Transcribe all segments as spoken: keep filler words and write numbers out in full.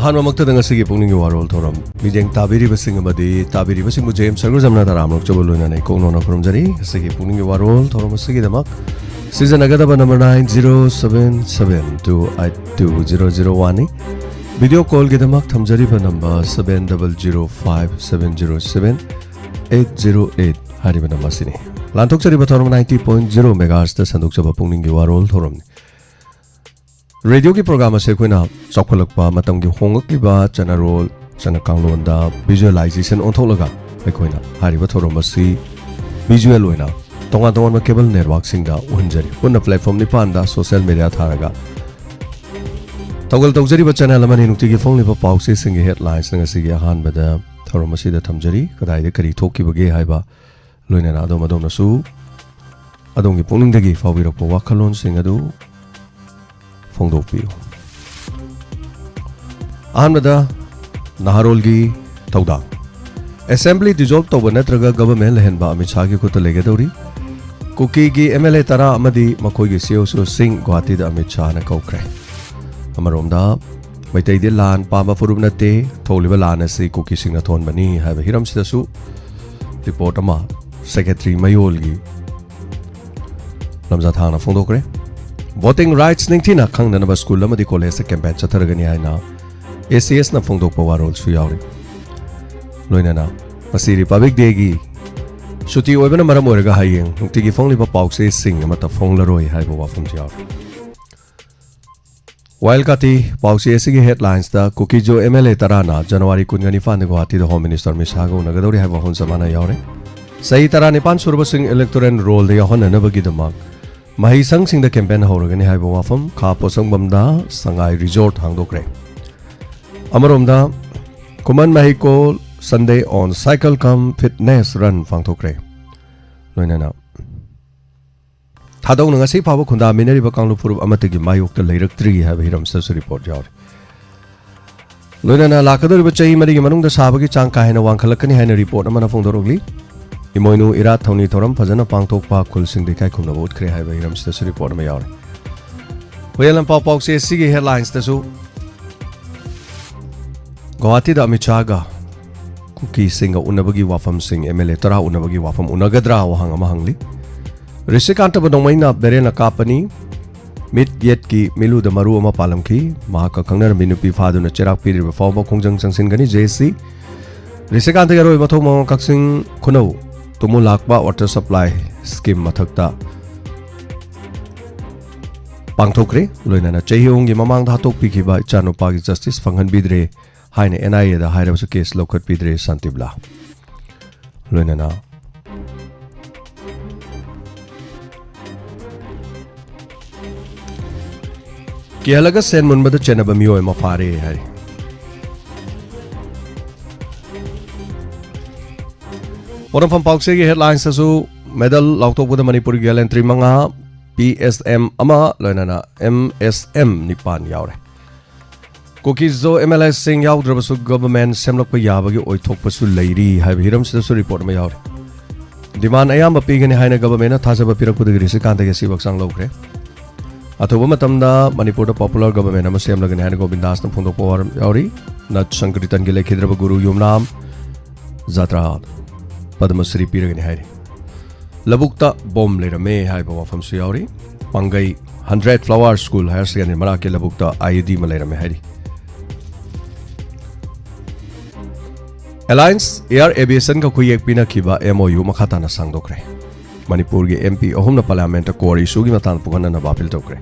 ꯑꯍꯥꯟꯕꯃꯛꯇꯗ ꯉꯁꯤꯒꯤ ꯄꯨꯛꯅꯤꯡꯒꯤ ꯋꯥꯔꯣꯜ ꯊꯧꯔꯝ ꯃꯤꯠꯌꯦꯡ ꯇꯥꯕꯤꯔꯤꯕꯁꯤꯡ ꯑꯃꯗꯤ ꯇꯥꯕꯤꯔꯤꯕꯁꯤꯡꯕꯨ ꯖꯦꯝꯁ ꯁꯔꯒꯨꯖꯝꯅ ꯇꯔꯥꯝꯅ ꯑꯣꯛꯆꯕ ꯂꯣꯏꯅꯅ ꯏꯀꯣꯛꯅꯣꯅ ꯈꯨꯔꯨꯝꯖꯔꯤ꯫ ꯉꯁꯤꯒꯤ ꯄꯨꯛꯅꯤꯡꯒꯤ ꯋꯥꯔꯣꯜ ꯊꯧꯔꯝ ꯑꯁꯤꯒꯤꯗꯃꯛ ꯁꯤꯖꯤꯟꯅꯒꯗꯕ number nine zero seven seven two eight two zero zero one ꯅꯤ꯫ ꯚꯤꯗꯤꯑꯣ ꯀꯣꯜꯒꯤꯗꯃꯛ ꯊꯝꯖꯔꯤꯕ number seven double zero five seven zero seven eight zero eight ꯍꯥꯏꯔꯤꯕ ꯅꯝꯕꯔ ꯑꯁꯤꯅꯤ꯫ ꯂꯥꯟꯊꯣꯛꯆꯔꯤꯕ ꯊꯧꯔꯝ ninety point zero megahertzꯇ ꯁꯟꯗꯣꯛꯆꯕ ꯄꯨꯛꯅꯤꯡꯒꯤ ꯋꯥꯔꯣꯜ ꯊꯧꯔꯝꯅꯤ꯫ ꯔꯦꯗꯤꯑꯣꯒꯤ ꯄ꯭ꯔꯣꯒ꯭ꯔꯥꯝ ꯑꯁꯦ ꯑꯩꯈꯣꯏꯅ ꯆꯥꯎꯈꯠꯂꯛꯄ, ꯃꯇꯝꯒꯤ ꯍꯣꯡꯂꯛꯂꯤꯕ ꯆꯠꯅꯔꯣꯜ, ꯆꯠꯅ ꯀꯥꯡꯂꯣꯟꯗ visualization ꯑꯣꯟꯊꯣꯛꯂꯒ ꯑꯩꯈꯣꯏꯅ ꯍꯥꯏꯔꯤꯕ ꯊꯧꯔꯝ ꯑꯁꯤ visual ꯑꯣꯏꯅ ꯇꯣꯉꯥꯟ ꯇꯣꯉꯥꯟꯕ cable networkꯁꯤꯡꯗ ꯎꯍꯟꯖꯔꯤ꯫ ꯄꯨꯟꯅ platform ꯅꯤꯄꯥꯟꯗ social media ꯊꯥꯔꯒ ꯊꯧꯒꯜ ꯇꯧꯖꯔꯤꯕ channel ꯑꯃꯅꯤ꯫ ꯅꯨꯡꯇꯤꯒꯤ ꯐꯣꯡꯂꯤꯕ ꯄꯥꯎꯆꯦꯁꯤꯡꯒꯤ headlinesꯅ ꯉꯁꯤꯒꯤ ꯑꯍꯥꯟꯕꯗ ꯊꯧꯔꯝ ꯑꯁꯤꯗ ꯊꯝꯖꯔꯤ꯫ ꯀꯗꯥꯏꯗ ꯀꯔꯤ ꯊꯣꯛꯈꯤꯕꯒꯦ ꯍꯥꯏꯕ, ꯂꯣꯏꯅꯅ ꯑꯗꯣꯝ ꯑꯗꯣꯝꯅꯁꯨ ꯑꯗꯣꯝꯒꯤ ꯄꯨꯛꯅꯤꯡꯗꯒꯤ ꯐꯥꯎꯕꯤꯔꯛꯄ ꯋꯥꯈꯜꯂꯣꯟꯁꯤꯡ ꯑꯗꯨ ꯐꯣꯡꯗꯣꯛꯄꯤꯌꯨ꯫ ꯑꯍꯥꯟꯕꯗ ꯅꯍꯥꯔꯣꯜꯒꯤ ꯊꯧꯗꯥꯡ꯫ Assembly dissolve ꯇꯧꯕ ꯅꯠꯇ꯭ꯔꯒ government ꯂꯩꯍꯟꯕ ꯑꯃꯤꯠ ꯁꯥꯍꯒꯤ ꯈꯨꯠꯇ ꯂꯩꯒꯗꯧꯔꯤ꯫ ꯀꯨꯀꯤꯒꯤ MLA ꯇꯔꯥ ꯑꯃꯗꯤ ꯃꯈꯣꯏꯒꯤ CEOꯁꯤꯡ ꯒꯨꯋꯥꯍꯥꯇꯤꯗ ꯑꯃꯤꯠ ꯁꯥꯍꯅ ꯀꯧꯈ꯭ꯔꯦ꯫ ꯑꯃꯔꯣꯝꯗ, ꯃꯩꯇꯩꯗꯤ ꯂꯥꯟ ꯄꯥꯝꯕ ꯐꯨꯔꯨꯞ ꯅꯠꯇꯦ, ꯊꯣꯛꯂꯤꯕ ꯂꯥꯟ ꯑꯁꯤ ꯀꯨꯀꯤꯁꯤꯡꯅ ꯊꯣꯛꯍꯟꯕꯅꯤ ꯍꯥꯏꯕ ꯍꯤꯔꯝꯁꯤꯗꯁꯨ report ꯑꯃ Secretary ꯃꯌꯣꯜꯒꯤ ꯂꯝꯖꯥꯊꯥꯡꯅ ꯐꯣꯡꯗꯣꯛꯈ꯭ꯔꯦ꯫ Voting rights ꯅꯤꯡꯊꯤꯅ ꯈꯪꯅꯅꯕ school ꯑꯃꯗꯤ collegeꯇ campaign ꯆꯠꯊꯔꯒꯅꯤ ꯍꯥꯏꯅ ACSꯅ ꯐꯣꯡꯗꯣꯛꯄ ꯋꯥꯔꯣꯜꯁꯨ ꯌꯥꯎꯔꯤ꯫ ꯂꯣꯏꯅꯅ ꯉꯁꯤ Republic Dayꯒꯤ ꯁꯨꯇꯤ ꯑꯣꯏꯕꯅ ꯃꯔꯝ ꯑꯣꯏꯔꯒ ꯍꯌꯦꯡ ꯅꯨꯡꯇꯤꯒꯤ ꯐꯣꯡꯂꯤꯕ ꯄꯥꯎꯆꯦꯁꯤꯡ ꯑꯃꯠꯇ ꯐꯣꯡꯂꯔꯣꯏ ꯍꯥꯏꯕ ꯋꯥꯐꯝꯁꯨ ꯌꯥꯎꯔꯤ꯫ ꯋꯥꯏꯜ ꯀꯥꯇꯤ ꯄꯥꯎꯆꯦ ꯑꯁꯤꯒꯤ headlinesꯇ ꯀꯨꯀꯤꯖꯣ MLA ꯇꯔꯥꯅ January ꯀꯨꯟꯒ ꯅꯤꯄꯥꯟꯗ ꯒꯨꯋꯥꯍꯥꯇꯤꯗ Home Minister ꯑꯃꯤꯠ ꯁꯥꯍꯒ ꯎꯅꯒꯗꯧꯔꯤ ꯍꯥꯏꯕ ꯋꯥꯐꯝ ꯆꯞ ꯃꯥꯟꯅ ꯌꯥꯎꯔꯦ꯫ ꯆꯍꯤ ꯇꯔꯥꯅꯤꯄꯥꯟ ꯁꯨꯔꯕꯁꯤꯡ electoral rollꯗ ꯌꯥꯎꯍꯟꯅꯅꯕꯒꯤꯗꯃꯛ ꯃꯍꯩꯁꯪꯁꯤꯡꯗ campaign ꯍꯧꯔꯒꯅꯤ ꯍꯥꯏꯕ ꯋꯥꯐꯝ꯫ ꯈꯥ ꯄꯣꯠꯁꯪꯕꯝꯗ ꯁꯉꯥꯏ resort ꯍꯥꯡꯗꯣꯛꯈ꯭ꯔꯦ꯫ ꯑꯃꯔꯣꯝꯗ, ꯈꯨꯃꯟ ꯃꯍꯩꯀꯣꯜ Sunday on Cycle cum Fitness Run ꯄꯥꯡꯊꯣꯛꯈ꯭ꯔꯦ꯫ ꯂꯣꯏꯅꯅ ꯊꯥꯗꯧꯅ ꯉꯁꯤ ꯐꯥꯎꯕ ꯈꯨꯟꯗꯥꯃꯤꯟꯅꯔꯤꯕ ꯀꯥꯡꯂꯨꯞ ꯐꯨꯔꯨꯞ ꯑꯃꯠꯇꯒꯤ ꯃꯥꯌꯣꯛꯇ ꯂꯩꯔꯛꯇ꯭ꯔꯤ ꯍꯥꯏꯕ ꯍꯤꯔꯝꯁꯤꯗꯁꯨ report ꯌꯥꯎꯔꯤ꯫ ꯂꯣꯏꯅꯅ ꯂꯥꯛꯀꯗꯧꯔꯤꯕ ꯆꯍꯤ ꯃꯔꯤꯒꯤ ꯃꯅꯨꯡꯗ ꯁꯥꯕꯒꯤ ꯆꯥꯡ ꯀꯥ ꯍꯦꯟꯅ ꯋꯥꯡꯈꯠꯂꯛꯀꯅꯤ ꯍꯥꯏꯅ report ꯑꯃꯅ ꯐꯣꯡꯗꯣꯔꯛꯂꯤ꯫ ꯏꯃꯣꯏꯅꯨ ꯏꯔꯥꯠ ꯊꯧꯅꯤ ꯊꯧꯔꯝ ꯐꯖꯅ ꯄꯥꯡꯊꯣꯛꯄ, ꯈꯨꯜꯁꯤꯡꯗ ꯏꯀꯥꯏ ꯈꯨꯝꯅꯕ ꯎꯠꯈ꯭ꯔꯦ ꯍꯥꯏꯕ ꯍꯤꯔꯝꯁꯤꯗꯁꯨ report ꯑꯃ ꯌꯥꯎꯔꯤ꯫ ꯍꯨꯏꯌꯦꯟ ꯂꯝꯄꯥꯎ ꯄꯥꯎꯆꯦ ꯑꯁꯤꯒꯤ headlinesꯇꯁꯨ ꯒꯧꯍꯥꯇꯤꯗ ꯑꯃꯤꯠ ꯁꯥꯍꯒ ꯀꯨꯀꯤꯁꯤꯡꯒ ꯎꯅꯕꯒꯤ ꯋꯥꯐꯝꯁꯤꯡ, ꯑꯦꯝ ꯑꯦꯜ ꯑꯦ ꯇꯔꯥ ꯎꯅꯕꯒꯤ ꯋꯥꯐꯝ ꯎꯅꯒꯗ꯭ꯔꯥ ꯋꯥꯍꯪ ꯑꯃ ꯍꯪꯂꯤ꯫ ꯔꯤꯁꯤꯀꯥꯟꯇꯕꯨ ꯅꯣꯡꯃꯩꯅ ꯕꯦꯔꯦꯜꯅ ꯀꯥꯞꯄꯅꯤ꯫ ꯃꯤꯠ ꯌꯦꯠꯀꯤ ꯃꯤꯠꯂꯨꯗ ꯃꯔꯨ ꯑꯃ ꯄꯥꯜꯂꯝꯈꯤ꯫ ꯃꯍꯥꯛꯀ ꯈꯪꯅꯔꯝꯕꯤ ꯅꯨꯄꯤ ꯐꯥꯗꯨꯅ ꯆꯩꯔꯥꯛ ꯄꯤꯔꯤꯕ ꯐꯥꯎꯕ ꯈꯣꯡꯖꯪ ꯆꯪꯁꯤꯟꯒꯅꯤ꯫ J S C. ꯔꯤꯁꯤꯀꯥꯟꯇꯒꯤ ꯑꯔꯣꯏꯕ ꯊꯧꯃꯥꯡ ꯀꯛꯆꯤꯡ ꯈꯨꯅꯧ ꯇꯨꯃꯨ ꯂꯥꯛꯄ ꯋꯥꯇꯔ ꯁꯄ꯭ꯂꯥꯏ ꯁ꯭ꯀꯤꯝ ꯃꯊꯛꯇ ꯄꯥꯡꯊꯣꯛꯈ꯭ꯔꯦ꯫ ꯂꯣꯏꯅꯅ ꯆꯍꯤ ꯑꯍꯨꯝꯒꯤ ꯃꯃꯥꯡꯗ ꯍꯥꯠꯇꯣꯛꯄꯤꯈꯤꯕ ꯏꯆꯥꯅꯨꯄꯥꯒꯤ ꯖꯁꯇꯤꯁ ꯐꯪꯍꯟꯕꯤꯗ꯭ꯔꯦ ꯍꯥꯏꯅ ꯑꯦꯟ ꯑꯥꯏ ꯑꯦꯗ ꯍꯥꯏꯔꯕꯁꯨ ꯀꯦꯁ ꯂꯧꯈꯠꯄꯤꯗ꯭ꯔꯦ ꯁꯥꯟꯇꯤꯕꯂꯥ꯫ ꯂꯣꯏꯅꯅ ꯀꯤꯍꯜꯂꯒ ꯁꯦꯟ ꯃꯨꯟꯕꯗ ꯆꯦꯟꯅꯕ ꯃꯤꯑꯣꯏ ꯑꯃ ꯐꯥꯔꯦ ꯍꯥꯏꯔꯤ꯫ ꯄꯣꯠꯅꯐꯝ ꯄꯥꯎꯆꯦꯒꯤ ꯍꯦꯗꯂꯥꯏꯟꯁꯇꯁꯨ ꯃꯦꯗꯜ ꯂꯥꯎꯊꯣꯛꯄꯗ ꯃꯅꯤꯄꯨꯔꯒꯤ ꯒꯦꯂꯦꯟꯇ꯭ꯔꯤ ꯃꯉꯥ, ꯄꯤ ꯑꯦꯁ ꯑꯦꯝ ꯑꯃ, ꯂꯣꯏꯅꯅ ꯑꯦꯝ ꯑꯦꯁ ꯑꯦꯝ ꯅꯤꯄꯥꯟ ꯌꯥꯎꯔꯦ꯫ ꯀꯨꯀꯤꯖꯣ ꯑꯦꯝ ꯑꯦꯜ ꯑꯦꯁꯤꯡ ꯌꯥꯎꯗ꯭ꯔꯕꯁꯨ ꯒꯚꯔꯟꯃꯦꯟꯠ ꯁꯦꯝꯂꯛꯄ ꯌꯥꯕꯒꯤ ꯑꯣꯏꯊꯣꯛꯄꯁꯨ ꯂꯩꯔꯤ ꯍꯥꯏꯕ ꯍꯤꯔꯝꯁꯤꯗꯁꯨ ꯔꯤꯄꯣꯔꯠ ꯑꯃ ꯌꯥꯎꯔꯤ꯫ ꯗꯤꯃꯥꯟ ꯑꯌꯥꯝꯕ ꯄꯤꯒꯅꯤ ꯍꯥꯏꯅ ꯒꯚꯔꯟꯃꯦꯟꯠꯅ ꯊꯥꯖꯕ ꯄꯤꯔꯛꯄꯗꯒꯤ ꯔꯤꯁꯤꯀꯥꯟꯇꯒꯤ ꯑꯁꯤꯕ ꯍꯛꯆꯥꯡ ꯂꯧꯈ꯭ꯔꯦ꯫ ꯑꯊꯨꯕ ꯃꯇꯝꯗ ꯃꯅꯤꯄꯨꯔꯗ ꯄꯣꯄꯨꯂꯔ ꯒꯚꯔꯟꯃꯦꯟꯠ ꯑꯃ ꯁꯦꯝꯂꯒꯅꯤ ꯍꯥꯏꯅ ꯒꯣꯕꯤꯟꯗꯥꯁꯅ ꯐꯣꯡꯗꯣꯛꯄ ꯋꯥꯔꯦꯞ ꯌꯥꯎꯔꯤ꯫ ꯅꯠ ꯁꯪꯀ꯭ꯔꯤꯇꯟꯒꯤ ꯂꯩꯈꯤꯗ꯭ꯔꯕ ꯒꯨꯔꯨ ꯌꯨꯝꯅꯥꯝ ꯖꯥꯇ꯭ꯔꯥ ꯄꯗꯃꯁ꯭ꯔꯤ ꯄꯤꯔꯒꯅꯤ ꯍꯥꯏꯔꯤ꯫ ꯂꯧꯕꯨꯛꯇ ꯕꯣꯝ ꯂꯩꯔꯝꯃꯦ ꯍꯥꯏꯕ ꯋꯥꯐꯝꯁꯨ ꯌꯥꯎꯔꯤ꯫ Pangei hundred flower school higher secondary ꯃꯅꯥꯛꯀꯤ ꯂꯧꯕꯨꯛꯇ ꯑꯥꯏ ꯏ ꯗꯤ ꯑꯃ ꯂꯩꯔꯝꯃꯦ ꯍꯥꯏꯔꯤ꯫ ꯑꯦꯂꯥꯌꯟꯁ ꯑꯦꯌꯔ ꯑꯦꯚꯤꯌꯦꯁꯟꯒ ꯈꯨꯌꯦꯛ ꯄꯤꯅꯈꯤꯕ ꯑꯦꯝ ꯑꯣ ꯌꯨ ꯃꯈꯥ ꯇꯥꯅ ꯁꯥꯡꯗꯣꯛꯈ꯭ꯔꯦ꯫ ꯃꯅꯤꯄꯨꯔꯒꯤ ꯑꯦꯝ ꯄꯤ ꯑꯍꯨꯝꯅ ꯄꯥꯔꯂꯤꯌꯥꯃꯦꯟꯠꯇ ꯀꯣꯔ ꯏꯁꯨꯒꯤ ꯃꯇꯥꯡꯗ ꯄꯨꯈꯠꯅꯅꯕ ꯑꯄꯤꯜ ꯇꯧꯈ꯭ꯔꯦ꯫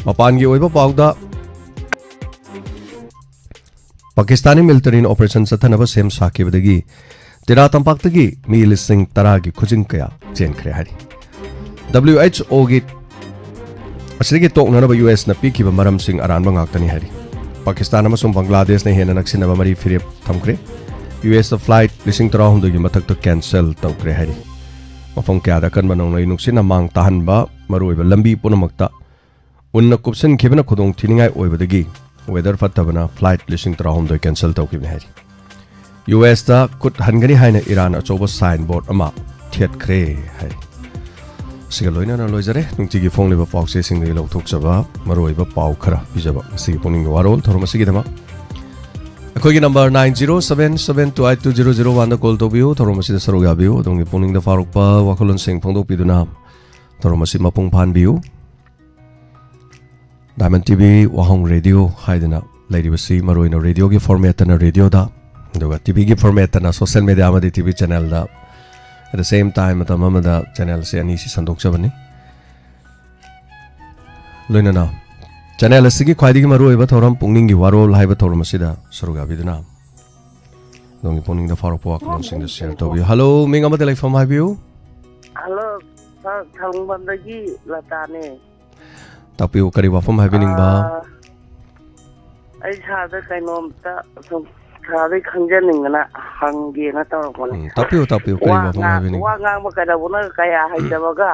ꯃꯄꯥꯟꯒꯤ ꯑꯣꯏꯕ ꯄꯥꯎꯗ, ꯄꯥꯀꯤꯁꯇꯥꯅꯤ ꯃꯤꯂꯤꯇꯔꯤꯅ ꯑꯣꯄꯔꯦꯁꯟ ꯆꯠꯊꯅꯕ ꯁꯦꯝ ꯁꯥꯈꯤꯕꯗꯒꯤ ꯇꯤꯔꯥ ꯇꯝꯄꯥꯛꯇꯒꯤ ꯃꯤ ꯂꯤꯁꯤꯡ ꯇꯔꯥꯒꯤ ꯈꯨꯖꯤꯡ ꯀꯌꯥ ꯆꯦꯟꯈ꯭ꯔꯦ ꯍꯥꯏꯔꯤ꯫ ꯗꯕ꯭ꯂꯤꯌꯨ ꯑꯩꯆ ꯑꯣꯒꯤ ꯑꯁꯤꯗꯒꯤ ꯇꯣꯛꯅꯅꯕ ꯌꯨ ꯑꯦꯁꯅ ꯄꯤꯈꯤꯕ ꯃꯔꯝꯁꯤꯡ ꯑꯔꯥꯟꯕ ꯉꯥꯛꯇꯅꯤ ꯍꯥꯏꯔꯤ꯫ ꯄꯥꯀꯤꯁꯇꯥꯟ ꯑꯃꯁꯨꯡ ꯕꯪꯒ꯭ꯂꯥꯗꯦꯁꯅ ꯍꯦꯟꯅ ꯅꯛꯁꯤꯟꯅꯕ ꯃꯔꯤ ꯐꯤꯔꯦꯞ ꯊꯝꯈ꯭ꯔꯦ꯫ ꯌꯨ ꯑꯦꯁꯇ ꯐ꯭ꯂꯥꯏꯠ ꯂꯤꯁꯤꯡ ꯇꯔꯥꯍꯨꯝꯗꯣꯏꯒꯤ ꯃꯊꯛꯇ ꯀꯦꯟꯁꯦꯜ ꯇꯧꯈ꯭ꯔꯦ ꯍꯥꯏꯔꯤ꯫ ꯃꯐꯝ ꯀꯌꯥꯗ ꯑꯀꯟꯕ ꯅꯣꯡꯂꯩ ꯅꯨꯡꯁꯤꯠꯅ ꯃꯥꯡ ꯇꯥꯍꯟꯕ, ꯃꯔꯨꯑꯣꯏꯕ ꯂꯝꯕꯤ ꯄꯨꯝꯅꯃꯛꯇ ꯎꯟꯅ ꯀꯨꯞꯁꯤꯟꯈꯤꯕꯅ ꯈꯨꯗꯣꯡ ꯊꯤꯅꯤꯡꯉꯥꯏ ꯑꯣꯏꯕꯗꯒꯤ ꯋꯦꯗꯔ ꯐꯠꯇꯕꯅ ꯐ꯭ꯂꯥꯏꯠ ꯂꯤꯁꯤꯡ ꯇꯔꯥꯍꯨꯝꯗꯣꯏ ꯀꯦꯟꯁꯦꯜ ꯇꯧꯈꯤꯕꯅꯤ ꯍꯥꯏꯔꯤ꯫ ꯌꯨ ꯑꯦꯁꯇ ꯈꯨꯠ ꯍꯟꯒꯅꯤ ꯍꯥꯏꯅ ꯏꯔꯥꯟ ꯑꯆꯧꯕ ꯁꯥꯏꯟ ꯕꯣꯔꯗ ꯑꯃ ꯊꯦꯠꯈ꯭ꯔꯦ ꯍꯥꯏꯔꯤ꯫ ꯁꯤꯒ ꯂꯣꯏꯅꯅ ꯂꯣꯏꯖꯔꯦ꯫ ꯅꯨꯡꯇꯤꯒꯤ ꯐꯣꯡꯂꯤꯕ ꯄꯥꯎꯆꯦꯁꯤꯡꯗꯒꯤ ꯂꯧꯊꯣꯛꯆꯕ ꯃꯔꯨꯑꯣꯏꯕ ꯄꯥꯎ ꯈꯔ ꯄꯤꯖꯕ ꯉꯁꯤꯒꯤ ꯄꯨꯛꯅꯤꯡꯒꯤ ꯋꯥꯔꯣꯜ ꯊꯧꯔꯝ ꯑꯁꯤꯒꯤꯗꯃꯛ꯫ ꯑꯩꯈꯣꯏꯒꯤ number nine zero seven seven two eight two zero zero one ꯗ call ꯇꯧꯕꯤꯌꯨ꯫ ꯊꯧꯔꯝ ꯑꯁꯤꯗ ꯁꯔꯨꯛ ꯌꯥꯕꯤꯌꯨ꯫ ꯑꯗꯣꯝꯒꯤ ꯄꯨꯛꯅꯤꯡꯗ ꯐꯥꯎꯔꯛꯄ ꯋꯥꯈꯜꯂꯣꯟꯁꯤꯡ ꯐꯣꯡꯗꯣꯛꯄꯤꯗꯨꯅ ꯊꯧꯔꯝ ꯑꯁꯤ ꯃꯄꯨꯡ ꯐꯥꯍꯟꯕꯤꯌꯨ꯫ Diamond T V, ꯋꯥꯍꯣꯡ ꯔꯦꯗꯤꯑꯣ ꯍꯥꯏꯗꯅ ꯂꯩꯔꯤꯕꯁꯤ ꯃꯔꯨꯑꯣꯏꯅ ꯔꯦꯗꯤꯑꯣꯒꯤ format ꯇꯅ ꯔꯦꯗꯤꯑꯣꯗ, ꯑꯗꯨꯒ ꯇꯤꯚꯤꯒꯤ format ꯇꯅ social media ꯑꯃꯗꯤ TV channel the, at the same time ꯃꯇꯝ ꯑꯃꯗ channel ꯁꯦ ꯑꯅꯤꯁꯤ ꯁꯟꯗꯣꯛꯆꯕꯅꯤ꯫ ꯂꯣꯏꯅꯅ channel ꯑꯁꯤꯒꯤ ꯈ꯭ꯋꯥꯏꯗꯒꯤ ꯃꯔꯨꯑꯣꯏꯕ ꯊꯧꯔꯝ ꯄꯨꯛꯅꯤꯡꯒꯤ ꯋꯥꯔꯣꯜ ꯍꯥꯏꯕ ꯊꯧꯔꯝ ꯑꯁꯤꯗ ꯁꯔꯨꯛ ꯌꯥꯕꯤꯗꯨꯅ ꯑꯗꯣꯝꯒꯤ ꯄꯨꯛꯅꯤꯡꯗ ꯐꯥꯎꯔꯛꯄ ꯋꯥꯈꯜꯂꯣꯟꯁꯤꯡꯗꯨ share ꯇꯧꯕꯤꯌꯨ꯫ Hello, ꯃꯤꯡ ꯑꯃꯗ ꯂꯩꯐꯝ ꯍꯥꯏꯕꯤꯌꯨ꯫ Hello, sir, ꯊꯥꯡꯃꯩꯕꯟꯗꯒꯤ ꯂꯇꯥꯅꯦ꯫ ꯇꯥꯛꯄꯤꯌꯨ, ꯀꯔꯤ ꯋꯥꯐꯝ ꯍꯥꯏꯕꯤꯅꯤꯡꯕ? ꯑꯥ, ꯑꯩ sir ꯗ ꯀꯩꯅꯣꯝꯇ ꯁꯨꯝ sir ꯗꯩ ꯈꯪꯖꯅꯤꯡꯗꯅ ꯍꯪꯒꯦꯅ ꯇꯧꯔꯛꯄꯅꯦ꯫ ꯎꯝ, ꯇꯥꯛꯄꯤꯌꯨ, ꯇꯥꯛꯄꯤꯌꯨ, ꯀꯔꯤ ꯋꯥ ꯋꯥꯐꯝ ꯉꯥ-, ꯍꯥꯏꯕꯤꯅꯤꯡꯕ? ꯋꯥ ꯉꯥꯡꯕ ꯀꯩꯗꯧꯕꯅꯣ ꯀꯌꯥ ꯍꯩꯇꯕꯒ꯫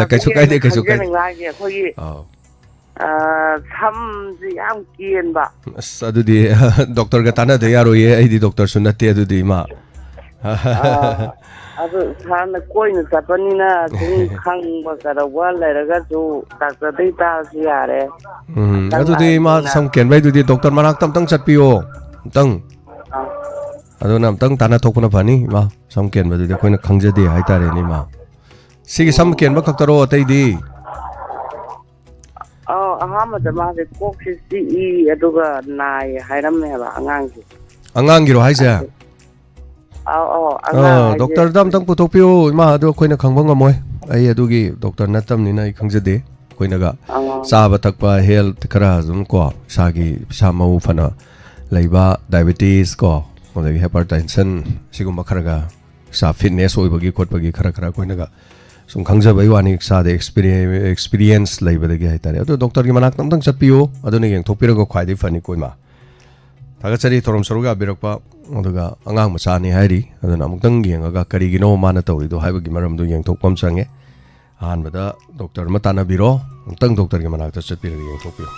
ꯀꯩꯁꯨ ꯀꯥꯏꯗꯦ, ꯀꯩꯁꯨ ꯀꯥꯏꯗꯦ꯫ ꯈꯪꯖꯅꯤꯡꯕ ꯍꯥꯏꯁꯦ ꯑꯩꯈꯣꯏꯒꯤ, ꯑꯥꯎ꯫ ꯑꯥ, ꯁꯝꯁꯦ ꯌꯥꯝ ꯀꯦꯟꯕ꯫ ꯑꯁ, ꯑꯗꯨꯗꯤ doctor ꯒ ꯇꯥꯟꯅꯗ ꯌꯥꯔꯣꯏꯌꯦ, ꯑꯩꯗꯤ doctor ꯁꯨ ꯅꯠꯇꯦ ꯑꯗꯨꯗꯤ, ꯏꯃꯥ꯫ ꯑꯥ, ꯑꯗꯨ sir ꯅ ꯀꯣꯏꯅ ꯆꯠꯄꯅꯤꯅ ꯁꯨꯝ ꯈꯪꯕ ꯀꯩꯗꯧꯕ ꯂꯩꯔꯒꯁꯨ doctor ꯗꯩ ꯇꯥꯔꯁꯨ ꯌꯥꯔꯦ꯫ ꯎꯝ, ꯑꯗꯨꯗꯤ ꯏꯃꯥ, ꯁꯝ ꯀꯦꯟꯕꯩꯗꯨꯗꯤ doctor ꯃꯅꯥꯛꯇ ꯑꯝꯇꯪ ꯆꯠꯄꯤꯌꯣ, ꯑꯝꯇꯪ꯫ ꯑꯥ꯫ ꯑꯗꯨꯅ ꯑꯝꯇꯪ ꯇꯥꯟꯅ ꯊꯣꯛꯄꯅ ꯐꯅꯤ, ꯏꯃꯥ꯫ ꯁꯝ ꯀꯦꯟꯕꯗꯨꯗꯤ ꯑꯩꯈꯣꯏꯅ ꯈꯪꯖꯗꯦ ꯍꯥꯏꯇꯥꯔꯦꯅꯦ, ꯏꯃꯥ꯫ ꯁꯤꯒꯤ ꯁꯝ ꯀꯦꯟꯕ ꯈꯛꯇꯔꯣ, ꯑꯇꯩꯗꯤ? ꯑꯧ, ꯑꯍꯥꯟꯕꯗ ꯃꯥꯁꯦ ꯀꯣꯛꯁꯦ ꯆꯤꯛꯏ, ꯑꯗꯨꯒ ꯅꯥꯏ ꯍꯥꯏꯔꯝꯃꯦꯕ ꯑꯉꯥꯡꯁꯦ꯫ ꯑꯉꯥꯡꯒꯤꯔꯣ ꯍꯥꯏꯁꯦ? ꯑꯧ, ꯑꯧ, ꯑꯉꯥꯡ ꯑꯥ, ꯍꯥꯏꯁꯦ꯫ Doctor ꯗ ꯑꯝꯇꯪ ꯄꯨꯊꯣꯛꯄꯤꯌꯨ, ꯏꯃꯥ, ꯑꯗꯨ ꯑꯩꯈꯣꯏꯅ ꯈꯪꯕ ꯉꯝꯃꯣꯏ꯫ ꯑꯩ ꯑꯗꯨꯒꯤ doctor ꯅꯠꯇꯕꯅꯤꯅ ꯑꯩ ꯈꯪꯖꯗꯦ꯫ ꯑꯩꯈꯣꯏꯅꯒ ꯑꯥ꯫ ꯆꯥꯕ ꯊꯛꯄ, health ꯈꯔ ꯑꯗꯨꯝ ꯀꯣ, ꯏꯁꯥꯒꯤ ꯏꯁꯥ ꯃꯎ ꯐꯅ ꯂꯩꯕ, diabetes ꯀꯣ, ꯑꯗꯒꯤ hypertension, ꯁꯤꯒꯨꯝꯕ ꯈꯔꯒ ꯏꯁꯥ fitness ꯑꯣꯏꯕꯒꯤ ꯈꯣꯠꯄꯒꯤ ꯈꯔ ꯈꯔ ꯑꯩꯈꯣꯏꯅꯒ ꯁꯨꯝ ꯈꯪꯖꯕꯩ ꯋꯥꯅꯤ, ꯏꯁꯥꯗ experience, experience ꯂꯩꯕꯗꯒꯤ ꯍꯥꯏꯇꯥꯔꯦ꯫ ꯑꯗꯣ doctor ꯒꯤ ꯃꯅꯥꯛꯇ ꯑꯝꯇꯪ ꯆꯠꯄꯤꯌꯨ, ꯑꯗꯨꯅ ꯌꯦꯡꯊꯣꯛꯄꯤꯔꯒ ꯈ꯭ꯋꯥꯏꯗꯒꯤ ꯐꯅꯤꯀꯣ, ꯏꯃꯥ꯫ ꯊꯥꯒꯠꯆꯔꯤ ꯊꯧꯔꯝ ꯁꯔꯨꯛ ꯌꯥꯕꯤꯔꯛꯄ, ꯑꯗꯨꯒ ꯑꯉꯥꯡ ꯃꯆꯥꯅꯤ ꯍꯥꯏꯔꯤ, ꯑꯗꯨꯅ ꯑꯃꯨꯛꯇꯪ ꯌꯦꯡꯉꯒ ꯀꯔꯤꯒꯤꯅꯣ ꯃꯥꯅ ꯇꯧꯔꯤꯗꯣ ꯍꯥꯏꯕꯒꯤ ꯃꯔꯝꯗꯣ ꯌꯦꯡꯊꯣꯛꯄ ꯑꯃ ꯆꯪꯉꯦ꯫ ꯑꯍꯥꯟꯕꯗ doctor ꯑꯃ ꯇꯥꯟꯅꯕꯤꯔꯣ, ꯑꯃꯨꯛꯇꯪ doctor ꯒꯤ ꯃꯅꯥꯛꯇ ꯆꯠꯄꯤꯔꯒ ꯌꯦꯡꯊꯣꯛꯄꯤꯌꯨ꯫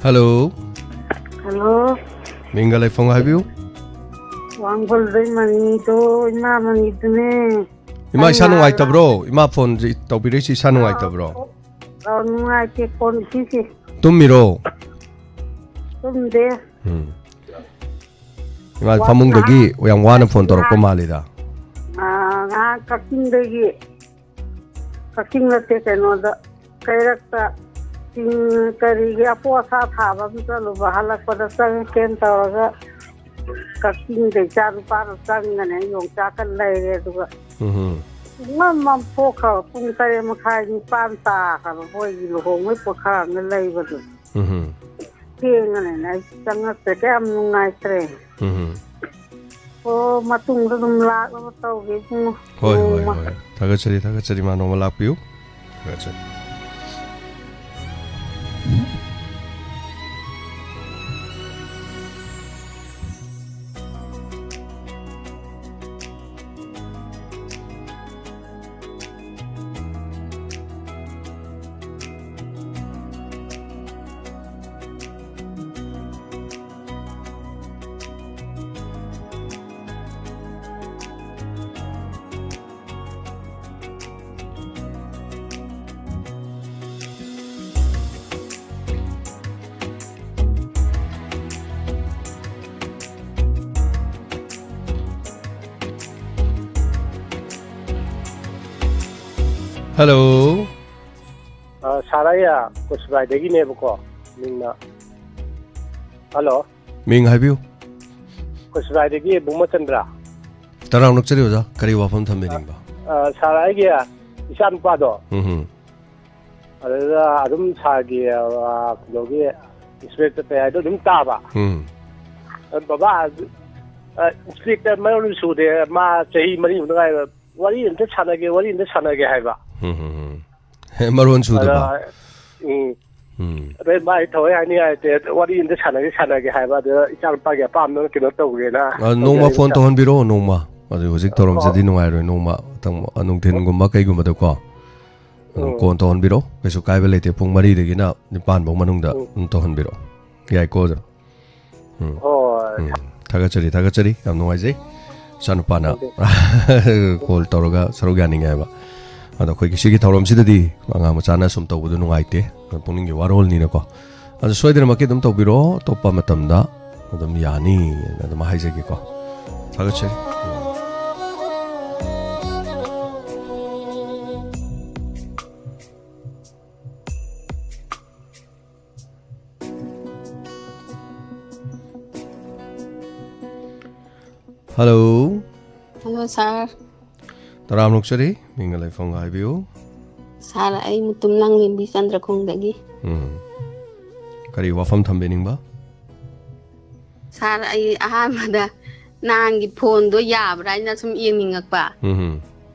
ꯍꯜꯂꯣ꯫ ꯍꯜꯂꯣ꯫ ꯃꯤꯡꯒ ꯂꯩꯐꯝꯒ ꯍꯥꯏꯕꯤꯌꯨ꯫ ꯋꯥꯡꯕꯜꯗꯩ ꯃꯅꯤꯗꯣ, ꯏꯃꯥ ꯃꯅꯤꯗꯨꯅꯦ꯫ ꯏꯃꯥ, ꯏꯁꯥ ꯑꯩ ꯅꯨꯡꯉꯥꯏꯇꯕ꯭ꯔꯣ? ꯏꯃꯥ ꯐꯣꯟꯁꯤ ꯇꯧꯕꯤꯔꯛꯏꯁꯤ ꯏꯁꯥ ꯅꯨꯡꯉꯥꯏꯇꯕ꯭ꯔꯣ? ꯑꯥ, ꯅꯨꯡꯉꯥꯏꯇꯦ ꯐꯣꯟ ꯁꯤꯁꯦ꯫ ꯇꯨꯝꯃꯤꯔꯣ? ꯇꯨꯝꯗꯦ꯫ ꯎꯝ꯫ ꯏꯃꯥ ꯋꯥ-, ꯐꯃꯨꯡꯗꯒꯤ ꯉꯥꯏꯍꯥꯛ, ꯌꯥꯝ ꯋꯥꯅ ꯐꯣꯟ ꯇꯧꯔꯛꯄ ꯉꯥꯏꯍꯥꯛ, ꯃꯥꯜꯂꯤꯗ꯫ ꯑꯥ, ꯉꯥꯏꯍꯥꯛ ꯀꯛꯆꯤꯡꯗꯒꯤ, ꯀꯛꯆꯤꯡ ꯅꯠꯇꯦ, ꯀꯩꯅꯣꯗ, ꯀꯩꯔꯛꯇ, ꯆꯤꯡ ꯀꯔꯤꯒꯤ ꯑꯄꯣ ꯑꯁꯥ ꯊꯥꯕ ꯑꯃ ꯆꯠꯂꯨꯕ, ꯍꯜꯂꯛꯄꯗ ꯆꯪꯉꯛꯀꯦꯅ ꯇꯧꯔꯒ ꯀꯛꯆꯤꯡꯗ ꯏꯆꯥ ꯅꯨꯄꯥꯗꯣ ꯆꯪꯉꯅꯤ, ꯌꯣꯡꯆꯥꯛꯀ ꯂꯩꯔꯦ, ꯑꯗꯨꯒ ꯎꯝꯍꯨꯝ꯫ ꯄꯨꯡꯃꯝ ꯃꯝ ꯊꯣꯛꯈ꯭ꯔꯕ, ꯄꯨꯡ ꯇꯔꯦꯠ ꯃꯈꯥꯏ, ꯅꯤꯄꯥꯟ ꯇꯥꯈ꯭ꯔꯕ, ꯃꯣꯏꯒꯤ ꯂꯨꯍꯣꯡꯕꯩ ꯄꯣꯠꯈꯥꯝꯒ ꯂꯩꯕꯗꯣ꯫ ꯎꯝꯍꯨꯝ꯫ ꯊꯦꯡꯉꯅꯤꯅ ꯑꯩ ꯆꯪꯉꯛꯇ꯭ꯔꯦ, ꯀꯌꯥꯝ ꯅꯨꯡꯉꯥꯏꯇ꯭ꯔꯦ꯫ ꯎꯝꯍꯨꯝ꯫ ꯑꯣ, ꯃꯇꯨꯡꯗ ꯑꯗꯨꯝ ꯂꯥꯛꯅꯕ ꯇꯧꯒꯦ, ꯏꯕꯨꯡꯉꯣ꯫ ꯍꯣꯏ, ꯍꯣꯏ, ꯅꯣꯡꯃ꯫ ꯍꯣꯏ꯫ ꯊꯥꯒꯠꯆꯔꯤ, ꯊꯥꯒꯠꯆꯔꯤ, ꯃꯥ ꯅꯣꯡꯃ ꯂꯥꯛꯄꯤꯌꯨ꯫ ꯊꯥꯒꯠꯆꯔꯤ꯫ ꯍꯜꯂꯣ꯫ ꯑ, ꯁꯥꯔ, ꯑꯩ, ꯑ, ꯀꯣꯁꯤꯕꯥꯏꯗꯒꯤꯅꯦꯕꯀꯣ, ꯃꯤꯡꯅ꯫ ꯍꯜꯂꯣ꯫ ꯃꯤꯡ ꯍꯥꯏꯕꯤꯌꯨ꯫ ꯀꯣꯁꯤꯕꯥꯏꯗꯒꯤ ꯕꯨꯡꯃꯆꯟꯗ꯭ꯔ꯫ ꯇꯔꯥꯝꯅ ꯑꯣꯛꯆꯔꯤ ꯑꯣꯖꯥ, ꯀꯔꯤ ꯋꯥꯐꯝ ꯊꯝꯕꯤꯅꯤꯡꯕ? ꯑ, ꯁꯥꯔ, ꯑꯩꯒꯤ ꯏꯆꯥ ꯅꯨꯄꯥꯗꯣ, ꯎꯝ ꯍꯨꯝ꯫ ꯑꯗꯨꯗ ꯑꯗꯨꯝ ꯁꯥꯔꯒꯤ, ꯑ, ꯀꯩꯅꯣꯒꯤ ꯏꯟꯁꯄꯦꯛꯇꯔ ꯀꯩ ꯍꯥꯏꯗꯣ ꯑꯗꯨꯝ ꯇꯥꯕ꯫ ꯎꯝ꯫ ꯑ, ꯕꯕꯥ, ꯑ, ꯏꯟꯁꯄꯦꯛꯇꯔ ꯃꯔꯝ ꯁꯨꯗꯦ, ꯃꯥ ꯆꯍꯤ ꯃꯔꯤꯃꯨꯛꯇ ꯉꯥꯏꯔ, ꯋꯥꯔꯤ ꯑꯝꯇ ꯁꯥꯟꯅꯒꯦ, ꯋꯥꯔꯤ ꯑꯝꯇ ꯁꯥꯟꯅꯒꯦ ꯍꯥꯏꯕ꯫ ꯎꯝ ꯍꯨꯝ ꯍꯨꯝ꯫ ꯍꯦ, ꯃꯔꯣꯟ ꯁꯨꯗꯕ꯫ ꯑꯗ, ꯎꯝ꯫ ꯎꯝ꯫ ꯑꯗꯩ ꯃꯥꯏ ꯊꯋꯥꯏ ꯍꯥꯏꯅꯤꯡꯉꯥꯏ ꯂꯩꯇꯦ, ꯋꯥꯔꯤ ꯑꯝꯇ ꯁꯥꯟꯅꯒꯦ, ꯁꯥꯟꯅꯒꯦ ꯍꯥꯏꯕ, ꯑꯗꯨꯗ ꯏꯆꯥ ꯅꯨꯄꯥꯒꯤ ꯑꯄꯥꯝꯕ ꯀꯩꯅꯣ ꯇꯧꯒꯦꯅ ꯑ, ꯅꯣꯡꯃ ꯇꯧꯖꯔꯛꯏꯅꯤ, ꯐꯣꯟ ꯁꯥꯔ꯫ ꯇꯧꯍꯟꯕꯤꯔꯛꯑꯣ, ꯅꯣꯡꯃ꯫ ꯑꯗꯨ ꯍꯧꯖꯤꯛ ꯇꯧꯔꯝꯗ꯭ꯔꯗꯤ ꯑꯣ꯫ ꯅꯨꯡꯉꯥꯏꯔꯣꯏ, ꯅꯣꯡꯃ ꯇꯪ-, ꯑ, ꯅꯨꯡꯊꯤꯟꯒꯨꯝꯕ ꯀꯩꯒꯨꯝꯕꯗꯀꯣ꯫ ꯑꯗꯨꯝ ꯎꯝ꯫ ꯀꯣꯟ ꯇꯧꯍꯟꯕꯤꯔꯣ, ꯀꯩꯁꯨ ꯀꯥꯏꯕ ꯂꯩꯇꯦ꯫ ꯄꯨꯡ ꯃꯔꯤꯗꯒꯤꯅ ꯅꯤꯄꯥꯟ ꯐꯥꯎ ꯃꯅꯨꯡꯗ ꯎꯝ꯫ ꯑꯗꯨꯝ ꯇꯧꯍꯟꯕꯤꯔꯣ꯫ ꯌꯥꯏꯀꯣ ꯑꯗꯨꯝ? ꯎꯝ꯫ ꯍꯣꯏ꯫ ꯎꯝ꯫ ꯊꯥꯒꯠꯆꯔꯤ, ꯊꯥꯒꯠꯆꯔꯤ꯫ ꯌꯥꯝ ꯅꯨꯡꯉꯥꯏꯖꯩ꯫ ꯏꯆꯥꯅꯨꯄꯥꯅ ꯊꯥꯒꯠꯆꯔꯤ꯫ ꯀꯣꯜ ꯇꯧꯔꯒ ꯁꯔꯨꯛ ꯌꯥꯅꯤꯡꯉꯦ ꯍꯥꯏꯕ꯫ ꯑꯗꯣ ꯑꯩꯈꯣꯏꯒꯤ ꯁꯤꯒꯤ ꯊꯧꯔꯝꯁꯤꯗꯗꯤ ꯑꯉꯥꯡ ꯃꯆꯥꯅ ꯁꯨꯝ ꯇꯧꯕꯗꯣ ꯅꯨꯡꯉꯥꯏꯇꯦ꯫ ꯄꯨꯛꯅꯤꯡꯒꯤ ꯋꯥꯔꯣꯜꯅꯤꯅꯀꯣ꯫ ꯑꯗꯣ ꯁꯣꯏꯗꯅꯃꯛꯀꯤ ꯑꯗꯨꯝ ꯇꯧꯕꯤꯔꯣ꯫ ꯑꯇꯣꯞꯄ ꯃꯇꯝꯗ ꯑꯗꯨꯝ ꯌꯥꯅꯤ ꯑꯗꯨꯝ ꯍꯥꯏꯖꯒꯦꯀꯣ꯫ ꯊꯥꯒꯠꯆꯔꯤ꯫ ꯍꯜꯂꯣ꯫ ꯍꯜꯂꯣ, ꯁꯥꯔ꯫ ꯇꯔꯥꯝꯅ ꯑꯣꯛꯆꯔꯤ꯫ ꯃꯤꯡꯒ ꯂꯩꯐꯝꯒ ꯍꯥꯏꯕꯤꯌꯨ꯫ ꯁꯥꯔ, ꯑꯩ ꯃꯨꯇꯨꯝ ꯂꯥꯡꯂꯦꯝꯕꯤ ꯆꯟꯗ꯭ꯔꯈꯣꯡꯗꯒꯤ꯫ ꯎꯝ꯫ ꯀꯔꯤ ꯋꯥꯐꯝ ꯊꯝꯕꯤꯅꯤꯡꯕ? ꯁꯥꯔ, ꯑꯩ ꯑꯍꯥꯟꯕꯗ ꯅꯍꯥꯟꯒꯤ ꯐꯣꯟꯗꯣ ꯌꯥꯕ꯭ꯔꯥ ꯍꯥꯏꯅ ꯁꯨꯝ ꯌꯦꯡꯅꯤꯡꯉꯛꯄ꯫ ꯎꯝ꯫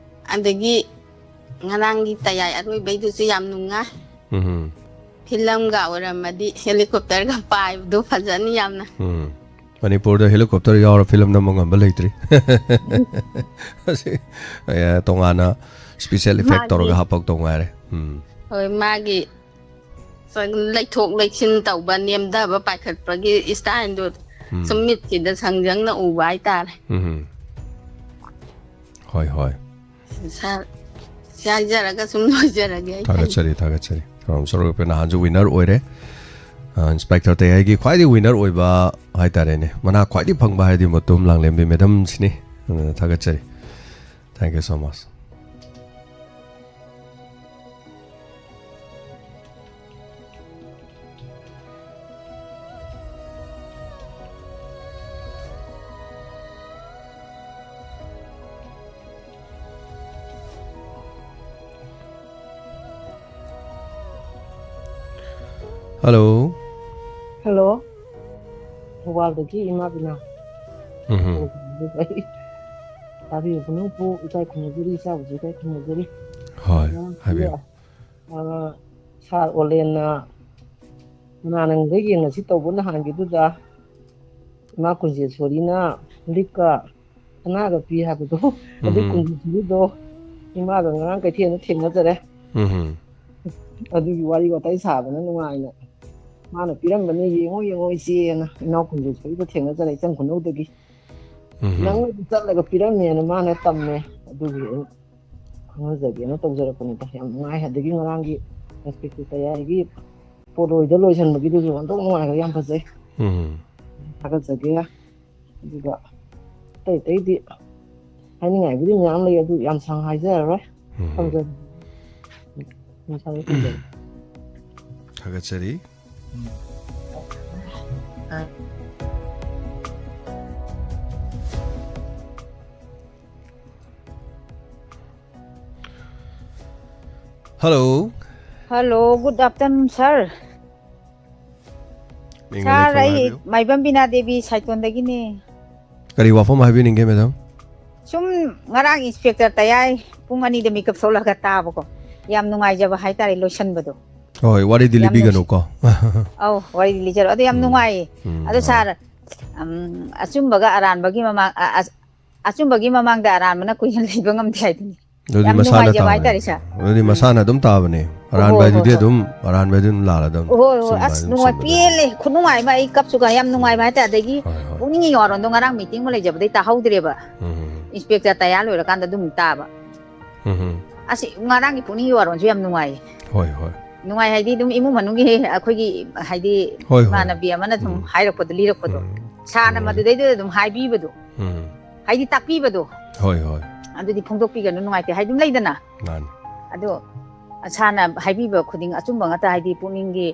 ꯑꯗꯒꯤ ꯉꯔꯥꯡꯒꯤ ꯇꯌꯥꯏ ꯑꯔꯣꯏꯕꯩꯗꯨꯁꯨ ꯌꯥꯝ ꯅꯨꯡꯉꯥꯏ꯫ ꯎꯝ꯫ ꯐꯤꯂꯝꯒ ꯑꯣꯏꯔꯝꯃꯗꯤ ꯍꯦꯂꯤꯀꯣꯞꯇꯔꯒ ꯄꯥꯏꯕꯗꯣ ꯐꯖꯅꯤ ꯌꯥꯝꯅ꯫ ꯎꯝ꯫ ꯃꯅꯤꯄꯨꯔꯗ ꯍꯦꯂꯤꯀꯣꯞꯇꯔ ꯌꯥꯎꯔ ꯐꯤꯂꯝ ꯅꯝꯕ ꯉꯝꯕ ꯂꯩꯇ꯭ꯔꯤ꯫ ꯑꯁꯤ, ꯑꯦ, ꯇꯣꯉꯥꯟꯅ special effect ꯃꯥꯒꯤ ꯇꯧꯔꯒ ꯍꯥꯞꯄꯛꯇꯧ ꯉꯥꯏꯔꯦ꯫ ꯎꯝ꯫ ꯍꯣꯏ, ꯃꯥꯒꯤ ꯂꯩꯊꯣꯛ ꯂꯩꯁꯤꯟ ꯇꯧꯕ, ꯅꯦꯝꯊꯕ ꯄꯥꯏꯈꯠꯄꯒꯤ styleꯗꯣ ꯎꯝ꯫ ꯁꯨꯝ ꯃꯤꯠꯁꯤꯗ ꯁꯪꯖꯪꯅ ꯎꯕ ꯍꯥꯏꯇꯥꯔꯦ꯫ ꯎꯝ꯫ ꯍꯣꯏ, ꯍꯣꯏ꯫ ꯁꯥꯔ, ꯁꯤ ꯍꯥꯏꯖꯔꯒ ꯁꯨꯝ ꯂꯣꯏꯖꯔꯒꯦ ꯑꯩ꯫ ꯊꯥꯒꯠꯆꯔꯤ, ꯊꯥꯒꯠꯆꯔꯤ꯫ ꯁꯣꯝ ꯁꯣꯔꯣꯛꯄꯦꯅ ꯅꯍꯥꯟꯁꯨ winner ꯑꯣꯏꯔꯦ꯫ ꯑ, ꯏꯟꯁꯄꯦꯛꯇꯔ ꯇꯌꯥꯏꯒꯤ ꯈ꯭ꯋꯥꯏꯗꯒꯤ winner ꯑꯣꯏꯕ ꯍꯥꯏꯇꯥꯔꯦꯅꯦ, ꯃꯅꯥ ꯈ꯭ꯋꯥꯏꯗꯒꯤ ꯐꯪꯕ ꯍꯥꯏꯗꯤ ꯃꯨꯇꯨꯝ ꯂꯥꯡꯂꯦꯝꯕꯤ ꯃꯦꯗꯝꯁꯤꯅꯤ꯫ ꯑ, ꯊꯥꯒꯠꯆꯔꯤ꯫ Thank you so much꯫ Hello. Hello. ꯊꯧꯕꯥꯜꯗꯒꯤ ꯏꯃꯥ ꯕꯤꯅꯥ꯫ ꯎꯝ꯫ ꯇꯥꯕꯤꯔꯤꯕ ꯄꯨꯝꯅꯃꯛꯄꯨ ꯏꯀꯥꯏ ꯈꯨꯝꯅꯖꯔꯤ, ꯏꯆꯥꯕꯨꯁꯨ ꯏꯀꯥꯏ ꯈꯨꯝꯅꯖꯔꯤ꯫ ꯍꯣꯏ, ꯉꯔꯥꯡꯁꯦ, ꯍꯥꯏꯕꯤꯌꯨ꯫ ꯑ, ꯁꯥꯔ ꯑꯣꯂꯦꯟꯅ ꯃꯅꯥ ꯅꯪꯗ ꯌꯦꯡꯉꯁꯤ ꯇꯧꯕ ꯅꯍꯥꯟꯒꯤꯗꯨꯗ ꯏꯃꯥ ꯀꯨꯟꯖꯦꯁꯣꯔꯤꯅ ꯂꯤꯛꯀ ꯁꯅꯥꯒ ꯄꯤ ꯍꯥꯏꯕꯗꯣ, ꯑꯗꯨ ꯎꯝ꯫ ꯀꯨꯟꯖꯦꯁꯣꯔꯤꯗꯣ ꯏꯃꯥꯒ ꯉꯔꯥꯡ ꯀꯩꯊꯦꯜꯗ ꯊꯦꯡꯅꯖꯔꯦ꯫ ꯎꯝ꯫ ꯑꯗꯨꯒꯤ ꯋꯥꯔꯤ ꯋꯥꯇꯥꯏ ꯁꯥꯕꯅ ꯅꯨꯡꯉꯥꯏꯅ꯫ ꯃꯥꯅ ꯄꯤꯔꯝꯕꯅꯦ, "ꯌꯦꯡꯉꯣ ꯌꯦꯡꯉꯣ ꯏꯆꯦꯅ", ꯏꯅꯥꯎ ꯈꯨꯟꯖꯣꯏꯊꯣꯏꯒ ꯊꯦꯡꯅꯖꯔꯦ ꯏꯆꯟ ꯈꯨꯅꯧꯗꯒꯤ꯫ ꯎꯝ꯫ "ꯅꯪꯅ ꯆꯠꯂꯒ ꯄꯤꯔꯝꯃꯦꯅ" ꯃꯥꯅ ꯇꯝꯃꯦ꯫ ꯑꯗꯨꯒꯤ ꯑꯩ ꯈꯪꯅꯖꯒꯦꯅ ꯇꯧꯖꯔꯛꯄꯅꯤꯗ꯫ ꯌꯥꯝ ꯅꯨꯡꯉꯥꯏ꯫ ꯑꯗꯒꯤ ꯉꯔꯥꯡꯒꯤ ꯏꯟꯁꯄꯦꯛꯇꯔ ꯇꯌꯥꯏꯒꯤ ꯄꯣꯠꯂꯣꯏꯗ ꯂꯣꯏꯁꯟꯕꯒꯤꯗꯨꯁꯨ ꯑꯣꯟꯊꯣꯛ ꯅꯨꯡꯉꯥꯏꯈ꯭ꯔꯦ, ꯌꯥꯝ ꯐꯖꯩ꯫ ꯎꯝ꯫ ꯊꯥꯒꯠꯆꯒꯦ꯫ ꯑꯗꯨꯒ ꯑꯇꯩ ꯑꯇꯩꯗꯤ ꯍꯥꯏꯅꯤꯡꯉꯥꯏꯕꯨꯗꯤ ꯃꯌꯥꯝ ꯂꯩ, ꯑꯗꯨ ꯌꯥꯝ ꯁꯥꯡ ꯍꯥꯏꯖꯔꯔꯣꯏ꯫ ꯎꯝ꯫ ꯊꯝꯖꯔꯒꯦ꯫ ꯃꯁꯥꯒꯤ ꯊꯝꯖꯔꯦ꯫ ꯊꯥꯒꯠꯆꯔꯤ꯫ Hello꯫ Hello, good afternoon, sir. ꯃꯤꯡ Sir, ꯂꯩꯐꯝ ꯑꯩ ꯍꯥꯏꯕꯤꯌꯨ꯫ ꯃꯥꯏꯕꯝ ꯕꯤꯅꯥ ꯗꯦꯕꯤ ꯁꯥꯏꯇꯣꯟꯗꯒꯤꯅꯦ꯫ ꯀꯔꯤ ꯋꯥꯐꯝ ꯍꯥꯏꯕꯤꯅꯤꯡꯒꯦ, madam? ꯁꯨꯝ ꯉꯔꯥꯡ ꯏꯟꯁꯄꯦꯛꯇꯔ ꯇꯌꯥꯏ ꯄꯨꯡ ꯑꯅꯤꯗ ꯃꯤꯀꯞ ꯊꯣꯛꯂꯛꯑꯒ ꯇꯥꯕꯀꯣ꯫ ꯌꯥꯝ ꯅꯨꯡꯉꯥꯏꯖꯕ ꯍꯥꯏꯇꯥꯔꯦ ꯂꯣꯏꯁꯟꯕꯗꯣ꯫ ꯍꯣꯏ, ꯋꯥꯔꯤꯗꯤ ꯌꯥꯝ ꯂꯤꯕꯤꯒꯅꯨꯀꯣ꯫ ꯑꯧ, ꯋꯥꯔꯤ ꯂꯤꯖꯔꯣ꯫ ꯑꯗꯣ ꯌꯥꯝ ꯎꯝ꯫ ꯅꯨꯡꯉꯥꯏꯌꯦ꯫ ꯎꯝ, ꯑꯗꯣ ꯍꯣꯏ꯫ Sir, ꯎꯝ, ꯑꯆꯨꯝꯕꯒ ꯑꯔꯥꯟꯕꯒꯤ ꯃꯃꯥꯡ-, ꯑ-, ꯑ-, ꯑꯆꯨꯝꯕꯒꯤ ꯃꯃꯥꯡꯗ ꯑꯔꯥꯟꯕꯅ ꯀꯨꯏꯅ ꯂꯩꯕ ꯉꯝꯗꯦ ꯍꯥꯏꯗꯨꯅꯤ꯫ ꯑꯗꯨꯗꯤ ꯌꯥꯝ ꯃꯁꯥꯅ ꯅꯨꯡꯉꯥꯏꯖꯕ ꯇꯥꯕꯅꯦ꯫ ꯍꯥꯏꯇꯥꯔꯦ, sir꯫ ꯑꯗꯨꯗꯤ ꯎꯝ꯫ ꯃꯁꯥꯅ ꯑꯗꯨꯝ ꯇꯥꯕꯅꯦ꯫ ꯍꯣꯏ, ꯑꯔꯥꯟꯕ ꯍꯣꯏ, ꯍꯥꯏꯗꯨꯗꯤ ꯍꯣꯏ꯫ ꯑꯗꯨꯝ, ꯑꯔꯥꯟꯕ ꯍꯥꯏꯗꯨ ꯑꯗꯨꯝ ꯂꯥꯜꯂꯗꯕꯅꯤ꯫ ꯍꯣꯏ, ꯍꯣꯏ, ꯆꯨꯝꯕ ꯑꯁ, ꯍꯥꯏꯗꯨꯅ ꯅꯨꯡꯉꯥꯏ, ꯆꯨꯝꯕ꯫ ꯄꯦꯜꯂꯦ꯫ ꯈꯨꯅꯨꯡꯉꯥꯏ ꯑꯃ, ꯑꯩ ꯀꯞꯁꯨ ꯀꯞ-, ꯌꯥꯝ ꯅꯨꯡꯉꯥꯏꯕ ꯍꯥꯏꯇꯥꯔꯦ꯫ ꯑꯗꯒꯤ ꯍꯣꯏ, ꯍꯣꯏ꯫ ꯄꯨꯛꯅꯤꯡꯒꯤ ꯋꯥꯔꯣꯟꯗꯣ ꯉꯔꯥꯡ meeting ꯑꯃ ꯂꯩꯖꯕꯗꯩ ꯇꯥꯍꯧꯗ꯭ꯔꯦꯕ꯫ ꯎꯝ꯫ ꯏꯟꯁꯄꯦꯛꯇꯔ ꯇꯌꯥ ꯂꯣꯏꯔꯀꯥꯟꯗ ꯑꯗꯨꯝ ꯇꯥꯕ꯫ ꯎꯝ꯫ ꯑꯁ, ꯉꯔꯥꯡꯒꯤ ꯄꯨꯛꯅꯤꯡꯒꯤ ꯋꯥꯔꯣꯟꯁꯨ ꯌꯥꯝ ꯅꯨꯡꯉꯥꯏꯌꯦ꯫ ꯍꯣꯏ, ꯍꯣꯏ꯫ ꯅꯨꯡꯉꯥꯏ ꯍꯥꯏꯗꯤ ꯑꯗꯨꯝ ꯏꯃꯨꯡ ꯃꯅꯨꯡꯒꯤ ꯑꯩꯈꯣꯏꯒꯤ ꯍꯥꯏꯗꯤ ꯍꯣꯏ, ꯍꯣꯏ꯫ ꯏꯃꯥꯟꯅꯕꯤ ꯑꯃꯅ ꯁꯨꯝ ꯎꯝ꯫ ꯍꯥꯏꯔꯛꯄꯗꯣ, ꯂꯤꯔꯛꯄꯗꯣ꯫ ꯎꯝ꯫ Sirꯅ ꯎꯝ꯫ ꯃꯗꯨꯗꯩꯗꯨꯗ ꯑꯗꯨꯝ ꯍꯥꯏꯕꯤꯕꯗꯣ꯫ ꯎꯝ꯫ ꯍꯥꯏꯗꯤ ꯇꯥꯛꯄꯤꯕꯗꯣ꯫ ꯍꯣꯏ, ꯍꯣꯏ꯫ ꯑꯗꯨꯗꯤ ꯐꯣꯡꯗꯣꯛꯄꯤꯒꯅꯨ, ꯅꯨꯡꯉꯥꯏꯇꯦ ꯍꯥꯏꯗꯤ ꯑꯗꯨꯝ ꯂꯩꯗꯅ꯫ ꯃꯥꯅꯤ꯫ ꯑꯗꯣ Sirꯅ ꯍꯥꯏꯕꯤꯕ ꯈꯨꯗꯤꯡ ꯑꯆꯨꯝꯕ ꯉꯥꯛꯇ, ꯍꯥꯏꯗꯤ ꯄꯨꯛꯅꯤꯡꯒꯤ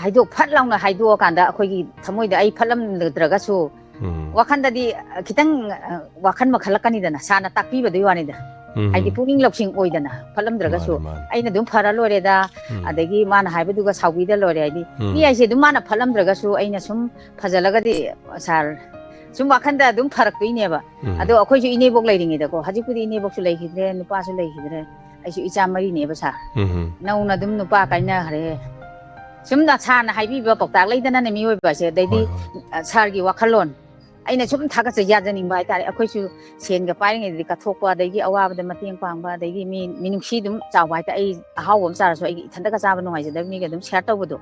ꯍꯥꯏꯗꯣꯛ-, ꯐꯠ ꯂꯥꯎꯅ ꯍꯥꯏꯗꯣꯛꯑꯀꯥꯟꯗ ꯑꯩꯈꯣꯏꯒꯤ ꯊꯃꯣꯏꯗ ꯑꯩ ꯐꯠꯂꯝꯗ꯭ꯔꯒꯁꯨ ꯎꯝ꯫ ꯋꯥꯈꯟꯗꯗꯤ ꯈꯤꯇꯪ, ꯑ, ꯋꯥꯈꯜ ꯃꯈꯜꯂꯛꯀꯅꯤꯗꯅ, Sirꯅ ꯇꯥꯛꯄꯤꯕꯗꯨꯒꯤ ꯋꯥꯅꯤꯗ꯫ ꯎꯝ꯫ ꯍꯥꯏꯗꯤ ꯄꯨꯛꯅꯤꯡ ꯂꯧꯁꯤꯡ ꯑꯣꯏꯗꯅ, ꯐꯠꯂꯝꯗ꯭ꯔꯒꯁꯨ ꯃꯥꯅꯤ, ꯃꯥꯅꯤ꯫ ꯑꯩꯅ ꯑꯗꯨꯝ ꯐꯔ ꯂꯣꯏꯔꯦꯗ, ꯎꯝ꯫ ꯑꯗꯒꯤ ꯃꯥꯅ ꯍꯥꯏꯕꯗꯨꯒ ꯁꯥꯎꯕꯤꯗ ꯂꯣꯏꯔꯦ ꯍꯥꯏꯗꯤ, ꯎꯝ꯫ ꯃꯤ ꯍꯥꯏꯁꯦ ꯑꯗꯨꯝ ꯃꯥꯅ ꯐꯠꯂꯝꯗ꯭ꯔꯒꯁꯨ ꯑꯩꯅ ꯁꯨꯝ ꯐꯖꯜꯂꯒꯗꯤ, Sir, ꯁꯨꯝ ꯋꯥꯈꯟꯗ ꯑꯗꯨꯝ ꯐꯔꯛꯇꯣꯏꯅꯦꯕ꯫ ꯎꯝ꯫ ꯑꯗꯣ ꯑꯩꯈꯣꯏꯁꯨ ꯏꯅꯦꯕꯣꯛ ꯂꯩꯔꯤꯉꯩꯗꯀꯣ, ꯍꯧꯖꯤꯛꯄꯨꯗꯤ ꯏꯅꯦꯕꯣꯛꯁꯨ ꯂꯩꯈꯤꯗ꯭ꯔꯦ, ꯅꯨꯄꯥꯁꯨ ꯂꯩꯈꯤꯗ꯭ꯔꯦ, ꯑꯩꯁꯨ ꯏꯆꯥ ꯃꯔꯤꯅꯦꯕ, Sir꯫ ꯎꯝ꯫ ꯅꯧꯅ ꯑꯗꯨꯝ ꯅꯨꯄꯥ ꯀꯥꯏꯅꯈ꯭ꯔꯦ꯫ ꯁꯨꯝ Sirꯅ ꯍꯥꯏꯕꯤꯕ ꯄꯥꯎꯇꯥꯛ ꯂꯩꯗꯅꯅꯦ ꯃꯤꯑꯣꯏꯕꯁꯦ, ꯑꯗꯩꯗꯤ, ꯍꯣꯏ, ꯍꯣꯏ꯫ ꯑ, Sirꯒꯤ ꯋꯥꯈꯜꯂꯣꯟ, ꯑꯩꯅ ꯁꯨꯝ ꯊꯥꯒꯠꯆ ꯌꯥꯖꯅꯤꯡꯕ ꯍꯥꯏꯇꯥꯔꯦ꯫ ꯑꯩꯈꯣꯏꯁꯨ ꯁꯦꯟꯒ ꯄꯥꯏꯔꯤꯉꯩꯗꯗꯤ ꯀꯠꯊꯣꯛꯄ, ꯑꯗꯒꯤ ꯑꯋꯥꯕꯗ ꯃꯇꯦꯡ ꯄꯥꯡꯕ, ꯑꯗꯒꯤ ꯃꯤ ꯃꯤꯅꯨꯡꯁꯤ ꯑꯗꯨꯝ ꯆꯥꯎꯕ ꯍꯥꯏꯇꯥꯔꯦ꯫ ꯑꯩ ꯑꯍꯥꯎꯕ ꯑꯃ ꯆꯥꯔꯁꯨ ꯑꯩꯒꯤ ꯏꯊꯟꯇꯒ ꯆꯥꯕ ꯅꯨꯡꯉꯥꯏꯖꯗꯕ ꯃꯤꯒ ꯑꯗꯨꯝ ꯁꯤꯌꯥꯔ ꯇꯧꯕꯗꯣ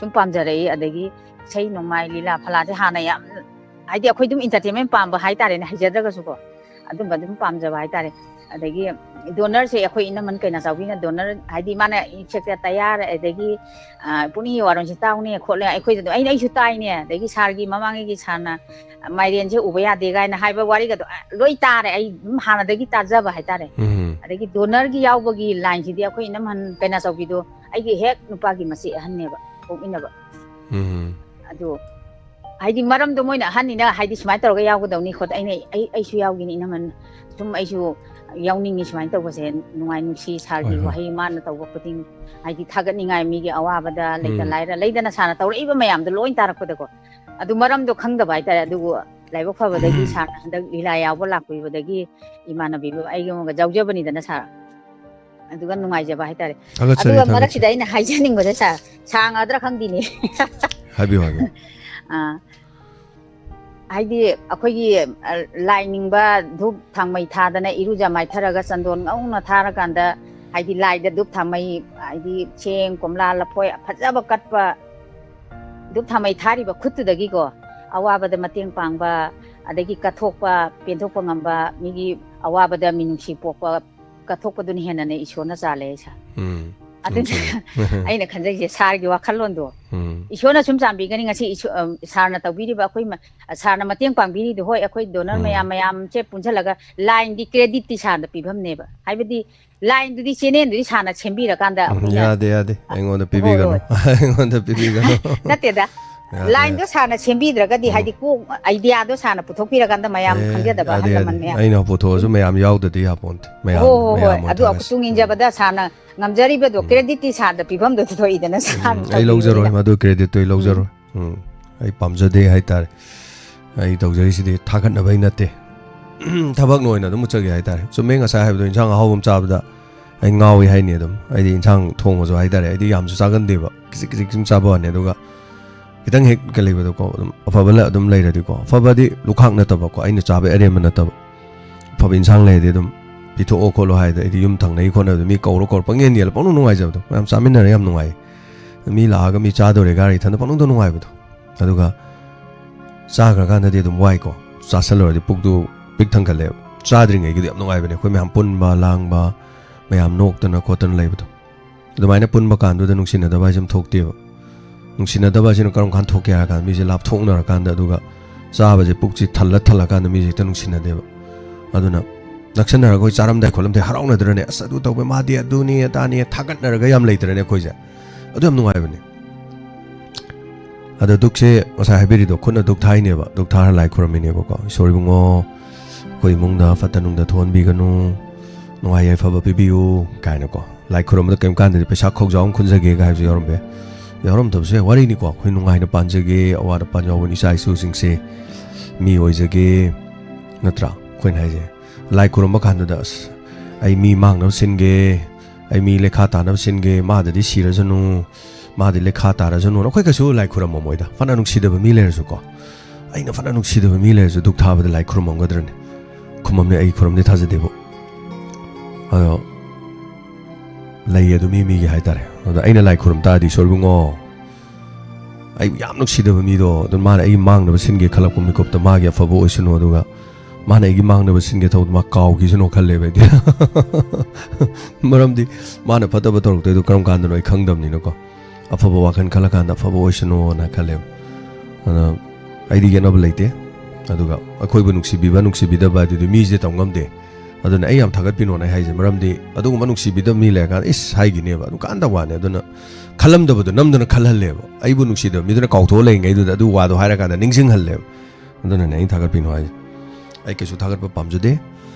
ꯁꯨꯝ ꯄꯥꯝꯖꯔꯛꯏ꯫ ꯑꯗꯒꯤ ꯏꯁꯩ ꯅꯣꯡꯃꯥꯏ ꯂꯤꯂꯥ ꯐꯂꯥꯁꯦ ꯍꯥꯟꯅ ꯌꯥꯝ, ꯍꯥꯏꯗꯤ ꯑꯩꯈꯣꯏ ꯑꯗꯨꯝ ꯏꯟꯇꯔꯇꯦꯟꯃꯦꯟ ꯄꯥꯝꯕ ꯍꯥꯏꯇꯥꯔꯦꯅꯦ, ꯍꯩꯖꯗ꯭ꯔꯒꯁꯨꯀꯣ ꯑꯗꯨꯝꯕ ꯑꯗꯨꯝ ꯄꯥꯝꯖꯕ ꯍꯥꯏꯇꯥꯔꯦ꯫ ꯑꯗꯒꯤ ꯗꯣꯅꯔꯁꯦ ꯑꯩꯈꯣꯏ ꯏꯅꯝꯃꯟ ꯀꯩꯅꯥ ꯆꯥꯎꯕꯤꯅ ꯗꯣꯅꯔ, ꯍꯥꯏꯗꯤ ꯃꯥꯅ ꯏꯁꯩꯁꯦ ꯇꯌꯥꯔ, ꯑꯗꯒꯤ ꯑ, ꯄꯨꯛꯅꯤꯡꯒꯤ ꯋꯥꯔꯣꯟꯁꯦ ꯇꯥꯎꯅꯦ ꯈꯣꯠꯂꯦ, ꯑꯩꯈꯣꯏꯗ ꯑꯗꯨꯝ, ꯑꯩꯅ, ꯑꯩꯁꯨ ꯇꯥꯏꯅꯦ, ꯑꯗꯒꯤ ꯁꯥꯔꯒꯤ ꯃꯃꯥꯡꯉꯩꯒꯤ ꯁꯥꯔꯅ ꯃꯥꯏꯔꯦꯟꯁꯦ ꯎꯕ ꯌꯥꯗꯦ ꯀꯥꯏꯅ ꯍꯥꯏꯕ ꯋꯥꯔꯤꯒꯗꯣ, ꯑ, ꯂꯣꯏ ꯇꯥꯔꯦ꯫ ꯑꯩ ꯑꯗꯨꯝ ꯍꯥꯟꯅꯗꯒꯤ ꯇꯥꯖꯕ ꯍꯥꯏꯇꯥꯔꯦ꯫ ꯎꯝ꯫ ꯑꯗꯒꯤ ꯗꯣꯅꯔꯒꯤ ꯌꯥꯎꯕꯒꯤ ꯂꯥꯏꯟꯁꯤꯗꯤ ꯑꯩꯈꯣꯏ ꯏꯅꯝꯍꯟ ꯀꯩꯅꯥꯆꯧꯕꯤꯗꯣ ꯑꯩꯒꯤ ꯍꯦꯛ ꯅꯨꯄꯥꯒꯤ ꯃꯆꯦ ꯑꯍꯟꯅꯦꯕ, ꯄꯣꯛꯃꯤꯟꯅꯕ꯫ ꯎꯝ꯫ ꯑꯗꯨ ꯍꯥꯏꯗꯤ ꯃꯔꯝꯗꯣ ꯃꯣꯏꯅ ꯑꯍꯟꯅꯤꯅ ꯍꯥꯏꯗꯤ ꯁꯨꯃꯥꯏꯅ ꯇꯧꯔꯒ ꯌꯥꯎꯒꯗꯧꯅꯤ ꯈꯣꯠ-, ꯑꯩꯅ, "ꯑꯩ, ꯑꯩꯁꯨ ꯌꯥꯎꯒꯦꯅꯤ ꯏꯅꯝꯃꯟ, ꯁꯨꯝ ꯑꯩꯁꯨ ꯌꯥꯎꯅꯤꯡꯉꯤ ꯁꯨꯃꯥꯏꯅ ꯇꯧꯕꯁꯦ, ꯅꯨꯡꯉꯥꯏ ꯅꯨꯡꯁꯤ ꯁꯥꯔꯒꯤ ꯍꯣꯏ, ꯍꯣꯏ꯫ ꯋꯥꯍꯩ ꯃꯥꯅ ꯇꯧꯕ ꯈꯨꯗꯤꯡ, ꯍꯥꯏꯗꯤ ꯊꯥꯒꯠꯅꯤꯡꯉꯥꯏ ꯃꯤꯒꯤ ꯑꯋꯥꯕꯗ ꯂꯩꯇ ꯎꯝ꯫ ꯂꯥꯏꯔ ꯂꯩꯗꯅ ꯁꯥꯔꯅ ꯇꯧꯔꯛꯏꯕ ꯃꯌꯥꯝꯗꯣ ꯂꯣꯏ ꯇꯥꯔꯛꯄꯗꯀꯣ, ꯑꯗꯨ ꯃꯔꯝꯗꯣ ꯈꯪꯗꯕ ꯍꯥꯏꯇꯥꯔꯦ꯫ ꯑꯗꯨꯕꯨ ꯂꯥꯏꯕꯛ ꯐꯕꯗꯒꯤ ꯁꯥꯔꯅ ꯍꯟꯗꯛ ꯂꯤꯂꯥ ꯌꯥꯎꯕ ꯂꯥꯛꯄꯤꯕꯗꯒꯤ ꯏꯃꯥꯟꯅꯕꯤꯕꯨ ꯑꯩꯒ ꯑꯃꯒ ꯌꯥꯎꯖꯕꯅꯤꯗꯅ ꯁꯥꯔ, ꯑꯗꯨꯒ ꯅꯨꯡꯉꯥꯏꯖꯕ ꯍꯥꯏꯇꯥꯔꯦ꯫ ꯊꯥꯒꯠꯆꯔꯤ, ꯑꯗꯨꯒ ꯊꯥꯒꯠꯆꯔꯤ꯫ ꯃꯔꯛꯁꯤꯗ ꯑꯩꯅ ꯍꯥꯏꯖꯅꯤꯡꯕꯁꯦ ꯁꯥꯔ, ꯁꯥꯡꯉꯗ꯭ꯔꯥ ꯈꯪꯗꯦꯅꯦ꯫ ꯍꯥꯏꯕꯤꯌꯨ, ꯍꯥꯏꯕꯤꯌꯨ꯫ ꯑꯥ, ꯍꯥꯏꯗꯤ ꯑꯩꯈꯣꯏꯒꯤ, ꯑ, ꯂꯥꯏ ꯅꯤꯡꯕ ꯙꯨꯞ ꯊꯥꯡꯃꯩ ꯊꯥꯗꯅ ꯏꯔꯨꯖ ꯃꯥꯏꯊꯔꯒ ꯆꯟꯗꯣꯟ ꯉꯧꯅ ꯊꯥꯔꯀꯥꯟꯗ, ꯍꯥꯏꯗꯤ ꯂꯥꯏꯗ ꯙꯨꯞ ꯊꯥꯡꯃꯩ, ꯍꯥꯏꯗꯤ ꯆꯦꯡ, ꯀꯣꯝꯂꯥ, ꯂꯐꯣꯏ ꯐꯖꯕ ꯀꯠꯄ, ꯙꯨꯞ ꯊꯥꯡꯃꯩ ꯊꯥꯔꯤꯕ ꯈꯨꯠꯇꯨꯗꯒꯤꯀꯣ ꯑꯋꯥꯕꯗ ꯃꯇꯦꯡ ꯄꯥꯡꯕ, ꯑꯗꯒꯤ ꯀꯠꯊꯣꯛꯄ, ꯄꯦꯟꯊꯣꯛꯄ ꯉꯝꯕ, ꯃꯤꯒꯤ ꯑꯋꯥꯕꯗ ꯃꯤꯅꯨꯡꯁꯤ ꯄꯣꯛꯄ, ꯀꯠꯊꯣꯛꯄꯗꯨꯅ ꯍꯦꯟꯅꯅꯦ ꯏꯁꯣꯔꯅ ꯆꯥꯜꯂꯦ ꯁꯥꯔ꯫ ꯎꯝ, ꯑꯗꯨꯅ ꯌꯥꯝ ꯆꯨꯝꯃꯦ꯫ ꯑꯩꯅ ꯈꯟꯖꯩꯁꯦ ꯁꯥꯔꯒꯤ ꯋꯥꯈꯜꯂꯣꯟꯗꯣ꯫ ꯎꯝ꯫ ꯏꯁꯣꯔꯅ ꯁꯨꯝ ꯆꯥꯟꯕꯤꯒꯅꯤ꯫ ꯉꯁꯤ ꯏꯁꯣ-, ꯑ, ꯁꯥꯔꯅ ꯇꯧꯕꯤꯔꯤꯕ ꯑꯩꯈꯣꯏ ꯃ-, ꯑ, ꯁꯥꯔꯅ ꯃꯇꯦꯡ ꯄꯥꯡꯕꯤꯔꯤꯗꯣ, ꯍꯣꯏ, ꯑꯩꯈꯣꯏ ꯗꯣꯅꯔ ꯎꯝ꯫ ꯃꯌꯥꯝ ꯃꯌꯥꯝꯁꯦ ꯄꯨꯟꯁꯤꯜꯂꯒ ꯂꯥꯏꯟꯗꯤ ꯀ꯭ꯔꯦꯗꯤꯠꯇꯤ ꯁꯥꯔꯗ ꯄꯤꯐꯝꯅꯦꯕ꯫ ꯍꯥꯏꯕꯗꯤ ꯂꯥꯏꯟꯗꯨꯗꯤ, ꯆꯦꯅꯦꯜꯗꯨꯗꯤ ꯁꯥꯔꯅ ꯁꯦꯝꯕꯤꯔꯀꯥꯟꯗ ꯎꯝ, ꯑꯩꯈꯣꯏꯅ ꯌꯥꯗꯦ, ꯌꯥꯗꯦ꯫ ꯑ, ꯑꯩꯉꯣꯟꯗ ꯍꯣꯏ, ꯄꯤꯕꯤꯒꯅꯨ꯫ ꯍꯣꯏ꯫ ꯑꯩꯉꯣꯟꯗ ꯄꯤꯕꯤꯒꯅꯨ꯫ ꯅꯠꯇꯦꯗ, ꯌꯥꯗꯦ, ꯂꯥꯏꯟꯗꯣ ꯌꯥꯗꯦ꯫ ꯁꯥꯔꯅ ꯁꯦꯝꯕꯤꯗ꯭ꯔꯒꯗꯤ, ꯎꯝ꯫ ꯍꯥꯏꯗꯤ ꯀꯣꯛ, ꯑꯥꯏꯗꯤꯌꯥꯗꯣ ꯁꯥꯔꯅ ꯄꯨꯊꯣꯛꯄꯤꯔꯀꯥꯟꯗ ꯃꯌꯥꯝ ꯑꯦ, ꯈꯪꯖꯗꯕ ꯑꯍꯜ ꯌꯥꯗꯦ, ꯂꯃꯟ ꯌꯥꯗꯦ꯫ ꯃꯌꯥꯝ꯫ ꯑꯩꯅ ꯄꯨꯊꯣꯛꯑꯁꯨ ꯎꯝ꯫ ꯃꯌꯥꯝ ꯌꯥꯎꯗꯗꯤ ꯌꯥꯄꯣꯟꯇꯦ꯫ ꯃꯌꯥꯝ, ꯍꯣꯏ, ꯍꯣꯏ, ꯍꯣꯏ꯫ ꯃꯌꯥꯝ ꯑꯣꯏꯅ ꯑꯗꯨ ꯊꯥꯒꯠꯁꯤ꯫ ꯇꯨꯡ ꯎꯝ꯫ ꯏꯟꯖꯕꯗ ꯁꯥꯔꯅ ꯉꯝꯖꯔꯤꯕꯗꯣ ꯎꯝ꯫ ꯀ꯭ꯔꯦꯗꯤꯠꯇꯤ ꯁꯥꯔꯗ ꯄꯤꯐꯝꯗꯣ ꯊꯣꯛꯏꯗꯅ ꯎꯝ, ꯁꯥꯔꯅ ꯎꯝ꯫ ꯑꯩ ꯂꯧꯖꯔꯣꯏ, ꯇꯧꯕꯤꯕꯅꯤꯅ꯫ ꯃꯗꯨ ꯀ꯭ꯔꯦꯗꯤꯠꯇꯣ ꯑꯩ ꯎꯝ꯫ ꯂꯧꯖꯔꯣꯏ꯫ ꯎꯝ, ꯑꯩ ꯄꯥꯝꯖꯗꯦ ꯍꯥꯏꯇꯥꯔꯦ꯫ ꯑꯩ ꯇꯧꯖꯔꯤꯁꯤꯗꯤ ꯊꯥꯒꯠꯅꯕꯩ ꯅꯠꯇꯦ꯫ ꯊꯕꯛꯅ ꯑꯣꯏꯅ ꯑꯗꯨꯝ ꯎꯠꯆꯒꯦ ꯍꯥꯏꯇꯥꯔꯦ꯫ ꯆꯨꯝꯃꯦ, ꯉꯁꯥꯏ ꯍꯥꯏꯕꯗꯣ ꯏꯟꯁꯥꯡ ꯑꯍꯥꯎꯕ ꯑꯃ ꯆꯥꯕꯗ ꯑꯩ ꯉꯥꯎꯏ ꯍꯥꯏꯅꯤ ꯑꯗꯨꯝ꯫ ꯑꯩꯗꯤ ꯏꯟꯁꯥꯡ ꯊꯣꯡꯕꯁꯨ ꯍꯥꯏꯇꯥꯔꯦ, ꯑꯩꯗꯤ ꯌꯥꯝꯁꯨ ꯆꯥꯒꯟꯗꯦꯕ, ꯈꯤꯖꯤꯛ ꯈꯤꯖꯤꯛ ꯁꯨꯝ ꯆꯥꯕ ꯋꯥꯅꯤ꯫ ꯑꯗꯨꯒ ꯈꯤꯇꯪ ꯍꯦꯛ ꯀꯩ ꯂꯩꯕꯗꯀꯣ, ꯑꯗꯨꯝ ꯑꯐꯕ ꯂ-, ꯑꯗꯨꯝ ꯂꯩꯔꯗꯤꯀꯣ, ꯑꯐꯕꯗꯤ ꯂꯨꯈꯥꯛ ꯅꯠꯇꯕꯀꯣ, ꯑꯩꯅ ꯆꯥꯕ ꯑꯔꯦꯝꯕ ꯅꯠꯇꯕ, ꯑꯐꯕ ꯏꯟꯁꯥꯡ ꯂꯩꯔꯗꯤ ꯑꯗꯨꯝ ꯄꯤꯊꯣꯛꯑꯣ ꯈꯣꯠꯂꯣ ꯍꯥꯏꯗ, ꯑꯩꯗꯤ ꯌꯨꯝ ꯊꯪꯅꯩ ꯈꯣꯠꯅꯕꯗ ꯃꯤ ꯀꯧꯔ ꯀꯧꯔ ꯄꯪꯌꯦꯟ ꯌꯦꯜꯂ ꯄꯪꯅꯨꯡ ꯅꯨꯡꯉꯥꯏꯖꯕꯗꯣ, ꯃꯌꯥꯝ ꯆꯥꯃꯤꯟꯅꯔꯦ ꯌꯥꯝ ꯅꯨꯡꯉꯥꯏ꯫ ꯃꯤ ꯂꯥꯛꯑꯒ ꯃꯤ ꯆꯥꯗꯣꯔꯦ ꯒꯥꯔꯤ ꯏꯊꯟꯗ ꯄꯪꯅꯨꯡꯗ ꯅꯨꯡꯉꯥꯏꯕꯗꯣ꯫ ꯑꯗꯨꯒ ꯆꯥꯈ꯭ꯔꯀꯥꯟꯗꯗꯤ ꯑꯗꯨꯝ ꯋꯥꯏꯀꯣ, ꯆꯥꯁꯜꯂꯨꯔꯗꯤ ꯄꯨꯛꯇꯨ ꯄꯤꯛ ꯊꯟꯒꯠꯂꯦꯕ꯫ ꯆꯥꯗ꯭ꯔꯤꯉꯩꯒꯤꯗꯤ ꯌꯥꯝ ꯅꯨꯡꯉꯥꯏꯕꯅꯦ, ꯑꯩꯈꯣꯏ ꯃꯌꯥꯝ ꯄꯨꯟꯕ ꯂꯥꯡꯕ, ꯃꯌꯥꯝ ꯅꯣꯛꯇꯅ ꯈꯣꯠꯇꯅ ꯂꯩꯕꯗꯣ꯫ ꯑꯗꯨꯃꯥꯏꯅ ꯄꯨꯟꯕ ꯀꯥꯟꯗꯨꯗ ꯅꯨꯡꯁꯤꯅꯗꯕ ꯍꯥꯏꯁꯦ ꯑꯃ ꯊꯣꯛꯇꯦꯕ꯫ ꯅꯨꯡꯁꯤꯅꯗꯕ ꯍꯥꯏꯁꯤꯅ ꯀꯔꯝ ꯀꯥꯟꯗ ꯊꯣꯛꯀꯦ ꯍꯥꯏꯔ ꯀꯥꯟꯗ, ꯃꯤꯁꯦ ꯂꯥꯞꯊꯣꯛꯅꯔꯀꯥꯟꯗ, ꯑꯗꯨꯒ ꯆꯥꯕꯁꯦ ꯄꯨꯛꯁꯤ ꯊꯜꯂ ꯊꯜꯂꯀꯥꯟꯗ ꯃꯤꯁꯦ ꯍꯦꯛꯇ ꯅꯨꯡꯁꯤꯅꯗꯦꯕ꯫ ꯑꯗꯨꯅ ꯅꯛꯁꯟꯅꯔꯒ ꯑꯩꯈꯣꯏ ꯆꯥꯔꯝꯗꯥꯏ ꯈꯣꯠꯂꯝꯗꯥꯏ ꯍꯔꯥꯎꯅꯗ꯭ꯔꯅꯦ? "ꯑꯁ, ꯑꯗꯨ ꯇꯧꯕ, ꯃꯥꯗꯤ ꯑꯗꯨꯅꯤ ꯑꯗꯥꯅꯤ" ꯊꯥꯒꯠꯅꯔꯒ ꯌꯥꯝ ꯂꯩꯇ꯭ꯔꯅꯦ ꯑꯩꯈꯣꯏꯁꯦ? ꯑꯗꯨ ꯌꯥꯝ ꯅꯨꯡꯉꯥꯏꯕꯅꯦ꯫ ꯑꯗꯣ ꯙꯨꯛꯁꯦ ꯉꯁꯥꯏ ꯍꯥꯏꯕꯤꯔꯤꯗꯣ, ꯈꯨꯠꯅ ꯙꯨꯛ ꯊꯥꯏꯅꯦꯕ, ꯙꯨꯛ ꯊꯥꯔ ꯂꯥꯏ ꯈꯨꯔꯝꯃꯤꯅꯦꯕꯀꯣ꯫ "ꯏꯁꯣꯔ ꯏꯕꯨꯡꯉꯣ, ꯑꯩꯈꯣꯏ ꯏꯃꯨꯡꯗ ꯐꯠꯇ ꯅꯨꯡꯗ ꯊꯣꯛꯍꯟꯕꯤꯒꯅꯨ, ꯅꯨꯡꯉꯥꯏ ꯌꯥꯏꯐꯕ ꯄꯤꯕꯤꯌꯨ" ꯀꯥꯏꯅꯀꯣ꯫ ꯂꯥꯏ ꯈꯨꯔꯨꯝꯕꯗ ꯀꯩꯝ ꯀꯥꯟꯗꯗꯤ ꯄꯩꯁꯥ ꯈꯧꯖꯥꯎ ꯑꯃ ꯈꯨꯟꯖꯒꯦꯒ ꯍꯥꯏꯕꯁꯨ ꯌꯥꯎꯔꯝꯕ ꯌꯥꯏ꯫ ꯌꯥꯎꯔꯝꯗꯕꯁꯨ ꯌꯥꯏ, ꯋꯥꯔꯤꯅꯤꯀꯣ꯫ ꯑꯩꯈꯣꯏ ꯅꯨꯡꯉꯥꯏꯅ ꯄꯥꯟꯖꯒꯦ, ꯑꯋꯥꯠ ꯑꯄꯥ ꯌꯥꯎꯕ ꯏꯆꯥ ꯏꯁꯨꯁꯤꯡꯁꯦ ꯃꯤ ꯑꯣꯏꯖꯒꯦ, ꯅꯠꯇ꯭ꯔꯥ? ꯑꯩꯈꯣꯏꯅ ꯍꯥꯏꯁꯦ꯫ ꯂꯥꯏ ꯈꯨꯔꯨꯝꯕ ꯀꯥꯟꯗꯨꯗ, "ꯑꯁ, ꯑꯩ ꯃꯤ ꯃꯥꯡꯅꯕ ꯁꯤꯟꯒꯦ, ꯑꯩ ꯃꯤ ꯂꯩꯈꯥ ꯇꯥꯅꯕ ꯁꯤꯟꯒꯦ, ꯃꯥꯗꯗꯤ ꯁꯤꯔꯁꯅꯨ, ꯃꯥꯗꯤ ꯂꯩꯈꯥ ꯇꯥꯔꯁꯅꯨ"꯫ ꯑꯩꯈꯣꯏ ꯀꯩꯁꯨ ꯂꯥꯏ ꯈꯨꯔꯝꯃꯝꯃꯣꯏꯗ, ꯐꯅ ꯅꯨꯡꯁꯤꯗꯕ ꯃꯤ ꯂꯩꯔꯁꯨꯀꯣ꯫ ꯑꯩꯅ ꯐꯅ ꯅꯨꯡꯁꯤꯗꯕ ꯃꯤ ꯂꯩꯔꯁꯨ ꯙꯨꯛ ꯊꯥꯕꯗ ꯂꯥꯏ ꯈꯨꯔꯨꯝꯃꯝꯒꯗ꯭ꯔꯅꯦ? ꯈꯨꯔꯨꯝꯃꯝꯅꯤ, ꯑꯩ ꯈꯨꯔꯨꯝꯗꯤ ꯊꯥꯖꯗꯦꯕꯨ꯫ ꯑꯗꯣ ꯂꯩ ꯑꯗꯨ ꯃꯤ ꯃꯤꯒꯤ ꯍꯥꯏꯇꯥꯔꯦ꯫ ꯑꯗꯣ ꯑꯩꯅ ꯂꯥꯏ ꯈꯨꯔꯨꯝ ꯇꯥꯔꯗꯤ, "ꯏꯁꯣꯔ ꯏꯕꯨꯡꯉꯣ, ꯑꯩ ꯌꯥꯝ ꯅꯨꯡꯁꯤꯗꯕ ꯃꯤꯗꯣ, ꯑꯗꯨ ꯃꯥꯅ ꯑꯩꯒꯤ ꯃꯥꯡꯅꯕ ꯁꯤꯟꯒꯦ ꯈꯜꯂꯛꯄ ꯃꯤꯀꯨꯞꯇ ꯃꯥꯒꯤ ꯑꯐꯕ ꯑꯣꯏꯁꯅꯨ, ꯑꯗꯨꯒ ꯃꯥꯅ ꯑꯩꯒꯤ ꯃꯥꯡꯅꯕ ꯁꯤꯟꯒꯦ ꯊꯧꯕꯗ ꯃꯥ ꯀꯥꯎꯈꯤꯁꯅꯨ" ꯈꯜꯂꯦꯕ ꯑꯩꯗꯤ꯫ ꯃꯔꯝꯗꯤ ꯃꯥꯅ ꯐꯠꯇꯕ ꯇꯧꯔꯛꯇꯣꯏꯗꯣ ꯀꯔꯝ ꯀꯥꯟꯗꯅꯣ ꯑꯩ ꯈꯪꯗꯕꯅꯤꯅꯀꯣ꯫ ꯑꯐꯕ ꯋꯥꯈꯜ ꯈꯜꯂꯀꯥꯟꯗ ꯑꯐꯕ ꯑꯣꯏꯁꯅꯨꯅ ꯈꯜꯂꯦꯕ꯫ ꯑꯗꯨꯅ ꯑꯩꯗꯤ ꯌꯦꯠꯅꯕ ꯂꯩꯇꯦ꯫ ꯑꯗꯨꯒ ꯑꯩꯈꯣꯏꯕꯨ ꯅꯨꯡꯁꯤꯕꯤꯕ ꯅꯨꯡꯁꯤꯕꯤꯗꯕ ꯑꯗꯨꯗꯤ ꯃꯤꯁꯦ ꯇꯝ ꯉꯝꯗꯦ꯫ ꯑꯗꯨꯅ ꯑꯩ ꯌꯥꯝ ꯊꯥꯒꯠꯄꯤꯅꯣꯅ ꯑꯩ ꯍꯥꯏꯁꯦ, ꯃꯔꯝꯗꯤ ꯑꯗꯨꯒꯨꯝꯕ ꯅꯨꯡꯁꯤꯕꯤꯗꯕ ꯃꯤ ꯂꯩꯔꯀꯥꯟꯗ ꯏꯁ ꯍꯥꯏꯈꯤꯅꯦꯕ, ꯑꯗꯨꯝ ꯀꯥꯟꯗ ꯋꯥꯅꯦ꯫ ꯑꯗꯨꯅ ꯈꯜꯂꯝꯗꯕꯗꯣ ꯅꯝꯗꯅ ꯈꯜꯍꯜꯂꯦꯕ꯫ ꯑꯩꯕꯨ ꯅꯨꯡꯁꯤꯗꯕ ꯃꯤꯗꯨꯅ ꯀꯥꯎꯊꯣꯛꯑ ꯂꯩꯔꯤꯉꯩꯗꯨꯗ ꯑꯗꯨ ꯋꯥꯗꯣ ꯍꯥꯏꯔꯀꯥꯟꯗ ꯅꯤꯡꯁꯤꯡꯍꯜꯂꯦꯕ꯫ ꯑꯗꯨꯅꯅꯦ ꯑꯩꯅ ꯊꯥꯒꯠꯄꯤꯅꯣ ꯍꯥꯏꯁꯦ꯫ ꯑꯩ ꯀꯩꯁꯨ ꯊꯥꯒꯠꯄ ꯄꯥꯝꯖꯗꯦ꯫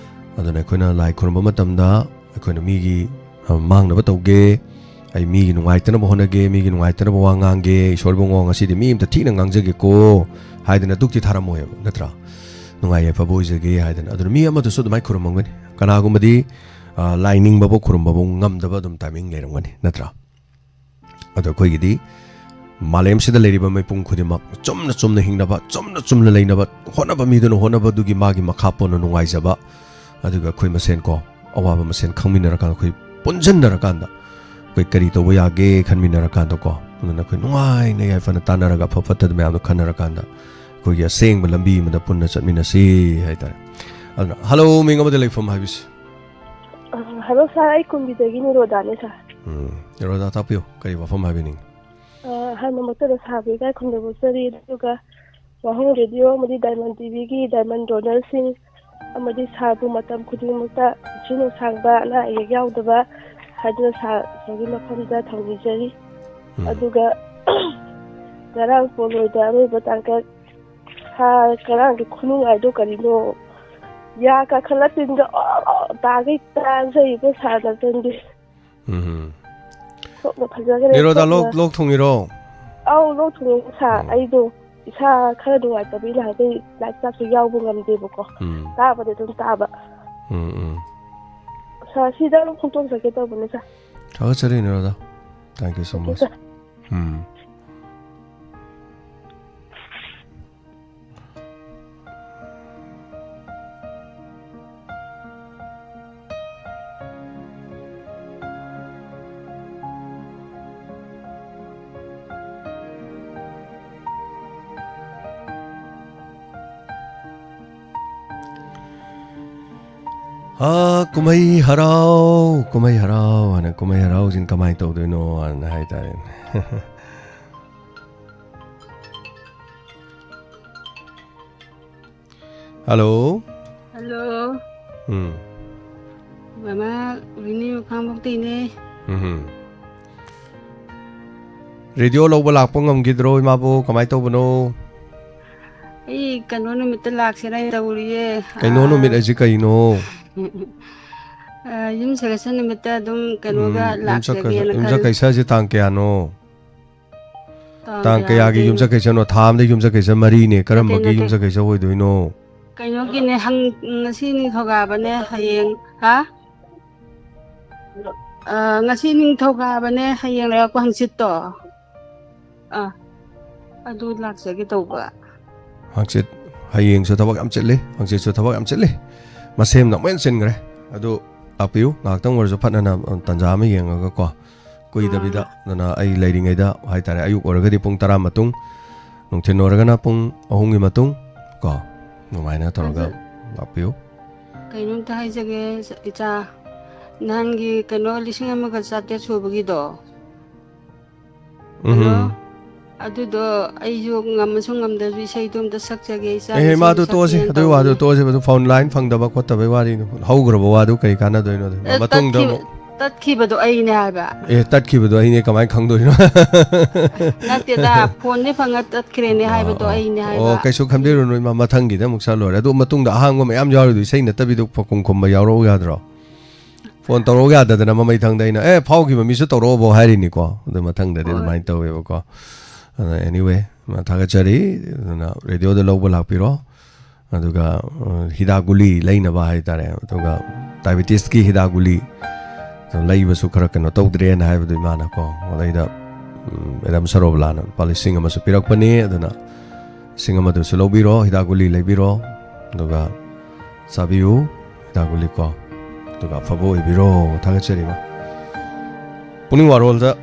ꯑꯗꯨꯅ ꯑꯩꯈꯣꯏꯅ ꯂꯥꯏ ꯈꯨꯔꯨꯝꯕ ꯃꯇꯝꯗ ꯑꯩꯈꯣꯏꯅ ꯃꯤꯒꯤ, ꯑ, ꯃꯥꯡꯅꯕ ꯇꯧꯒꯦ, ꯑꯩ ꯃꯤꯒꯤ ꯅꯨꯡꯉꯥꯏꯇꯅꯕ ꯍꯣꯠꯅꯒꯦ, ꯃꯤꯒꯤ ꯅꯨꯡꯉꯥꯏꯇꯅꯕ ꯋꯥ ꯉꯥꯡꯒꯦ, "ꯏꯁꯣꯔ ꯏꯕꯨꯡꯉꯣ, ꯉꯁꯤꯗꯤ ꯃꯤ ꯑꯝꯇ ꯊꯤꯅ ꯉꯥꯡꯖꯒꯦꯀꯣ" ꯍꯥꯏꯗꯅ ꯙꯨꯛꯇꯤ ꯊꯥꯔꯝꯃꯣꯏꯕ, ꯅꯠꯇ꯭ꯔꯥ? "ꯅꯨꯡꯉꯥꯏ ꯌꯥꯏꯐꯕ ꯑꯣꯏꯖꯒꯦ" ꯍꯥꯏꯗꯅ꯫ ꯑꯗꯨꯅ ꯃꯤ ꯑꯃꯗꯨꯁꯨ ꯑꯗꯨꯃꯥꯏꯅ ꯈꯨꯔꯨꯝꯃꯝꯒꯅꯤ꯫ ꯀꯅꯥꯒꯨꯝꯕꯗꯤ, ꯑ, ꯂꯥꯏ ꯅꯤꯡꯕꯐꯥꯎ ꯈꯨꯔꯨꯝꯕꯐꯥꯎ ꯉꯝꯗꯕ ꯑꯗꯨꯝ ꯇꯥꯏꯃꯤꯡ ꯂꯩꯔꯝꯒꯅꯤ, ꯅꯠꯇ꯭ꯔꯥ? ꯑꯗꯣ ꯑꯩꯈꯣꯏꯒꯤꯗꯤ ꯃꯥꯂꯦꯝꯁꯤꯗ ꯂꯩꯔꯤꯕ ꯃꯤꯄꯨꯝ ꯈꯨꯗꯤꯡꯃꯛ ꯆꯨꯝꯅ ꯆꯨꯝꯅ ꯍꯤꯡꯅꯕ, ꯆꯨꯝꯅ ꯆꯨꯝꯅ ꯂꯩꯅꯕ ꯍꯣꯠꯅꯕ ꯃꯤꯗꯨꯅ ꯍꯣꯠꯅꯕꯗꯨꯒꯤ ꯃꯥꯒꯤ ꯃꯈꯥ ꯄꯣꯟꯅ ꯅꯨꯡꯉꯥꯏꯖꯕ, ꯑꯗꯨꯒ ꯑꯩꯈꯣꯏ ꯃꯁꯦꯟ ꯀꯣ, ꯑꯋꯥꯕ ꯃꯁꯦꯟ ꯈꯪꯃꯤꯟꯅꯔꯀꯥꯟꯗ, ꯑꯩꯈꯣꯏ ꯄꯨꯟꯁꯤꯟꯅꯔꯀꯥꯟꯗ ꯑꯩꯈꯣꯏ ꯀꯔꯤ ꯇꯧꯕ ꯌꯥꯒꯦ ꯈꯟꯃꯤꯟꯅꯔꯀꯥꯟꯗꯀꯣ, ꯑꯗꯨꯅ ꯑꯩꯈꯣꯏ ꯅꯨꯡꯉꯥꯏꯅ ꯌꯥꯏꯐꯅ ꯇꯥꯟꯅꯔꯒ ꯑꯐ ꯐꯠꯇꯗ ꯃꯌꯥꯝꯗꯣ ꯈꯟꯅꯔꯀꯥꯟꯗ ꯑꯩꯈꯣꯏꯒꯤ ꯑꯁꯦꯡꯕ ꯂꯝꯕꯤ ꯑꯃꯗ ꯄꯨꯟꯅ ꯆꯠꯃꯤꯟꯅꯁꯤ ꯍꯥꯏꯇꯥꯔꯦ꯫ ꯑꯗꯨꯅ, ꯍꯜꯂꯣ, ꯃꯤꯡ ꯑꯃꯗ ꯂꯩꯐꯝ ꯍꯥꯏꯕꯤꯁꯤ꯫ ꯑ, ꯍꯜꯂꯣ ꯁꯥꯔ, ꯑꯩ ꯀꯨꯝꯕꯤꯗꯒꯤꯅꯤ, ꯔꯣꯗꯥꯅꯦ ꯁꯥꯔ꯫ ꯎꯝ, ꯔꯣꯗꯥ, ꯇꯥꯛꯄꯤꯌꯨ, ꯀꯔꯤ ꯋꯥꯐꯝ ꯍꯥꯏꯕꯤꯅꯤꯡꯉꯤ? ꯑ, ꯑꯍꯥꯟꯕꯃꯛꯇꯗ ꯁꯥꯔꯕꯨ ꯏꯀꯥꯏ ꯈꯨꯝꯅꯕ ꯎꯠꯆꯔꯤ, ꯑꯗꯨꯒ ꯋꯥꯍꯪ ꯔꯦꯗꯤꯑꯣ ꯑꯃꯗꯤ ꯗꯥꯏꯃꯟ ꯇꯤꯚꯤꯒꯤ ꯗꯥꯏꯃꯟ ꯗꯣꯅꯔꯁꯤꯡ ꯑꯃꯗꯤ ꯁꯥꯔꯕꯨ ꯃꯇꯝ ꯈꯨꯗꯤꯡꯃꯛꯇ ꯄꯨꯟꯁꯤ ꯅꯨꯡꯁꯥꯡꯕ, ꯑꯅꯥ ꯑꯌꯦꯛ ꯌꯥꯎꯗꯕ ꯍꯥꯏꯗꯨꯅ ꯁꯥꯔꯒꯤ ꯃꯐꯝꯗ ꯊꯧꯅꯤꯖꯔꯤ꯫ ꯎꯝ꯫ ꯑꯗꯨꯒ ꯉꯔꯥꯡ ꯄꯣꯂꯣꯗ ꯑꯔꯣꯏꯕ ꯇꯥꯡꯀꯛ, ꯁꯥꯔ, ꯉꯔꯥꯡꯒꯤ ꯈꯨꯅꯨꯡꯉꯥꯏꯗꯣ ꯀꯔꯤꯅꯣ? ꯌꯥ ꯀꯥꯈꯠꯂ ꯇꯤꯟꯒ ꯑꯣ ꯑꯣ ꯇꯥꯒꯩ ꯇꯥꯖꯩꯕ ꯁꯥꯔ ꯅꯥꯇꯣꯟꯗꯤ꯫ ꯎꯝ꯫ ꯊꯣꯛꯅ ꯐꯖꯈ꯭ꯔꯦ, ꯅꯤꯔꯣꯗꯥ, ꯂꯣꯛ, ꯊꯣꯛꯅ꯫ ꯂꯣꯛ ꯊꯨꯡꯉꯤꯔꯣ? ꯑꯧ, ꯂꯣꯛ ꯊꯨꯡꯉꯦ ꯁꯥꯔ꯫ ꯎꯝ꯫ ꯑꯩꯗꯣ ꯏꯁꯥ ꯈꯔ ꯅꯨꯡꯉꯥꯏꯇꯕꯒꯤ ꯅꯍꯥꯟꯈꯩ ꯂꯥꯏꯐ ꯁ꯭ꯇꯥꯏꯜꯁꯦ ꯌꯥꯎꯕ ꯉꯝꯗꯦꯕꯀꯣ꯫ ꯎꯝ꯫ ꯇꯥꯕꯗꯤ ꯑꯗꯨꯝ ꯇꯥꯕ꯫ ꯎꯝ, ꯎꯝ꯫ ꯁꯥꯔ, ꯁꯤꯗ ꯑꯗꯨꯝ ꯐꯣꯡꯗꯣꯛꯆꯒꯦ ꯇꯧꯕꯅꯦ ꯁꯥꯔ꯫ ꯊꯥꯒꯠꯆꯔꯤ ꯅꯤꯔꯣꯗꯥ꯫ Thank you so much꯫ ꯁꯥꯔ꯫ ꯎꯝ꯫ ꯍꯥ, ꯀꯨꯝꯍꯩ ꯍꯔꯥꯎ, ꯀꯨꯝꯍꯩ ꯍꯔꯥꯎ ꯍꯥꯏꯅ, ꯀꯨꯝꯍꯩ ꯍꯔꯥꯎꯁꯤꯅ ꯀꯃꯥꯏꯅ ꯇꯧꯗꯣꯏꯅꯣ ꯍꯥꯏꯅ ꯍꯥꯏꯇꯥꯔꯦꯅꯦ꯫ ꯍꯜꯂꯣ꯫ ꯍꯜꯂꯣ꯫ ꯎꯝ꯫ ꯃꯃꯥ ꯋꯤꯅꯤ ꯈꯥꯡꯕꯣꯛꯇꯩꯅꯦ꯫ ꯎꯝ꯫ ꯔꯦꯗꯤꯑꯣ ꯂꯧꯕ ꯂꯥꯛꯄ ꯉꯝꯈꯤꯗ꯭ꯔꯣ, ꯏꯃꯥꯕꯣꯛ? ꯀꯃꯥꯏꯅ ꯇꯧꯕꯅꯣ? ꯑꯩ ꯀꯩꯅꯣ ꯅꯨꯃꯤꯠꯇ ꯂꯥꯛꯁꯤꯔꯥ ꯍꯥꯏꯅ ꯇꯧꯔꯤꯌꯦ꯫ ꯀꯩꯅꯣ ꯑꯥ, ꯅꯨꯃꯤꯠ ꯍꯥꯏꯁꯤ ꯀꯩꯅꯣ? ꯑꯥ, ꯌꯨꯝ ꯁꯥꯒꯩꯁ ꯅꯨꯃꯤꯠꯇ ꯑꯗꯨꯝ ꯀꯩꯅꯣꯒ ꯎꯝ, ꯌꯨꯝꯁꯀꯩꯁ-, ꯂꯥꯛꯆꯒꯦꯅ ꯈꯜꯂꯤ꯫ ꯌꯨꯝꯁꯀꯩꯁ ꯍꯥꯏꯁꯤ ꯇꯥꯡ ꯀꯌꯥꯅꯣ? ꯇꯥꯡ ꯇꯥꯡ ꯀꯌꯥꯒꯤ ꯀꯌꯥꯒꯤ? ꯌꯨꯝꯁꯀꯩꯁꯅꯣ? ꯊꯥ ꯑꯃꯗ ꯌꯨꯝꯁꯀꯩꯁ ꯃꯔꯤꯅꯦ꯫ ꯅꯠꯇꯦ, ꯀꯔꯝꯕꯒꯤ ꯅꯠꯇꯦ꯫ ꯌꯨꯝꯁꯀꯩꯁ ꯑꯣꯏꯗꯣꯏꯅꯣ? ꯀꯩꯅꯣꯒꯤꯅꯦ, ꯍꯪ-, ꯉꯁꯤ ꯅꯤꯡꯊꯧꯀꯥꯕꯅꯦ, ꯍꯌꯦꯡ, ꯍꯥ? ꯑ, ꯉꯁꯤ ꯅꯤꯡꯊꯧꯀꯥꯕꯅꯦ, ꯍꯌꯦꯡ ꯂꯩꯕꯥꯛꯄꯣꯛꯄ, ꯍꯪꯆꯤꯠꯇꯣ꯫ ꯑꯥ, ꯑꯗꯨ ꯂꯥꯛꯆꯒꯦ ꯇꯧꯕ꯫ ꯍꯪꯆꯤꯠ, ꯍꯌꯦꯡꯁꯨ ꯊꯕꯛ ꯌꯥꯝ ꯆꯤꯜꯂꯤ, ꯍꯪꯆꯤꯠꯁꯨ ꯊꯕꯛ ꯌꯥꯝ ꯆꯤꯜꯂꯤ, ꯃꯁꯦꯝꯅ ꯑꯃꯨꯛ ꯍꯦꯟꯅ ꯆꯤꯟꯈ꯭ꯔꯦ꯫ ꯑꯗꯨ ꯂꯥꯛꯄꯤꯌꯨ, ꯉꯥꯏꯍꯥꯛꯇꯪ ꯑꯣꯏꯔꯁꯨ ꯐꯠꯅꯅ ꯇꯥꯟꯖꯥ ꯑꯃ ꯌꯦꯡꯉꯒ ꯀꯣ, ꯀꯨꯏꯗꯕꯤꯗ꯫ ꯑꯗꯨꯅ ꯑꯩ ꯂꯩꯔꯤꯉꯩꯗ ꯍꯥꯏꯇꯥꯔꯦ, ꯑꯌꯨꯛ ꯑꯣꯏꯔꯒꯗꯤ ꯄꯨꯡ ꯇꯔꯥ ꯃꯇꯨꯡ, ꯅꯨꯡꯊꯤꯜ ꯑꯣꯏꯔꯒꯅ ꯄꯨꯡ ꯑꯍꯨꯝꯒꯤ ꯃꯇꯨꯡ ꯀꯣ, ꯑꯗꯨꯃꯥꯏꯅ ꯇꯧꯔꯒ ꯑꯗꯨ ꯂꯥꯛꯄꯤꯌꯨ꯫ ꯀꯩꯅꯣꯝꯇ ꯍꯥꯏꯖꯒꯦ, ꯏꯆꯥ, ꯅꯍꯥꯟꯒꯤ ꯀꯩꯅꯣ ꯂꯤꯁꯤꯡ ꯑꯃꯒ ꯆꯥꯇ꯭ꯔꯦꯠ ꯁꯨꯕꯒꯤꯗꯣ, ꯎꯝ꯫ ꯍꯜꯂꯣ? ꯑꯗꯨꯗꯣ ꯑꯩꯁꯨ ꯉꯝꯃꯁꯨ ꯉꯝꯗ꯭ꯔꯁꯨ ꯏꯁꯩꯗꯣ ꯑꯝꯇ ꯁꯛꯆꯒꯦ, ꯏꯆꯥ ꯑꯦꯍꯦ, ꯃꯁꯤꯡꯗꯣ ꯃꯥꯗꯨ ꯇꯣꯛꯑꯁꯤ, ꯁꯛꯀꯦꯅ ꯑꯗꯨꯒꯤ ꯋꯥꯗꯨ ꯇꯧꯕꯅꯤ꯫ ꯇꯣꯛꯑꯁꯤ, ꯑꯗꯨ ꯐꯣꯟ ꯂꯥꯏꯟ ꯐꯪꯗꯕ ꯈꯣꯠꯇꯕꯩ ꯋꯥꯔꯤꯗꯨ, ꯍꯧꯈ꯭ꯔꯕ ꯋꯥꯗꯨ ꯀꯔꯤ ꯀꯥꯟꯅꯗꯣꯏꯅꯣ? ꯑꯗꯨ ꯑꯦ, ꯃꯇꯨꯡꯗ ꯇꯠꯈꯤ-, ꯑꯃꯨꯛ ꯇꯠꯈꯤꯕꯗꯣ ꯑꯩꯅꯦ ꯍꯥꯏꯕ꯫ ꯑꯦ, ꯇꯠꯈꯤꯕꯗꯣ ꯑꯩꯅꯦ ꯀꯃꯥꯏꯅ ꯈꯪꯗꯣꯏꯅꯣ? ꯅꯠꯇꯦꯗ, ꯐꯣꯟꯗꯤ ꯐꯪꯉ ꯇꯠꯈ꯭ꯔꯦꯅꯦ ꯍꯥꯏꯕꯗꯣ ꯑꯣ, ꯑꯩꯅꯦ ꯍꯥꯏꯕ꯫ ꯑꯣ, ꯀꯩꯁꯨ ꯈꯟꯕꯤꯔꯨꯅꯨ, ꯏꯃꯥ, ꯃꯊꯪꯒꯤꯗ ꯑꯃꯨꯛ ꯁꯛꯂꯣꯏꯔꯦ꯫ ꯑꯗꯨ ꯃꯇꯨꯡꯗ ꯑꯍꯥꯡꯕ ꯃꯌꯥꯝ ꯌꯥꯎꯔꯤꯗꯣ, ꯏꯁꯩ ꯅꯠꯇꯕꯤꯗ ꯄꯈꯨꯝ ꯈꯨꯝꯕ ꯌꯥꯎꯔꯛꯎ ꯌꯥꯗ꯭ꯔꯣ? ꯐꯣꯟ ꯇꯧꯔꯛꯎ ꯌꯥꯗꯗꯅ ꯃꯃꯩ ꯊꯪꯗ ꯑꯩꯅ, "ꯑꯦ, ꯐꯥꯎꯈꯤꯕ ꯃꯤꯁꯨ ꯇꯧꯔꯛꯑꯣꯕꯣ" ꯍꯥꯏꯔꯤꯅꯤꯀꯣ꯫ ꯑꯗꯨ ꯃꯊꯪꯗꯗꯤ ꯍꯣꯏ꯫ ꯑꯗꯨꯃꯥꯏꯅ ꯇꯧꯋꯦꯕꯀꯣ꯫ ꯑꯗ anyway, ꯊꯥꯒꯠꯆꯔꯤ꯫ ꯑꯗꯨꯅ ꯔꯦꯗꯤꯑꯣꯗ ꯂꯧꯕ ꯂꯥꯛꯄꯤꯔꯣ꯫ ꯑꯗꯨꯒ, ꯑ, ꯍꯤꯗꯥꯛ ꯒꯨꯂꯤ ꯂꯩꯅꯕ ꯍꯥꯏꯇꯥꯔꯦ꯫ ꯑꯗꯨꯒ ꯗꯥꯏꯕꯤꯇꯤꯁꯀꯤ ꯍꯤꯗꯥꯛ ꯒꯨꯂꯤ ꯂꯩꯕꯁꯨ ꯈꯔ ꯀꯩꯅꯣ ꯇꯧꯗ꯭ꯔꯦꯅ ꯍꯥꯏꯕꯗꯣ ꯏꯃꯥꯅꯀꯣ꯫ ꯑꯗꯩꯗ, ꯎꯝ, ꯃꯦꯗꯥꯝ ꯁꯔꯣꯕꯂꯥꯅ ꯂꯨꯄꯥ ꯂꯤꯁꯤꯡ ꯑꯃꯁꯨ ꯄꯤꯔꯛꯄꯅꯤ꯫ ꯑꯗꯨꯅ ꯂꯤꯁꯤꯡ ꯑꯃꯗꯨꯁꯨ ꯂꯧꯕꯤꯔꯣ, ꯍꯤꯗꯥꯛ ꯒꯨꯂꯤ ꯂꯩꯕꯤꯔꯣ꯫ ꯑꯗꯨꯒ ꯆꯥꯕꯤꯌꯨ, ꯍꯤꯗꯥꯛ ꯒꯨꯂꯤꯀꯣ꯫ ꯑꯗꯨꯒ ꯑꯐꯕ ꯑꯣꯏꯕꯤꯔꯣ꯫ ꯊꯥꯒꯠꯆꯔꯤ, ꯏꯃꯥ꯫ ꯄꯨꯛꯅꯤꯡ ꯋꯥꯔꯣꯜꯗ,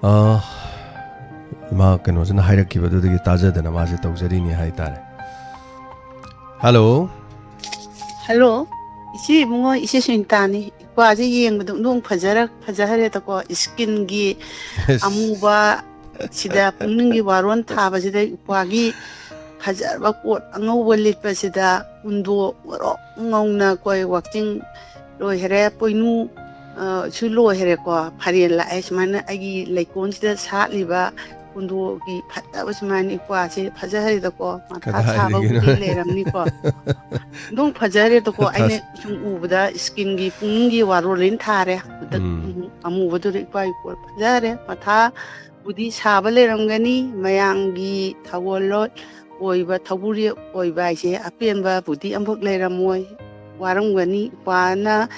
ꯑ, ꯏꯃꯥ ꯀꯩꯅꯣꯁꯤꯅ ꯍꯥꯏꯔꯛꯈꯤꯕꯗꯨꯗꯒꯤ ꯇꯥꯖꯗꯅ ꯃꯥꯁꯦ ꯇꯧꯖꯔꯤꯅꯤ ꯍꯥꯏꯇꯥꯔꯦ꯫ ꯍꯜꯂꯣ꯫ ꯍꯜꯂꯣ, ꯏꯆꯦ ꯏꯕꯨꯡꯉꯣ, ꯏꯆꯦ ꯁꯨꯅꯤꯇꯥꯅꯤ꯫ ꯏꯀ꯭ꯋꯥꯁꯦ ꯌꯦꯡꯕꯗ ꯑꯣꯟꯊꯣꯛ ꯐꯖꯔ-, ꯐꯖꯍꯔꯦꯗꯀꯣ, ꯏꯁꯀꯤꯟꯒꯤ ꯑꯃꯨꯕ ꯁꯤꯗ ꯄꯨꯛꯅꯤꯡꯒꯤ ꯋꯥꯔꯣꯟ ꯊꯥꯕꯁꯤꯗ ꯏꯀ꯭ꯋꯥꯒꯤ ꯐꯖꯔꯕ ꯀꯣꯠ ꯑꯉꯧꯕ ꯂꯤꯠꯄꯁꯤꯗ ꯀꯨꯟꯗꯣ ꯉꯧꯔꯣꯛ ꯉꯧꯅ ꯑꯩꯈꯣꯏ ꯋꯥꯛꯆꯤꯡ ꯂꯣꯏꯈꯔꯦ, ꯄꯣꯏꯅꯨ, ꯑ, ꯁꯨ ꯂꯣꯏꯈꯔꯦꯀꯣ, ꯐꯥꯏꯔꯦꯟ ꯂꯥꯛꯑꯦ꯫ ꯁꯨꯃꯥꯏꯅ ꯑꯩꯒꯤ ꯂꯩꯀꯣꯜꯁꯤꯗ ꯁꯥꯠꯂꯤꯕ ꯀꯨꯟꯗꯣꯒꯤ ꯐꯖꯕ ꯁꯨꯃꯥꯏꯅ ꯏꯀ꯭ꯋꯥꯁꯦ ꯐꯖꯍꯔꯦꯗꯀꯣ, ꯃꯊꯥ ꯀꯗꯥꯏꯗꯒꯤꯅꯣ? ꯁꯥꯕꯕꯨꯗꯤ ꯂꯩꯔꯝꯅꯤꯀꯣ꯫ ꯑꯗꯨꯝ ꯐꯖꯍꯔꯦꯗꯀꯣ, ꯃꯊꯥ ꯑꯩꯅ ꯁ- ꯁꯨꯝ ꯎꯕꯗ ꯏꯁꯀꯤꯟꯒꯤ ꯄꯨꯛꯅꯤꯡꯒꯤ ꯋꯥꯔꯣꯜ ꯂꯣꯏꯅ ꯊꯥꯔꯦ꯫ ꯍꯟꯗꯛ, ꯎꯝ꯫ ꯎꯝ, ꯑꯃꯨꯕꯗꯨꯗ ꯏꯀ꯭ꯋꯥ ꯏꯀꯣꯜ ꯐꯖꯍꯔꯦ꯫ ꯃꯊꯥꯕꯨꯗꯤ ꯁꯥꯕ ꯂꯩꯔꯝꯒꯅꯤ, ꯃꯌꯥꯝꯒꯤ ꯊꯧꯒꯜꯂꯣꯟ ꯑꯣꯏꯕ, ꯊꯧꯕꯨꯔꯦꯛ ꯑꯣꯏꯕ ꯍꯥꯏꯁꯦ ꯑꯄꯦꯟꯕꯕꯨꯗꯤ ꯑꯃꯐꯥꯎ ꯂꯩꯔꯝꯃꯣꯏ, ꯋꯥꯔꯝꯒꯅꯤ꯫ ꯏꯀ꯭ꯋꯥꯅ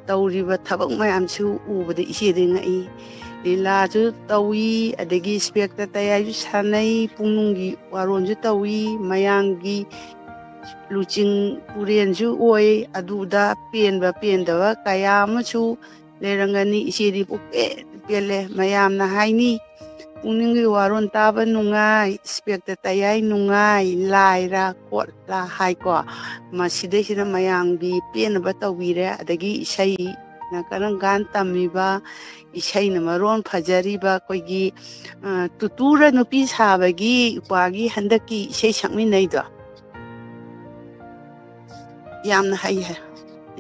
ꯇꯧꯔꯤꯕ ꯊꯕꯛ ꯃꯌꯥꯝꯁꯨ ꯎꯕꯗ ꯏꯆꯦꯗꯤ ꯉꯛꯏ꯫ ꯂꯤꯂꯥꯁꯨ ꯇꯧꯏ, ꯑꯗꯒꯤ ꯏꯁꯄꯦꯛꯇ ꯇꯌꯥꯏꯁꯨ ꯁꯥꯟꯅꯩ, ꯄꯨꯡꯅꯨꯡꯒꯤ ꯋꯥꯔꯣꯟꯁꯨ ꯇꯧꯏ, ꯃꯌꯥꯝꯒꯤ ꯂꯨꯆꯤꯡ ꯄꯨꯔꯦꯟꯁꯨ ꯑꯣꯏ꯫ ꯑꯗꯨꯗ ꯄꯦꯟꯕ ꯄꯦꯟꯗꯕ ꯀꯌꯥ ꯑꯃꯁꯨ ꯂꯩꯔꯝꯒꯅꯤ꯫ ꯏꯆꯦꯗꯤ ꯄꯨꯛꯄꯦꯟ ꯄꯦꯜꯂꯦ꯫ ꯃꯌꯥꯝꯅ ꯍꯥꯏꯅꯤ, "ꯄꯨꯛꯅꯤꯡꯒꯤ ꯋꯥꯔꯣꯟ ꯇꯥꯕ ꯅꯨꯡꯉꯥꯏ, ꯏꯁꯄꯦꯛꯇ ꯇꯌꯥꯏ ꯅꯨꯡꯉꯥꯏ, ꯂꯥꯏꯔ ꯈꯣꯠꯂ" ꯍꯥꯏꯀꯣ꯫ ꯃꯁꯤꯗꯩꯁꯤꯗ ꯃꯌꯥꯝꯒꯤ ꯄꯦꯟꯅꯕ ꯇꯧꯕꯤꯔꯦ꯫ ꯑꯗꯒꯤ ꯏꯁꯩꯅ ꯀꯔꯝ ꯀꯥꯟ ꯇꯝꯃꯤꯕ, ꯏꯁꯩꯅ ꯃꯔꯣꯟ ꯐꯖꯔꯤꯕ, ꯑꯩꯈꯣꯏꯒꯤ, ꯑ, ꯇꯨꯇꯨꯔ ꯅꯨꯄꯤ ꯁꯥꯕꯒꯤ ꯏꯄ꯭ꯋꯥꯒꯤ ꯍꯟꯗꯛꯀꯤ ꯏꯁꯩ ꯁꯛꯃꯤꯟꯅꯩꯗꯣ꯫ ꯌꯥꯝꯅ ꯍꯩ ꯍꯥꯏ-,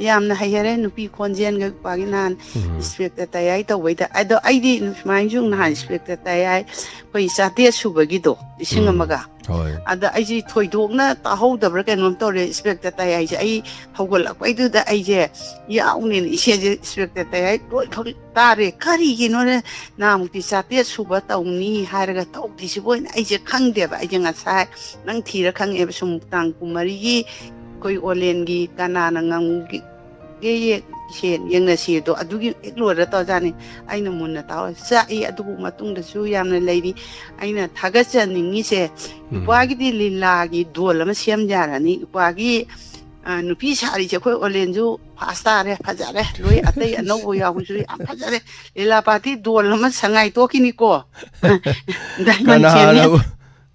ꯌꯥꯝꯅ ꯍꯩ ꯍꯥꯏꯔꯦ ꯅꯨꯄꯤ ꯈꯣꯟꯖꯦꯜꯒ ꯏꯄ꯭ꯋꯥꯒꯤ ꯅꯍꯥꯟ ꯎꯝ꯫ ꯏꯟꯁꯄꯦꯛꯇꯔ ꯇꯌꯥꯏ ꯇꯧꯕꯩꯗ꯫ ꯑꯗꯣ ꯑꯩꯗꯤ ꯁꯨꯃꯥꯏꯅ ꯁꯨꯝ ꯅꯍꯥꯟ ꯏꯟꯁꯄꯦꯛꯇꯔ ꯇꯌꯥꯏ ꯑꯩꯈꯣꯏ ꯆꯥꯇꯦꯠ ꯁꯨꯕꯒꯤꯗꯣ, ꯂꯤꯁꯤꯡ ꯎꯝ꯫ ꯑꯃꯒ꯫ ꯍꯣꯏ꯫ ꯑꯗ ꯑꯩꯁꯦ ꯊꯣꯏꯗꯣꯛꯅ ꯇꯥꯍꯧꯗꯕ꯭ꯔꯥ ꯀꯩꯅꯣꯝ ꯇꯧꯔꯦ꯫ ꯏꯟꯁꯄꯦꯛꯇꯔ ꯇꯌꯥꯏꯁꯦ ꯑꯩ ꯍꯧꯒꯠꯂꯛꯄꯩꯗꯨꯗ ꯑꯩꯁꯦ ꯌꯥꯎꯅꯦꯅ ꯏꯁꯩꯁꯦ ꯏꯟꯁꯄꯦꯛꯇꯔ ꯇꯌꯥꯏ ꯂꯣꯏ ꯐꯛ ꯇꯥꯔꯦ꯫ ꯀꯔꯤꯒꯤꯅꯣꯅꯦ? ꯅꯍꯥꯟꯃꯨꯛꯇꯤ ꯆꯥꯇꯦꯠ ꯁꯨꯕ ꯇꯧꯅꯤ ꯍꯥꯏꯔꯒ ꯇꯧꯗ꯭ꯔꯤꯁꯤꯕꯨ ꯍꯥꯏꯅ ꯑꯩꯁꯦ ꯈꯪꯗꯦꯕ꯫ ꯑꯩꯁꯦ ꯉꯁꯥꯏ ꯅꯪ ꯊꯤꯔ ꯈꯪꯉꯦꯕ꯫ ꯁꯨꯝ ꯇꯥꯡ ꯀꯨꯟꯃꯔꯤꯒꯤ ꯑꯩꯈꯣꯏ ꯑꯣꯂꯦꯟꯒꯤ ꯀꯅꯥꯅ ꯉꯝꯒꯦ ꯌꯦꯡ-, ꯁꯦ ꯌꯦꯡꯅꯁꯤꯗꯣ ꯑꯗꯨꯒꯤ ꯍꯦꯛ ꯂꯣꯏꯔ ꯇꯧꯔꯖꯥꯠꯅꯤ꯫ ꯑꯩꯅ ꯃꯨꯟꯅ ꯇꯥꯍꯧꯔꯦ꯫ ꯆꯥꯛꯏ꯫ ꯑꯗꯨꯕꯨ ꯃꯇꯨꯡꯗꯁꯨ ꯌꯥꯝꯅ ꯂꯩꯔꯤ꯫ ꯑꯩꯅ ꯊꯥꯒꯠꯆꯅꯤꯡꯉꯤꯁꯦ, ꯎꯝ꯫ ꯏꯄ꯭ꯋꯥꯒꯤꯗꯤ ꯂꯤꯂꯥꯒꯤ ꯗꯣꯜ ꯑꯃ ꯁꯦꯝ ꯌꯥꯔꯅꯤ꯫ ꯏꯄ꯭ꯋꯥꯒꯤ, ꯑ, ꯅꯨꯄꯤ ꯁꯥꯔꯤꯁꯦ ꯑꯩꯈꯣꯏ ꯑꯣꯂꯦꯟꯁꯨ ꯐꯥꯁ ꯇꯥꯔꯦ, ꯐꯖꯔꯦ꯫ ꯂꯣꯏ ꯑꯇꯩ ꯑꯅꯧꯕ ꯌꯥꯎꯕꯁꯨ ꯌꯥꯝ ꯐꯖꯔꯦ꯫ ꯂꯤꯂꯥ ꯄꯥꯔꯇꯤ ꯗꯣꯜ ꯑꯃ ꯁꯉꯥꯏ ꯇꯣꯛꯈꯤꯅꯤꯀꯣ꯫ ꯗꯥꯏꯃꯟ ꯁꯦꯝꯅꯤ꯫ ꯀꯅꯥꯅꯕꯨ,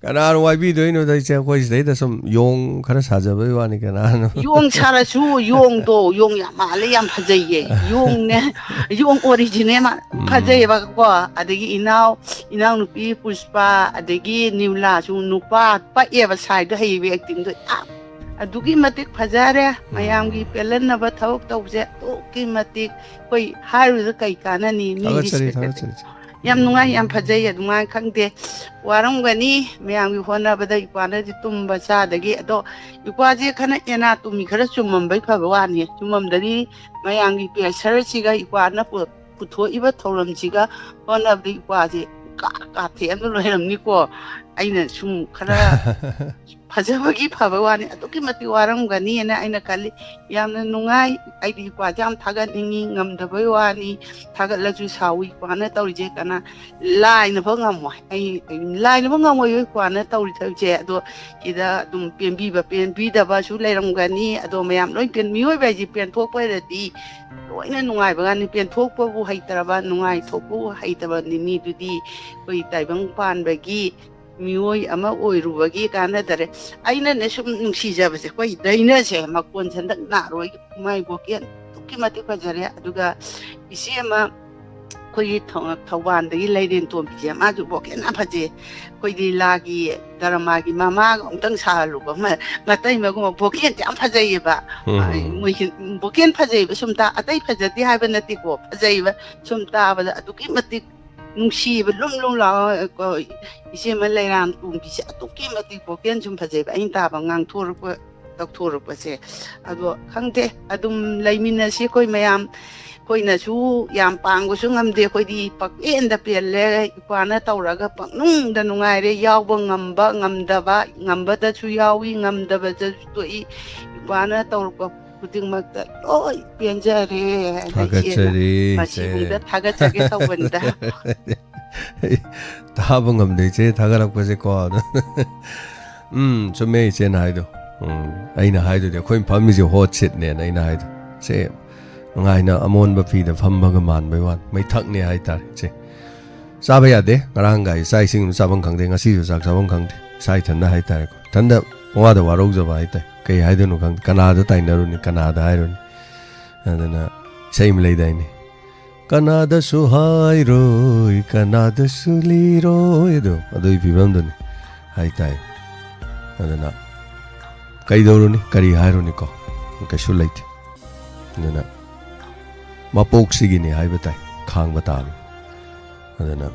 ꯀꯅꯥꯅ ꯋꯥꯏꯕꯤꯗꯣꯏꯅꯣꯗ ꯏꯆꯦ? ꯑꯩꯈꯣꯏ ꯁꯤꯗꯩꯗ ꯁꯨꯝ ꯌꯣꯡ ꯈꯔ ꯁꯥꯖꯕꯩ ꯋꯥꯅꯤ, ꯀꯅꯥꯅ? ꯌꯣꯡ ꯁꯥꯔꯁꯨ ꯌꯣꯡꯗꯣ, ꯌꯣꯡ ꯌꯥꯝ ꯃꯥꯜꯂꯦ, ꯌꯥꯝ ꯐꯖꯩꯌꯦ꯫ ꯌꯣꯡꯅꯦ, ꯌꯣꯡ ꯑꯣꯔꯤꯖꯤꯅꯦꯜ ꯃꯥ-, ꯎꯝ꯫ ꯐꯖꯩꯌꯦꯕꯀꯣ꯫ ꯑꯗꯒꯤ ꯏꯅꯥꯎ, ꯏꯅꯥꯎꯅꯨꯄꯤ ꯄꯨꯁꯄꯥ, ꯑꯗꯒꯤ ꯅꯤꯎꯂꯥꯁꯨ ꯅꯨꯄꯥ ꯄꯛꯑꯦꯕ, ꯁꯥꯏꯗꯣ ꯍꯩꯕ ꯑꯦꯛꯇꯤꯡꯗꯣ ꯌꯥꯝ ꯑꯗꯨꯛꯀꯤ ꯃꯇꯤꯛ ꯐꯖꯔꯦ꯫ ꯎꯝ꯫ ꯃꯌꯥꯝꯒꯤ ꯄꯦꯜꯍꯟꯅꯕ ꯊꯕꯛ ꯇꯧꯕꯁꯦ ꯑꯗꯨꯛꯀꯤ ꯃꯇꯤꯛ ꯑꯩꯈꯣꯏ ꯍꯥꯏꯔꯨꯗ ꯀꯩ ꯀꯥꯟꯅꯅꯤ? ꯃꯤꯒꯤ ꯊꯥꯒꯠꯆꯔꯤ, ꯁꯦꯀ꯭ꯔꯦꯇꯔꯤ꯫ ꯊꯥꯒꯠꯆꯔꯤ꯫ ꯌꯥꯝ ꯅꯨꯡꯉꯥꯏ, ꯌꯥꯝ ꯐꯖꯩ꯫ ꯑꯗꯨꯃꯥꯏꯅ ꯈꯪꯗꯦ, ꯋꯥꯔꯝꯒꯅꯤ ꯃꯌꯥꯝꯒꯤ ꯍꯣꯠꯅꯕꯗ꯫ ꯏꯄ꯭ꯋꯥꯅꯗꯤ ꯇꯨꯝꯕ ꯆꯥꯗꯒꯤ, ꯑꯗꯣ ꯏꯄ꯭ꯋꯥꯁꯦ ꯈꯔ ꯑꯦꯅꯥꯇꯣꯃꯤ ꯈꯔ ꯆꯨꯝꯃꯝꯕꯩ ꯐꯕ ꯋꯥꯅꯤ꯫ ꯆꯨꯝꯃꯝꯗꯗꯤ ꯃꯌꯥꯝꯒꯤ ꯄ꯭ꯔꯦꯁꯔꯁꯤꯒ ꯏꯄ꯭ꯋꯥꯅ ꯄꯨ-, ꯄꯨꯊꯣꯛꯏꯕ ꯊꯧꯔꯝꯁꯤꯒ ꯍꯣꯠꯅꯕꯗ ꯏꯄ꯭ꯋꯥꯁꯦ ꯀꯥ-, ꯀꯥꯊꯦꯛꯑꯒ ꯂꯣꯏꯔꯝꯅꯤꯀꯣ꯫ ꯑꯩꯅ ꯁꯨꯝ ꯈꯔ ꯐꯖꯕꯒꯤ ꯐꯕ ꯋꯥꯅꯤ, ꯑꯗꯨꯛꯀꯤ ꯃꯇꯤꯛ ꯋꯥꯔꯝꯒꯅꯤꯅ ꯑꯩꯅ ꯈꯜꯂꯤ꯫ ꯌꯥꯝꯅ ꯅꯨꯡꯉꯥꯏ꯫ ꯑꯩꯗꯤ ꯏꯄ꯭ꯋꯥꯁꯦ ꯌꯥꯝ ꯊꯥꯒꯠꯅꯤꯡꯉꯤ, ꯉꯝꯗꯕꯩ ꯋꯥꯅꯤ, ꯊꯥꯒꯠꯂꯁꯨ ꯁꯥꯎꯏ꯫ ꯏꯄ꯭ꯋꯥꯅ ꯇꯧꯔꯤꯁꯦ ꯀꯅꯥ ꯂꯥꯏꯅꯐꯥꯎ ꯉꯝꯃꯣꯏ꯫ ꯑꯩ ꯂꯥꯏꯅꯐꯥꯎ ꯉꯝꯃꯣꯏ ꯏꯄ꯭ꯋꯥꯅ ꯇꯧꯔꯤ ꯊꯕꯛꯁꯦ꯫ ꯑꯗꯣ ꯁꯤꯗ ꯑꯗꯨꯝ ꯄꯦꯟꯕꯤꯕ ꯄꯦꯟꯕꯤꯗꯕꯁꯨ ꯂꯩꯔꯝꯒꯅꯤ꯫ ꯑꯗꯣ ꯃꯌꯥꯝ ꯂꯣꯏ ꯄꯦꯟ-, ꯃꯤꯑꯣꯏꯕ ꯍꯥꯏꯁꯦ ꯄꯦꯟꯊꯣꯛꯄ ꯑꯣꯏꯔꯗꯤ ꯂꯣꯏꯅ ꯅꯨꯡꯉꯥꯏꯕ ꯉꯥꯛꯅꯤ꯫ ꯄꯦꯟꯊꯣꯛꯄꯕꯨ ꯍꯩꯇ꯭ꯔꯕ, ꯅꯨꯡꯉꯥꯏꯊꯣꯛꯄꯕꯨ ꯍꯩꯇꯕꯅꯤ ꯃꯤꯗꯨꯗꯤ ꯑꯩꯈꯣꯏ ꯇꯥꯏꯕꯪ ꯄꯥꯟꯕꯒꯤ ꯃꯤꯑꯣꯏ ꯑꯃ ꯑꯣꯏꯔꯨꯕꯒꯤ ꯀꯥꯟꯅꯗꯔꯦ꯫ ꯑꯩꯅꯅꯦ ꯁꯨꯝ ꯅꯨꯡꯁꯤꯖꯕꯁꯦ, ꯑꯩꯈꯣꯏ ꯗꯩꯅꯁꯦ ꯃꯀꯣꯟ ꯁꯟꯗꯛ ꯅꯥꯔꯣꯏ, ꯃꯥꯏ ꯚꯣꯀꯦꯜ ꯑꯗꯨꯛꯀꯤ ꯃꯇꯤꯛ ꯐꯖꯔꯦ꯫ ꯑꯗꯨꯒ ꯏꯆꯦ ꯑꯃ ꯑꯩꯈꯣꯏꯒꯤ ꯊꯧ-, ꯊꯧꯕꯥꯜꯗꯒꯤ ꯂꯩꯔꯦꯟ ꯇꯣꯝꯕꯤꯁꯦ, ꯃꯥꯁꯨ ꯚꯣꯀꯦꯜ ꯌꯥꯝ ꯐꯖꯩ꯫ ꯑꯩꯈꯣꯏ ꯂꯤꯂꯥꯒꯤ ꯗ꯭ꯔꯃꯥꯒꯤ ꯃꯃꯥꯒ ꯑꯃꯨꯛꯇꯪ ꯁꯥꯍꯜꯂꯨꯕ ꯑꯃ, ꯃꯇꯩꯃꯒꯨꯝꯕ ꯚꯣꯀꯦꯜꯁꯦ ꯌꯥꯝ ꯐꯖꯩꯌꯦꯕ꯫ ꯎꯝ꯫ ꯃꯣꯏꯁꯦ ꯚꯣꯀꯦꯜ ꯐꯖꯩꯕ ꯁꯨꯝ ꯇꯥ-, ꯑꯇꯩ ꯐꯖꯗꯦ ꯍꯥꯏꯕ ꯅꯠꯇꯦꯀꯣ, ꯐꯖꯩꯕ ꯁꯨꯝ ꯇꯥꯕꯗ ꯑꯗꯨꯛꯀꯤ ꯃꯇꯤꯛ ꯅꯨꯡꯁꯤꯕ, ꯂꯨꯝ ꯂꯨꯝ ꯂꯥꯎꯔꯒ ꯏꯆꯦꯃ ꯂꯩꯔꯥꯡ ꯇꯣꯝꯕꯤꯁꯦ ꯑꯗꯨꯛꯀꯤ ꯃꯇꯤꯛ ꯚꯣꯀꯦꯜ ꯁꯨꯝ ꯐꯖꯩꯕ, ꯑꯩꯅ ꯇꯥꯕ, ꯉꯥꯡꯊꯣꯔꯛꯄ, ꯇꯧꯊꯣꯔꯛꯄꯁꯦ꯫ ꯑꯗꯣ ꯈꯪꯗꯦ, ꯑꯗꯨꯝ ꯂꯩꯃꯤꯟꯅꯁꯤ ꯑꯩꯈꯣꯏ ꯃꯌꯥꯝ꯫ ꯑꯩꯈꯣꯏꯅꯁꯨ ꯌꯥꯝ ꯄꯥꯡꯕꯁꯨ ꯉꯝꯗꯦ, ꯑꯩꯈꯣꯏꯗꯤ ꯄꯪꯄꯦꯟꯗ ꯄꯦꯜꯂꯦ꯫ ꯏꯄ꯭ꯋꯥꯅ ꯇꯧꯔꯒ ꯄꯪꯅꯨꯡꯗ ꯅꯨꯡꯉꯥꯏꯔꯦ, ꯌꯥꯎꯕ ꯉꯝꯕ ꯉꯝꯗꯕ, ꯉꯝꯕꯗꯁꯨ ꯌꯥꯎꯏ, ꯉꯝꯗꯕꯗꯁꯨ ꯇꯣꯛꯏ꯫ ꯏꯄ꯭ꯋꯥꯅ ꯇꯧꯔꯛꯄ ꯈꯨꯗꯤꯡꯃꯛꯇ ꯂꯣꯏ ꯄꯦꯟꯖꯔꯦ꯫ ꯑꯗ ꯏꯆꯦꯅ ꯊꯥꯒꯠꯆꯔꯤ, ꯃꯁꯤꯐꯥꯎꯗ ꯏꯆꯦ꯫ ꯊꯥꯒꯠꯆꯒꯦ ꯇꯧꯕꯅꯤꯗ꯫ ꯇꯥꯕ ꯉꯝꯗꯦ ꯏꯆꯦ ꯊꯥꯒꯠꯂꯛꯄꯁꯦꯀꯣ꯫ ꯎꯝ, ꯆꯨꯝꯃꯦ ꯏꯆꯦꯅ ꯍꯥꯏꯗꯣ꯫ ꯎꯝ, ꯑꯩꯅ ꯍꯥꯏꯗꯨꯗꯤ ꯑꯩꯈꯣꯏ ꯐꯝꯃꯤꯁꯦ hot seatꯅꯦꯅ ꯑꯩꯅ ꯍꯥꯏꯗꯣ꯫ ꯁꯦ ꯅꯨꯡꯉꯥꯏꯅ ꯑꯃꯣꯟꯕ ꯐꯤꯗ ꯐꯝꯕꯒ ꯃꯥꯟꯕꯩ ꯋꯥꯅꯤ꯫ ꯃꯩꯊꯛꯅꯦ ꯍꯥꯏꯇꯥꯔꯦ ꯏꯆꯦ꯫ ꯆꯥꯕ ꯌꯥꯗꯦ꯫ ꯉꯔꯥꯡꯒꯥꯏ ꯆꯥꯛ ꯏꯁꯤꯡ ꯑꯃ ꯆꯥꯐꯝ ꯈꯪꯗꯦ, ꯉꯁꯤꯁꯨ ꯆꯥꯛ ꯆꯥꯐꯝ ꯈꯪꯗꯦ꯫ ꯏꯁꯥ ꯏꯊꯟꯗ ꯍꯥꯏꯇꯥꯔꯦꯀꯣ꯫ ꯏꯊꯟꯗ ꯄꯨꯡꯋꯥꯗ ꯋꯥꯔꯧꯖꯕ ꯍꯥꯏꯇꯥꯔꯦ꯫ ꯀꯩ ꯍꯥꯏꯗꯣꯏꯅꯣ ꯈꯪꯗꯦ꯫ ꯀꯅꯥꯗ ꯇꯥꯏꯅꯔꯨꯅꯤ, ꯀꯅꯥꯗ ꯍꯥꯏꯔꯨꯅꯤ? ꯑꯗꯨꯅ ꯏꯁꯩ ꯑꯃ ꯂꯩꯗꯥꯏꯅꯦ, "ꯀꯅꯥꯗꯁꯨ ꯍꯥꯏꯔꯣꯏ, ꯀꯅꯥꯗꯁꯨ ꯂꯤꯔꯣꯏ" ꯑꯗꯣ, ꯑꯗꯨꯒꯤ ꯐꯤꯕꯝꯗꯨꯅꯤ ꯍꯥꯏꯇꯥꯏ꯫ ꯑꯗꯨꯅ ꯀꯩꯗꯧꯔꯨꯅꯤ, ꯀꯔꯤ ꯍꯥꯏꯔꯨꯅꯤꯀꯣ? ꯀꯩꯁꯨ ꯂꯩꯇꯦ꯫ ꯑꯗꯨꯅ ꯃꯄꯣꯛꯁꯤꯒꯤꯅꯤ ꯍꯥꯏꯕ ꯇꯥꯏ, ꯈꯥꯡꯕ ꯇꯥꯕꯅꯤ꯫ ꯑꯗꯨꯅ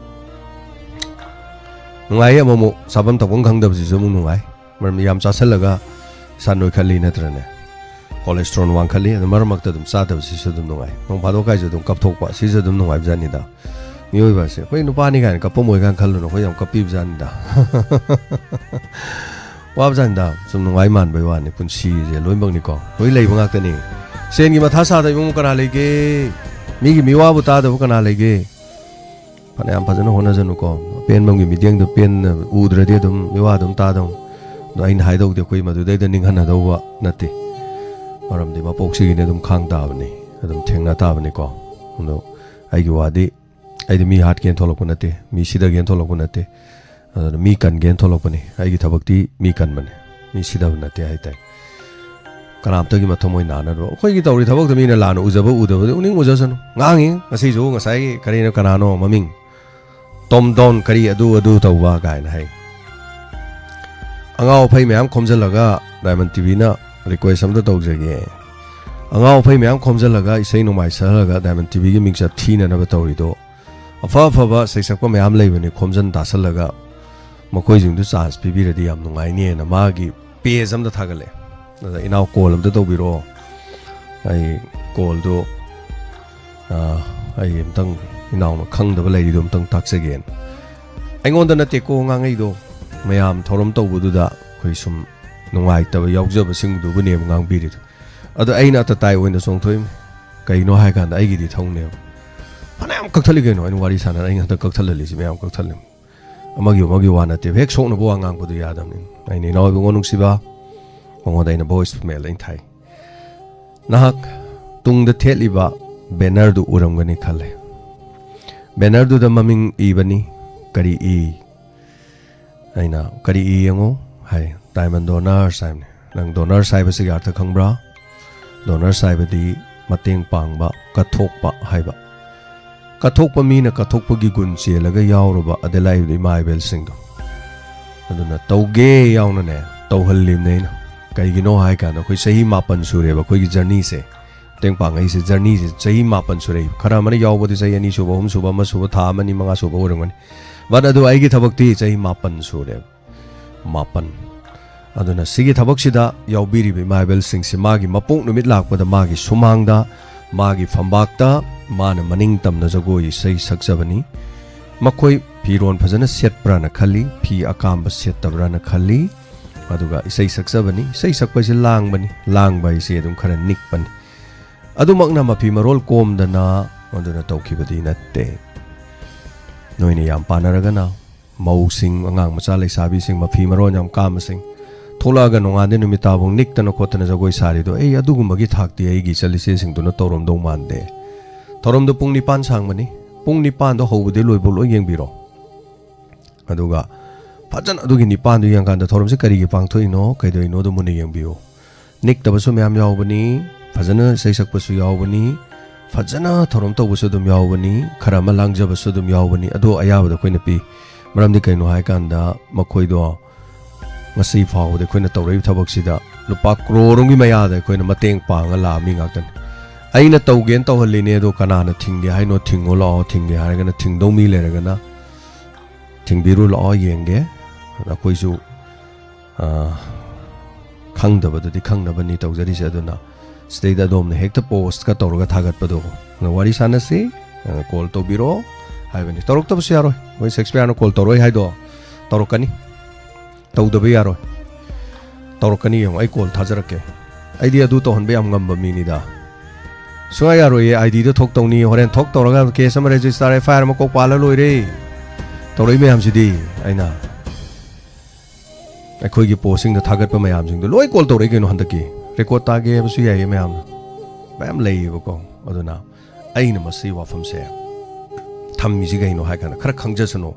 ꯅꯨꯡꯉꯥꯏꯌꯦ, ꯑꯃꯨꯛ ꯑꯃꯨꯛ ꯆꯥꯐꯝ ꯊꯛꯐꯝ ꯈꯪꯗꯕꯁꯤꯁꯨ ꯑꯃꯨꯛ ꯅꯨꯡꯉꯥꯏ꯫ ꯃꯔꯝꯗꯤ ꯌꯥꯝ ꯆꯥꯁꯜꯂꯒ ꯏꯁꯥ ꯅꯣꯏꯈꯠꯂꯤ ꯅꯠꯇ꯭ꯔꯅꯦ? Cholesterol ꯋꯥꯡꯈꯠꯂꯤ꯫ ꯑꯗꯨ ꯃꯔꯛ ꯃꯔꯛꯇ ꯑꯗꯨꯝ ꯆꯥꯗꯕꯁꯤꯁꯨ ꯑꯗꯨꯝ ꯅꯨꯡꯉꯥꯏ꯫ ꯅꯣꯡ ꯐꯥꯗꯣꯛ ꯀꯥꯏꯁꯨ ꯑꯗꯨꯝ ꯀꯞꯊꯣꯛꯄ, ꯁꯤꯁꯨ ꯑꯗꯨꯝ ꯅꯨꯡꯉꯥꯏꯕꯖꯥꯠꯅꯤꯗ꯫ ꯃꯤꯑꯣꯏꯕ ꯑꯁꯦ ꯑꯩꯈꯣꯏ ꯅꯨꯄꯥꯅꯤ ꯀꯥꯏꯅ ꯀꯞꯄꯝꯃꯣꯏ ꯀꯥꯏꯅ ꯈꯜꯂꯨꯅꯨ, ꯑꯩꯈꯣꯏ ꯌꯥꯝ ꯀꯞꯄꯤꯕꯖꯥꯠꯅꯤꯗ꯫ ꯋꯥꯕꯖꯥꯠꯅꯤꯗ꯫ ꯁꯨꯝ ꯅꯨꯡꯉꯥꯏ ꯃꯥꯟꯕꯩ ꯋꯥꯅꯤ꯫ ꯄꯨꯟꯁꯤꯁꯦ ꯂꯣꯏꯅꯃꯛꯅꯤꯀꯣ, ꯂꯣꯏ ꯂꯩꯕ ꯉꯥꯛꯇꯅꯤ꯫ ꯁꯦꯟꯒꯤ ꯃꯊꯥ ꯁꯥꯗꯕ ꯏꯃꯨꯡ ꯀꯅꯥ ꯂꯩꯒꯦ? ꯃꯤꯒꯤ ꯃꯤꯋꯥꯕꯨ ꯇꯥꯗꯕ ꯀꯅꯥ ꯂꯩꯒꯦ? ꯐꯅꯌꯥꯝ ꯐꯖꯅ ꯍꯣꯠꯅꯖꯅꯨꯀꯣ꯫ ꯑꯄꯦꯟꯕꯒꯤ ꯃꯤꯠꯌꯦꯡꯗꯣ ꯄꯦꯟꯅ ꯎꯗ꯭ꯔꯗꯤ ꯑꯗꯨꯝ ꯃꯤꯋꯥ ꯑꯗꯨꯝ ꯇꯥꯗꯧ꯫ ꯑꯗꯣ ꯑꯩꯅ ꯍꯥꯏꯗꯧꯗꯤ ꯑꯩꯈꯣꯏ ꯃꯗꯨꯗꯩꯗ ꯅꯤꯡꯍꯟꯅꯗꯧꯕ ꯅꯠꯇꯦ꯫ ꯃꯔꯝꯗꯤ ꯃꯄꯣꯛꯁꯤꯒꯤꯅꯤ, ꯑꯗꯨꯝ ꯈꯥꯡ ꯇꯥꯕꯅꯤ, ꯑꯗꯨꯝ ꯊꯦꯡꯅ ꯇꯥꯕꯅꯤꯀꯣ꯫ ꯑꯗꯣ ꯑꯩꯒꯤ ꯋꯥꯗꯤ, ꯑꯩꯗꯤ ꯃꯤ ꯍꯥꯠꯀꯦꯅ ꯊꯣꯛꯂꯛꯄ ꯅꯠꯇꯦ, ꯃꯤ ꯁꯤꯗꯒꯦꯅ ꯊꯣꯛꯂꯛꯄ ꯅꯠꯇꯦ꯫ ꯑꯗꯨꯅ ꯃꯤ ꯀꯟꯒꯦꯅ ꯊꯣꯛꯂꯛꯄꯅꯤ꯫ ꯑꯩꯒꯤ ꯊꯕꯛꯇꯤ ꯃꯤ ꯀꯟꯕꯅꯤ, ꯃꯤ ꯁꯤꯗꯕ ꯅꯠꯇꯦ ꯍꯥꯏꯇꯥꯏ꯫ ꯀꯅꯥꯝꯇꯒꯤ ꯃꯊꯃꯣꯏ ꯅꯥꯅꯔꯣ꯫ ꯑꯩꯈꯣꯏꯒꯤ ꯇꯧꯔꯤ ꯊꯕꯛꯇ ꯃꯤꯅ ꯂꯥꯟꯅ ꯎꯖꯕ ꯎꯗꯕꯗꯤ ꯎꯅꯤꯡ ꯎꯖꯁꯅꯨ꯫ ꯉꯥꯡꯉꯤ ꯉꯁꯤꯁꯨ, ꯉꯁꯥꯏꯒꯤ ꯀꯔꯤꯅꯣ ꯀꯅꯥꯅꯣ ꯃꯃꯤꯡ, ꯇꯣꯝ ꯗꯣꯟ ꯀꯔꯤ ꯑꯗꯨ ꯑꯗꯨ ꯇꯧꯕ ꯀꯥꯏꯅ ꯍꯥꯏ꯫ ꯑꯉꯥꯎ ꯑꯐꯩ ꯃꯌꯥꯝ ꯈꯣꯝꯖꯤꯜꯂꯒ ꯗꯥꯏꯃꯟ ꯇꯤꯚꯤꯅ ꯔꯤꯀ꯭ꯋꯦꯁ ꯑꯝꯇ ꯇꯧꯖꯒꯦ꯫ ꯑꯉꯥꯎ ꯑꯐꯩ ꯃꯌꯥꯝ ꯈꯣꯝꯖꯤꯜꯂꯒ ꯏꯁꯩ ꯅꯣꯡꯃꯥꯏ ꯁꯛꯍꯜꯂꯒ ꯗꯥꯏꯃꯟ ꯇꯤꯚꯤꯒꯤ ꯃꯤꯡꯆꯠ ꯊꯤꯅꯅꯕ ꯇꯧꯔꯤꯗꯣ, ꯑꯐ ꯑꯐꯕ ꯁꯩꯁꯛꯄ ꯃꯌꯥꯝ ꯂꯩꯕꯅꯤ, ꯈꯣꯝꯖꯤꯟ ꯇꯥꯁꯜꯂꯒ ꯃꯈꯣꯏꯁꯤꯡꯗꯨ ꯆꯥꯟꯁ ꯄꯤꯕꯤꯔꯗꯤ ꯌꯥꯝ ꯅꯨꯡꯉꯥꯏꯅꯦꯅ ꯃꯥꯒꯤ ꯄꯦꯖ ꯑꯝꯗ ꯊꯥꯒꯠꯂꯛꯑꯦ꯫ ꯑꯗ ꯏꯅꯥꯎ ꯀꯣꯜ ꯑꯝꯇ ꯇꯧꯕꯤꯔꯛꯑꯣ, ꯑꯩ ꯀꯣꯜꯗꯣ, ꯑꯥ, ꯑꯩ ꯑꯝꯇꯪ ꯏꯅꯥꯎꯅ ꯈꯪꯗꯕ ꯂꯩꯔꯤꯗꯣ ꯑꯝꯇꯪ ꯇꯥꯛꯆꯒꯦꯅ꯫ ꯑꯩꯉꯣꯟꯗ ꯅꯠꯇꯦꯀꯣ ꯉꯥꯡꯉꯩꯗꯣ, ꯃꯌꯥꯝ ꯊꯧꯔꯝ ꯇꯧꯕꯗꯨꯗ ꯑꯩꯈꯣꯏ ꯁꯨꯝ ꯅꯨꯡꯉꯥꯏꯇꯕ ꯌꯥꯎꯖꯕꯁꯤꯡꯗꯨꯕꯨꯅꯦꯕ ꯉꯥꯡꯕꯤꯔꯤꯗꯣ꯫ ꯑꯗꯣ ꯑꯩꯅ ꯑꯇꯇꯥꯏ ꯑꯣꯏꯅ ꯆꯣꯡꯊꯣꯛꯏꯅꯤ꯫ ꯀꯩꯅꯣ ꯍꯥꯏ ꯀꯥꯟꯗ ꯑꯩꯒꯤꯗꯤ ꯊꯧꯅꯦꯕ꯫ ꯐꯅꯌꯥꯝ ꯀꯛꯊꯠꯂꯤ ꯀꯩꯅꯣ, ꯑꯩꯅ ꯋꯥꯔꯤ ꯁꯥꯟꯅꯔ ꯑꯩꯅ ꯍꯟꯗꯛ ꯀꯛꯊꯠꯍꯜꯂꯤꯁꯤ ꯃꯌꯥꯝ ꯀꯛꯊꯠꯂꯤ꯫ ꯑꯃꯒꯤ ꯑꯃꯒꯤ ꯋꯥ ꯅꯠꯇꯦꯕ, ꯍꯦꯛ ꯁꯣꯛꯅꯕ ꯋꯥ ꯉꯥꯡꯕꯗꯨ ꯌꯥꯗꯕꯅꯤ꯫ ꯑꯩꯅ ꯏꯅꯥꯎ ꯏꯕꯨꯡꯉꯣ ꯅꯨꯡꯁꯤꯕ, ꯃꯉꯣꯟꯗ ꯑꯩꯅ ꯚꯣꯏꯁ ꯃꯦꯜ ꯑꯩꯅ ꯊꯥꯏ꯫ ꯅꯍꯥꯛ ꯇꯨꯡꯗ ꯊꯦꯠꯂꯤꯕ ꯕꯦꯅꯔꯗꯨ ꯎꯔꯝꯒꯅꯤ ꯈꯜꯂꯦ꯫ ꯕꯦꯅꯔꯗꯨꯗ ꯃꯃꯤꯡ ꯏꯕꯅꯤ꯫ ꯀꯔꯤ ꯏ? ꯑꯩꯅ, "ꯀꯔꯤ ꯏ ꯌꯦꯡꯉꯣ?" ꯍꯥꯏ꯫ "ꯗꯥꯏꯃꯟ ꯗꯣꯅꯔꯁ" ꯍꯥꯏꯕꯅꯤ꯫ ꯅꯪ ꯗꯣꯅꯔꯁ ꯍꯥꯏꯕꯁꯤꯒꯤ ꯑꯔꯊ ꯈꯪꯕ꯭ꯔꯥ? ꯗꯣꯅꯔꯁ ꯍꯥꯏꯕꯗꯤ ꯃꯇꯦꯡ ꯄꯥꯡꯕ, ꯀꯠꯊꯣꯛꯄ ꯍꯥꯏꯕ꯫ ꯀꯠꯊꯣꯛꯄ ꯃꯤꯅ ꯀꯠꯊꯣꯛꯄꯒꯤ ꯒꯨꯟ ꯆꯦꯜꯂꯒ ꯌꯥꯎꯔꯕ ꯑꯗꯩ ꯂꯥꯛꯏꯕ ꯏꯃꯥ ꯏꯕꯦꯜꯁꯤꯡꯗꯣ꯫ ꯑꯗꯨꯅ ꯇꯧꯒꯦ ꯌꯥꯎꯅꯅꯦ, ꯇꯧꯍꯜꯂꯤꯕꯅꯦ ꯑꯩꯅ꯫ ꯀꯩꯒꯤꯅꯣ ꯍꯥꯏ ꯀꯥꯟꯗ ꯑꯩꯈꯣꯏ ꯆꯍꯤ ꯃꯥꯄꯟ ꯁꯨꯔꯦꯕ ꯑꯩꯈꯣꯏꯒꯤ ꯖꯔꯅꯤꯁꯦ꯫ ꯃꯇꯦꯡ ꯄꯥꯡꯉꯛꯏꯁꯦ, ꯖꯔꯅꯤꯁꯦ ꯆꯍꯤ ꯃꯥꯄꯟ ꯁꯨꯔꯛꯏ꯫ ꯈꯔ ꯑꯃꯅ ꯌꯥꯎꯕꯗꯤ ꯆꯍꯤ ꯑꯅꯤ ꯁꯨꯕ, ꯑꯍꯨꯝ ꯁꯨꯕ, ꯑꯃ ꯁꯨꯕ, ꯊꯥ ꯑꯃꯅꯤ, ꯃꯉꯥ ꯁꯨꯕ ꯑꯣꯏꯔꯝꯒꯅꯤ꯫ But ꯑꯗꯨ ꯑꯩꯒꯤ ꯊꯕꯛꯇꯤ ꯆꯍꯤ ꯃꯥꯄꯟ ꯁꯨꯔꯦ꯫ ꯃꯥꯄꯟ꯫ ꯑꯗꯨꯅ ꯁꯤꯒꯤ ꯊꯕꯛꯁꯤꯗ ꯌꯥꯎꯕꯤꯔꯤꯕ ꯏꯃꯥ ꯏꯕꯦꯜꯁꯤꯡꯁꯤ ꯃꯥꯒꯤ ꯃꯄꯣꯛ ꯅꯨꯃꯤꯠ ꯂꯥꯛꯄꯗ ꯃꯥꯒꯤ ꯁꯨꯃꯥꯡꯗ, ꯃꯥꯒꯤ ꯐꯝꯕꯥꯛꯇ ꯃꯥꯅ ꯃꯅꯤꯡ ꯇꯝꯅ ꯖꯒꯣꯏ ꯏꯁꯩ ꯁꯛꯆꯕꯅꯤ꯫ ꯃꯈꯣꯏ ꯐꯤꯔꯣꯟ ꯐꯖꯅ ꯁꯦꯠꯄ꯭ꯔꯥꯅ ꯈꯜꯂꯤ, ꯐꯤ ꯑꯀꯥꯝꯕ ꯁꯦꯠꯇꯕ꯭ꯔꯥꯅ ꯈꯜꯂꯤ꯫ ꯑꯗꯨꯒ ꯏꯁꯩ ꯁꯛꯆꯕꯅꯤ꯫ ꯏꯁꯩ ꯁꯛꯄ ꯍꯥꯏꯁꯦ ꯂꯥꯡꯕꯅꯤ꯫ ꯂꯥꯡꯕ ꯍꯥꯏꯁꯦ ꯑꯗꯨꯝ ꯈꯔ ꯅꯤꯛꯄꯅꯤ꯫ ꯑꯗꯨꯃꯛꯅ ꯃꯐꯤ ꯃꯔꯣꯜ ꯀꯣꯝꯗꯅ ꯃꯗꯨꯅ ꯇꯧꯈꯤꯕꯗꯤ ꯅꯠꯇꯦ꯫ ꯅꯣꯏꯅ ꯌꯥꯝ ꯄꯥꯅꯔꯒꯅ ꯃꯧꯁꯤꯡ, ꯑꯉꯥꯡ ꯃꯆꯥ ꯂꯩꯁꯥꯕꯤꯁꯤꯡ, ꯃꯐꯤ ꯃꯔꯣꯜ ꯌꯥꯝ ꯀꯥꯝꯕꯁꯤꯡ ꯊꯣꯛꯂꯛꯑꯒ ꯅꯣꯡꯉꯥꯟꯗꯩ ꯅꯨꯃꯤꯠ ꯇꯥꯕꯧ ꯅꯤꯛꯇꯅ ꯈꯣꯠꯇꯅ ꯖꯒꯣꯏ ꯁꯥꯔꯤꯗꯣ, ꯑꯩ ꯑꯗꯨꯒꯨꯝꯕꯒꯤ ꯊꯥꯛꯇꯤ ꯑꯩꯒꯤ ꯏꯆꯜ ꯏꯆꯦꯁꯤꯡꯗꯨꯅ ꯇꯧꯔꯝꯗꯧ ꯃꯥꯟꯗꯦ꯫ ꯊꯧꯔꯝꯗꯣ ꯄꯨꯡ ꯅꯤꯄꯥꯟ ꯁꯥꯡꯕꯅꯤ꯫ ꯄꯨꯡ ꯅꯤꯄꯥꯟꯗꯣ ꯍꯧꯕꯗꯩ ꯂꯣꯏꯕꯧ ꯂꯣꯏ ꯌꯦꯡꯕꯤꯔꯣ꯫ ꯑꯗꯨꯒ ꯐꯖꯅ ꯑꯗꯨꯒꯤ ꯅꯤꯄꯥꯟꯗꯨ ꯌꯦꯡꯀꯥꯟꯗ ꯊꯧꯔꯝꯁꯦ ꯀꯔꯤꯒꯤ ꯄꯥꯡꯊꯣꯛꯏꯅꯣ, ꯀꯩꯗꯧꯔꯤꯅꯣꯗꯣ ꯃꯨꯟꯅ ꯌꯦꯡꯕꯤꯌꯨ꯫ ꯅꯤꯛꯇꯕꯁꯨ ꯃꯌꯥꯝ ꯌꯥꯎꯕꯅꯤ, ꯐꯖꯅ ꯏꯁꯩ ꯁꯛꯄꯁꯨ ꯌꯥꯎꯕꯅꯤ, ꯐꯖꯅ ꯊꯧꯔꯝ ꯇꯧꯕꯁꯨ ꯑꯗꯨꯝ ꯌꯥꯎꯕꯅꯤ, ꯈꯔ ꯑꯃ ꯂꯥꯡꯖꯕꯁꯨ ꯑꯗꯨꯝ ꯌꯥꯎꯕꯅꯤ꯫ ꯑꯗꯣ ꯑꯌꯥꯕꯗꯣ ꯑꯩꯈꯣꯏꯅ ꯄꯤ꯫ ꯃꯔꯝꯗꯤ ꯀꯩꯅꯣ ꯍꯥꯏꯀꯥꯟꯗ ꯃꯈꯣꯏꯗꯣ ꯉꯁꯤ ꯐꯥꯎꯕꯗ ꯑꯩꯈꯣꯏꯅ ꯇꯧꯔꯛꯏꯕ ꯊꯕꯛꯁꯤꯗ ꯂꯨꯄꯥ ꯀ꯭ꯔꯣꯔ ꯑꯃꯒꯤ ꯃꯌꯥꯗ ꯑꯩꯈꯣꯏꯅ ꯃꯇꯦꯡ ꯄꯥꯡꯉ ꯂꯥꯛꯑ ꯃꯤ ꯉꯥꯛꯇꯅꯤ꯫ ꯑꯩꯅ ꯇꯧꯒꯦꯅ ꯇꯧꯍꯜꯂꯤꯅꯦ, ꯑꯗꯣ ꯀꯅꯥꯅ ꯊꯤꯡꯒꯦ ꯍꯥꯏꯅꯣ? ꯊꯤꯡꯉꯣ ꯂꯥꯛꯑꯣ, ꯊꯤꯡꯒꯦ ꯍꯥꯏꯔꯒꯅ ꯊꯤꯡꯗꯧ ꯃꯤ ꯂꯩꯔꯒꯅ ꯊꯤꯡꯕꯤꯔꯨ ꯂꯥꯛꯑꯣ, ꯌꯦꯡꯒꯦ꯫ ꯑꯩꯈꯣꯏꯁꯨ, ꯑ, ꯈꯪꯗꯕꯗꯨꯗꯤ ꯈꯪꯅꯕꯅꯤ ꯇꯧꯖꯔꯤꯁꯦ꯫ ꯑꯗꯨꯅ ꯁꯤꯗꯩꯗ ꯑꯗꯣꯝꯅ ꯍꯦꯛꯇ ꯄꯣꯁꯀ ꯇꯧꯔꯒ ꯊꯥꯒꯠꯄꯗꯣ, ꯑꯗꯣ ꯋꯥꯔꯤ ꯁꯥꯟꯅꯁꯤ, ꯑ, ꯀꯣꯜ ꯇꯧꯕꯤꯔꯛꯑꯣ ꯍꯥꯏꯕꯅꯤ꯫ ꯇꯧꯔꯛꯇꯕꯁꯨ ꯌꯥꯔꯣꯏ꯫ ꯃꯣꯏ ꯁꯦꯛꯁꯄꯤꯌꯥꯔꯅ ꯀꯣꯜ ꯇꯧꯔꯛꯑꯣꯏ ꯍꯥꯏꯗꯣ ꯇꯧꯔꯛꯀꯅꯤ꯫ ꯇꯧꯗꯕ ꯌꯥꯔꯣꯏ꯫ ꯇꯧꯔꯛꯀꯅꯤ, ꯌꯦꯡꯉꯣ, ꯑꯩ ꯀꯣꯜ ꯊꯥꯖꯔꯛꯀꯦ꯫ ꯑꯩꯗꯤ ꯑꯗꯨ ꯇꯧꯍꯟꯕ ꯌꯥꯝ ꯉꯝꯕ ꯃꯤꯅꯤꯗ꯫ ꯁꯨꯡꯌꯥ ꯌꯥꯔꯣꯏꯌꯦ꯫ ꯑꯥꯏ ꯗꯤꯗ ꯊꯣꯛ ꯇꯧꯅꯤ, ꯍꯣꯔꯦꯟ ꯊꯣꯛ ꯇꯧꯔꯒ ꯀꯦꯁ ꯑꯃ ꯔꯦꯖꯤꯁꯇꯥꯔ, ꯑꯦꯐ ꯑꯥꯏ ꯑꯥꯔ ꯑꯃ ꯀꯣꯛ ꯄꯥꯜꯂ ꯂꯣꯏꯔꯦ꯫ ꯇꯧꯔꯛꯏ ꯃꯌꯥꯝꯁꯤꯗꯤ ꯑꯩꯅ ꯑꯩꯈꯣꯏꯒꯤ ꯄꯣꯁꯁꯤꯡꯗ ꯊꯥꯒꯠꯄ ꯃꯌꯥꯝꯁꯤꯡꯗꯣ ꯂꯣꯏ ꯀꯣꯜ ꯇꯧꯔꯛꯏ ꯀꯩꯅꯣ ꯍꯟꯗꯛꯀꯤ꯫ ꯔꯦꯀꯣꯔꯗ ꯇꯥꯒꯦ ꯍꯥꯏꯕꯁꯨ ꯌꯥꯏꯌꯦ ꯃꯌꯥꯝꯅ꯫ ꯃꯌꯥꯝ ꯂꯩꯌꯦꯕꯀꯣ꯫ ꯑꯗꯨꯅ ꯑꯩꯅ ꯃꯁꯤ ꯋꯥꯐꯝꯁꯦ ꯊꯝꯃꯤꯁꯤ ꯀꯩꯅꯣ ꯍꯥꯏ ꯀꯥꯟꯗ ꯈꯔ ꯈꯪꯖꯁꯅꯨ,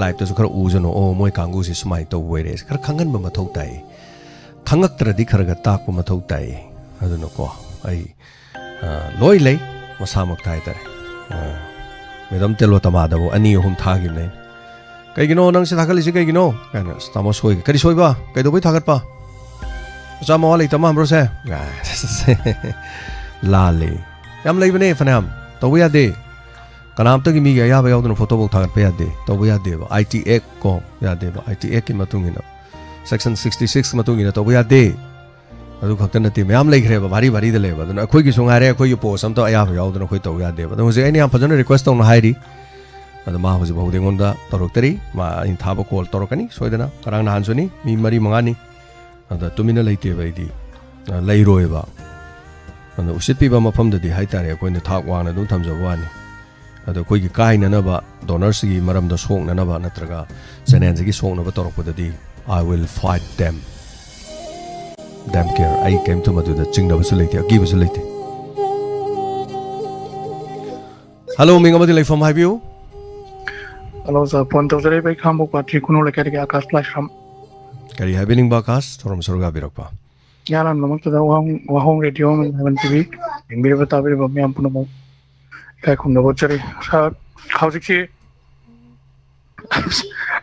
ꯂꯥꯏꯞꯇꯁꯨ ꯈꯔ ꯎꯖꯅꯨ, ꯑꯣ ꯃꯣꯏ ꯀꯥꯡꯕꯨꯁꯤ ꯁꯨꯃꯥꯏꯅ ꯇꯧꯕ ꯑꯣꯏꯔꯦ, ꯈꯔ ꯈꯪꯍꯟꯕ ꯃꯊꯧ ꯇꯥꯏ꯫ ꯈꯪꯉꯛꯇ꯭ꯔꯗꯤ ꯈꯔ ꯈꯔ ꯇꯥꯛꯄ ꯃꯊꯧ ꯇꯥꯏ꯫ ꯑꯗꯨꯅꯀꯣ ꯑꯩ, ꯑ, ꯂꯣꯏ ꯂꯩ ꯃꯁꯥꯃꯛꯇ ꯍꯥꯏꯇꯥꯔꯦ꯫ ꯑ, ꯃꯦꯗꯥꯝ ꯇꯦꯂꯣꯇꯃꯥꯗꯕꯨ ꯑꯅꯤ ꯑꯍꯨꯝ ꯊꯥꯈꯤꯕꯅꯦ ꯑꯩꯅ꯫ "ꯀꯩꯒꯤꯅꯣ ꯅꯪ ꯁꯤ ꯊꯥꯒꯠꯂꯤꯁꯤ ꯀꯩꯒꯤꯅꯣ?" ꯀꯥꯏꯅ꯫ "ꯑꯁ, ꯇꯥꯃꯣ ꯁꯣꯏꯒꯦ꯫ ꯀꯔꯤ ꯁꯣꯏꯕ? ꯀꯩꯗꯧꯕꯩ ꯊꯥꯒꯠꯄ? ꯃꯆꯥ ꯃꯋꯥ ꯂꯩꯇ ꯃꯥꯟꯕ꯭ꯔꯣ ꯁꯦ?" ꯂꯥꯜꯂꯦ꯫ ꯌꯥꯝ ꯂꯩꯕꯅꯦ ꯐꯅꯌꯥꯝ꯫ ꯇꯧꯕ ꯌꯥꯗꯦ꯫ ꯀꯅꯥꯝꯇꯒꯤ ꯃꯤꯒꯤ ꯑꯌꯥꯕ ꯌꯥꯎꯗꯅ ꯐꯣꯇꯣꯐꯥꯎ ꯊꯥꯒꯠꯄ ꯌꯥꯗꯦ꯫ ꯇꯧꯕ ꯌꯥꯗꯦꯕ꯫ ꯑꯥꯏ ꯇꯤ ꯑꯦꯛ ꯀꯣ, ꯌꯥꯗꯦꯕ꯫ ꯑꯥꯏ ꯇꯤ ꯑꯦꯛꯀꯤ ꯃꯇꯨꯡ ꯏꯟꯅ, ꯁꯦꯛꯁꯟ ꯁꯤꯛꯁꯇꯤ ꯁꯤꯛꯁ ꯃꯇꯨꯡ ꯏꯟꯅ ꯇꯧꯕ ꯌꯥꯗꯦ꯫ ꯑꯗꯨ ꯈꯛꯇ ꯅꯠꯇꯦ, ꯃꯌꯥꯝ ꯂꯩꯈ꯭ꯔꯦꯕ, ꯚꯥꯔꯤ ꯚꯥꯔꯤꯗ ꯂꯩꯕ꯫ ꯑꯗꯨꯅ ꯑꯩꯈꯣꯏꯒꯤꯁꯨ ꯉꯥꯏꯔꯦ, ꯑꯩꯈꯣꯏꯒꯤ ꯄꯣꯁ ꯑꯝꯇ ꯑꯌꯥꯕ ꯌꯥꯎꯗꯅ ꯑꯩꯈꯣꯏ ꯇꯧ ꯌꯥꯗꯦꯕ꯫ ꯑꯗꯣ ꯍꯧꯖꯤꯛ ꯑꯩꯅ ꯌꯥꯝ ꯐꯖꯅ ꯔꯤꯀ꯭ꯋꯦꯁ ꯇꯧꯅ ꯍꯥꯏꯔꯤ꯫ ꯑꯗꯣ ꯃꯥ ꯍꯧꯖꯤꯛ ꯐꯥꯎꯗꯤ ꯑꯩꯉꯣꯟꯗ ꯇꯧꯔꯛꯇꯔꯤ꯫ ꯃꯥ ꯑꯩꯅ ꯊꯥꯕ ꯀꯣꯜ ꯇꯧꯔꯛꯀꯅꯤ ꯁꯣꯏꯗꯅ꯫ ꯉꯔꯥꯡ ꯅꯍꯥꯟꯁꯨꯅꯤ, ꯃꯤ ꯃꯔꯤ ꯃꯉꯥꯅꯤ꯫ ꯑꯗ ꯇꯨꯃꯤꯟꯅ ꯂꯩꯇꯦꯕ ꯑꯩꯗꯤ꯫ ꯑ, ꯂꯩꯔꯣꯏꯕ꯫ ꯑꯗ ꯎꯁꯤꯠꯄꯤꯕ ꯃꯐꯝꯗꯗꯤ ꯍꯥꯏꯇꯥꯔꯦ, ꯑꯩꯈꯣꯏꯅ ꯊꯥꯛ ꯋꯥꯡꯅ ꯑꯗꯨꯝ ꯊꯝꯖꯕ ꯋꯥꯅꯤ꯫ ꯑꯗꯣ ꯑꯩꯈꯣꯏꯒꯤ ꯀꯥꯏꯅꯅꯕ, ꯗꯣꯅꯔꯁꯤꯒꯤ ꯃꯔꯝꯗ ꯁꯣꯛꯅꯅꯕ ꯅꯠꯇ꯭ꯔꯒ ꯆꯦꯅꯦꯜꯁꯤꯒꯤ ꯁꯣꯛꯅꯕ ꯇꯧꯔꯛꯄꯗꯗꯤ, I will fight them. Damn care. ꯑꯩ ꯀꯩꯝꯇ ꯃꯗꯨꯗ ꯆꯤꯡꯅꯕꯁꯨ ꯂꯩꯇꯦ, ꯑꯀꯤꯕꯁꯨ ꯂꯩꯇꯦ꯫ ꯍꯜꯂꯣ, ꯃꯤꯡ ꯑꯃꯗꯤ ꯂꯩꯐꯝ ꯍꯥꯏꯕꯤꯌꯨ꯫ ꯍꯜꯂꯣ ꯁꯥꯔ, ꯐꯣꯟ ꯇꯧꯖꯔꯛꯏꯕ ꯑꯩ ꯈꯥꯡꯕꯣꯛ ꯄꯥꯠꯀꯤ ꯈꯨꯅꯧ ꯂꯩꯀꯥꯏꯗꯒꯤ ꯑꯀꯥꯁ ꯂꯥꯏꯁ꯭ꯔꯝ꯫ ꯀꯔꯤ ꯍꯥꯏꯕꯤꯅꯤꯡꯕ ꯑꯀꯥꯁ? ꯊꯧꯔꯝ ꯁꯔꯨꯛ ꯌꯥꯕꯤꯔꯛꯄ꯫ ꯏꯍꯥꯟ ꯍꯥꯟꯕꯃꯛꯇꯗ ꯋꯥꯍꯣꯡ, ꯋꯥꯍꯣꯡ ꯔꯦꯗꯤꯑꯣ ꯑꯃꯗꯤ ꯏꯂꯦꯚꯦꯟ ꯇꯤ ꯚꯤ ꯌꯦꯡꯕꯤꯔꯤꯕ ꯇꯥꯕꯤꯔꯤꯕ ꯃꯌꯥꯝ ꯄꯨꯝꯅꯃꯛ ꯏꯀꯥꯏ ꯈꯨꯝꯅꯕ ꯎꯠꯆꯔꯤ꯫ ꯁꯥꯔ, ꯍꯧꯖꯤꯛꯁꯤ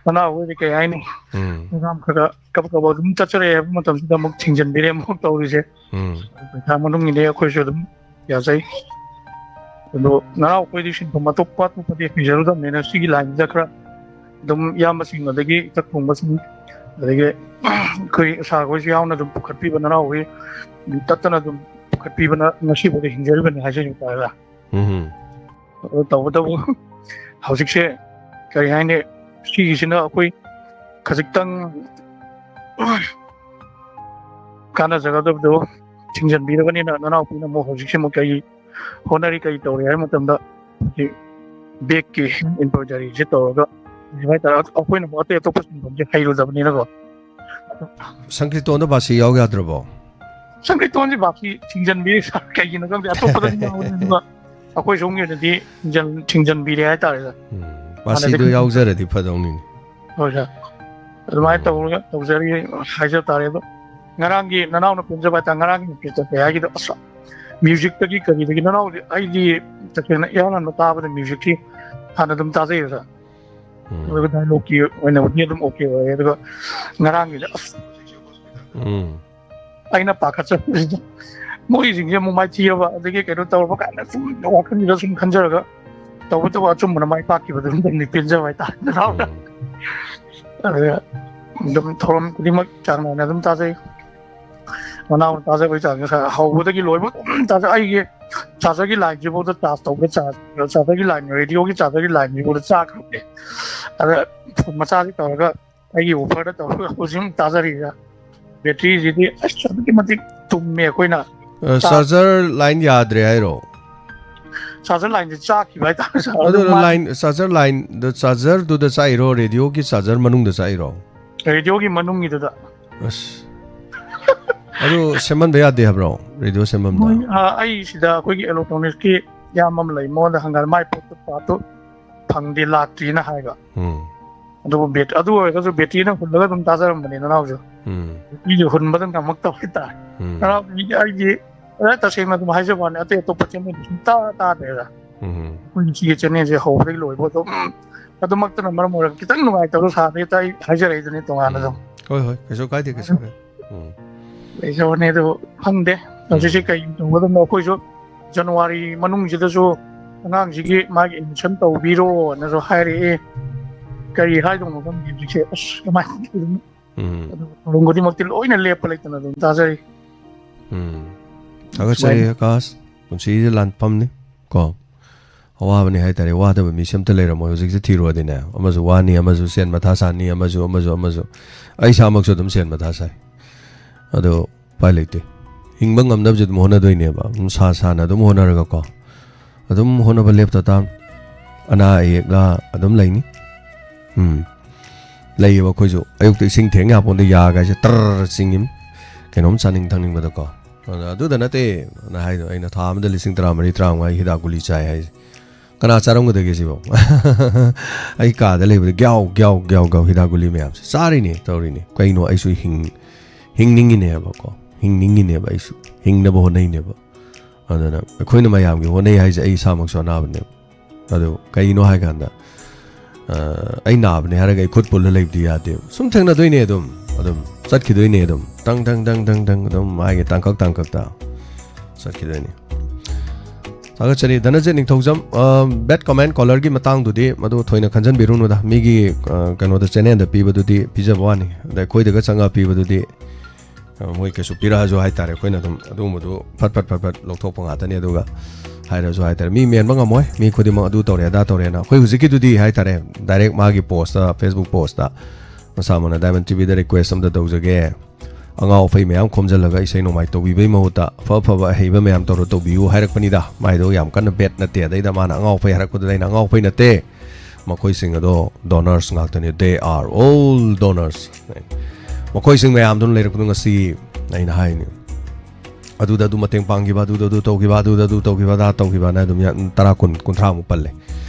ꯅꯅꯥꯎ ꯍꯣꯏꯗꯤ ꯀꯩ ꯍꯥꯏꯅꯤ? ꯎꯝ꯫ ꯄ꯭ꯔꯣꯒ꯭ꯔꯥꯝ ꯈꯔ ꯈꯔ ꯀꯕꯛ ꯀꯕꯛ ꯑꯗꯨꯝ ꯆꯠꯆꯔꯛꯑꯦ ꯍꯥꯏꯕ ꯃꯇꯝꯁꯤꯗ ꯑꯃꯨꯛ ꯊꯤꯡꯖꯤꯟꯕꯤꯔꯦ ꯑꯃꯨꯛ ꯇꯧꯔꯤꯁꯦ꯫ ꯎꯝ꯫ ꯄꯩꯈꯥ ꯃꯅꯨꯡꯒꯤꯅꯦ ꯑꯩꯈꯣꯏꯁꯨ ꯑꯗꯨꯝ ꯌꯥꯖꯩ꯫ ꯑꯗꯣ ꯅꯅꯥꯎ ꯑꯩꯈꯣꯏꯗꯤ ꯁꯤꯟꯐꯝ ꯑꯇꯣꯞꯄ ꯑꯇꯣꯞꯄꯗꯤ ꯍꯩꯖꯔꯨꯗꯕꯅꯤꯅ ꯁꯤꯒꯤ ꯂꯥꯏꯟꯁꯤꯗ ꯈꯔ ꯑꯗꯨꯝ ꯏꯌꯥꯝꯕꯁꯤꯡ ꯑꯗꯒꯤ ꯏꯊꯛ ꯊꯣꯡꯕꯁꯤꯡ ꯑꯗꯒꯤ ꯑꯩꯈꯣꯏ ꯁꯥꯔ ꯍꯣꯏꯁꯨ ꯌꯥꯎꯅ ꯑꯗꯨꯝ ꯄꯨꯈꯠꯄꯤꯕ ꯅꯅꯥꯎ ꯍꯣꯏ ꯇꯠꯇꯅ ꯑꯗꯨꯝ ꯄꯨꯈꯠꯄꯤꯕꯅ ꯉꯁꯤꯐꯥꯎꯗ ꯍꯤꯡꯖꯔꯤꯕꯅꯤ ꯍꯥꯏꯖꯔꯤꯕ ꯇꯥꯔꯦ꯫ ꯎꯝ꯫ ꯑꯗꯣ ꯇꯧꯕꯇꯕꯨ ꯍꯧꯖꯤꯛꯁꯦ ꯀꯔꯤ ꯍꯥꯏꯅꯤ, ꯁꯤꯒꯤꯁꯤꯅ ꯑꯩꯈꯣꯏ ꯈꯖꯤꯛꯇꯪ ꯀꯥꯟꯅꯖꯒꯗꯕꯗꯣ ꯊꯤꯡꯖꯤꯟꯕꯤꯔꯕꯅꯤꯅ ꯅꯅꯥꯎꯄꯤꯅ ꯑꯃꯨꯛ ꯍꯧꯖꯤꯛꯁꯦ ꯑꯃꯨꯛ ꯀꯔꯤ ꯍꯣꯠꯅꯔꯤ, ꯀꯔꯤ ꯇꯧꯔꯤ ꯍꯥꯏꯕ ꯃꯇꯝꯗ ꯍꯧꯖꯤꯛ ꯕꯦꯛꯀꯤ ꯏꯝꯕ꯭ꯔꯣꯏꯗꯔꯤꯁꯦ ꯇꯧꯔꯒ ꯍꯧꯖꯤꯛ ꯍꯥꯏꯇꯥꯔꯦ, ꯑꯩꯈꯣꯏꯅ ꯑꯃꯨꯛ ꯑꯇꯩ ꯑꯇꯣꯞꯄ ꯁꯤꯟꯐꯝꯁꯦ ꯍꯩꯔꯨꯗꯕꯅꯤꯅꯀꯣ꯫ ꯁꯪꯀ꯭ꯔꯤꯇꯣꯟꯗ ꯕꯥꯁꯤ ꯌꯥꯎ ꯌꯥꯗ꯭ꯔꯕꯣ? ꯁꯪꯀ꯭ꯔꯤꯇꯣꯟꯁꯦ ꯕꯥꯁꯤ ꯊꯤꯡꯖꯤꯟꯕꯤꯔꯦ ꯁꯥꯔ, ꯀꯩꯒꯤꯅꯣ ꯈꯪꯗꯦ, ꯑꯇꯣꯞꯄꯗꯗꯤ ꯌꯥꯎꯕꯅꯦ ꯑꯗꯨꯒ ꯑꯩꯈꯣꯏ ꯁꯣꯝꯒꯤ ꯑꯣꯏꯅꯗꯤ ꯊꯤꯡꯖꯤꯟ-, ꯊꯤꯡꯖꯤꯟꯕꯤꯔꯦ ꯍꯥꯏꯇꯥꯔꯦ ꯁꯥꯔ꯫ ꯎꯝ, ꯕꯥꯁꯤꯗꯣ ꯍꯥꯟꯅꯗꯒꯤ ꯌꯥꯎꯖꯔꯗꯤ ꯐꯗꯧꯅꯤꯅꯦ꯫ ꯍꯣꯏ ꯁꯥꯔ, ꯑꯗꯨꯃꯥꯏꯅ ꯎꯝ꯫ ꯇꯧꯔꯒ ꯇꯧꯖꯔꯤ ꯍꯥꯏꯖ ꯇꯥꯔꯦ꯫ ꯑꯗꯣ ꯉꯔꯥꯡꯒꯤ ꯅꯅꯥꯎꯅ ꯄꯦꯟꯖꯕ ꯍꯥꯏꯇꯥꯔꯦ, ꯉꯔꯥꯡꯒꯤ ꯅꯨꯃꯤꯠꯇ ꯀꯩ ꯍꯥꯏꯒꯦꯗ, ꯑꯁ, ꯃ꯭ꯌꯨꯖꯤꯛꯇꯒꯤ ꯀꯔꯤꯗꯒꯤ ꯅꯅꯥꯎꯗꯤ ꯑꯩꯗꯤ ꯇꯁꯦꯡꯅ ꯏꯍꯥꯟ ꯍꯥꯟꯕ ꯇꯥꯕꯗ ꯃ꯭ꯌꯨꯖꯤꯛꯁꯤ ꯍꯥꯟꯅ ꯑꯗꯨꯝ ꯇꯥꯖꯩꯌꯦ ꯁꯥꯔ꯫ ꯎꯝ꯫ ꯑꯗꯨꯒ ꯗꯥꯏꯂꯣꯛꯀꯤ ꯑꯣꯏꯅꯕꯨꯗꯤ ꯑꯗꯨꯝ ꯑꯣꯀꯦ ꯑꯣꯏꯔꯦ꯫ ꯑꯗꯨꯒ ꯉꯔꯥꯡꯒꯤꯗꯤ ꯑꯁ, ꯎꯝ꯫ ꯑꯩꯅ ꯄꯥꯈꯠꯆꯕꯁꯤꯗ ꯃꯣꯏꯁꯤꯡꯁꯦ ꯑꯃꯨꯛ ꯃꯥꯏꯊꯤꯔꯕ, ꯑꯗꯒꯤ ꯀꯩꯅꯣ ꯇꯧꯔꯕ ꯀꯥꯏꯅ ꯁꯨꯝ ꯋꯥꯈꯜꯁꯤꯗ ꯁꯨꯝ ꯈꯟꯖꯔꯒ ꯇꯧꯕꯇꯕꯨ ꯑꯆꯨꯝꯕꯅ ꯃꯥꯏ ꯄꯥꯛꯈꯤꯕꯗꯨ ꯑꯗꯨꯝ ꯄꯦꯟꯖꯕ ꯍꯥꯏꯇꯥꯔꯦ꯫ ꯎꯝ꯫ ꯑꯗꯨꯒ ꯑꯗꯨꯝ ꯊꯧꯔꯝ ꯈꯨꯗꯤꯡꯃꯛ ꯆꯥꯡ ꯅꯥꯏꯅ ꯑꯗꯨꯝ ꯇꯥꯖꯩ꯫ ꯃꯅꯥꯎꯅ ꯇꯥꯖꯕꯒꯤ ꯆꯥꯡꯁꯦ ꯉꯁꯥꯏ ꯍꯧꯕꯗꯒꯤ ꯂꯣꯏꯕ ꯑꯗꯨꯝ ꯇꯥꯖꯩ꯫ ꯑꯩꯒꯤ ꯆꯥꯔꯖꯔꯒꯤ ꯂꯥꯏꯟꯁꯤꯐꯥꯎꯗ ꯆꯥꯔꯖ ꯇꯧꯕ ꯆꯥꯔꯖ, ꯆꯥꯔꯖꯔꯒꯤ ꯂꯥꯏꯟ, ꯔꯦꯗꯤꯑꯣꯒꯤ ꯆꯥꯔꯖꯔꯒꯤ ꯂꯥꯏꯟꯁꯤꯐꯥꯎꯗ ꯆꯥꯈ꯭ꯔꯕꯅꯦ꯫ ꯑꯗ ꯐꯣꯟ ꯃꯆꯥꯁꯤ ꯇꯧꯔꯒ ꯑꯩꯒꯤ ꯋꯨꯐꯔꯗ ꯇꯧꯔꯒ ꯍꯧꯖꯤꯛ ꯑꯃꯨꯛ ꯇꯥꯖꯔꯤꯗ꯫ ꯕꯦꯇ꯭ꯔꯤꯁꯤꯗꯤ ꯑꯁ ꯑꯗꯨꯛꯀꯤ ꯃꯇꯤꯛ ꯇꯨꯝꯃꯦ ꯑꯩꯈꯣꯏꯅ꯫ ꯆꯥꯔꯖꯔ ꯂꯥꯏꯟ ꯌꯥꯗ꯭ꯔꯦ ꯍꯥꯏꯔꯣ? ꯆꯥꯔꯖꯔ ꯂꯥꯏꯟꯁꯦ ꯆꯥꯛꯈꯤꯕ ꯍꯥꯏꯇꯥꯔꯦ ꯁꯥꯔ꯫ ꯑꯗꯨ ꯑꯗꯨ ꯃꯥ- ꯂꯥꯏꯟ ꯆꯥꯔꯖꯔ ꯂꯥꯏꯟꯗꯣ ꯆꯥꯔꯖꯔꯗꯨꯗ ꯆꯥꯛꯏꯔꯣ, ꯔꯦꯗꯤꯑꯣꯒꯤ ꯆꯥꯔꯖꯔ ꯃꯅꯨꯡꯗ ꯆꯥꯛꯏꯔꯣ? ꯔꯦꯗꯤꯑꯣꯒꯤ ꯃꯅꯨꯡꯒꯤꯗꯨꯗ꯫ ꯑꯁ, ꯑꯗꯨ ꯁꯦꯝꯍꯟꯕ ꯌꯥꯗꯦ ꯍꯥꯏꯕ꯭ꯔꯣ, ꯔꯦꯗꯤꯑꯣ ꯁꯦꯝꯐꯝꯗ? ꯃꯣꯏ ꯑ, ꯑꯩ ꯁꯤꯗ ꯑꯩꯈꯣꯏꯒꯤ ꯏꯂꯦꯛꯇ꯭ꯔꯣꯅꯤꯛꯁꯀꯤ ꯏꯌꯥꯝꯕ ꯑꯃ ꯂꯩ, ꯃꯉꯣꯟꯗ ꯍꯪꯒꯥꯟ ꯃꯥꯏ ꯄꯣꯠꯇꯣ ꯄꯥꯠꯇꯣ ꯐꯪꯗꯦ, ꯂꯥꯛꯇ꯭ꯔꯤꯅ ꯍꯥꯏꯕ꯫ ꯎꯝ ꯑꯗꯨꯕꯨ ꯕꯦꯠ ꯑꯗꯨ ꯑꯣꯏꯔꯒꯁꯨ ꯕꯦꯇ꯭ꯔꯤꯅ ꯍꯨꯜꯂꯒ ꯑꯗꯨꯝ ꯇꯥꯖꯔꯝꯕꯅꯤ ꯅꯅꯥꯎꯁꯨ꯫ ꯎꯝ ꯕꯦꯇ꯭ꯔꯤꯁꯦ ꯍꯨꯟꯕꯗ ꯉꯝꯃꯛꯇꯕ ꯍꯥꯏꯇꯥꯔꯦ꯫ ꯎꯝ ꯅꯅꯥꯎꯁꯤꯗꯤ ꯑꯩꯗꯤ ꯑ, ꯇꯁꯦꯡꯅ ꯑꯗꯨꯝ ꯍꯥꯏꯖꯕ ꯋꯥꯅꯤ, ꯑꯇꯩ ꯑꯇꯣꯞꯄ ꯆꯦꯅꯦꯜꯗꯤ ꯁꯨꯡꯇꯥ ꯇꯥꯗ꯭ꯔꯦꯗ꯫ ꯎꯝ ꯑꯩꯈꯣꯏꯒꯤ ꯁꯤꯒꯤ ꯆꯦꯅꯦꯜꯁꯦ ꯍꯧꯕꯗꯒꯤ ꯂꯣꯏꯕ ꯑꯗꯨꯝ ꯑꯗꯨꯃꯛꯇꯅ ꯃꯔꯝ ꯑꯣꯏꯔꯒ ꯈꯤꯇꯪ ꯅꯨꯡꯉꯥꯏꯇꯕ ꯁꯥꯗꯦ ꯇ ꯑꯩ ꯍꯥꯏꯖꯔꯛꯏꯗꯅꯦ ꯇꯣꯉꯥꯟꯅ ꯑꯗꯨꯝ꯫ ꯍꯣꯏ ꯍꯣꯏ, ꯀꯩꯁꯨ ꯀꯥꯏꯗꯦ, ꯀꯩꯁꯨ ꯀꯥꯏꯗꯦ꯫ ꯎꯝ ꯂꯩꯖꯕꯅꯦ ꯑꯗꯨ ꯈꯪꯗꯦ ꯍꯧꯖꯤꯛꯁꯦ ꯀꯩ ꯇꯧꯒꯗꯕꯅꯣ꯫ ꯑꯩꯈꯣꯏꯁꯨ ꯖꯅꯋꯥꯔꯤ ꯃꯅꯨꯡꯁꯤꯗꯁꯨ ꯑꯉꯥꯡꯁꯤꯒꯤ ꯃꯥꯒꯤ ꯑꯦꯗꯃꯤꯁꯟ ꯇꯧꯕꯤꯔꯣꯅꯁꯨ ꯍꯥꯏꯔꯛꯑꯦ꯫ ꯀꯔꯤ ꯍꯥꯏꯗꯧꯅꯣ ꯈꯪꯗꯦ ꯍꯧꯖꯤꯛꯁꯦ꯫ ꯑꯁ ꯀꯃꯥꯏꯅ ꯇꯧꯗꯣꯏꯅꯣ? ꯎꯝ ꯑꯗꯨ ꯊꯧꯔꯝ ꯈꯨꯗꯤꯡꯃꯛꯇꯤ ꯂꯣꯏꯅ ꯂꯦꯞꯄ ꯂꯩꯇꯅ ꯑꯗꯨꯝ ꯇꯥꯖꯔꯤ꯫ ꯎꯝ ꯊꯥꯒꯠꯆꯔꯤ ꯑꯀꯥꯁ, ꯄꯨꯟꯁꯤꯁꯦ ꯂꯥꯟꯐꯝꯅꯤ ꯀꯣ꯫ ꯑꯋꯥꯕꯅꯤ ꯍꯥꯏꯇꯥꯔꯦ, ꯋꯥꯗꯕ ꯃꯤꯁꯦ ꯑꯝꯇ ꯂꯩꯔꯝꯃꯣꯏ꯫ ꯍꯧꯖꯤꯛꯁꯦ ꯊꯤꯔꯨꯔꯗꯤꯅꯦ, ꯑꯃꯁꯨ ꯋꯥꯅꯤ, ꯑꯃꯁꯨ ꯁꯦꯟ ꯃꯊꯥ ꯁꯥꯅꯤ, ꯑꯃꯁꯨ ꯑꯃꯁꯨ ꯑꯃꯁꯨ꯫ ꯑꯩ ꯏꯁꯥꯃꯛꯁꯨ ꯑꯗꯨꯝ ꯁꯦꯟ ꯃꯊꯥ ꯁꯥꯏ꯫ ꯑꯗꯣ ꯎꯄꯥꯏ ꯂꯩꯇꯦ, ꯍꯤꯡꯕ ꯉꯝꯅꯕꯁꯦ ꯑꯗꯨꯝ ꯍꯣꯠꯅꯗꯣꯏꯅꯦꯕ, ꯑꯗꯨꯝ ꯁꯥ ꯁꯥꯅ ꯑꯗꯨꯝ ꯍꯣꯠꯅꯔꯒꯀꯣ꯫ ꯑꯗꯨꯝ ꯍꯣꯠꯅꯕ ꯂꯦꯞꯇ ꯇꯥꯕꯅꯤ꯫ ꯑꯅꯥ ꯑꯌꯦꯛꯂ ꯑꯗꯨꯝ ꯂꯩꯅꯤ꯫ ꯎꯝ ꯂꯩꯌꯦꯕ꯫ ꯑꯩꯈꯣꯏꯁꯨ ꯑꯌꯨꯛꯇ ꯏꯁꯤꯡ ꯊꯦꯡ ꯌꯥꯄꯣꯟꯗ ꯌꯥꯒꯥꯏꯁꯦ ꯇꯔ ꯆꯤꯡꯉꯤꯝ, ꯀꯩꯅꯣꯝ ꯆꯥꯅꯤꯡ ꯊꯛꯅꯤꯡꯕꯗꯀꯣ꯫ ꯑꯗ ꯑꯗꯨꯗ ꯅꯠꯇꯦ ꯅ ꯍꯥꯏꯗꯣ, ꯑꯩꯅ ꯊꯥ ꯑꯃꯗ ꯂꯤꯁꯤꯡ ꯇꯔꯥꯃꯔꯤ ꯇꯔꯥꯃꯉꯥ ꯍꯤꯗꯥꯛ ꯒꯨꯂꯤ ꯆꯥꯏ ꯍꯥꯏꯁꯦ꯫ ꯀꯅꯥ ꯆꯥꯔꯝꯒꯗꯒꯦ ꯁꯤꯕꯣ? ꯑꯩ ꯀꯥꯗ ꯂꯩꯕꯗ ꯒ꯭ꯌꯥꯎ ꯒ꯭ꯌꯥꯎ ꯒ꯭ꯌꯥꯎ ꯒ꯭ꯌꯥꯎ ꯍꯤꯗꯥꯛ ꯒꯨꯂꯤ ꯃꯌꯥꯝꯁꯦ ꯆꯥꯔꯤꯅꯦ ꯇꯧꯔꯤꯅꯦ꯫ ꯀꯩꯅꯣ, ꯑꯩꯁꯨ ꯍꯤꯡ ꯍꯤꯡꯅꯤꯡꯉꯤꯅꯦꯕꯀꯣ, ꯍꯤꯡꯅꯤꯡꯉꯤꯅꯦꯕ, ꯑꯩꯁꯨ ꯍꯤꯡꯅꯕ ꯍꯣꯠꯅꯩꯅꯦꯕ꯫ ꯑꯗꯨꯅ ꯑꯩꯈꯣꯏꯅ ꯃꯌꯥꯝꯒꯤ ꯍꯣꯠꯅꯩ ꯍꯥꯏꯁꯦ ꯑꯩ ꯏꯁꯥꯃꯛꯁꯨ ꯑꯅꯥꯕꯅꯦꯕ꯫ ꯑꯗꯨ ꯀꯩꯅꯣ ꯍꯥꯏꯀꯥꯟꯗ, ꯑ, ꯑꯩ ꯅꯥꯕꯅꯦ ꯍꯥꯏꯔꯒ ꯑꯩ ꯈꯨꯠ ꯄꯨꯜꯂ ꯂꯩꯕꯗꯤ ꯌꯥꯗꯦꯕ꯫ ꯁꯨꯝ ꯊꯦꯡꯅꯗꯣꯏꯅꯦ, ꯑꯗꯨꯝ ꯑꯗꯨꯝ ꯆꯠꯈꯤꯗꯣꯏꯅꯦ, ꯑꯗꯨꯝ ꯇꯪ ꯇꯪ ꯇꯪ ꯇꯪ ꯇꯪ ꯑꯗꯨꯝ ꯃꯥꯒꯤ ꯇꯥꯡꯀꯛ ꯇꯥꯡꯀꯛꯇ ꯆꯠꯈꯤꯗꯣꯏꯅꯦ꯫ ꯊꯥꯒꯠꯆꯔꯤ ꯙꯅꯖꯤꯠ ꯅꯤꯡꯊꯧꯖꯝ꯫ ꯑ, bad comment callerꯒꯤ ꯃꯇꯥꯡꯗꯨꯗꯤ ꯃꯗꯨ ꯊꯣꯏꯅ ꯈꯟꯖꯟꯕꯤꯔꯨꯅꯨꯗ꯫ ꯃꯤꯒꯤ, ꯑ, ꯀꯩꯅꯣꯗ, channelꯗ ꯄꯤꯕꯗꯨꯗꯤ ꯄꯤꯖꯕ ꯋꯥꯅꯤ, ꯑꯗ ꯑꯩꯈꯣꯏꯗꯒ ꯆꯪꯉ ꯄꯤꯕꯗꯨꯗꯤ, ꯑ, ꯃꯣꯏ ꯀꯩꯁꯨ ꯄꯤꯔꯛꯑꯁꯨ ꯍꯥꯏꯇꯥꯔꯦ, ꯑꯩꯈꯣꯏꯅ ꯑꯗꯨꯝ ꯑꯗꯨꯒꯨꯝꯕꯗꯨ ꯐꯠ ꯐꯠ ꯐꯠ ꯐꯠ ꯂꯧꯊꯣꯛꯄ ꯉꯥꯛꯇꯅꯤ꯫ ꯑꯗꯨꯒ ꯍꯥꯏꯔꯁꯨ ꯍꯥꯏꯇꯥꯔꯦ, ꯃꯤ ꯃꯦꯟꯕ ꯉꯝꯃꯣꯏ, ꯃꯤ ꯈꯨꯗꯤꯡꯃꯛ ꯑꯗꯨ ꯇꯧꯔꯦ ꯑꯗꯥ ꯇꯧꯔꯦꯅ꯫ ꯑꯩꯈꯣꯏ ꯍꯧꯖꯤꯛꯀꯤꯗꯨꯗꯤ ꯍꯥꯏꯇꯥꯔꯦ, direct ꯃꯥꯒꯤ postꯇ, Facebook postꯇ ꯃꯁꯥꯃꯛꯅ Diamond TVꯗ request ꯑꯝꯇ ꯇꯧꯖꯒꯦ, ꯑꯉꯥꯎ ꯑꯐꯩ ꯃꯌꯥꯝ ꯈꯣꯝꯖꯤꯜꯂꯒ ꯏꯁꯩ ꯅꯣꯡꯃꯥꯏ ꯇꯧꯕꯤꯕꯩ ꯃꯍꯨꯠꯇ ꯑꯐ ꯑꯐꯕ ꯑꯍꯩꯕ ꯃꯌꯥꯝ ꯇꯧꯔ ꯇꯧꯕꯤꯌꯨ ꯍꯥꯏꯔꯛꯄꯅꯤꯗ꯫ ꯃꯥꯏꯗꯣ ꯌꯥꯝ ꯀꯟꯅ ꯕꯦꯠ ꯅꯠꯇꯦ꯫ ꯑꯗꯩꯗ ꯃꯥꯅ ꯑꯉꯥꯎ ꯑꯐꯩ ꯍꯥꯏꯔꯛꯄꯗꯨꯗ ꯑꯩꯅ, "ꯑꯉꯥꯎ ꯑꯐꯩ ꯅꯠꯇꯦ, ꯃꯈꯣꯏꯁꯤꯡ ꯑꯗꯣ ꯗꯣꯅꯔꯁ ꯉꯥꯛꯇꯅꯤ, they are all donors." ꯃꯈꯣꯏꯁꯤꯡ ꯃꯌꯥꯝꯗꯨꯅ ꯂꯩꯔꯛꯄꯗꯣ ꯉꯁꯤ ꯑꯩꯅ ꯍꯥꯏꯅꯤ, ꯑꯗꯨꯗ ꯑꯗꯨ ꯃꯇꯦꯡ ꯄꯥꯡꯈꯤꯕ, ꯑꯗꯨꯗ ꯑꯗꯨ ꯇꯧꯈꯤꯕ, ꯑꯗꯨꯗ ꯑꯗꯨ ꯇꯧꯈꯤꯕ, ꯑꯗꯥ ꯇꯧꯈꯤꯕꯅ ꯑꯗꯨꯝ ꯌꯥ-, ꯇꯔꯥ, ꯀꯨꯟ, ꯀꯨꯟꯊ꯭ꯔꯥꯃꯨꯛ ꯄꯜꯂꯦ꯫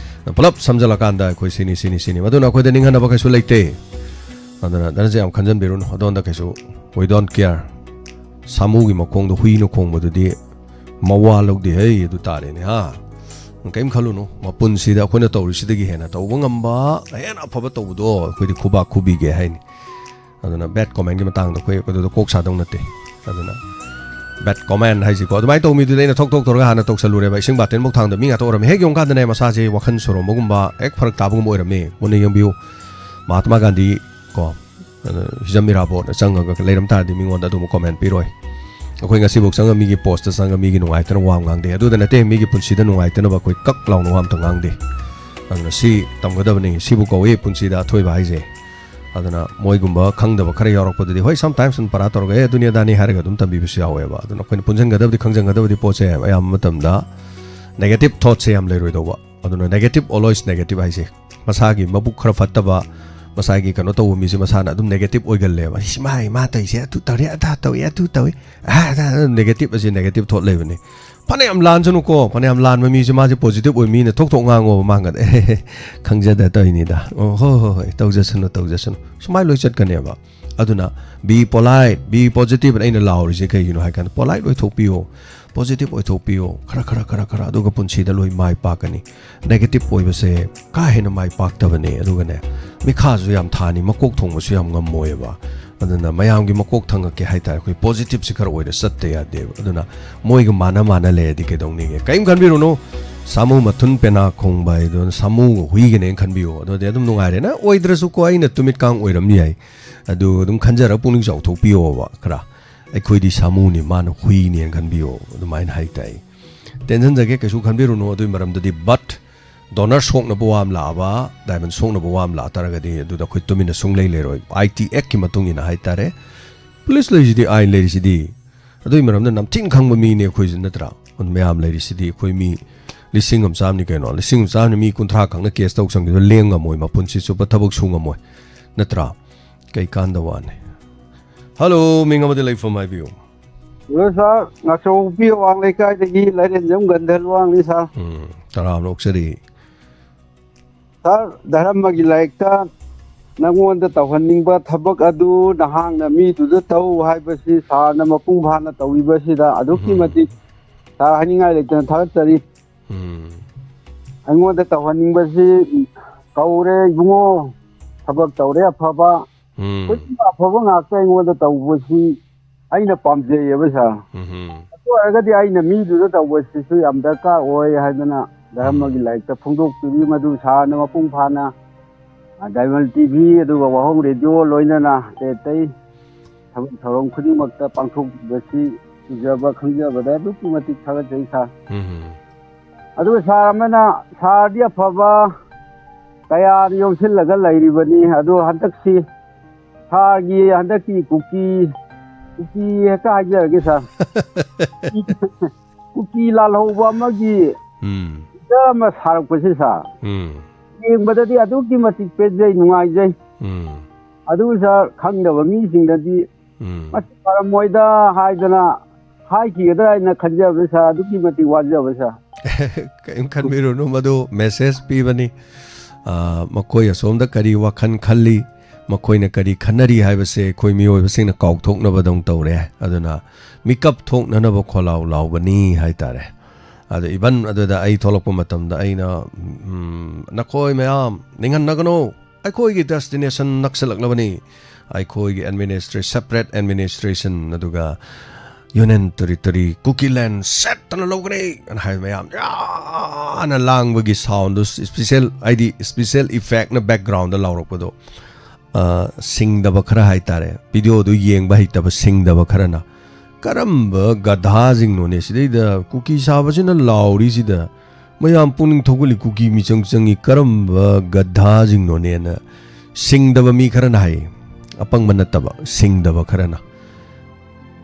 ꯄꯨꯂꯞ ꯁꯝꯖꯜꯂꯀꯥꯟꯗ ꯑꯩꯈꯣꯏ ꯁꯤꯅꯤ, ꯁꯤꯅꯤ, ꯁꯤꯅꯤ꯫ ꯃꯗꯨꯅ ꯑꯩꯈꯣꯏꯗ ꯅꯤꯡꯍꯟꯅꯕ ꯀꯩꯁꯨ ꯂꯩꯇꯦ꯫ ꯑꯗꯨꯅ ꯅꯪꯁꯦ ꯌꯥꯝ ꯈꯟꯖꯟꯕꯤꯔꯨꯅꯨ꯫ ꯑꯗꯣꯝꯗ ꯀꯩꯁꯨ, "We don't care." ꯁꯥꯃꯨꯒꯤ ꯃꯈꯣꯡꯗ ꯍꯨꯏꯅ ꯈꯣꯡꯕꯗꯨꯗꯤ ꯃꯋꯥ ꯂꯧꯗꯦ ꯍꯩ, ꯑꯗꯨ ꯇꯥꯔꯦꯅꯦ, ꯍꯥ? ꯀꯩꯝ ꯈꯜꯂꯨꯅꯨ꯫ ꯃꯄꯨꯟꯁꯤꯗ ꯑꯩꯈꯣꯏꯅ ꯇꯧꯔꯤꯁꯤꯗꯒꯤ ꯍꯦꯟꯅ ꯇꯧꯕ ꯉꯝꯕ, ꯍꯦꯟꯅ ꯑꯐꯕ ꯇꯧꯕꯗꯣ ꯑꯩꯈꯣꯏꯗꯤ ꯈꯨꯕꯥꯛ ꯈꯨꯕꯤꯒꯦ ꯍꯥꯏꯅꯤ꯫ ꯑꯗꯨꯅ ꯕꯦꯠ ꯀꯣꯃꯦꯟꯒꯤ ꯃꯇꯥꯡꯗ ꯑꯩꯈꯣꯏ ꯑꯗꯨꯗ ꯀꯣꯛ ꯁꯥꯗꯧ ꯅꯠꯇꯦ꯫ ꯑꯗꯨꯅ ꯕꯦꯠ ꯀꯣꯃꯦꯟ ꯍꯥꯏꯁꯤꯀꯣ, ꯑꯗꯨꯃꯥꯏꯅ ꯇꯧꯕ ꯃꯤꯗꯨꯗꯤ ꯑꯩꯅ ꯊꯣꯛ ꯊꯣꯛ ꯇꯧꯔꯒ ꯍꯥꯟꯅ ꯇꯧꯁꯜꯂꯨꯔꯦꯕ꯫ ꯏꯁꯤꯡ ꯕꯥꯇꯤꯟꯐꯧ ꯊꯥꯡꯗ ꯃꯤ ꯉꯥꯛꯇ ꯑꯣꯏꯔꯝꯃꯦ꯫ ꯍꯦꯛ ꯌꯦꯡꯉꯨꯀꯥꯟꯗꯅꯦ, ꯃꯁꯥꯁꯦ ꯋꯥꯈꯜ ꯁꯣꯔꯣꯝꯕꯒꯨꯝꯕ, ꯍꯦꯛ ꯐꯔꯛ ꯇꯥꯕꯒꯨꯝꯕ ꯑꯣꯏꯔꯝꯃꯦ꯫ ꯃꯨꯟꯅ ꯌꯦꯡꯕꯤꯌꯨ꯫ ꯃꯍꯥꯇꯃꯥ ꯒꯥꯟꯙꯤ ꯀꯣ, ꯑꯗ ꯍꯤꯖꯝ ꯏꯔꯥꯕꯣꯠꯅ ꯆꯪꯉꯒ ꯂꯩꯔꯝ ꯇꯥꯔꯗꯤ ꯃꯤꯉꯣꯟꯗ ꯑꯗꯨꯝꯕ ꯀꯣꯃꯦꯟ ꯄꯤꯔꯣꯏ꯫ ꯑꯩꯈꯣꯏ ꯉꯁꯤꯐꯥꯎ ꯆꯪꯉ ꯃꯤꯒꯤ ꯄꯣꯁꯇ ꯆꯪꯉ ꯃꯤꯒꯤ ꯅꯨꯡꯉꯥꯏꯇꯅ ꯋꯥ ꯑꯃ ꯉꯥꯡꯗꯦ꯫ ꯑꯗꯨꯗ ꯅꯠꯇꯦ, ꯃꯤꯒꯤ ꯄꯨꯟꯁꯤꯗ ꯅꯨꯡꯉꯥꯏꯇꯅꯕ ꯑꯩꯈꯣꯏ ꯀꯛ ꯂꯥꯎꯅ ꯋꯥ ꯑꯝꯇ ꯉꯥꯡꯗꯦ꯫ ꯑꯗꯨꯅ ꯁꯤ ꯇꯝꯒꯗꯕꯅꯤ, ꯁꯤꯕꯨ ꯀꯧꯏ ꯄꯨꯟꯁꯤꯗ ꯑꯊꯣꯏꯕ ꯍꯥꯏꯁꯦ꯫ ꯑꯗꯨꯅ ꯃꯣꯏꯒꯨꯝꯕ ꯈꯪꯗꯕ ꯈꯔ ꯌꯥꯎꯔꯛꯄꯗꯨꯗꯤ, ꯍꯣꯏ, sometimes ꯁꯨꯝ ꯄꯔꯥ ꯇꯧꯔꯒ, "ꯑꯦ, ꯑꯗꯨꯅꯤ ꯑꯗꯥꯅꯤ" ꯍꯥꯏꯔꯒ ꯑꯗꯨꯝ ꯇꯝꯕꯤꯕꯁꯨ ꯌꯥꯎꯋꯦꯕ꯫ ꯑꯗꯨꯅ ꯑꯩꯈꯣꯏꯅ ꯄꯨꯟꯁꯤꯟꯒꯗꯕꯗꯤ, ꯈꯪꯖꯟꯒꯗꯕꯗꯤ ꯄꯣꯠꯁꯦ ꯑꯌꯥꯝꯕ ꯃꯇꯝꯗ negative thoughtꯁꯦ ꯌꯥꯝ ꯂꯩꯔꯣꯏꯗꯧꯕ꯫ ꯑꯗꯨꯅ negative, always negative ꯍꯥꯏꯁꯦ, ꯃꯁꯥꯒꯤ ꯃꯕꯨꯛ ꯈꯔ ꯐꯠꯇꯕ, ꯃꯁꯥꯒꯤ ꯀꯩꯅꯣ ꯇꯧꯕ ꯃꯤꯁꯦ ꯃꯁꯥꯅ ꯑꯗꯨꯝ negative ꯑꯣꯏꯒꯜꯂꯦꯕ꯫ "ꯏꯁ, ꯃꯥ, ꯃꯥ ꯇꯧꯔꯤꯁꯦ ꯑꯗꯨ ꯇꯧꯔꯦ, ꯑꯗꯥ ꯇꯧꯏ, ꯑꯗꯨ ꯇꯧꯏ", ꯑꯥ, ꯑꯗꯥ, ꯑꯗꯥ, negative ꯑꯁꯤ negative thought ꯂꯩꯕꯅꯤ꯫ ꯐꯅꯌꯥꯝ ꯂꯥꯟꯁꯅꯨꯀꯣ, ꯐꯅꯌꯥꯝ ꯂꯥꯟꯕ ꯃꯤꯁꯦ ꯃꯥꯁꯦ positive ꯑꯣꯏ ꯃꯤꯅ ꯊꯣꯛ ꯊꯣꯛ ꯉꯥꯡꯉꯣꯕ, ꯃꯥꯡꯒꯗ "ꯑꯦ, ꯈꯪꯖꯗ ꯇꯧꯔꯤꯅꯤꯗ, ꯑꯣ, ꯍꯣꯏ, ꯍꯣꯏ, ꯍꯣꯏ, ꯇꯧꯖꯁꯅꯨ, ꯇꯧꯖꯁꯅꯨ", ꯁꯨꯃꯥꯏꯅ ꯂꯣꯏ ꯆꯠꯀꯅꯦꯕ꯫ ꯑꯗꯨꯅ be polite, be positive ꯑꯩꯅ ꯂꯥꯎꯔꯤꯁꯦ ꯀꯩꯒꯤꯅꯣ ꯍꯥꯏ ꯀꯥꯟꯗ, polite ꯑꯣꯏꯊꯣꯛꯄꯤꯌꯣ, positive ꯑꯣꯏꯊꯣꯛꯄꯤꯌꯣ꯫ ꯈꯔ, ꯈꯔ, ꯈꯔ, ꯈꯔ, ꯑꯗꯨꯒ ꯄꯨꯟꯁꯤꯗ ꯂꯣꯏ ꯃꯥꯏ ꯄꯥꯛꯀꯅꯤ꯫ Negative ꯑꯣꯏꯕꯁꯦ ꯀꯥ ꯍꯦꯟꯅ ꯃꯥꯏ ꯄꯥꯛꯇꯕꯅꯦ꯫ ꯑꯗꯨꯒꯅꯦ, ꯃꯤꯈꯥꯁꯨ ꯌꯥꯝ ꯊꯥꯅꯤ, ꯃꯀꯣꯛ ꯊꯣꯡꯕꯁꯨ ꯌꯥꯝ ꯉꯝꯃꯣꯏꯕ꯫ ꯑꯗꯨꯅ ꯃꯌꯥꯝꯒꯤ ꯃꯀꯣꯛ ꯊꯪꯉꯛꯀꯦ ꯍꯥꯏꯇꯥꯔꯦ, ꯑꯩꯈꯣꯏ positiveꯁꯦ ꯈꯔ ꯑꯣꯏꯅ ꯆꯠꯇ ꯌꯥꯗꯦꯕ꯫ ꯑꯗꯨꯅ ꯃꯣꯏꯒ ꯃꯥꯟꯅ ꯃꯥꯟꯅ ꯂꯩꯔꯗꯤ ꯀꯩꯗꯧꯅꯤꯒꯦ? ꯀꯔꯤꯝ ꯈꯟꯕꯤꯔꯨꯅꯨ꯫ ꯁꯥꯃꯨ ꯃꯊꯨꯟ ꯄꯦꯅꯥ ꯈꯣꯡꯕ ꯍꯥꯏꯗꯣ ꯁꯥꯃꯨꯒ ꯍꯨꯏꯒꯅꯦꯅ ꯈꯟꯕꯤꯌꯣ꯫ ꯑꯗꯨꯗꯤ ꯑꯗꯨꯝ ꯅꯨꯡꯉꯥꯏꯔꯦꯅ꯫ ꯑꯣꯏꯗ꯭ꯔꯁꯨꯀꯣ, ꯑꯩꯅ ꯇꯨꯃꯤꯠ ꯀꯥꯡ ꯑꯣꯏꯔꯝ ꯌꯥꯏ꯫ ꯑꯗꯨ ꯑꯗꯨꯝ ꯈꯟꯖꯔꯒ ꯄꯨꯛꯅꯤꯡ ꯆꯥꯎꯊꯣꯛꯄꯤꯌꯣꯕ ꯈꯔ꯫ "ꯑꯩꯈꯣꯏꯗꯤ ꯁꯥꯃꯨꯅꯤ, ꯃꯥꯅ ꯍꯨꯏꯅꯦꯅ ꯈꯟꯕꯤꯌꯣ", ꯑꯗꯨꯃꯥꯏꯅ ꯍꯥꯏꯇꯥꯏ꯫ ꯇꯦꯟꯁꯤꯟꯖꯒꯦ, ꯀꯩꯁꯨ ꯈꯟꯕꯤꯔꯨꯅꯨ ꯑꯗꯨꯒꯤ ꯃꯔꯝꯗꯗꯤ꯫ But donor ꯁꯣꯛꯅꯕ ꯋꯥ ꯑꯃ ꯂꯥꯛꯑꯕ, diamond ꯁꯣꯛꯅꯕ ꯋꯥ ꯑꯃ ꯂꯥꯛꯇꯥꯔꯒꯗꯤ ꯑꯗꯨꯗ ꯑꯩꯈꯣꯏ ꯇꯨꯃꯤꯟꯅ ꯁꯨꯡꯂꯩ ꯂꯩꯔꯣꯏ꯫ I T Act ꯀꯤ ꯃꯇꯨꯡ ꯏꯟꯅ ꯍꯥꯏꯇꯥꯔꯦ, ꯄꯨꯂꯤꯁ ꯂꯩꯔꯤꯁꯤꯗꯤ, ꯑꯥꯏꯟ ꯂꯩꯔꯤꯁꯤꯗꯤ꯫ ꯑꯗꯨꯒꯤ ꯃꯔꯝꯗ ꯅꯝꯊꯤꯅ ꯈꯪꯕ ꯃꯤꯅꯦ ꯑꯩꯈꯣꯏꯁꯨ, ꯅꯠꯇ꯭ꯔꯥ? ꯃꯌꯥꯝ ꯂꯩꯔꯤꯁꯤꯗꯤ ꯑꯩꯈꯣꯏ ꯃꯤ ꯂꯤꯁꯤꯡ ꯑꯃ ꯆꯥꯝꯃꯅꯤ ꯀꯩꯅꯣ꯫ ꯂꯤꯁꯤꯡ ꯑꯃ ꯆꯥꯝꯃꯅꯤ ꯃꯤ ꯀꯨꯟꯊ꯭ꯔꯥ ꯈꯛꯅ ꯀꯦꯁ ꯇꯧ ꯆꯪꯈꯤꯕ ꯂꯦꯡ ꯉꯝꯃꯣꯏ, ꯃꯄꯨꯟꯁꯤ ꯆꯨꯞꯄ ꯊꯕꯛ ꯁꯨ ꯉꯝꯃꯣꯏ, ꯅꯠꯇ꯭ꯔꯥ? ꯀꯩ ꯀꯥꯟꯗ ꯋꯥꯅꯤ꯫ ꯍꯜꯂꯣ, ꯃꯤꯡ ꯑꯃꯗꯤ ꯂꯩꯐꯝ ꯍꯥꯏꯕꯤꯌꯨ꯫ ꯍꯜꯂꯣ ꯁꯥꯔ, ꯉꯥꯆꯧꯕꯤ ꯑꯋꯥꯡ ꯂꯩꯀꯥꯏꯗꯒꯤ ꯂꯥꯏꯔꯦꯟꯖꯝ ꯒꯟꯙꯔꯋꯥꯡꯅꯤ ꯁꯥꯔ꯫ ꯎꯝ, ꯇꯔꯥꯝꯅ ꯑꯣꯛꯆꯔꯤ꯫ ꯁꯥꯔ, ꯙꯔꯃꯒꯤ ꯂꯥꯏꯔꯤꯛꯇ ꯅꯪꯉꯣꯟꯗ ꯇꯧꯍꯟꯅꯤꯡꯕ ꯊꯕꯛ ꯑꯗꯨ ꯅꯍꯥꯛꯅ ꯃꯤꯗꯨꯗ ꯇꯧ ꯍꯥꯏꯕꯁꯤ ꯁꯥꯔꯅ ꯃꯄꯨꯡ ꯐꯥꯅ ꯇꯧꯕꯤꯕꯁꯤꯗ ꯑꯗꯨꯛꯀꯤ ꯎꯝ꯫ ꯃꯇꯤꯛ ꯁꯥꯔ ꯍꯥꯏꯅꯤꯡꯉꯥꯏ ꯂꯩꯇꯅ ꯊꯥꯒꯠꯆꯔꯤ꯫ ꯎꯝ꯫ ꯑꯩꯉꯣꯟꯗ ꯇꯧꯍꯟꯅꯤꯡꯕꯁꯤ ꯀꯧꯔꯦ ꯏꯕꯨꯡꯉꯣ, ꯊꯕꯛ ꯇꯧꯔꯦ ꯑꯐꯕ, ꯎꯝ꯫ ꯈꯨꯗꯤꯡꯃꯛ ꯑꯐꯕ ꯉꯥꯛꯇ ꯑꯩꯉꯣꯟꯗ ꯇꯧꯕꯁꯤ ꯑꯩꯅ ꯄꯥꯝꯖꯩꯌꯦꯕ ꯁꯥꯔ꯫ ꯎꯝ꯫ ꯑꯗꯨ ꯑꯣꯏꯔꯒꯗꯤ ꯑꯩꯅ ꯃꯤꯗꯨꯗ ꯇꯧꯕꯁꯤꯁꯨ ꯌꯥꯝ ꯗꯔꯀꯥꯔ ꯑꯣꯏ ꯍꯥꯏꯗꯅ ꯙꯔꯃꯒꯤ ꯎꯝ꯫ ꯂꯥꯏꯔꯤꯛꯇ ꯐꯣꯡꯗꯣꯛꯄꯤꯔꯤ, ꯃꯗꯨ ꯁꯥꯔꯅ ꯃꯄꯨꯡ ꯐꯥꯅ, ꯑ, ꯗꯥꯏꯃꯟ ꯇꯤ ꯚꯤ ꯑꯗꯨꯒ ꯋꯥꯍꯣꯡ ꯔꯦꯗꯤꯑꯣ ꯂꯣꯏꯅꯅ ꯑꯇꯩ ꯑꯇꯩ ꯊꯕꯛ ꯊꯧꯔꯝ ꯈꯨꯗꯤꯡꯃꯛꯇ ꯄꯥꯡꯊꯣꯛꯄꯤꯕꯁꯤ ꯎꯖꯕ ꯈꯪꯖꯕꯗ ꯑꯗꯨꯛꯀꯤ ꯃꯇꯤꯛ ꯊꯥꯒꯠꯆꯩ ꯁꯥꯔ꯫ ꯎꯝ꯫ ꯑꯗꯨꯒ ꯁꯥꯔ ꯑꯃꯅ, ꯁꯥꯔꯗꯤ ꯑꯐꯕ ꯀꯌꯥ ꯌꯣꯝꯁꯤꯜꯂꯒ ꯂꯩꯔꯤꯕꯅꯤ꯫ ꯑꯗꯣ ꯍꯟꯗꯛꯁꯤ ꯁꯥꯔꯒꯤ ꯍꯟꯗꯛꯀꯤ ꯀꯨꯀꯤ, ꯀꯨꯀꯤ ꯍꯦꯛꯇ ꯍꯥꯏꯖꯔꯒꯦ ꯁꯥꯔ꯫ ꯀꯨꯀꯤ ꯂꯥꯜꯍꯧꯕ ꯑꯃꯒꯤ ꯎꯝ꯫ ꯐꯤꯂꯝ ꯑꯃ ꯁꯥꯔꯛꯄꯁꯦ ꯁꯥꯔ, ꯎꯝ꯫ ꯌꯦꯡꯕꯗꯗꯤ ꯑꯗꯨꯛꯀꯤ ꯃꯇꯤꯛ ꯄꯦꯟꯖꯩ, ꯅꯨꯡꯉꯥꯏꯖꯩ꯫ ꯎꯝ꯫ ꯑꯗꯨ ꯁꯥꯔ, ꯈꯪꯗꯕ ꯃꯤꯁꯤꯡꯗꯗꯤ ꯎꯝ꯫ ꯃꯁꯤ ꯐꯔꯝꯃꯣꯏꯗ ꯍꯥꯏꯗꯅ ꯍꯥꯏꯈꯤꯒꯗ꯭ꯔꯥ ꯍꯥꯏꯅ ꯈꯟꯖꯕ ꯁꯥꯔ, ꯑꯗꯨꯛꯀꯤ ꯃꯇꯤꯛ ꯋꯥꯖꯕ ꯁꯥꯔ꯫ ꯀꯔꯤꯝ ꯈꯟꯕꯤꯔꯨꯅꯨ, ꯃꯗꯨ ꯃꯦꯁꯦꯖ ꯄꯤꯕꯅꯤ꯫ ꯑ, ꯃꯈꯣꯏ ꯑꯁꯣꯝꯗ ꯀꯔꯤ ꯋꯥꯈꯜ ꯈꯜꯂꯤ, ꯃꯈꯣꯏꯅ ꯀꯔꯤ ꯈꯟꯅꯔꯤ ꯍꯥꯏꯕꯁꯦ ꯑꯩꯈꯣꯏ ꯃꯤꯑꯣꯏꯕꯁꯤꯡꯅ ꯀꯥꯎꯊꯣꯛꯅꯕꯗꯧ ꯇꯧꯔꯦ꯫ ꯑꯗꯨꯅ ꯃꯤꯀꯞ ꯊꯣꯛꯅꯅꯕ ꯈꯣꯜꯂꯥꯎ ꯂꯥꯎꯕꯅꯤ ꯍꯥꯏꯇꯥꯔꯦ꯫ ꯑꯗ even ꯑꯗꯨꯗ ꯑꯩ ꯊꯣꯛꯂꯛꯄ ꯃꯇꯝꯗ ꯑꯩꯅ, ꯎꯝ, "ꯅꯈꯣꯏ ꯃꯌꯥꯝ ꯅꯤꯡꯍꯟꯅꯒꯅꯨ, ꯑꯩꯈꯣꯏꯒꯤ destination ꯅꯛꯁꯤꯜꯂꯛꯂꯕꯅꯤ꯫ ꯑꯩꯈꯣꯏꯒꯤ administra-, separate administration, ꯑꯗꯨꯒ Union Territory, ꯀꯨꯀꯤꯂꯦꯟ ꯁꯦꯠꯇꯅ ꯂꯧꯒꯅꯤ" ꯑꯅ ꯍꯥꯏꯕ ꯃꯌꯥꯝ ꯌꯥꯝꯅ ꯂꯥꯡꯕꯒꯤ sound ꯗꯨ special, ꯍꯥꯏꯗꯤ special effect ꯅ background ꯗ ꯂꯥꯎꯔꯛꯄꯗꯣ, ꯑ, ꯁꯤꯡꯗꯕ ꯈꯔ ꯍꯥꯏꯇꯥꯔꯦ, video ꯗꯨ ꯌꯦꯡꯕ ꯍꯩꯇꯕ ꯁꯤꯡꯗꯕ ꯈꯔꯅ, "ꯀꯔꯝꯕ ꯒꯙꯥꯁꯤꯡꯅꯣꯅꯦ ꯁꯤꯗꯩꯗ ꯀꯨꯀꯤ ꯁꯥꯕꯁꯤꯅ ꯂꯥꯎꯔꯤꯁꯤꯗ ꯃꯌꯥꯝ ꯄꯨꯛꯅꯤꯡ ꯊꯧꯒꯠꯂꯤ, ꯀꯨꯀꯤ ꯃꯤꯆꯪ ꯆꯪꯉꯤ, ꯀꯔꯝꯕ ꯒꯙꯥꯁꯤꯡꯅꯣꯅꯦꯅ?" ꯁꯤꯡꯗꯕ ꯃꯤ ꯈꯔꯅ ꯍꯥꯏꯌꯦ, ꯑꯄꯪꯕ ꯅꯠꯇꯕ, ꯁꯤꯡꯗꯕ ꯈꯔꯅ꯫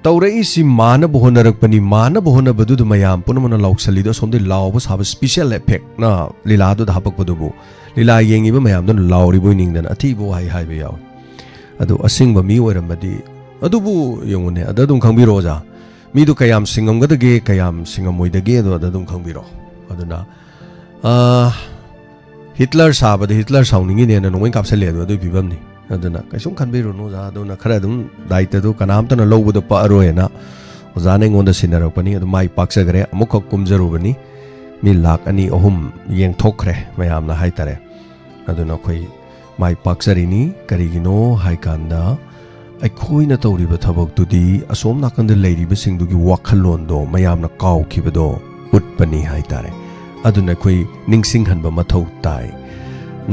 ꯇꯧꯔꯛꯏꯁꯤ ꯃꯥꯅꯕ ꯍꯣꯠꯅꯔꯛꯄꯅꯤ, ꯃꯥꯅꯕ ꯍꯣꯠꯅꯕꯗꯨꯗ ꯃꯌꯥꯝ ꯄꯨꯝꯅꯃꯛꯅ ꯂꯥꯎꯁꯜꯂꯤꯗꯣ, ꯑꯁꯣꯝꯗꯩ ꯂꯥꯎꯕ ꯁꯥꯕ special effectꯅ ꯂꯤꯂꯥꯗꯨꯗ ꯍꯥꯄꯛꯄꯗꯨꯕꯨ, ꯂꯤꯂꯥ ꯌꯦꯡꯉꯤꯕ ꯃꯌꯥꯝꯗꯨꯅ ꯂꯥꯎꯔꯤꯕꯣꯏ ꯅꯤꯡꯗꯅ ꯑꯊꯤꯕ ꯋꯥꯍꯩ ꯍꯥꯏꯕ ꯌꯥꯎꯏ꯫ ꯑꯗꯨ ꯑꯁꯦꯡꯕ ꯃꯤ ꯑꯣꯏꯔꯝꯃꯗꯤ, ꯑꯗꯨꯕꯨ ꯌꯦꯡꯉꯨꯅꯦ, ꯑꯗ ꯑꯗꯨꯝ ꯈꯪꯕꯤꯔꯣ ꯑꯣꯖꯥ꯫ ꯃꯤꯗꯨ ꯀꯌꯥꯝ ꯁꯤꯡꯉꯝꯒꯗꯒꯦ, ꯀꯌꯥꯝ ꯁꯤꯡꯉꯝꯃꯣꯏꯗꯒꯦ, ꯑꯗꯣ ꯑꯗ ꯑꯗꯨꯝ ꯈꯪꯕꯤꯔꯣ꯫ ꯑꯗꯨꯅ, ꯑꯥ, ꯍꯤꯠꯂꯔ ꯁꯥꯕꯗ ꯍꯤꯠꯂꯔ ꯁꯥꯎꯅꯤꯡꯉꯤꯅꯦꯅ ꯅꯣꯡꯃꯩ ꯀꯥꯞꯁꯜꯂꯦ, ꯑꯗꯣ ꯑꯗꯨꯒꯤ ꯐꯤꯕꯝꯅꯤ꯫ ꯑꯗꯨꯅ ꯀꯩꯁꯨꯝ ꯈꯟꯕꯤꯔꯨꯅꯨ ꯑꯣꯖꯥ꯫ ꯑꯗꯨꯅ ꯈꯔ ꯑꯗꯨꯝ ꯗꯥꯏꯇꯗꯨ ꯀꯅꯥꯝꯇꯅ ꯂꯧꯕꯗꯣ ꯄꯛꯑꯔꯣꯏꯅ ꯑꯣꯖꯥꯅ ꯑꯩꯉꯣꯟꯗ ꯁꯤꯟꯅꯔꯛꯄꯅꯤ꯫ ꯑꯗꯨ ꯃꯥꯏ ꯄꯥꯛꯆꯈ꯭ꯔꯦ꯫ ꯑꯃꯨꯛꯈꯛ ꯀꯨꯝꯖꯔꯨꯕꯅꯤ꯫ ꯃꯤ ꯂꯥꯛ ꯑꯅꯤ ꯑꯍꯨꯝ ꯌꯦꯡꯊꯣꯛꯈ꯭ꯔꯦ ꯃꯌꯥꯝꯅ ꯍꯥꯏꯇꯥꯔꯦ꯫ ꯑꯗꯨꯅ ꯑꯩꯈꯣꯏ ꯃꯥꯏ ꯄꯥꯛꯆꯔꯤꯅꯤ꯫ ꯀꯔꯤꯒꯤꯅꯣ ꯍꯥꯏꯀꯥꯟꯗ, ꯑꯩꯈꯣꯏꯅ ꯇꯧꯔꯤꯕ ꯊꯕꯛꯇꯨꯗꯤ ꯑꯁꯣꯝ ꯅꯥꯀꯟꯗ ꯂꯩꯔꯤꯕꯁꯤꯡꯗꯨꯒꯤ ꯋꯥꯈꯜꯂꯣꯟꯗꯣ ꯃꯌꯥꯝꯅ ꯀꯥꯎꯈꯤꯕꯗꯣ ꯎꯠꯄꯅꯤ ꯍꯥꯏꯇꯥꯔꯦ꯫ ꯑꯗꯨꯅ ꯑꯩꯈꯣꯏ ꯅꯤꯡꯁꯤꯡꯍꯟꯕ ꯃꯊꯧ ꯇꯥꯏ꯫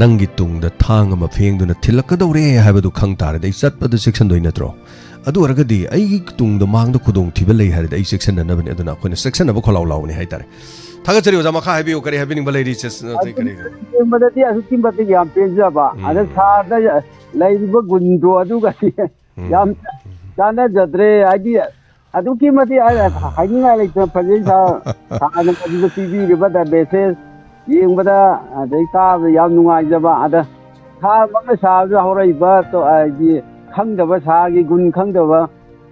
ꯅꯪꯒꯤ ꯇꯨꯡꯗ ꯊꯥꯡ ꯑꯃ ꯐꯦꯡꯗꯨꯅ ꯊꯤꯜꯂꯛꯀꯗꯧꯔꯦ ꯍꯥꯏꯕꯗꯨ ꯈꯪ ꯇꯥꯔꯗꯤ, ꯑꯩ ꯆꯠꯄꯗ ꯆꯦꯛꯁꯤꯟꯗꯣꯏ ꯅꯠꯇ꯭ꯔꯣ? ꯑꯗꯨ ꯑꯣꯏꯔꯒꯗꯤ ꯑꯩꯒꯤ ꯇꯨꯡꯗ ꯃꯥꯡꯗ ꯈꯨꯗꯣꯡꯊꯤꯕ ꯂꯩ ꯍꯥꯏꯔꯗꯤ, ꯑꯩ ꯆꯦꯛꯁꯤꯟꯅꯅꯕꯅꯤ꯫ ꯑꯗꯨꯅ ꯑꯩꯈꯣꯏꯅ ꯆꯦꯛꯁꯤꯟꯅꯕ ꯈꯣꯜꯂꯥꯎ ꯂꯥꯎꯕꯅꯤ ꯍꯥꯏꯇꯥꯔꯦ꯫ ꯊꯥꯒꯠꯆꯔꯤ ꯑꯣꯖꯥ, ꯃꯈꯥ ꯍꯥꯏꯕꯤꯌꯨ, ꯀꯔꯤ ꯍꯥꯏꯕꯤꯅꯤꯡꯕ ꯂꯩꯔꯤ? ꯆꯦꯁ-, ꯑꯇꯩ ꯑꯗꯨꯝ ꯀꯔꯤ? ꯌꯦꯡꯕꯗꯗꯤ ꯑꯁꯨꯛꯀꯤ ꯃꯇꯤꯛ ꯌꯥꯝ ꯄꯦꯟꯖꯕ꯫ ꯎꯝ꯫ ꯑꯗ ꯁꯥꯔꯗ ꯂꯩꯔꯤꯕ ꯒꯨꯟꯗꯣ ꯑꯗꯨꯒꯗꯤ ꯎꯝ꯫ ꯌꯥꯝ ꯆꯥꯟꯅꯖꯗ꯭ꯔꯦ꯫ ꯍꯥꯏꯗꯤ ꯑꯗꯨꯛꯀꯤ ꯃꯇꯤꯛ ꯑꯩ ꯍꯥꯏꯅꯤꯡꯉꯥꯏ ꯂꯩꯇꯅ ꯐꯖꯩ ꯁꯥꯔ꯫ ꯁꯥꯔꯅ ꯃꯗꯨꯗ ꯄꯤꯕꯤꯔꯤꯕ ꯗ ꯃꯦꯁꯦꯖ ꯌꯦꯡꯕꯗ ꯑꯗꯩ ꯇꯥꯕꯗ ꯌꯥꯝ ꯅꯨꯡꯉꯥꯏꯖꯕ꯫ ꯑꯗ ꯁꯥꯔ ꯃꯛꯅ ꯁꯥꯕꯗ ꯍꯧꯔꯛꯏꯕ ꯇꯣ-, ꯍꯥꯏꯗꯤ ꯈꯪꯗꯕ ꯁꯥꯔꯒꯤ ꯒꯨꯟ ꯈꯪꯗꯕ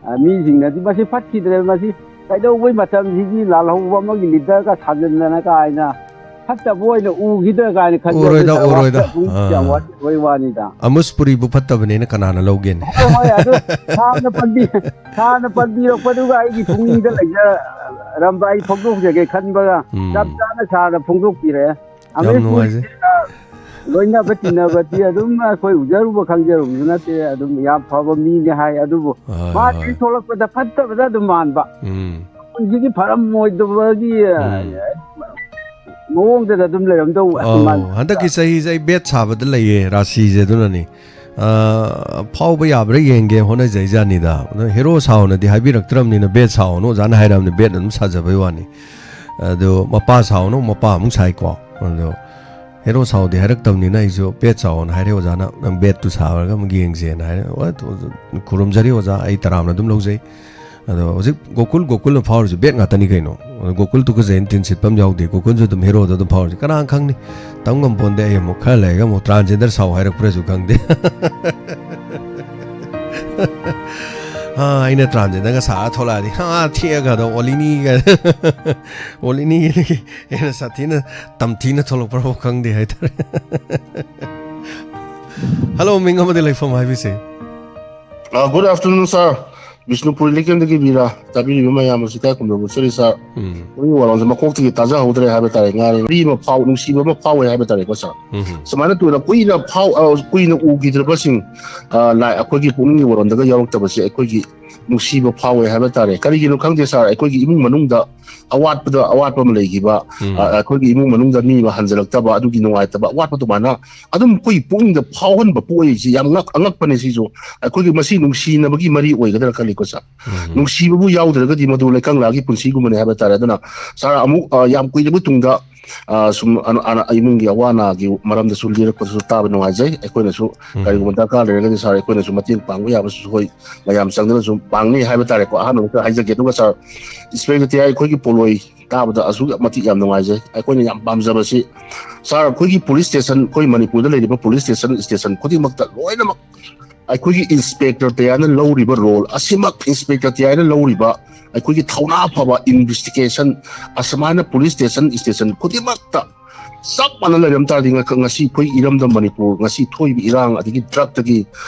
ꯑ, ꯃꯤꯁꯤꯡꯅꯗꯤ ꯃꯁꯤ ꯐꯠꯈꯤꯗ꯭ꯔꯦ, ꯃꯁꯤ ꯀꯩꯗꯧꯕꯩ ꯃꯇꯝꯁꯤꯒꯤ ꯂꯥꯜꯍꯧꯕ ꯑꯃꯒꯤ ꯂꯤꯗꯔꯒ ꯁꯥꯖꯤꯟꯗꯅ ꯀꯥꯏꯅ ꯐꯠꯇꯕ ꯑꯣꯏꯅ ꯎꯈꯤꯗ꯭ꯔꯥ ꯀꯥꯏꯅ ꯈꯟꯖꯕ꯫ ꯎꯔꯣꯏꯗ, ꯎꯔꯣꯏꯗ꯫ ꯄꯨꯛꯅꯤꯡ ꯌꯥꯝ ꯑꯥ꯫ ꯋꯥꯠꯄꯩ ꯋꯥꯅꯤꯗ꯫ ꯑꯃꯨꯁꯄꯨꯔꯤꯕꯨ ꯐꯠꯇꯕꯅꯦꯅ ꯀꯅꯥꯅ ꯂꯧꯒꯦꯅꯦ? ꯍꯣꯏ, ꯍꯣꯏ, ꯑꯗꯨ ꯁꯥꯔꯅ ꯄꯟꯕꯤ-, ꯁꯥꯔꯅ ꯄꯟꯕꯤꯔꯛꯄꯗꯨꯒ ꯑꯩꯒꯤ ꯄꯨꯛꯅꯤꯡꯗ ꯂꯩꯖꯔꯝꯕ ꯑꯩ ꯐꯣꯡꯗꯣꯛꯆꯒꯦ ꯈꯟꯕꯒ ꯎꯝ꯫ ꯆꯞ ꯆꯥꯅ ꯁꯥꯔꯅ ꯐꯣꯡꯗꯣꯛꯄꯤꯔꯛꯑꯦ꯫ ꯌꯥꯝ ꯑꯃꯔꯦꯁ ꯅꯨꯡꯉꯥꯏꯖꯩ꯫ ꯃꯨꯔꯇꯤꯅ ꯂꯣꯏꯅꯕ ꯇꯤꯟꯅꯕꯗꯤ ꯑꯗꯨꯝ ꯑꯩꯈꯣꯏ ꯎꯖꯔꯨꯕ ꯈꯪꯖꯔꯨꯕꯁꯨ ꯅꯠꯇꯦ꯫ ꯑꯗꯨꯝ ꯌꯥꯝ ꯐꯕ ꯃꯤꯅꯤ ꯍꯥꯏ꯫ ꯑꯗꯨꯕꯨ ꯍꯣꯏ, ꯃꯥ ꯍꯣꯏ꯫ ꯍꯦꯛ ꯊꯣꯛꯂꯛꯄꯗ ꯐꯠꯇꯕꯗ ꯑꯗꯨꯝ ꯃꯥꯟꯕ꯫ ꯎꯝ꯫ ꯄꯨꯟꯁꯤꯒꯤ ꯐꯔꯝꯃꯣꯏꯗꯕꯒꯤ ꯎꯝ꯫ ꯃꯑꯣꯡꯗꯗ ꯑꯗꯨꯝ ꯂꯩꯔꯝꯗꯧ ꯑꯧ, ꯃꯥꯟꯕ꯫ ꯍꯟꯗꯛꯀꯤ ꯆꯍꯤꯁꯦ ꯑꯩ ꯕꯦꯠ ꯁꯥꯕꯗ ꯂꯩꯌꯦ, ꯔꯥꯁꯤꯁꯦ꯫ ꯑꯗꯨꯅꯅꯤ꯫ ꯑ, ꯐꯥꯎꯕ ꯌꯥꯕ꯭ꯔꯥ ꯌꯦꯡꯒꯦ ꯍꯣꯠꯅꯖꯩꯖꯥꯠꯅꯤꯗ꯫ ꯑꯗꯣ ꯍꯦꯔꯣ ꯁꯥꯎꯅꯗꯤ ꯍꯥꯏꯕꯤꯔꯛꯇ꯭ꯔꯕꯅꯤꯅ ꯕꯦꯠ ꯁꯥꯎꯅꯨ ꯑꯣꯖꯥꯅ ꯍꯥꯏꯔꯕꯅꯤ, ꯕꯦꯠ ꯑꯗꯨꯝ ꯁꯥꯖꯕꯩ ꯋꯥꯅꯤ꯫ ꯑꯗꯣ ꯃꯄꯥ ꯁꯥꯎꯅꯨ, ꯃꯄꯥ ꯑꯃꯨꯛ ꯁꯥꯏꯀꯣ꯫ ꯑꯗꯣ ꯍꯦꯔꯣ ꯁꯥꯎꯗꯤ ꯍꯥꯏꯔꯛꯇꯕꯅꯤꯅ ꯑꯩꯁꯨ ꯕꯦꯠ ꯁꯥꯎꯑꯣꯅ ꯍꯥꯏꯔꯦ ꯑꯣꯖꯥꯅ꯫ "ꯅꯪ ꯕꯦꯠꯇꯨ ꯁꯥꯔꯒ ꯑꯃꯨꯛ ꯌꯦꯡꯁꯦꯅ" ꯍꯥꯏꯔꯦ꯫ ꯍꯣꯏ, ꯈꯨꯔꯨꯝꯖꯔꯤ ꯑꯣꯖꯥ, ꯑꯩ ꯇꯔꯥꯝꯅ ꯑꯗꯨꯝ ꯂꯧꯖꯩ꯫ ꯑꯗꯣ ꯍꯧꯖꯤꯛ ꯒꯣꯀꯨꯜ, ꯒꯣꯀꯨꯜꯅ ꯐꯥꯎꯔꯤꯁꯦ ꯕꯦꯠ ꯉꯥꯛꯇꯅꯤ ꯀꯩꯅꯣ꯫ ꯑꯗꯣ ꯒꯣꯀꯨꯜ ꯇꯨꯀꯠꯆꯩꯅ ꯇꯤꯟ ꯁꯤꯠꯄ ꯑꯃ ꯌꯥꯎꯗꯦ꯫ ꯒꯣꯀꯨꯜꯁꯨ ꯑꯗꯨꯝ ꯍꯦꯔꯣꯗ ꯑꯗꯨꯝ ꯐꯥꯎꯔꯤꯁꯦ꯫ ꯀꯅꯥꯅ ꯈꯪꯅꯤ? ꯇꯝ ꯉꯝꯄꯣꯟꯇꯦ꯫ ꯑꯩ ꯑꯃꯨꯛ ꯈꯔ ꯂꯩꯔꯒ ꯑꯃꯨꯛ ꯇ꯭ꯔꯥꯟꯖꯦꯟꯗꯔ ꯁꯥꯎ ꯍꯥꯏꯔꯛꯄ꯭ꯔꯁꯨ ꯈꯪꯗꯦ꯫ ꯑꯥ, ꯑꯩꯅ ꯇ꯭ꯔꯥꯟꯖꯦꯟꯗꯔꯒ ꯁꯥꯔ ꯊꯣꯛꯂꯛꯑꯗꯤ, ꯑꯥ, ꯊꯦꯛꯑꯒ ꯑꯗꯨꯝ ꯑꯣꯂꯤꯅꯤꯒ, ꯑꯣꯂꯤꯅꯤꯒꯤꯗꯒꯤ ꯍꯦꯟꯅ ꯁꯥꯊꯤꯅ, ꯇꯝꯊꯤꯅ ꯊꯣꯛꯂꯛꯄ꯭ꯔꯐꯥꯎ ꯈꯪꯗꯦ ꯍꯥꯏꯇꯥꯔꯦ꯫ ꯍꯜꯂꯣ, ꯃꯤꯡ ꯑꯃꯗꯤ ꯂꯩꯐꯝ ꯍꯥꯏꯕꯤꯁꯦ꯫ ꯑ, good afternoon, sir. ꯕꯤꯁꯅꯨꯄꯨꯔ ꯂꯩꯀꯦꯝꯗꯒꯤ ꯕꯤꯔꯥ꯫ ꯇꯥꯕꯤꯔꯤꯕ ꯃꯌꯥꯝ ꯑꯁꯤ ꯏꯀꯥꯏ ꯈꯨꯝꯅꯕ ꯎꯠꯆꯔꯤ, sir꯫ ꯎꯝ꯫ ꯑꯩꯒꯤ ꯋꯥꯔꯣꯜꯁꯦ ꯃꯀꯣꯛꯇꯒꯤ ꯇꯥꯖꯍꯧꯗ꯭ꯔꯦ ꯍꯥꯏꯕ ꯇꯥꯔꯦ꯫ ꯉꯥꯔꯤ, ꯉꯥꯔꯤ ꯑꯃ ꯐꯥꯎ, ꯅꯨꯡꯁꯤꯕ ꯑꯃ ꯐꯥꯎꯋꯦ ꯍꯥꯏꯕ ꯇꯥꯔꯦꯀꯣ, sir꯫ ꯎꯝ꯫ ꯁꯨꯃꯥꯏꯅ ꯇꯣꯏꯅ ꯀꯨꯏꯅ ꯐꯥꯎ-, ꯑ, ꯀꯨꯏꯅ ꯎꯈꯤꯗ꯭ꯔꯕꯁꯤꯡ, ꯑ, ꯂꯥꯏ-, ꯑꯩꯈꯣꯏꯒꯤ ꯄꯨꯛꯅꯤꯡꯒꯤ ꯋꯥꯔꯣꯜꯗꯒ ꯌꯥꯎꯔꯛꯇꯕꯁꯦ ꯑꯩꯈꯣꯏꯒꯤ ꯅꯨꯡꯁꯤꯕ ꯐꯥꯎꯋꯦ ꯍꯥꯏꯕ ꯇꯥꯔꯦ꯫ ꯀꯔꯤꯒꯤꯅꯣ ꯈꯪꯗꯦ, sir, ꯑꯩꯈꯣꯏꯒꯤ ꯏꯃꯨꯡ ꯃꯅꯨꯡꯗ ꯑꯋꯥꯠꯄꯗ ꯑꯋꯥꯠꯄ ꯑꯃ ꯂꯩꯈꯤꯕ, ꯎꯝ꯫ ꯑ, ꯑꯩꯈꯣꯏꯒꯤ ꯏꯃꯨꯡ ꯃꯅꯨꯡꯗ ꯃꯤ ꯑꯃ ꯍꯟꯖꯤꯜꯂꯛꯇꯕ, ꯑꯗꯨꯒꯤ ꯅꯨꯡꯉꯥꯏꯇꯕ, ꯑꯋꯥꯠꯄ ꯑꯗꯨꯃꯥꯏꯅ ꯑꯗꯨꯝ ꯑꯩꯈꯣꯏ ꯄꯨꯛꯅꯤꯡꯗ ꯐꯥꯎꯍꯟꯕ ꯄꯣꯛꯏꯁꯤ ꯌꯥꯝ ꯉꯛ-, ꯑꯉꯛꯄꯅꯦ꯫ ꯁꯤꯁꯨ ꯑꯩꯈꯣꯏꯒꯤ ꯃꯁꯤ ꯅꯨꯡꯁꯤꯅꯕꯒꯤ ꯃꯔꯤ ꯑꯣꯏꯒꯗ꯭ꯔꯥ ꯈꯜꯂꯤꯀꯣ, sir꯫ ꯎꯝ꯫ ꯅꯨꯡꯁꯤꯕꯕꯨ ꯌꯥꯎꯗ꯭ꯔꯒꯗꯤ ꯃꯗꯨ ꯂꯩꯀꯪꯂꯥꯒꯤ ꯄꯨꯟꯁꯤꯒꯨꯝꯕꯅꯦ ꯍꯥꯏꯕ ꯇꯥꯔꯦ꯫ ꯑꯗꯨꯅ, sir, ꯑꯃꯨꯛ, ꯑ, ꯌꯥꯝ ꯀꯨꯏꯔꯕ ꯇꯨꯡꯗ, ꯑ, ꯁꯨꯝ ꯑꯅ-, ꯑꯅ-, ꯏꯃꯨꯡꯒꯤ ꯑꯋꯥ ꯑꯅꯥꯒꯤ ꯃꯔꯝꯗꯁꯨ ꯂꯤꯔꯛꯄꯗꯁꯨ ꯇꯥꯕ ꯅꯨꯡꯉꯥꯏꯖꯩ꯫ ꯑꯩꯈꯣꯏꯅꯁꯨ ꯎꯝ꯫ ꯀꯔꯤꯒꯨꯝꯕ ꯗꯔꯀꯥꯔ ꯂꯩꯔꯒꯗꯤ, sir, ꯑꯩꯈꯣꯏꯅꯁꯨ ꯃꯇꯦꯡ ꯄꯥꯡꯕ ꯌꯥꯕꯁꯨ ꯑꯩꯈꯣꯏ ꯃꯌꯥꯝ ꯆꯪꯗꯅꯁꯨ ꯄꯥꯡꯅꯤ ꯍꯥꯏꯕ ꯇꯥꯔꯦꯀꯣ꯫ ꯑꯍꯥꯟꯕꯗ ꯈꯔ ꯍꯥꯏꯖꯒꯦ꯫ ꯑꯗꯨꯒ, sir, ꯏꯟꯁꯄꯦꯛꯇꯔ ꯇꯤꯌꯥꯏ ꯑꯩꯈꯣꯏꯒꯤ ꯄꯣꯂꯣꯏ ꯇꯥꯕꯗ ꯑꯁꯨꯛ ꯃꯇꯤꯛ ꯌꯥꯝ ꯅꯨꯡꯉꯥꯏꯖꯩ꯫ ꯑꯩꯈꯣꯏꯅ ꯌꯥꯝ ꯄꯥꯝꯖꯕꯁꯤ, sir, ꯑꯩꯈꯣꯏꯒꯤ ꯄꯨꯂꯤꯁ ꯁ꯭ꯇꯦꯁꯟ, ꯑꯩꯈꯣꯏ ꯃꯅꯤꯄꯨꯔꯗ ꯂꯩꯔꯤꯕ ꯄꯨꯂꯤꯁ ꯁ꯭ꯇꯦꯁꯟ, ꯁ꯭ꯇꯦꯁꯟ ꯈꯨꯗꯤꯡꯃꯛꯇ ꯂꯣꯏꯅꯃꯛ ꯑꯩꯈꯣꯏꯒꯤ ꯏꯟꯁꯄꯦꯛꯇꯔ ꯇꯌꯥꯅ ꯂꯧꯔꯤꯕ ꯔꯣꯜ ꯑꯁꯤꯃꯛ, ꯏꯟꯁꯄꯦꯛꯇꯔ ꯇꯌꯥꯅ ꯂꯧꯔꯤꯕ ꯑꯩꯈꯣꯏꯒꯤ ꯊꯧꯅꯥ ꯐꯕ ꯏꯟꯚꯦꯁꯇꯤꯒꯦꯁꯟ, ꯑꯁꯨꯃꯥꯏꯅ ꯄꯨꯂꯤꯁ ꯁ꯭ꯇꯦꯁꯟ, ꯁ꯭ꯇꯦꯁꯟ ꯈꯨꯗꯤꯡꯃꯛꯇ ꯆꯞ ꯃꯥꯟꯅ ꯂꯩꯔꯝ ꯇꯥꯔꯗꯤ, ꯉ-, ꯉꯁꯤ ꯑꯩꯈꯣꯏ ꯏꯔꯝꯗꯝ ꯃꯅꯤꯄꯨꯔ, ꯉꯁꯤ ꯊꯣꯛꯏꯕ ꯏꯔꯥꯡ, ꯑꯗꯒꯤ ꯗ꯭ꯔꯒꯇꯒꯤ,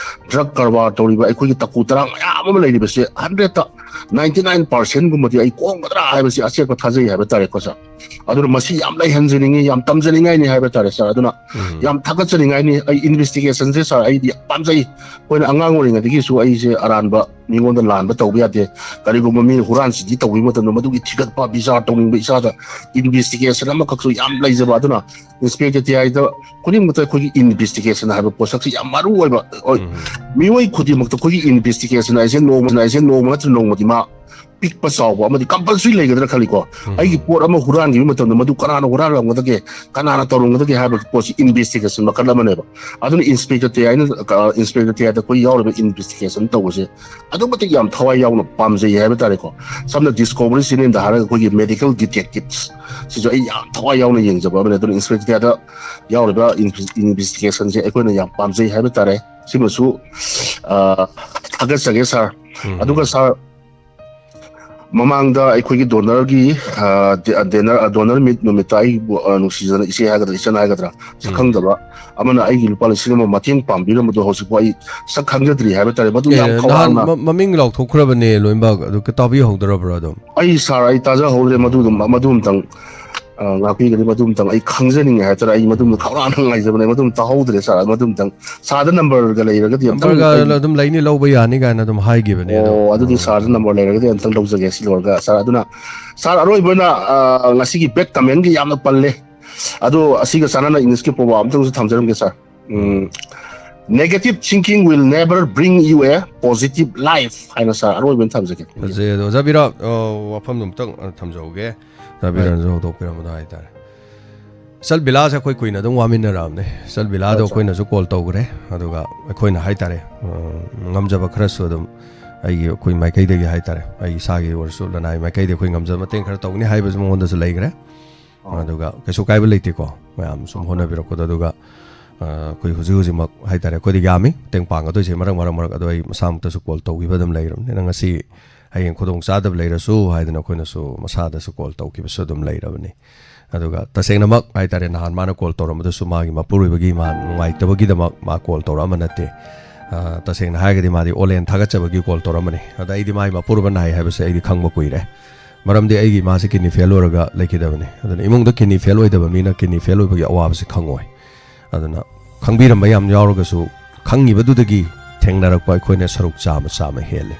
ꯗ꯭ꯔꯒ ꯀꯔꯕꯥꯔ ꯇꯧꯔꯤꯕ ꯑꯩꯈꯣꯏꯒꯤ ꯇꯀꯨ ꯇꯔꯥꯡ ꯃꯌꯥꯝ ꯑꯃ ꯂꯩꯔꯤꯕꯁꯦ, ꯍꯟꯗ꯭ꯔꯦꯠꯇ ꯅꯥꯏꯟꯇꯤ ꯅꯥꯏꯟ ꯄꯥꯔꯁꯦꯟꯒꯨꯝꯕꯗꯤ ꯑꯩ ꯀꯣꯛꯑꯝꯒꯗ꯭ꯔꯥ ꯍꯥꯏꯕꯁꯤ ꯑꯆꯦꯠꯄ ꯊꯥꯖꯩ ꯍꯥꯏꯕ ꯇꯥꯔꯦꯀꯣ, sir꯫ ꯑꯗꯨꯅ ꯃꯁꯤ ꯌꯥꯝ ꯂꯩꯍꯟꯖꯅꯤꯡꯉꯤ, ꯌꯥꯝ ꯇꯝꯖꯅꯤꯡꯉꯥꯏꯅꯤ ꯍꯥꯏꯕ ꯇꯥꯔꯦ, sir꯫ ꯑꯗꯨꯅ ꯎꯝ꯫ ꯌꯥꯝ ꯊꯥꯒꯠꯆꯅꯤꯡꯉꯥꯏꯅꯤ꯫ ꯑꯩ ꯏꯟꯚꯦꯁꯇꯤꯒꯦꯁꯟꯁꯦ, sir, ꯑꯩꯗꯤ ꯌꯥꯝ ꯄꯥꯝꯖꯩ꯫ ꯑꯩꯈꯣꯏꯅ ꯑꯉꯥꯡ ꯑꯣꯏꯔꯤꯉꯩꯗꯒꯤꯁꯨ ꯑꯩꯁꯦ ꯑꯔꯥꯟꯕ ꯃꯤꯉꯣꯟꯗ ꯂꯥꯟꯕ ꯇꯧꯕ ꯌꯥꯗꯦ꯫ ꯀꯔꯤꯒꯨꯝꯕ ꯃꯤꯅ ꯍꯨꯔꯥꯟ ꯆꯤꯟꯊꯤ ꯇꯧꯕꯤꯕ ꯃꯇꯝꯗ ꯃꯗꯨꯒꯤ ꯊꯤꯒꯠꯄ, ꯕꯤꯆꯥꯔ ꯇꯧꯅꯤꯡꯕ ꯏꯁꯥꯗ ꯏꯟꯚꯦꯁꯇꯤꯒꯦꯁꯟ ꯑꯃꯈꯛꯁꯨ ꯌꯥꯝ ꯂꯩꯖꯕ꯫ ꯑꯗꯨꯅ ꯏꯟꯁꯄꯦꯛꯇꯔ ꯇꯤꯌꯥꯏꯗ ꯈꯨꯗꯤꯡꯃꯛꯇ ꯑꯩꯈꯣꯏꯒꯤ ꯏꯟꯚꯦꯁꯇꯤꯒꯦꯁꯟ ꯍꯥꯏꯕ ꯄꯣꯠꯁꯛꯁꯤ ꯌꯥꯝ ꯃꯔꯨ ꯑꯣꯏꯕ ꯑꯣꯏ꯫ ꯎꯝ꯫ ꯃꯤꯑꯣꯏ ꯈꯨꯗꯤꯡꯃꯛꯇ ꯑꯩꯈꯣꯏꯒꯤ ꯏꯟꯚꯦꯁꯇꯤꯒꯦꯁꯟ ꯍꯥꯏꯁꯦ ꯅꯣꯡꯃ ꯍꯥꯏꯁꯦ ꯅꯣꯡꯃ ꯅꯠꯇ꯭ꯔ ꯅꯣꯡꯃꯗꯤ ꯃꯥ ꯄꯤꯛꯄ ꯆꯥꯎꯕ ꯑꯃꯗꯤ ꯀꯝꯄꯜꯁꯔꯤ ꯂꯩꯒꯗ꯭ꯔꯥ ꯈꯜꯂꯤꯀꯣ꯫ ꯎꯝ. ꯑꯩꯒꯤ ꯄꯣꯠ ꯑꯃ ꯍꯨꯔꯥꯟꯈꯤꯕ ꯃꯇꯝꯗ ꯃꯗꯨ ꯀꯅꯥꯅ ꯍꯨꯔꯥꯟꯂꯝꯒꯗꯒꯦ, ꯀꯅꯥꯅ ꯇꯧꯔꯝꯒꯗꯒꯦ ꯍꯥꯏꯕ ꯄꯣꯠꯁꯤ ꯏꯟꯚꯦꯁꯇꯤꯒꯦꯁꯟ ꯃꯈꯜ ꯑꯃꯅꯦꯕ꯫ ꯑꯗꯨꯅ ꯏꯟꯁꯄꯦꯛꯇꯔ ꯇꯦꯌꯥꯏꯅ ꯏꯟꯁꯄꯦꯛꯇꯔ ꯇꯦꯌꯥꯏꯗ ꯑꯩꯈꯣꯏ ꯌꯥꯎꯔꯤꯕ ꯏꯟꯚꯦꯁꯇꯤꯒꯦꯁꯟ ꯇꯧꯕꯁꯦ ꯑꯗꯨꯛ ꯃꯇꯤꯛ ꯌꯥꯝ ꯊꯋꯥꯏ ꯌꯥꯎꯅ ꯄꯥꯝꯖꯩ ꯍꯥꯏꯕ ꯇꯥꯔꯦꯀꯣ꯫ ꯁꯝꯅ ꯗꯤꯁꯀꯣꯚꯔꯤ ꯆꯦꯅꯦꯜꯗ ꯍꯥꯏꯔꯒ ꯑꯩꯈꯣꯏꯒꯤ ꯃꯦꯗꯤꯀꯦꯜ ꯗꯤꯇꯦꯛꯇꯤꯞꯁ ꯁꯤꯁꯨ ꯑꯩ ꯌꯥꯝ ꯊꯋꯥꯏ ꯌꯥꯎꯅ ꯌꯦꯡꯖꯕ ꯑꯃꯅꯤ꯫ ꯑꯗꯨꯅ ꯏꯟꯁꯄꯦꯛꯇꯔ ꯇꯦꯌꯥꯏꯗ ꯌꯥꯎꯔꯤꯕ ꯏꯟꯚꯦꯁꯇꯤꯒꯦꯁꯟꯁꯦ ꯑꯩꯈꯣꯏꯅ ꯌꯥꯝ ꯄꯥꯝꯖꯩ ꯍꯥꯏꯕ ꯇꯥꯔꯦ꯫ ꯁꯤꯃꯁꯨ ꯑ, ꯊꯥꯒꯠꯆꯒꯦ ꯁꯥꯔ꯫ ꯎꯝ. ꯑꯗꯨꯒ ꯁꯥꯔ, ꯃꯃꯥꯡꯗ ꯑꯩꯈꯣꯏꯒꯤ ꯗꯣꯅꯔꯒꯤ ꯗꯣꯅꯔ ꯃꯤꯠ ꯅꯨꯃꯤꯠꯇ ꯑꯩꯕꯨ ꯑ, ꯅꯨꯡꯁꯤꯖꯅ ꯏꯆꯦ ꯍꯥꯏꯒꯗ꯭ꯔꯥ, ꯏꯆꯟ ꯍꯥꯏꯒꯗ꯭ꯔꯥ, ꯁꯛꯈꯪꯗꯕ ꯑꯃꯅ ꯑꯩꯒꯤ ꯂꯨꯄꯥ ꯂꯤꯁꯤꯡ ꯑꯃ ꯃꯇꯦꯡ ꯄꯥꯡꯕꯤꯔꯝꯕꯗꯣ ꯍꯧꯖꯤꯛꯐꯥꯎ ꯑꯩ ꯁꯛ ꯈꯪꯖꯗ꯭ꯔꯤ ꯍꯥꯏꯕ ꯇꯥꯔꯦ꯫ ꯃꯗꯨ ꯌꯥꯝ ꯑꯦ, ꯈꯧꯔꯥꯡꯅ ꯅꯍꯥꯟ ꯃ- ꯃꯃꯤꯡ ꯂꯥꯎꯊꯣꯛꯈ꯭ꯔꯕꯅꯦ ꯂꯣꯏꯅꯃꯛ, ꯑꯗꯨ ꯇꯥꯕꯤꯍꯧꯗ꯭ꯔꯕ꯭ꯔꯥ ꯑꯗꯨꯝ? ꯑꯩ ꯁꯥꯔ, ꯑꯩ ꯇꯥꯖꯍꯧꯗ꯭ꯔꯦ꯫ ꯃꯗꯨꯗꯨ ꯃꯗꯨ ꯑꯝꯇꯪ ꯑ, ꯉꯥꯛꯄꯤꯒꯅꯤ꯫ ꯃꯗꯨ ꯑꯝꯇꯪ ꯑꯩ ꯈꯪꯖꯅꯤꯡꯉꯦ ꯍꯥꯏꯇꯥꯔꯦ꯫ ꯑꯩ ꯃꯗꯨꯝꯗ ꯈꯧꯔꯥꯡꯅ ꯉꯥꯏꯖꯕꯅꯦ꯫ ꯃꯗꯨꯝ ꯇꯥꯍꯧꯗ꯭ꯔꯦ ꯁꯥꯔ꯫ ꯃꯗꯨ ꯑꯝꯇꯪ ꯁꯥꯔꯗ ꯅꯝꯕꯔꯒ ꯂꯩꯔꯒꯗꯤ ꯑꯝꯇꯪ ꯅꯝꯕꯔꯒ ꯑꯩ- ꯑꯗꯨꯝ ꯂꯩꯅꯤ, ꯂꯧꯕ ꯌꯥꯅꯤ ꯀꯥꯏꯅ ꯑꯗꯨꯝ ꯍꯥꯏꯈꯤꯕꯅꯦ ꯑꯗꯣ꯫ ꯑꯣ, ꯑꯗꯨꯗꯤ ꯁꯥꯔꯗ ꯅꯝꯕꯔ ꯂꯩꯔꯒꯗꯤ ꯑꯝꯇꯪ ꯂꯧꯖꯒꯦ ꯁꯤ ꯂꯣꯏꯔꯒ ꯁꯥꯔ꯫ ꯑꯗꯨꯅ ꯁꯥꯔ, ꯑꯔꯣꯏꯕ ꯑꯣꯏꯅ ꯑ, ꯉꯁꯤꯒꯤ ꯕꯦꯠ ꯀꯃꯦꯟꯒꯤ ꯌꯥꯝꯅ ꯄꯜꯂꯦ꯫ ꯑꯗꯣ ꯑꯁꯤꯒ ꯆꯥꯟꯅꯅ ꯏꯪꯂꯤꯁꯀꯤ proverb ꯑꯝꯇꯪꯁꯨ ꯊꯝꯖꯔꯝꯒꯦ sir. Um, "Negative thinking will never bring you a positive life" ꯍꯥꯏꯅ ꯁꯥꯔ ꯑꯔꯣꯏꯕ ꯑꯣꯏꯅ ꯊꯝꯖꯒꯦ꯫ ꯐꯖꯩ꯫ ꯑꯗꯣ ꯑꯣꯖꯥ ꯕꯤꯔꯥ, ꯑ, ꯋꯥꯐꯝꯗꯣ ꯑꯝꯇꯪ ꯑ, ꯊꯝꯖꯍꯧꯒꯦ꯫ ꯑꯣꯖꯥ ꯕꯤꯔꯥꯅꯁꯨ ꯍꯧꯗꯣꯛꯄꯤꯔꯝꯕꯗꯣ ꯍꯥꯏꯇꯥꯔꯦ꯫ ꯁꯜ ꯕꯤꯂꯥꯁꯦ ꯑꯩꯈꯣꯏ ꯀꯨꯏꯅ ꯑꯗꯨꯝ ꯋꯥꯃꯤꯟꯅꯔꯛꯑꯕꯅꯦ꯫ ꯁꯜ ꯕꯤꯂꯥꯗꯣ ꯑꯠꯆꯥ꯫ ꯑꯩꯈꯣꯏꯅꯁꯨ ꯀꯣꯜ ꯇꯧꯈ꯭ꯔꯦ꯫ ꯑꯗꯨꯒ ꯑꯩꯈꯣꯏꯅ ꯍꯥꯏꯇꯥꯔꯦ, ꯑ, ꯉꯝꯖꯕ ꯈꯔꯁꯨ ꯑꯗꯨꯝ ꯑꯩꯒꯤ, ꯑꯩꯈꯣꯏ ꯃꯥꯏꯀꯩꯗꯒꯤ ꯍꯥꯏꯇꯥꯔꯦ, ꯑꯩ ꯏꯁꯥꯒꯤ ꯑꯣꯏꯔꯁꯨ ꯂꯅꯥꯏ ꯃꯥꯏꯀꯩꯗꯒꯤ ꯑꯩꯈꯣꯏ ꯉꯝꯖꯕ ꯃꯇꯦꯡ ꯈꯔ ꯇꯧꯅꯤ ꯍꯥꯏꯕꯁꯨ ꯃꯉꯣꯟꯗꯁꯨ ꯂꯩꯈ꯭ꯔꯦ꯫ ꯑꯣ꯫ ꯑꯗꯨꯒ ꯀꯩꯁꯨ ꯀꯥꯏꯕ ꯂꯩꯇꯦꯀꯣ, ꯃꯌꯥꯝ ꯁꯨꯝ ꯍꯣꯠꯅꯕꯤꯔꯛꯄꯗꯣ꯫ ꯑꯗꯨꯒ, ꯑ, ꯑꯩꯈꯣꯏ ꯍꯧꯖꯤꯛ ꯍꯧꯖꯤꯛꯃꯛ ꯍꯥꯏꯇꯥꯔꯦ, ꯑꯩꯈꯣꯏꯗꯤ ꯌꯥꯝꯃꯤ ꯃꯇꯦꯡ ꯄꯥꯡꯒꯗꯣꯏꯁꯦ ꯃꯔꯛ ꯃꯔꯛ ꯃꯔꯛ, ꯑꯗꯣ ꯑꯩ ꯃꯁꯥꯃꯛꯇꯁꯨ ꯀꯣꯜ ꯇꯧꯈꯤꯕ ꯑꯗꯨꯝ ꯂꯩꯔꯕꯅꯤꯅ, ꯉꯁꯤ ꯍꯌꯦꯡ ꯈꯨꯗꯣꯡ ꯆꯥꯗꯕ ꯂꯩꯔꯁꯨ ꯍꯥꯏꯗꯅ ꯑꯩꯈꯣꯏꯅꯁꯨ ꯃꯁꯥꯗꯁꯨ ꯀꯣꯜ ꯇꯧꯈꯤꯕꯁꯨ ꯑꯗꯨꯝ ꯂꯩꯔꯕꯅꯤ꯫ ꯑꯗꯨꯒ ꯇꯁꯦꯡꯅꯃꯛ ꯍꯥꯏꯇꯥꯔꯦ, ꯅꯍꯥꯟ ꯃꯥꯅ ꯀꯣꯜ ꯇꯧꯔꯝꯕꯗꯨꯁꯨ ꯃꯥꯒꯤ ꯃꯄꯨꯔꯣꯏꯕꯒꯤ ꯃꯥ ꯅꯨꯡꯉꯥꯏꯇꯕꯒꯤꯗꯃꯛ ꯃꯥ ꯀꯣꯜ ꯇꯧꯔꯛꯑꯝꯕ ꯅꯠꯇꯦ꯫ ꯑ, ꯇꯁꯦꯡꯅ ꯍꯥꯏꯔꯒꯗꯤ ꯃꯥꯗꯤ ꯑꯣꯂꯦꯟ ꯊꯥꯒꯠꯆꯕꯒꯤ ꯀꯣꯜ ꯇꯧꯔꯝꯕꯅꯤ꯫ ꯑꯗ ꯑꯩꯗꯤ ꯃꯥꯒꯤ ꯃꯄꯨꯔꯣꯏꯕ ꯅꯥꯏ ꯍꯥꯏꯕꯁꯦ ꯑꯩꯗꯤ ꯈꯪꯕ ꯀꯨꯏꯔꯦ꯫ ꯃꯔꯝꯗꯤ ꯑꯩꯒꯤ ꯏꯃꯥꯁꯦ ꯀꯤꯗꯅꯤ ꯐꯦꯜ ꯑꯣꯏꯔꯒ ꯂꯩꯈꯤꯗꯕꯅꯤ꯫ ꯑꯗꯨꯅ ꯏꯃꯨꯡꯗ ꯀꯤꯗꯅꯤ ꯐꯦꯜ ꯑꯣꯏꯗꯕ ꯃꯤꯅ ꯀꯤꯗꯅꯤ ꯐꯦꯜ ꯑꯣꯏꯕꯒꯤ ꯑꯋꯥꯕꯁꯤ ꯈꯪꯉꯣꯏ꯫ ꯑꯗꯨꯅ ꯈꯪꯕꯤꯔꯝꯕ ꯌꯥꯝ ꯌꯥꯎꯔꯒꯁꯨ, ꯈꯪꯉꯤꯕꯗꯨꯗꯒꯤ ꯊꯦꯡꯅꯔꯛꯄ ꯑꯩꯈꯣꯏꯅ ꯁꯔꯨꯛ ꯆꯥꯝꯃ, ꯆꯥꯝꯃ ꯍꯦꯜꯂꯦ꯫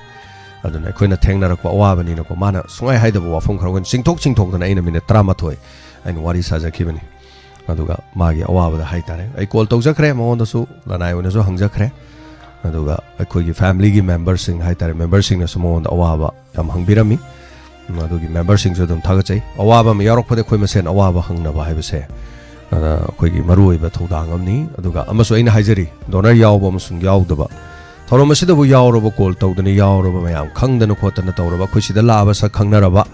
ꯑꯗꯨꯅ ꯑꯩꯈꯣꯏꯅ ꯊꯦꯡꯅꯔꯛꯄ ꯑꯋꯥꯕꯅꯤꯅꯀꯣ, ꯃꯥꯅ ꯁꯨꯡꯍꯥꯏ ꯍꯥꯏꯗꯕ ꯋꯥꯐꯝ ꯈꯔ ꯑꯩꯈꯣꯏꯅ ꯆꯤꯡꯊꯣꯛ ꯆꯤꯡꯊꯣꯛꯇꯅ ꯑꯩꯅ ꯃꯤꯅꯤꯠ ꯇꯔꯥꯃꯥꯊꯣꯏ ꯑꯩꯅ ꯋꯥꯔꯤ ꯁꯥꯖꯈꯤꯕꯅꯤ꯫ ꯑꯗꯨꯒ ꯃꯥꯒꯤ ꯑꯋꯥꯕꯗ ꯍꯥꯏꯇꯥꯔꯦ, ꯑꯩ ꯀꯣꯜ ꯇꯧꯖꯈ꯭ꯔꯦ, ꯃꯉꯣꯟꯗꯁꯨ ꯂꯅꯥꯏ ꯑꯣꯏꯅꯁꯨ ꯍꯪꯖꯈ꯭ꯔꯦ꯫ ꯑꯗꯨꯒ ꯑꯩꯈꯣꯏꯒꯤ ꯐꯦꯃꯤꯂꯤꯒꯤ ꯃꯦꯝꯕꯔꯁꯤꯡ ꯍꯥꯏꯇꯥꯔꯦ, ꯃꯦꯝꯕꯔꯁꯤꯡꯅꯁꯨ ꯃꯉꯣꯟꯗ ꯑꯋꯥꯕ ꯌꯥꯝ ꯍꯪꯕꯤꯔꯝꯃꯤ꯫ ꯎꯝ, ꯑꯗꯨꯒꯤ ꯃꯦꯝꯕꯔꯁꯤꯡꯁꯨ ꯑꯗꯨꯝ ꯊꯥꯒꯠꯆꯩ꯫ ꯑꯋꯥꯕ ꯑꯃ ꯌꯥꯎꯔꯛꯄꯗ ꯑꯩꯈꯣꯏ ꯃꯁꯦꯟ ꯑꯋꯥꯕ ꯍꯪꯅꯕ ꯍꯥꯏꯕꯁꯦ, ꯑ, ꯑꯩꯈꯣꯏꯒꯤ ꯃꯔꯨꯑꯣꯏꯕ ꯊꯧꯗꯥꯡ ꯑꯃꯅꯤ꯫ ꯑꯗꯨꯒ ꯑꯃꯁꯨ ꯑꯩꯅ ꯍꯥꯏꯖꯔꯤ, ꯗꯣꯅꯔ ꯌꯥꯎꯕ ꯑꯃꯁꯨꯡ ꯌꯥꯎꯗꯕ, ꯊꯧꯔꯝ ꯑꯁꯤꯗꯕꯨ ꯌꯥꯎꯔꯕ, ꯀꯣꯜ ꯇꯧꯗꯅ ꯌꯥꯎꯔꯕ, ꯃꯌꯥꯝ ꯈꯪꯗꯅ ꯈꯣꯠꯇꯅ ꯇꯧꯔꯕ, ꯑꯩꯈꯣꯏ ꯁꯤꯗ ꯂꯥꯛꯑꯕ ꯁꯛ ꯈꯪꯅꯔꯕ,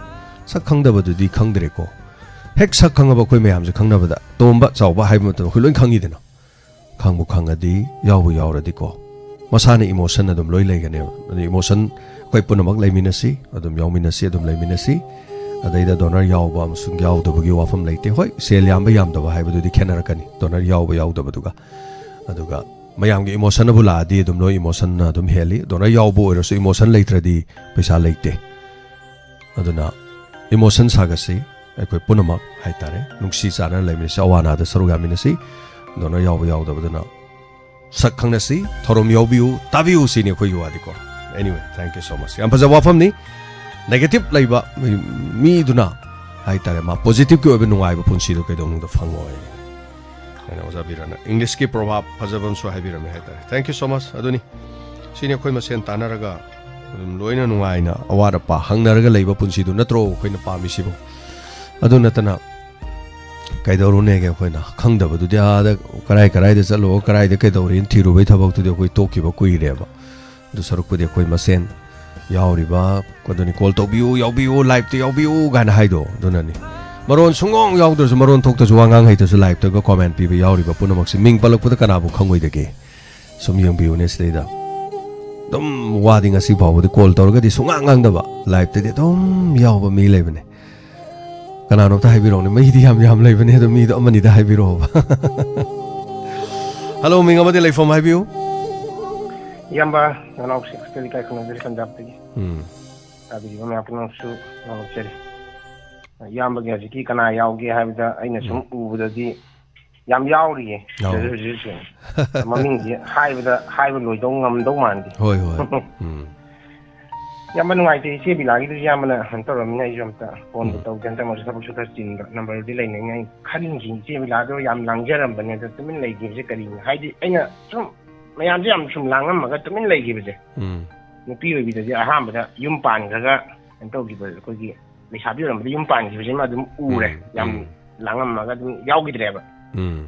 ꯁꯛ ꯈꯪꯗꯕꯗꯨꯗꯤ ꯈꯪꯗ꯭ꯔꯦꯀꯣ꯫ ꯍꯦꯛ ꯁꯛ ꯈꯪꯉꯕ ꯑꯩꯈꯣꯏ ꯃꯌꯥꯝꯁꯦ ꯈꯪꯅꯕꯗ, ꯇꯣꯝꯕ ꯆꯥꯎꯕ ꯍꯥꯏꯕ ꯃꯇꯝꯗ ꯑꯩꯈꯣꯏ ꯂꯣꯏ ꯈꯪꯉꯤꯗꯅ꯫ ꯈꯪꯕꯨ ꯈꯪꯉꯗꯤ, ꯌꯥꯎꯕꯨ ꯌꯥꯎꯔꯗꯤꯀꯣ, ꯃꯁꯥꯅ ꯏꯃꯣꯁꯟ ꯑꯗꯨꯝ ꯂꯣꯏ ꯂꯩꯒꯅꯦꯕ꯫ ꯑꯗꯨ ꯏꯃꯣꯁꯟ ꯑꯩꯈꯣꯏ ꯄꯨꯝꯅꯃꯛ ꯂꯩꯃꯤꯟꯅꯁꯤ, ꯑꯗꯨꯝ ꯌꯥꯎꯃꯤꯟꯅꯁꯤ, ꯑꯗꯨꯝ ꯂꯩꯃꯤꯟꯅꯁꯤ꯫ ꯑꯗꯩꯗ ꯗꯣꯅꯔ ꯌꯥꯎꯕ ꯑꯃꯁꯨꯡ ꯌꯥꯎꯗꯕꯒꯤ ꯋꯥꯐꯝ ꯂꯩꯇꯦ꯫ ꯍꯣꯏ, ꯁꯦꯜ ꯌꯥꯝꯕ ꯌꯥꯝꯗꯕ ꯍꯥꯏꯕꯗꯨꯗꯤ ꯈꯦꯠꯅꯔꯛꯀꯅꯤ, ꯗꯣꯅꯔ ꯌꯥꯎꯕ ꯌꯥꯎꯗꯕꯗꯨꯒ꯫ ꯑꯗꯨꯒ ꯃꯌꯥꯝꯒꯤ ꯏꯃꯣꯁꯟꯅꯕꯨ ꯂꯥꯛꯑꯗꯤ ꯑꯗꯨꯝ ꯂꯣꯏ ꯏꯃꯣꯁꯟꯅ ꯑꯗꯨꯝ ꯍꯦꯜꯂꯤ꯫ ꯗꯣꯅꯔ ꯌꯥꯎꯕ ꯑꯣꯏꯔꯁꯨ ꯏꯃꯣꯁꯟ ꯂꯩꯇ꯭ꯔꯗꯤ ꯄꯩꯁꯥ ꯂꯩꯇꯦ꯫ ꯑꯗꯨꯅ ꯏꯃꯣꯁꯟ ꯁꯥꯒꯠꯁꯤ, ꯑꯩꯈꯣꯏ ꯄꯨꯝꯅꯃꯛ ꯍꯥꯏꯇꯥꯔꯦ, ꯅꯨꯡꯁꯤ ꯆꯥꯟꯅꯅ ꯂꯩꯃꯤꯟꯅꯁꯤ, ꯑꯋꯥ ꯑꯅꯥꯗ ꯁꯔꯨꯛ ꯌꯥꯃꯤꯟꯅꯁꯤ꯫ ꯗꯣꯅꯔ ꯌꯥꯎꯕ ꯌꯥꯎꯗꯕꯗꯨꯅ ꯁꯛ ꯈꯪꯅꯁꯤ, ꯊꯧꯔꯝ ꯌꯥꯎꯕꯤꯌꯨ, ꯇꯥꯕꯤꯌꯨ ꯁꯤꯅꯤ ꯑꯩꯈꯣꯏꯒꯤ ꯋꯥꯗꯤꯀꯣ꯫ Anyway, thank you so much. ꯌꯥꯝ ꯐꯖꯕ ꯋꯥꯐꯝꯅꯤ꯫ ꯅꯦꯒꯦꯇꯤꯚ ꯂꯩꯕ ꯃꯤ-, ꯃꯤꯗꯨꯅ ꯍꯥꯏꯇꯥꯔꯦ, ꯃꯥ ꯄꯣꯖꯤꯇꯤꯚꯀꯤ ꯑꯣꯏꯕ ꯅꯨꯡꯉꯥꯏꯕ ꯄꯨꯟꯁꯤꯗꯣ ꯀꯩꯗꯧꯅꯨꯡꯗ ꯐꯪꯉꯣꯏ꯫ ꯑꯩꯅ ꯑꯣꯖꯥ ꯕꯤꯔꯥꯅ ꯏꯪꯂꯤꯁꯀꯤ ꯄ꯭ꯔꯣꯚꯥꯕ ꯐꯖꯕ ꯑꯃꯁꯨ ꯍꯥꯏꯕꯤꯔꯝꯃꯦ ꯍꯥꯏꯇꯥꯔꯦ꯫ Thank you so much꯫ ꯑꯗꯨꯅꯤ, ꯁꯤꯅꯤ ꯑꯩꯈꯣꯏ ꯃꯁꯦꯟ ꯇꯥꯟꯅꯔꯒ ꯑꯗꯨꯝ ꯂꯣꯏꯅ ꯅꯨꯡꯉꯥꯏꯅ ꯑꯋꯥꯠ ꯑꯄꯥ ꯍꯪꯅꯔꯒ ꯂꯩꯕ ꯄꯨꯟꯁꯤꯗꯨ ꯅꯠꯇ꯭ꯔꯣ ꯑꯩꯈꯣꯏꯅ ꯄꯥꯝꯃꯤꯁꯤꯕꯨ? ꯑꯗꯨ ꯅꯠꯇꯅ ꯀꯩꯗꯧꯔꯨꯅꯦꯒꯦ? ꯑꯩꯈꯣꯏꯅ ꯈꯪꯗꯕꯗꯨꯗꯤ ꯑꯥꯗ ꯀꯔꯥꯏ ꯀꯔꯥꯏꯗ ꯆꯠꯂꯨ, ꯀꯔꯥꯏꯗ ꯀꯩꯗꯧꯔꯤꯅ ꯊꯤꯔꯨꯕꯩ ꯊꯕꯛꯇꯨꯗꯤ ꯑꯩꯈꯣꯏ ꯇꯣꯛꯈꯤꯕ ꯀꯨꯏꯔꯦꯕ꯫ ꯑꯗꯨ ꯁꯔꯨꯛꯄꯨꯗꯤ ꯑꯩꯈꯣꯏ ꯃꯁꯦꯟ ꯌꯥꯎꯔꯤꯕ, ꯑꯗꯨꯅꯤ, ꯀꯣꯜ ꯇꯧꯕꯤꯌꯨ, ꯌꯥꯎꯕꯤꯌꯨ, ꯂꯥꯏꯞꯇ ꯌꯥꯎꯕꯤꯌꯨ ꯀꯥꯏꯅ ꯍꯥꯏꯗꯣ, ꯑꯗꯨꯅꯅꯤ꯫ ꯃꯔꯣꯟ ꯁꯨꯡꯉꯥꯡ ꯌꯥꯎꯗ꯭ꯔꯁꯨ, ꯃꯔꯣꯟ ꯊꯣꯛꯇ꯭ꯔꯁꯨ, ꯋꯥ ꯉꯥꯡ ꯍꯩꯇ꯭ꯔꯁꯨ ꯂꯥꯏꯞꯇꯒ ꯀꯣꯃꯦꯟ ꯄꯤꯕ ꯌꯥꯎꯔꯤꯕ ꯄꯨꯝꯅꯃꯛꯁꯤ ꯃꯤꯡ ꯄꯜꯂꯛꯄꯗ ꯀꯅꯥꯕꯨ ꯈꯪꯉꯣꯏꯗꯒꯦ? ꯁꯨꯝ ꯌꯦꯡꯕꯤꯌꯨꯅꯦ ꯁꯤꯗꯩꯗ꯫ ꯑꯗꯨꯝ ꯋꯥꯗꯤ ꯉꯁꯤ ꯐꯥꯎꯕꯗꯤ ꯀꯣꯜ ꯇꯧꯔꯒꯗꯤ ꯁꯨꯡꯉꯥꯡ ꯉꯥꯡꯗꯕ, ꯂꯥꯏꯞꯇꯗꯤ ꯑꯗꯨꯝ ꯌꯥꯎꯕ ꯃꯤ ꯂꯩꯕꯅꯦ꯫ ꯀꯅꯥꯅꯣꯝꯇ ꯍꯥꯏꯕꯤꯔꯛꯎꯅꯦ, ꯃꯤꯗꯤ ꯌꯥꯝ ꯌꯥꯝ ꯂꯩꯕꯅꯦ, ꯑꯗꯣ ꯃꯤꯗꯣ ꯑꯃꯅꯤꯗ ꯍꯥꯏꯕꯤꯔꯛꯑꯣꯕ꯫ ꯍꯜꯂꯣ, ꯃꯤꯡ ꯑꯃꯗꯤ ꯂꯩꯐꯝ ꯍꯥꯏꯕꯤꯌꯨ꯫ ꯏꯌꯥꯝꯕ, ꯅꯅꯥꯎꯁꯦ ꯍꯣꯁꯇꯦꯜ ꯏꯀꯥꯏ ꯈꯨꯝꯅꯖꯔꯤ ꯄꯟꯖꯥꯕꯇꯒꯤ꯫ ꯎꯝ꯫ ꯇꯥꯕꯤꯔꯤꯕ ꯃꯌꯥꯝ ꯄꯨꯝꯅꯃꯛꯁꯨ ꯅꯣꯛꯆꯔꯤ꯫ ꯏꯌꯥꯝꯕꯒꯤ ꯍꯧꯖꯤꯛꯀꯤ ꯀꯅꯥ ꯌꯥꯎꯒꯦ ꯍꯥꯏꯕꯗ ꯑꯩꯅ ꯁꯨꯝ ꯎꯝ꯫ ꯎꯕꯗꯗꯤ ꯌꯥꯝ ꯌꯥꯎꯔꯤꯌꯦ꯫ ꯑꯧ꯫ ꯍꯧꯖꯤꯛ ꯍꯧꯖꯤꯛꯁꯨ꯫ ꯃꯃꯤꯡꯁꯦ ꯍꯥꯏꯕꯗ, ꯍꯥꯏꯕ ꯂꯣꯏꯗꯧ ꯉꯝꯗꯧ ꯃꯥꯟꯗꯦ꯫ ꯍꯣꯏ, ꯍꯣꯏ꯫ ꯎꯝ꯫ ꯏꯌꯥꯝꯕ ꯅꯨꯡꯉꯥꯏꯇꯦ, ꯏꯆꯦ ꯕꯤꯂꯥꯒꯤꯗꯨꯁꯨ ꯏꯌꯥꯝꯕꯅ ꯀꯩꯅꯣ ꯇꯧꯔꯝꯃꯤꯅ ꯑꯩꯁꯨ ꯑꯝꯇ ꯐꯣꯟꯗꯣ ꯎꯝ꯫ ꯇꯧꯒꯦ, ꯍꯟꯗꯛ ꯃꯔꯛꯁꯦ ꯊꯕꯛꯁꯨ ꯈꯔ ꯆꯤꯟꯕ, ꯅꯝꯕꯔꯗꯤ ꯂꯩꯅꯩꯅ ꯑꯩ ꯈꯟꯈꯤ꯫ ꯏꯆꯦ ꯕꯤꯂꯥꯗꯣ ꯌꯥꯝ ꯂꯥꯡꯖꯔꯝꯕꯅꯦ, ꯑꯗꯣ ꯇꯨꯃꯤꯟ ꯂꯩꯈꯤꯕꯁꯦ ꯀꯔꯤꯅꯣ? ꯍꯥꯏꯗꯤ ꯑꯩꯅ ꯁꯨꯝ ꯃꯌꯥꯝꯁꯦ ꯌꯥꯝ ꯁꯨꯝ ꯂꯥꯡꯉꯝꯃꯒ ꯇꯨꯃꯤꯟ ꯂꯩꯈꯤꯕꯁꯦ꯫ ꯎꯝ꯫ ꯅꯨꯄꯤ ꯑꯣꯏꯕꯤꯗꯗꯤ ꯑꯍꯥꯟꯕꯗ ꯌꯨꯝ ꯄꯥꯟꯈ꯭ꯔꯒ ꯀꯩꯅꯣ ꯇꯧꯈꯤꯕ, ꯑꯩꯈꯣꯏꯒꯤ ꯂꯩꯁꯥꯕꯤ ꯑꯣꯏꯔꯝꯕꯗ ꯌꯨꯝ ꯄꯥꯟꯈꯤꯕꯁꯤꯃ ꯑꯗꯨꯝ ꯎꯔꯦ꯫ ꯎꯝ, ꯌꯥꯝ ꯎꯝ꯫ ꯂꯥꯡꯉꯝꯃꯒ ꯑꯗꯨꯝ ꯌꯥꯎꯈꯤꯗ꯭ꯔꯦꯕ꯫ ꯎꯝ꯫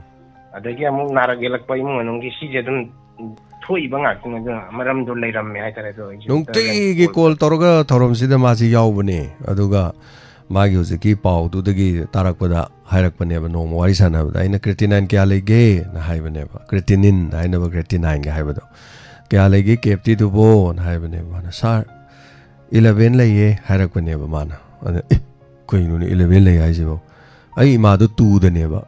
ꯑꯗꯒꯤ ꯑꯃꯨꯛ ꯅꯥꯔꯛ ꯌꯦꯛꯂꯛꯄ ꯏꯃꯨꯡ ꯃꯅꯨꯡꯒꯤ ꯁꯤꯁꯦ ꯑꯗꯨꯝ ꯊꯣꯛꯏꯕ ꯉꯥꯛꯇꯅꯦ꯫ ꯑꯗꯨꯅ ꯃꯔꯝꯗꯣ ꯂꯩꯔꯝꯃꯦ ꯍꯥꯏꯇꯥꯔꯦ꯫ ꯑꯗꯣ ꯑꯩꯁꯦ ꯅꯨꯡꯇꯤꯒꯤ ꯀꯣꯜ ꯇꯧꯔꯒ ꯊꯧꯔꯝꯁꯤꯗ ꯃꯥꯁꯤ ꯌꯥꯎꯕꯅꯦ꯫ ꯑꯗꯨꯒ ꯃꯥꯒꯤ ꯍꯧꯖꯤꯛꯀꯤ ꯄꯥꯎꯗꯨꯗꯒꯤ ꯇꯥꯔꯛꯄꯗ ꯍꯥꯏꯔꯛꯄꯅꯦꯕ, ꯅꯣꯡꯃ ꯋꯥꯔꯤ ꯁꯥꯟꯅꯕꯗ ꯑꯩꯅ "creatinine ꯀꯌꯥ ꯂꯩꯒꯦꯅ?" ꯍꯥꯏꯕꯅꯦꯕ꯫ Creatinine ꯍꯥꯏꯅꯕ creatininega ꯍꯥꯏꯕꯗꯣ, "ꯀꯌꯥ ꯂꯩꯒꯦ ꯀꯦꯞꯇꯤꯗꯨꯕꯣꯅ?" ꯍꯥꯏꯕꯅꯦꯕ꯫ ꯃꯥꯅ "ꯁꯥꯔ, eleven ꯂꯩꯌꯦ" ꯍꯥꯏꯔꯛꯄꯅꯦꯕ ꯃꯥꯅ꯫ ꯑꯗ "ꯑꯦ, ꯀꯩꯅꯣꯅꯦ eleven ꯂꯩ ꯍꯥꯏꯁꯤꯕꯣ?" ꯑꯩ ꯏꯃꯥꯗꯣ twoꯗꯅꯦꯕ꯫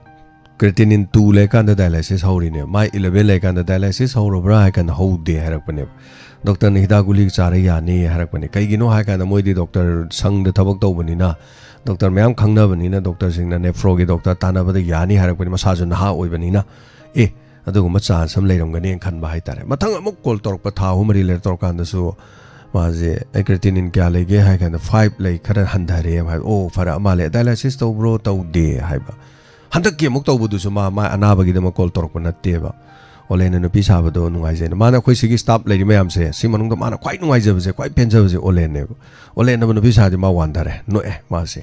Creatinine two ꯂꯩꯀꯥꯟꯗ dialysis ꯍꯧꯔꯤꯅꯦ꯫ ꯃꯥꯏ eleven ꯂꯩꯀꯥꯟꯗ dialysis ꯍꯧꯔꯕ꯭ꯔꯥ ꯍꯥꯏ ꯀꯥꯟꯗ ꯍꯧꯗꯦ ꯍꯥꯏꯔꯛꯄꯅꯦꯕ꯫ ꯗꯣꯛꯇꯔꯅ "ꯍꯤꯗꯥꯛ ꯒꯨꯂꯤ ꯆꯥꯔ ꯌꯥꯅꯤ" ꯍꯥꯏꯔꯛꯄꯅꯦ꯫ ꯀꯩꯒꯤꯅꯣ ꯍꯥꯏ ꯀꯥꯟꯗ ꯃꯣꯏꯗꯤ ꯗꯣꯛꯇꯔ ꯁꯪꯗ ꯊꯕꯛ ꯇꯧꯕꯅꯤꯅ, ꯗꯣꯛꯇꯔ ꯃꯌꯥꯝ ꯈꯪꯅꯕꯅꯤꯅ, ꯗꯣꯛꯇꯔꯁꯤꯡꯅ nephroꯒꯤ ꯗꯣꯛꯇꯔ ꯇꯥꯟꯅꯕꯗ ꯌꯥꯅꯤ ꯍꯥꯏꯔꯛꯄꯅꯤ꯫ ꯃꯁꯥꯁꯨ ꯅꯍꯥ ꯑꯣꯏꯕꯅꯤꯅ, ꯑꯦ, ꯑꯗꯨꯒꯨꯝꯕ chance ꯑꯃ ꯂꯩꯔꯝꯒꯅꯤꯅ ꯈꯟꯕ ꯍꯥꯏꯇꯥꯔꯦ꯫ ꯃꯊꯪ ꯑꯃꯨꯛ ꯀꯣꯜ ꯇꯧꯔꯛꯄ ꯊꯥ ꯑꯍꯨꯝ ꯃꯔꯤ ꯂꯩꯔ ꯇꯧꯔꯀꯥꯟꯗꯁꯨ ꯃꯥꯁꯦ "ꯑꯩ creatinine ꯀꯌꯥ ꯂꯩꯒꯦ?" ꯍꯥꯏ ꯀꯥꯟꯗ "five ꯂꯩ, ꯈꯔ ꯍꯟꯊꯔꯦ" ꯍꯥꯏꯕ꯫ "ꯑꯣ, ꯐꯔꯦ, ꯑꯃ ꯂꯩ, dialysis ꯇꯧꯕ꯭ꯔꯣ?" "ꯇꯧꯗꯦ" ꯍꯥꯏꯕ꯫ ꯍꯟꯗꯛꯀꯤ ꯑꯃꯨꯛ ꯇꯧꯕꯗꯨꯁꯨ ꯃꯥ, ꯃꯥ ꯑꯅꯥꯕꯒꯤꯗꯃꯛ ꯀꯣꯜ ꯇꯧꯔꯛꯄ ꯅꯠꯇꯦꯕ꯫ ꯑꯣꯂꯦꯟꯅ ꯅꯨꯄꯤ ꯁꯥꯕꯗꯣ ꯅꯨꯡꯉꯥꯏꯖꯩꯅ꯫ ꯃꯥꯅ ꯑꯩꯈꯣꯏ ꯁꯤꯒꯤ staff ꯂꯩꯔꯤ ꯃꯌꯥꯝꯁꯦ, ꯁꯤ ꯃꯅꯨꯡꯗ ꯃꯥꯅ ꯈ꯭ꯋꯥꯏ ꯅꯨꯡꯉꯥꯏꯖꯕꯁꯦ, ꯈ꯭ꯋꯥꯏ ꯄꯦꯟꯖꯕꯁꯦ ꯑꯣꯂꯦꯟꯅꯦꯕ꯫ ꯑꯣꯂꯦꯟꯅꯕ ꯅꯨꯄꯤ ꯁꯥꯗꯤ ꯃꯥ ꯋꯥꯟꯊꯔꯦ, ꯅꯣꯛꯑꯦ ꯃꯥꯁꯦ꯫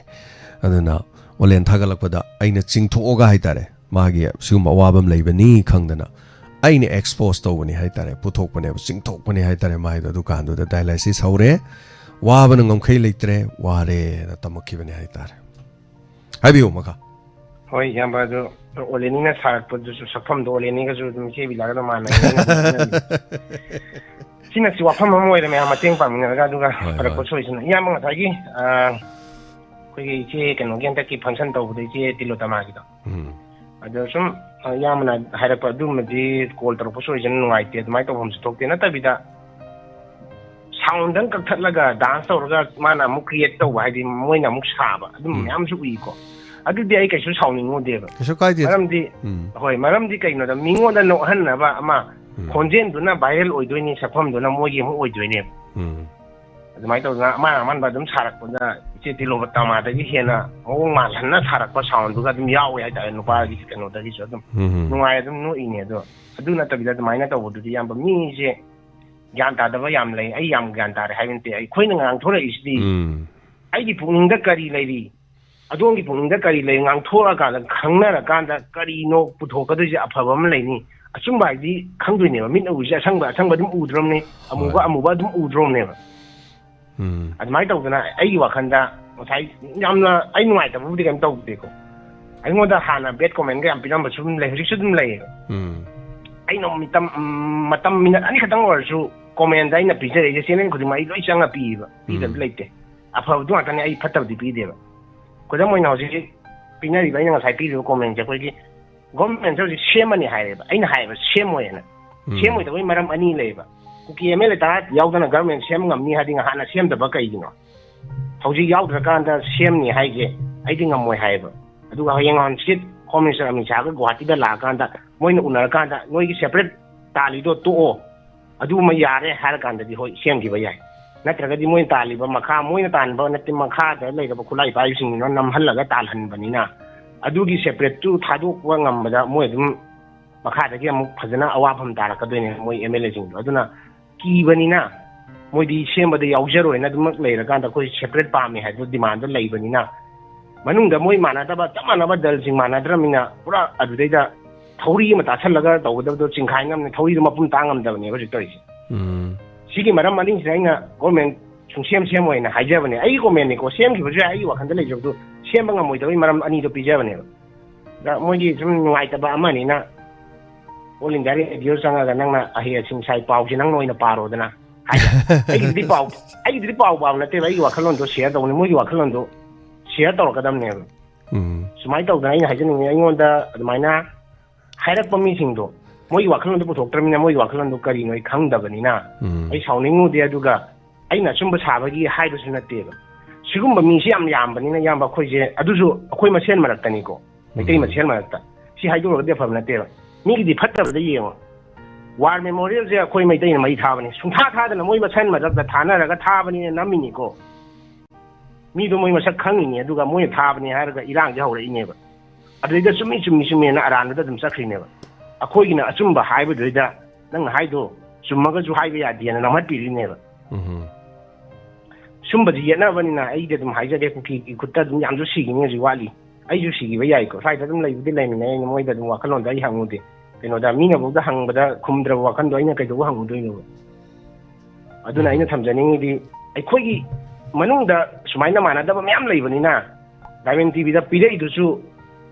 ꯑꯗꯨꯅ ꯑꯣꯂꯦꯟ ꯊꯥꯒꯠꯂꯛꯄꯗ ꯑꯩꯅ ꯆꯤꯡꯊꯣꯛꯑꯒ ꯍꯥꯏꯇꯥꯔꯦ, ꯃꯥꯒꯤ ꯁꯤꯒꯨꯝꯕ ꯑꯋꯥꯕ ꯑꯃ ꯂꯩꯕꯅꯤ ꯈꯪꯗꯅ ꯑꯩꯅ expose ꯇꯧꯕꯅꯤ ꯍꯥꯏꯇꯥꯔꯦ, ꯄꯨꯊꯣꯛꯄꯅꯦꯕ, ꯆꯤꯡꯊꯣꯛꯄꯅꯤ ꯍꯥꯏꯇꯥꯔꯦ꯫ ꯃꯥꯏꯗꯣ ꯑꯗꯨꯀꯥꯟꯗꯨꯗ dialysis ꯍꯧꯔꯦ, ꯋꯥꯕꯅ ꯉꯝꯈꯩ ꯂꯩꯇ꯭ꯔꯦ, ꯋꯥꯔꯦꯅ ꯇꯝꯃꯛꯈꯤꯕꯅꯤ ꯍꯥꯏꯇꯥꯔꯦ꯫ ꯍꯥꯏꯕꯤꯌꯨ ꯃꯈꯥ꯫ ꯍꯣꯏ, ꯏꯌꯥꯝꯕ, ꯑꯗꯨ ꯑꯣꯂꯦꯅꯤꯅ ꯁꯥꯔꯛꯄꯗꯨꯁꯨ ꯁꯛꯐꯝꯗꯣ ꯑꯣꯂꯦꯅꯤꯒꯁꯨ ꯑꯗꯨꯝ ꯏꯆꯦ ꯕꯤꯂꯥꯒ ꯑꯗꯨꯝ ꯃꯥꯟꯅꯩ꯫ ꯁꯤꯅ ꯁꯤ ꯋꯥꯐꯝ ꯑꯃ ꯑꯣꯏꯔꯦ, ꯃꯌꯥꯝ ꯃꯇꯦꯡ ꯄꯥꯡꯃꯤꯟꯅꯔꯒ꯫ ꯑꯗꯨꯒ ꯍꯣꯏ, ꯐꯔꯛꯄ ꯍꯣꯏ꯫ ꯁꯣꯏꯁꯤꯅ ꯏꯌꯥꯝꯕ ꯉꯁꯥꯏꯒꯤ, ꯑ, ꯑꯩꯈꯣꯏꯒꯤ ꯏꯆꯦ ꯀꯩꯅꯣꯒꯤ ꯍꯟꯗꯛꯀꯤ function ꯇꯧꯕꯗ ꯏꯆꯦ ꯇꯤꯂꯣꯇꯃꯥꯒꯤꯗꯣ꯫ ꯎꯝ꯫ ꯑꯗꯣ ꯁꯨꯝ, ꯑ, ꯏꯌꯥꯝꯕꯅ ꯍꯥꯏꯔꯛꯄ ꯑꯗꯨꯃꯗꯤ call ꯇꯧꯔꯛꯄ ꯁꯣꯏꯁꯤꯅ ꯅꯨꯡꯉꯥꯏꯇꯦ, ꯑꯗꯨꯃꯥꯏꯅ ꯇꯧꯐꯝꯁꯨ ꯊꯣꯛꯇꯦ꯫ ꯅꯠꯇꯕꯤꯗ soundꯗꯪ ꯀꯛꯊꯠꯂꯒ dance ꯇꯧꯔꯒ ꯃꯥꯅ ꯑꯃꯨꯛ create ꯇꯧꯕ, ꯍꯥꯏꯗꯤ ꯃꯣꯏꯅ ꯑꯃꯨꯛ ꯁꯥꯕ, ꯑꯗꯨꯝ ꯎꯝ꯫ ꯃꯌꯥꯝꯁꯨ ꯎꯏꯀꯣ꯫ ꯑꯗꯨꯗꯤ ꯑꯩ ꯀꯩꯁꯨ ꯁꯥꯎꯅꯤꯡꯉꯨꯗꯦꯕ꯫ ꯀꯩꯁꯨ ꯀꯥꯏꯗꯦ꯫ ꯃꯔꯝꯗꯤ, ꯎꯝ꯫ ꯍꯣꯏ, ꯃꯔꯝꯗꯤ ꯀꯩꯅꯣꯗ ꯃꯤꯉꯣꯟꯗ ꯅꯣꯛꯍꯟꯅꯕ ꯑꯃ, ꯎꯝ꯫ ꯈꯣꯟꯖꯦꯜꯗꯨꯅ viral ꯑꯣꯏꯗꯣꯏꯅꯤ, ꯁꯛꯐꯝꯗꯨꯅ ꯃꯣꯏꯒꯤ ꯑꯃꯨꯛ ꯑꯣꯏꯗꯣꯏꯅꯦꯕ꯫ ꯎꯝ꯫ ꯑꯗꯨꯃꯥꯏꯅ ꯇꯧꯗꯅ ꯑꯃꯥꯟ ꯑꯃꯥꯟꯕ ꯑꯗꯨꯝ ꯁꯥꯔꯛꯄꯗ ꯏꯆꯦ ꯇꯤꯂꯣꯕꯇꯃꯥꯗꯒꯤ ꯍꯦꯟꯅ ꯃꯑꯣꯡ ꯃꯥꯜꯍꯟꯅ ꯁꯥꯔꯛꯄ soundꯗꯨꯒ ꯑꯗꯨꯝ ꯌꯥꯎꯋꯦ ꯍꯥꯏꯇꯥꯔꯦ꯫ ꯅꯨꯄꯥꯒꯤ ꯀꯩꯅꯣꯗꯒꯤꯁꯨ ꯑꯗꯨꯝ ꯎꯝ ꯅꯨꯡꯉꯥꯏ, ꯑꯗꯨꯝ ꯅꯣꯛꯏꯅꯦ꯫ ꯑꯗꯣ ꯑꯗꯨ ꯅꯠꯇꯕꯤꯗ ꯑꯗꯨꯃꯥꯏꯅ ꯇꯧꯕꯗꯨꯗꯤ, ꯏꯌꯥꯝꯕ, ꯃꯤꯁꯦ ꯒ꯭ꯌꯥꯟ ꯇꯥꯗꯕ ꯌꯥꯝ ꯂꯩ꯫ ꯑꯩ ꯌꯥꯝ ꯒ꯭ꯌꯥꯟ ꯇꯥꯔꯦ ꯍꯥꯏꯕ ꯅꯠꯇꯦ꯫ ꯑꯩꯈꯣꯏꯅ ꯉꯥꯡꯊꯣꯔꯛꯏꯁꯤꯗꯤ ꯎꯝ ꯑꯩꯒꯤ ꯄꯨꯛꯅꯤꯡꯗ ꯀꯔꯤ ꯂꯩꯔꯤ, ꯑꯗꯣꯝꯒꯤ ꯄꯨꯛꯅꯤꯡꯗ ꯀꯔꯤ ꯂꯩ ꯉꯥꯡꯊꯣꯛꯑꯀꯥꯟꯗ, ꯈꯪꯅꯔꯀꯥꯟꯗ ꯀꯔꯤꯅꯣ ꯄꯨꯊꯣꯛꯀꯗꯣꯏꯁꯦ, ꯑꯐꯕ ꯑꯃ ꯂꯩꯅꯤ꯫ ꯑꯆꯨꯝꯕ ꯍꯥꯏꯗꯤ ꯈꯪꯗꯣꯏꯅꯦꯕ꯫ ꯃꯤꯠꯅ ꯎꯔꯤꯁꯦ ꯑꯁꯪꯕ ꯑꯁꯪꯕ ꯑꯗꯨꯝ ꯎꯗ꯭ꯔꯣꯝꯅꯦ, ꯑꯃꯨꯕ ꯍꯣꯏ꯫ ꯑꯃꯨꯕ ꯑꯗꯨꯝ ꯎꯗ꯭ꯔꯣꯝꯅꯦꯕ꯫ ꯎꯝ ꯑꯗꯨꯃꯥꯏꯅ ꯇꯧꯗꯅ ꯑꯩꯒꯤ ꯋꯥꯈꯜꯗ ꯉꯁꯥꯏ ꯌꯥꯝꯅ ꯑꯩ ꯅꯨꯡꯉꯥꯏꯇꯕꯕꯨꯗꯤ ꯀꯩꯝ ꯇꯧꯗꯦꯀꯣ꯫ ꯑꯩꯉꯣꯟꯗ ꯍꯥꯟꯅ bad commentꯒ ꯌꯥꯝ ꯄꯤꯔꯝꯕꯁꯨ ꯑꯗꯨꯝ ꯂꯩ, ꯍꯧꯖꯤꯛꯁꯨ ꯑꯗꯨꯝ ꯂꯩꯌꯦꯕ꯫ ꯎꯝ ꯑꯩꯅ ꯃꯇꯝ ꯃꯇꯝ minute ꯑꯅꯤꯈꯛꯇꯪ ꯑꯣꯏꯔꯁꯨ commentꯇ ꯑꯩꯅ ꯄꯤꯖꯔꯛꯏꯁꯦ, channel ꯈꯨꯗꯤꯡꯃꯛ ꯑꯩ ꯂꯣꯏ ꯆꯪꯉ ꯄꯤꯌꯦꯕ꯫ ꯄꯤꯗꯕꯗꯤ ꯎꯝ ꯂꯩꯇꯦ꯫ ꯑꯐꯕꯗꯨ ꯉꯥꯛꯇꯅꯦ, ꯑꯩ ꯐꯠꯇꯕꯗꯤ ꯄꯤꯗꯦꯕ꯫ ꯈꯨꯗꯝ ꯑꯣꯏꯅ ꯍꯧꯖꯤꯛ ꯄꯤꯅꯔꯤꯕ, ꯑꯩꯅ ꯉꯁꯥꯏ ꯄꯤꯔꯤꯕ commentꯁꯦ ꯑꯩꯈꯣꯏꯒꯤ governmentꯁꯦ ꯍꯧꯖꯤꯛ ꯁꯦꯝꯃꯅꯤ ꯍꯥꯏꯔꯦꯕ꯫ ꯑꯩꯅ ꯍꯥꯏꯌꯦꯕ ꯁꯦꯝꯃꯣꯏ ꯍꯥꯏꯅ꯫ ꯎꯝ ꯁꯦꯝꯃꯣꯏꯗꯕꯒꯤ ꯃꯔꯝ ꯑꯅꯤ ꯂꯩꯌꯦꯕ꯫ ꯀꯨꯀꯤ MLA ꯇꯔꯥ ꯌꯥꯎꯗꯅ government ꯁꯦꯝ ꯉꯝꯅꯤ ꯍꯥꯏꯗꯤ ꯍꯥꯟꯅ ꯁꯦꯝꯗꯕ ꯀꯩꯒꯤꯅꯣ? ꯍꯧꯖꯤꯛ ꯌꯥꯎꯗ꯭ꯔꯀꯥꯟꯗ ꯁꯦꯝꯅꯤ ꯍꯥꯏꯁꯦ ꯑꯩꯗꯤ ꯉꯝꯃꯣꯏ ꯍꯥꯏꯌꯦꯕ꯫ ꯑꯗꯨꯒ ꯍꯌꯦꯡ ꯍꯪꯆꯤꯠ Home Minister ꯑꯃꯤꯠ ꯁꯥꯍꯒ ꯒꯨꯋꯥꯍꯥꯇꯤꯗ ꯂꯥꯛꯑꯀꯥꯟꯗ ꯃꯣꯏꯅ ꯎꯅꯔꯀꯥꯟꯗ ꯅꯣꯏꯒꯤ separate ꯇꯥꯜꯂꯤꯗꯣ ꯇꯣꯛꯑꯣ, ꯑꯗꯨꯃ ꯌꯥꯔꯦ ꯍꯥꯏꯔꯀꯥꯟꯗꯗꯤ ꯍꯣꯏ ꯁꯦꯝꯈꯤꯕ ꯌꯥꯏ꯫ ꯅꯠꯇ꯭ꯔꯒꯗꯤ ꯃꯣꯏꯅ ꯇꯥꯜꯂꯤꯕ ꯃꯈꯥ, ꯃꯣꯏꯅ ꯇꯥꯟꯕ ꯅꯠꯇꯦ, ꯃꯈꯥꯗ ꯂꯩꯔꯕ ꯈꯨꯠꯂꯥꯏ ꯄꯥꯏꯕꯁꯤꯡꯗꯨꯅ ꯅꯝꯍꯜꯂꯒ ꯇꯥꯜꯍꯟꯕꯅꯤꯅ ꯑꯗꯨꯒꯤ separateꯇꯨ ꯊꯥꯗꯣꯛꯄ ꯉꯝꯕꯗ ꯃꯣꯏ ꯑꯗꯨꯝ ꯃꯈꯥꯗꯒꯤ ꯑꯃꯨꯛ ꯐꯖꯅ ꯑꯋꯥꯐꯝ ꯇꯥꯔꯛꯀꯗꯣꯏꯅꯦ ꯃꯣꯏ MLAꯁꯤꯡꯗꯣ꯫ ꯑꯗꯨꯅ ꯀꯤꯕꯅꯤꯅ ꯃꯣꯏꯗꯤ ꯁꯦꯝꯕꯗ ꯌꯥꯎꯖꯔꯣꯏꯅ ꯑꯗꯨꯃꯛ ꯂꯩꯔꯀꯥꯟꯗ ꯑꯩꯈꯣꯏ separate ꯄꯥꯝꯃꯤ ꯍꯥꯏꯕꯗꯣ demandꯗꯣ ꯂꯩꯕꯅꯤꯅ ꯃꯅꯨꯡꯗ ꯃꯣꯏ ꯃꯥꯟꯅꯗꯕ, ꯆꯞ ꯃꯥꯟꯅꯕ ꯗꯜꯁꯤꯡ ꯃꯥꯟꯅꯗ꯭ꯔꯃꯤꯅ ꯄꯨꯔꯥ ꯑꯗꯨꯗꯩꯗ ꯊꯧꯔꯤ ꯑꯃ ꯇꯥꯁꯜꯂꯒ ꯇꯧꯒꯗꯕꯗꯣ ꯆꯤꯡꯈꯥꯏ ꯉꯝꯅꯤ, ꯊꯧꯔꯤꯗꯣ ꯃꯄꯨꯝ ꯇꯥ ꯉꯝꯗꯕꯅꯦꯕ ꯍꯧꯖꯤꯛ ꯇꯧꯔꯤꯁꯦ꯫ ꯎꯝ ꯁꯤꯒꯤ ꯃꯔꯝ ꯑꯅꯤꯁꯤꯗ ꯑꯩꯅ government ꯁꯨꯡꯁꯦꯝ ꯁꯦꯝꯃꯣꯏꯅ ꯍꯥꯏꯖꯕꯅꯦ꯫ ꯑꯩꯒꯤ commentꯅꯤꯀꯣ, ꯁꯦꯝꯈꯤꯕꯁꯨ ꯌꯥꯏ, ꯑꯩꯒꯤ ꯋꯥꯈꯜꯗ ꯂꯩꯖꯕꯗꯨ ꯁꯦꯝꯕ ꯉꯝꯃꯣꯏꯗꯕꯒꯤ ꯃꯔꯝ ꯑꯅꯤꯗꯣ ꯄꯤꯖꯕꯅꯦꯕ꯫ ꯑꯗ ꯃꯣꯏꯒꯤ ꯁꯨꯝ ꯅꯨꯡꯉꯥꯏꯇꯕ ꯑꯃꯅꯤꯅ All India Radio ꯆꯪꯉꯒ ꯅꯪꯅ ꯑꯍꯩ ꯑꯁꯤꯡ ꯁꯥꯏ ꯄꯥꯎꯁꯦ ꯅꯪꯅ ꯑꯣꯏꯅ ꯄꯥꯔꯣꯗꯅ ꯍꯥꯏꯕ꯫ ꯑꯩꯒꯤꯗꯨꯗꯤ ꯄꯥꯎ, ꯑꯩꯒꯤꯗꯨꯗꯤ ꯄꯥꯎ ꯄꯥꯕ ꯅꯠꯇꯦꯕ, ꯑꯩꯒꯤ ꯋꯥꯈꯜꯂꯣꯟꯗꯣ share ꯇꯧꯕꯅꯤ, ꯃꯣꯏꯒꯤ ꯋꯥꯈꯜꯂꯣꯟꯗꯣ share ꯇꯧꯔꯛꯀꯗꯕꯅꯦꯕ꯫ ꯎꯝ ꯁꯨꯃꯥꯏꯅ ꯇꯧꯗꯅ ꯑꯩꯅ ꯍꯥꯏꯖꯅꯤꯡꯉꯤ, ꯑꯩꯉꯣꯟꯗ ꯑꯗꯨꯃꯥꯏꯅ ꯍꯥꯏꯔꯛꯄ ꯃꯤꯁꯤꯡꯗꯣ ꯃꯣꯏꯒꯤ ꯋꯥꯈꯜꯂꯣꯟꯗꯣ ꯄꯨꯊꯣꯛꯇ꯭ꯔꯕꯅꯤꯅ ꯃꯣꯏꯒꯤ ꯋꯥꯈꯜꯂꯣꯟꯗꯣ ꯀꯔꯤꯅꯣ ꯑꯩ ꯈꯪꯗꯕꯅꯤꯅ ꯎꯝ ꯑꯩ ꯁꯥꯎꯅꯤꯡꯉꯨꯗꯦ꯫ ꯑꯗꯨꯒ ꯑꯩꯅ ꯑꯆꯨꯝꯕ ꯁꯥꯕꯒꯤ ꯍꯥꯏꯕꯁꯨ ꯅꯠꯇꯦꯕ꯫ ꯁꯤꯒꯨꯝꯕ ꯃꯤꯁꯤ ꯌꯥꯝ ꯌꯥꯝꯕꯅꯤꯅ, ꯏꯌꯥꯝꯕ, ꯑꯩꯈꯣꯏꯁꯦ, ꯑꯗꯨꯁꯨ ꯑꯩꯈꯣꯏ ꯃꯁꯦꯟ ꯃꯔꯛꯇꯅꯤꯀꯣ, ꯃꯩꯇꯩ ꯎꯝ ꯃꯁꯦꯟ ꯃꯔꯛꯇ꯫ ꯁꯤ ꯍꯥꯏꯗꯣꯛꯎꯔꯒꯗꯤ ꯑꯐꯕ ꯅꯠꯇꯦꯕ꯫ ꯃꯤꯒꯤꯗꯤ ꯐꯠꯇꯕꯗ ꯌꯦꯡꯉꯣ, ꯋꯥꯔ ꯃꯦꯃꯣꯔꯤꯌꯦꯜꯁꯦ ꯑꯩꯈꯣꯏ ꯃꯩꯇꯩꯅ ꯃꯩ ꯊꯥꯕꯅꯤ, ꯁꯨꯡꯊꯥ ꯊꯥꯗꯅ ꯃꯣꯏ ꯃꯁꯦꯟ ꯃꯔꯛꯇ ꯊꯥꯅꯔꯒ ꯊꯥꯕꯅꯤꯅ ꯅꯝꯃꯤꯅꯤꯀꯣ꯫ ꯃꯤꯗꯣ ꯃꯣꯏ ꯃꯁꯛ ꯈꯪꯉꯤꯅꯤ, ꯑꯗꯨꯒ ꯃꯣꯏꯅ ꯊꯥꯕꯅꯤ ꯍꯥꯏꯔꯒ ꯏꯔꯥꯡꯁꯦ ꯍꯧꯔꯛꯏꯅꯦꯕ꯫ ꯑꯗꯨꯗꯩꯗ ꯆꯨꯝꯃꯤ ꯆꯨꯝꯃꯤ ꯆꯨꯝꯃꯤꯅ ꯑꯔꯥꯟꯕꯗ ꯑꯗꯨꯝ ꯆꯠꯈ꯭ꯔꯤꯅꯦꯕ꯫ ꯑꯩꯈꯣꯏꯒꯤꯅ ꯑꯆꯨꯝꯕ ꯍꯥꯏꯕꯗꯨꯗꯩꯗ ꯅꯪ ꯍꯥꯏꯗꯣ ꯆꯨꯝꯃꯒꯁꯨ ꯍꯥꯏꯕ ꯌꯥꯗꯦꯅ ꯅꯝꯍꯠꯄꯤꯔꯤꯅꯦꯕ꯫ ꯎꯝ꯫ ꯁꯨꯝꯕꯁꯤ ꯌꯦꯠꯅꯕꯅꯤꯅ ꯑꯩꯗꯤ ꯑꯗꯨꯝ ꯍꯥꯏꯖꯒꯦ, ꯀꯨꯀꯤꯒꯤ ꯈꯨꯠꯇ ꯑꯗꯨꯝ ꯌꯥꯝꯁꯨ ꯁꯤꯈꯤꯅꯤ, ꯍꯧꯖꯤꯛ ꯋꯥꯠꯂꯤ꯫ ꯑꯩꯁꯨ ꯁꯤꯈꯤꯕ ꯌꯥꯏꯀꯣ, ꯁ꯭ꯋꯥꯏꯗ ꯑꯗꯨꯝ ꯂꯩꯕꯨꯗꯤ ꯂꯩꯃꯤꯟꯅꯩ, ꯑꯩꯅ ꯃꯣꯏꯗ ꯑꯗꯨꯝ ꯋꯥꯈꯜꯂꯣꯟꯗ ꯑꯩ ꯍꯪꯉꯨꯗꯦ꯫ ꯀꯩꯅꯣꯗ ꯃꯤꯅꯐꯧꯗ ꯍꯪꯕꯗ ꯈꯨꯝꯗ꯭ꯔꯕ ꯋꯥꯈꯜꯗꯣ ꯑꯩꯅ ꯀꯩꯗꯧꯕ ꯍꯪꯉꯨꯗꯣꯏꯅꯣꯕ? ꯑꯗꯨꯅ ꯑꯩꯅ ꯊꯝꯖꯅꯤꯡꯉꯤꯗꯤ, ꯑꯩꯈꯣꯏꯒꯤ ꯃꯅꯨꯡꯗ ꯁꯨꯃꯥꯏꯅ ꯃꯥꯟꯅꯗꯕ ꯃꯌꯥꯝ ꯂꯩꯕꯅꯤꯅ, ꯗꯥꯏꯃꯟ ꯇꯤꯚꯤꯗ ꯄꯤꯔꯛꯏꯗꯨꯁꯨ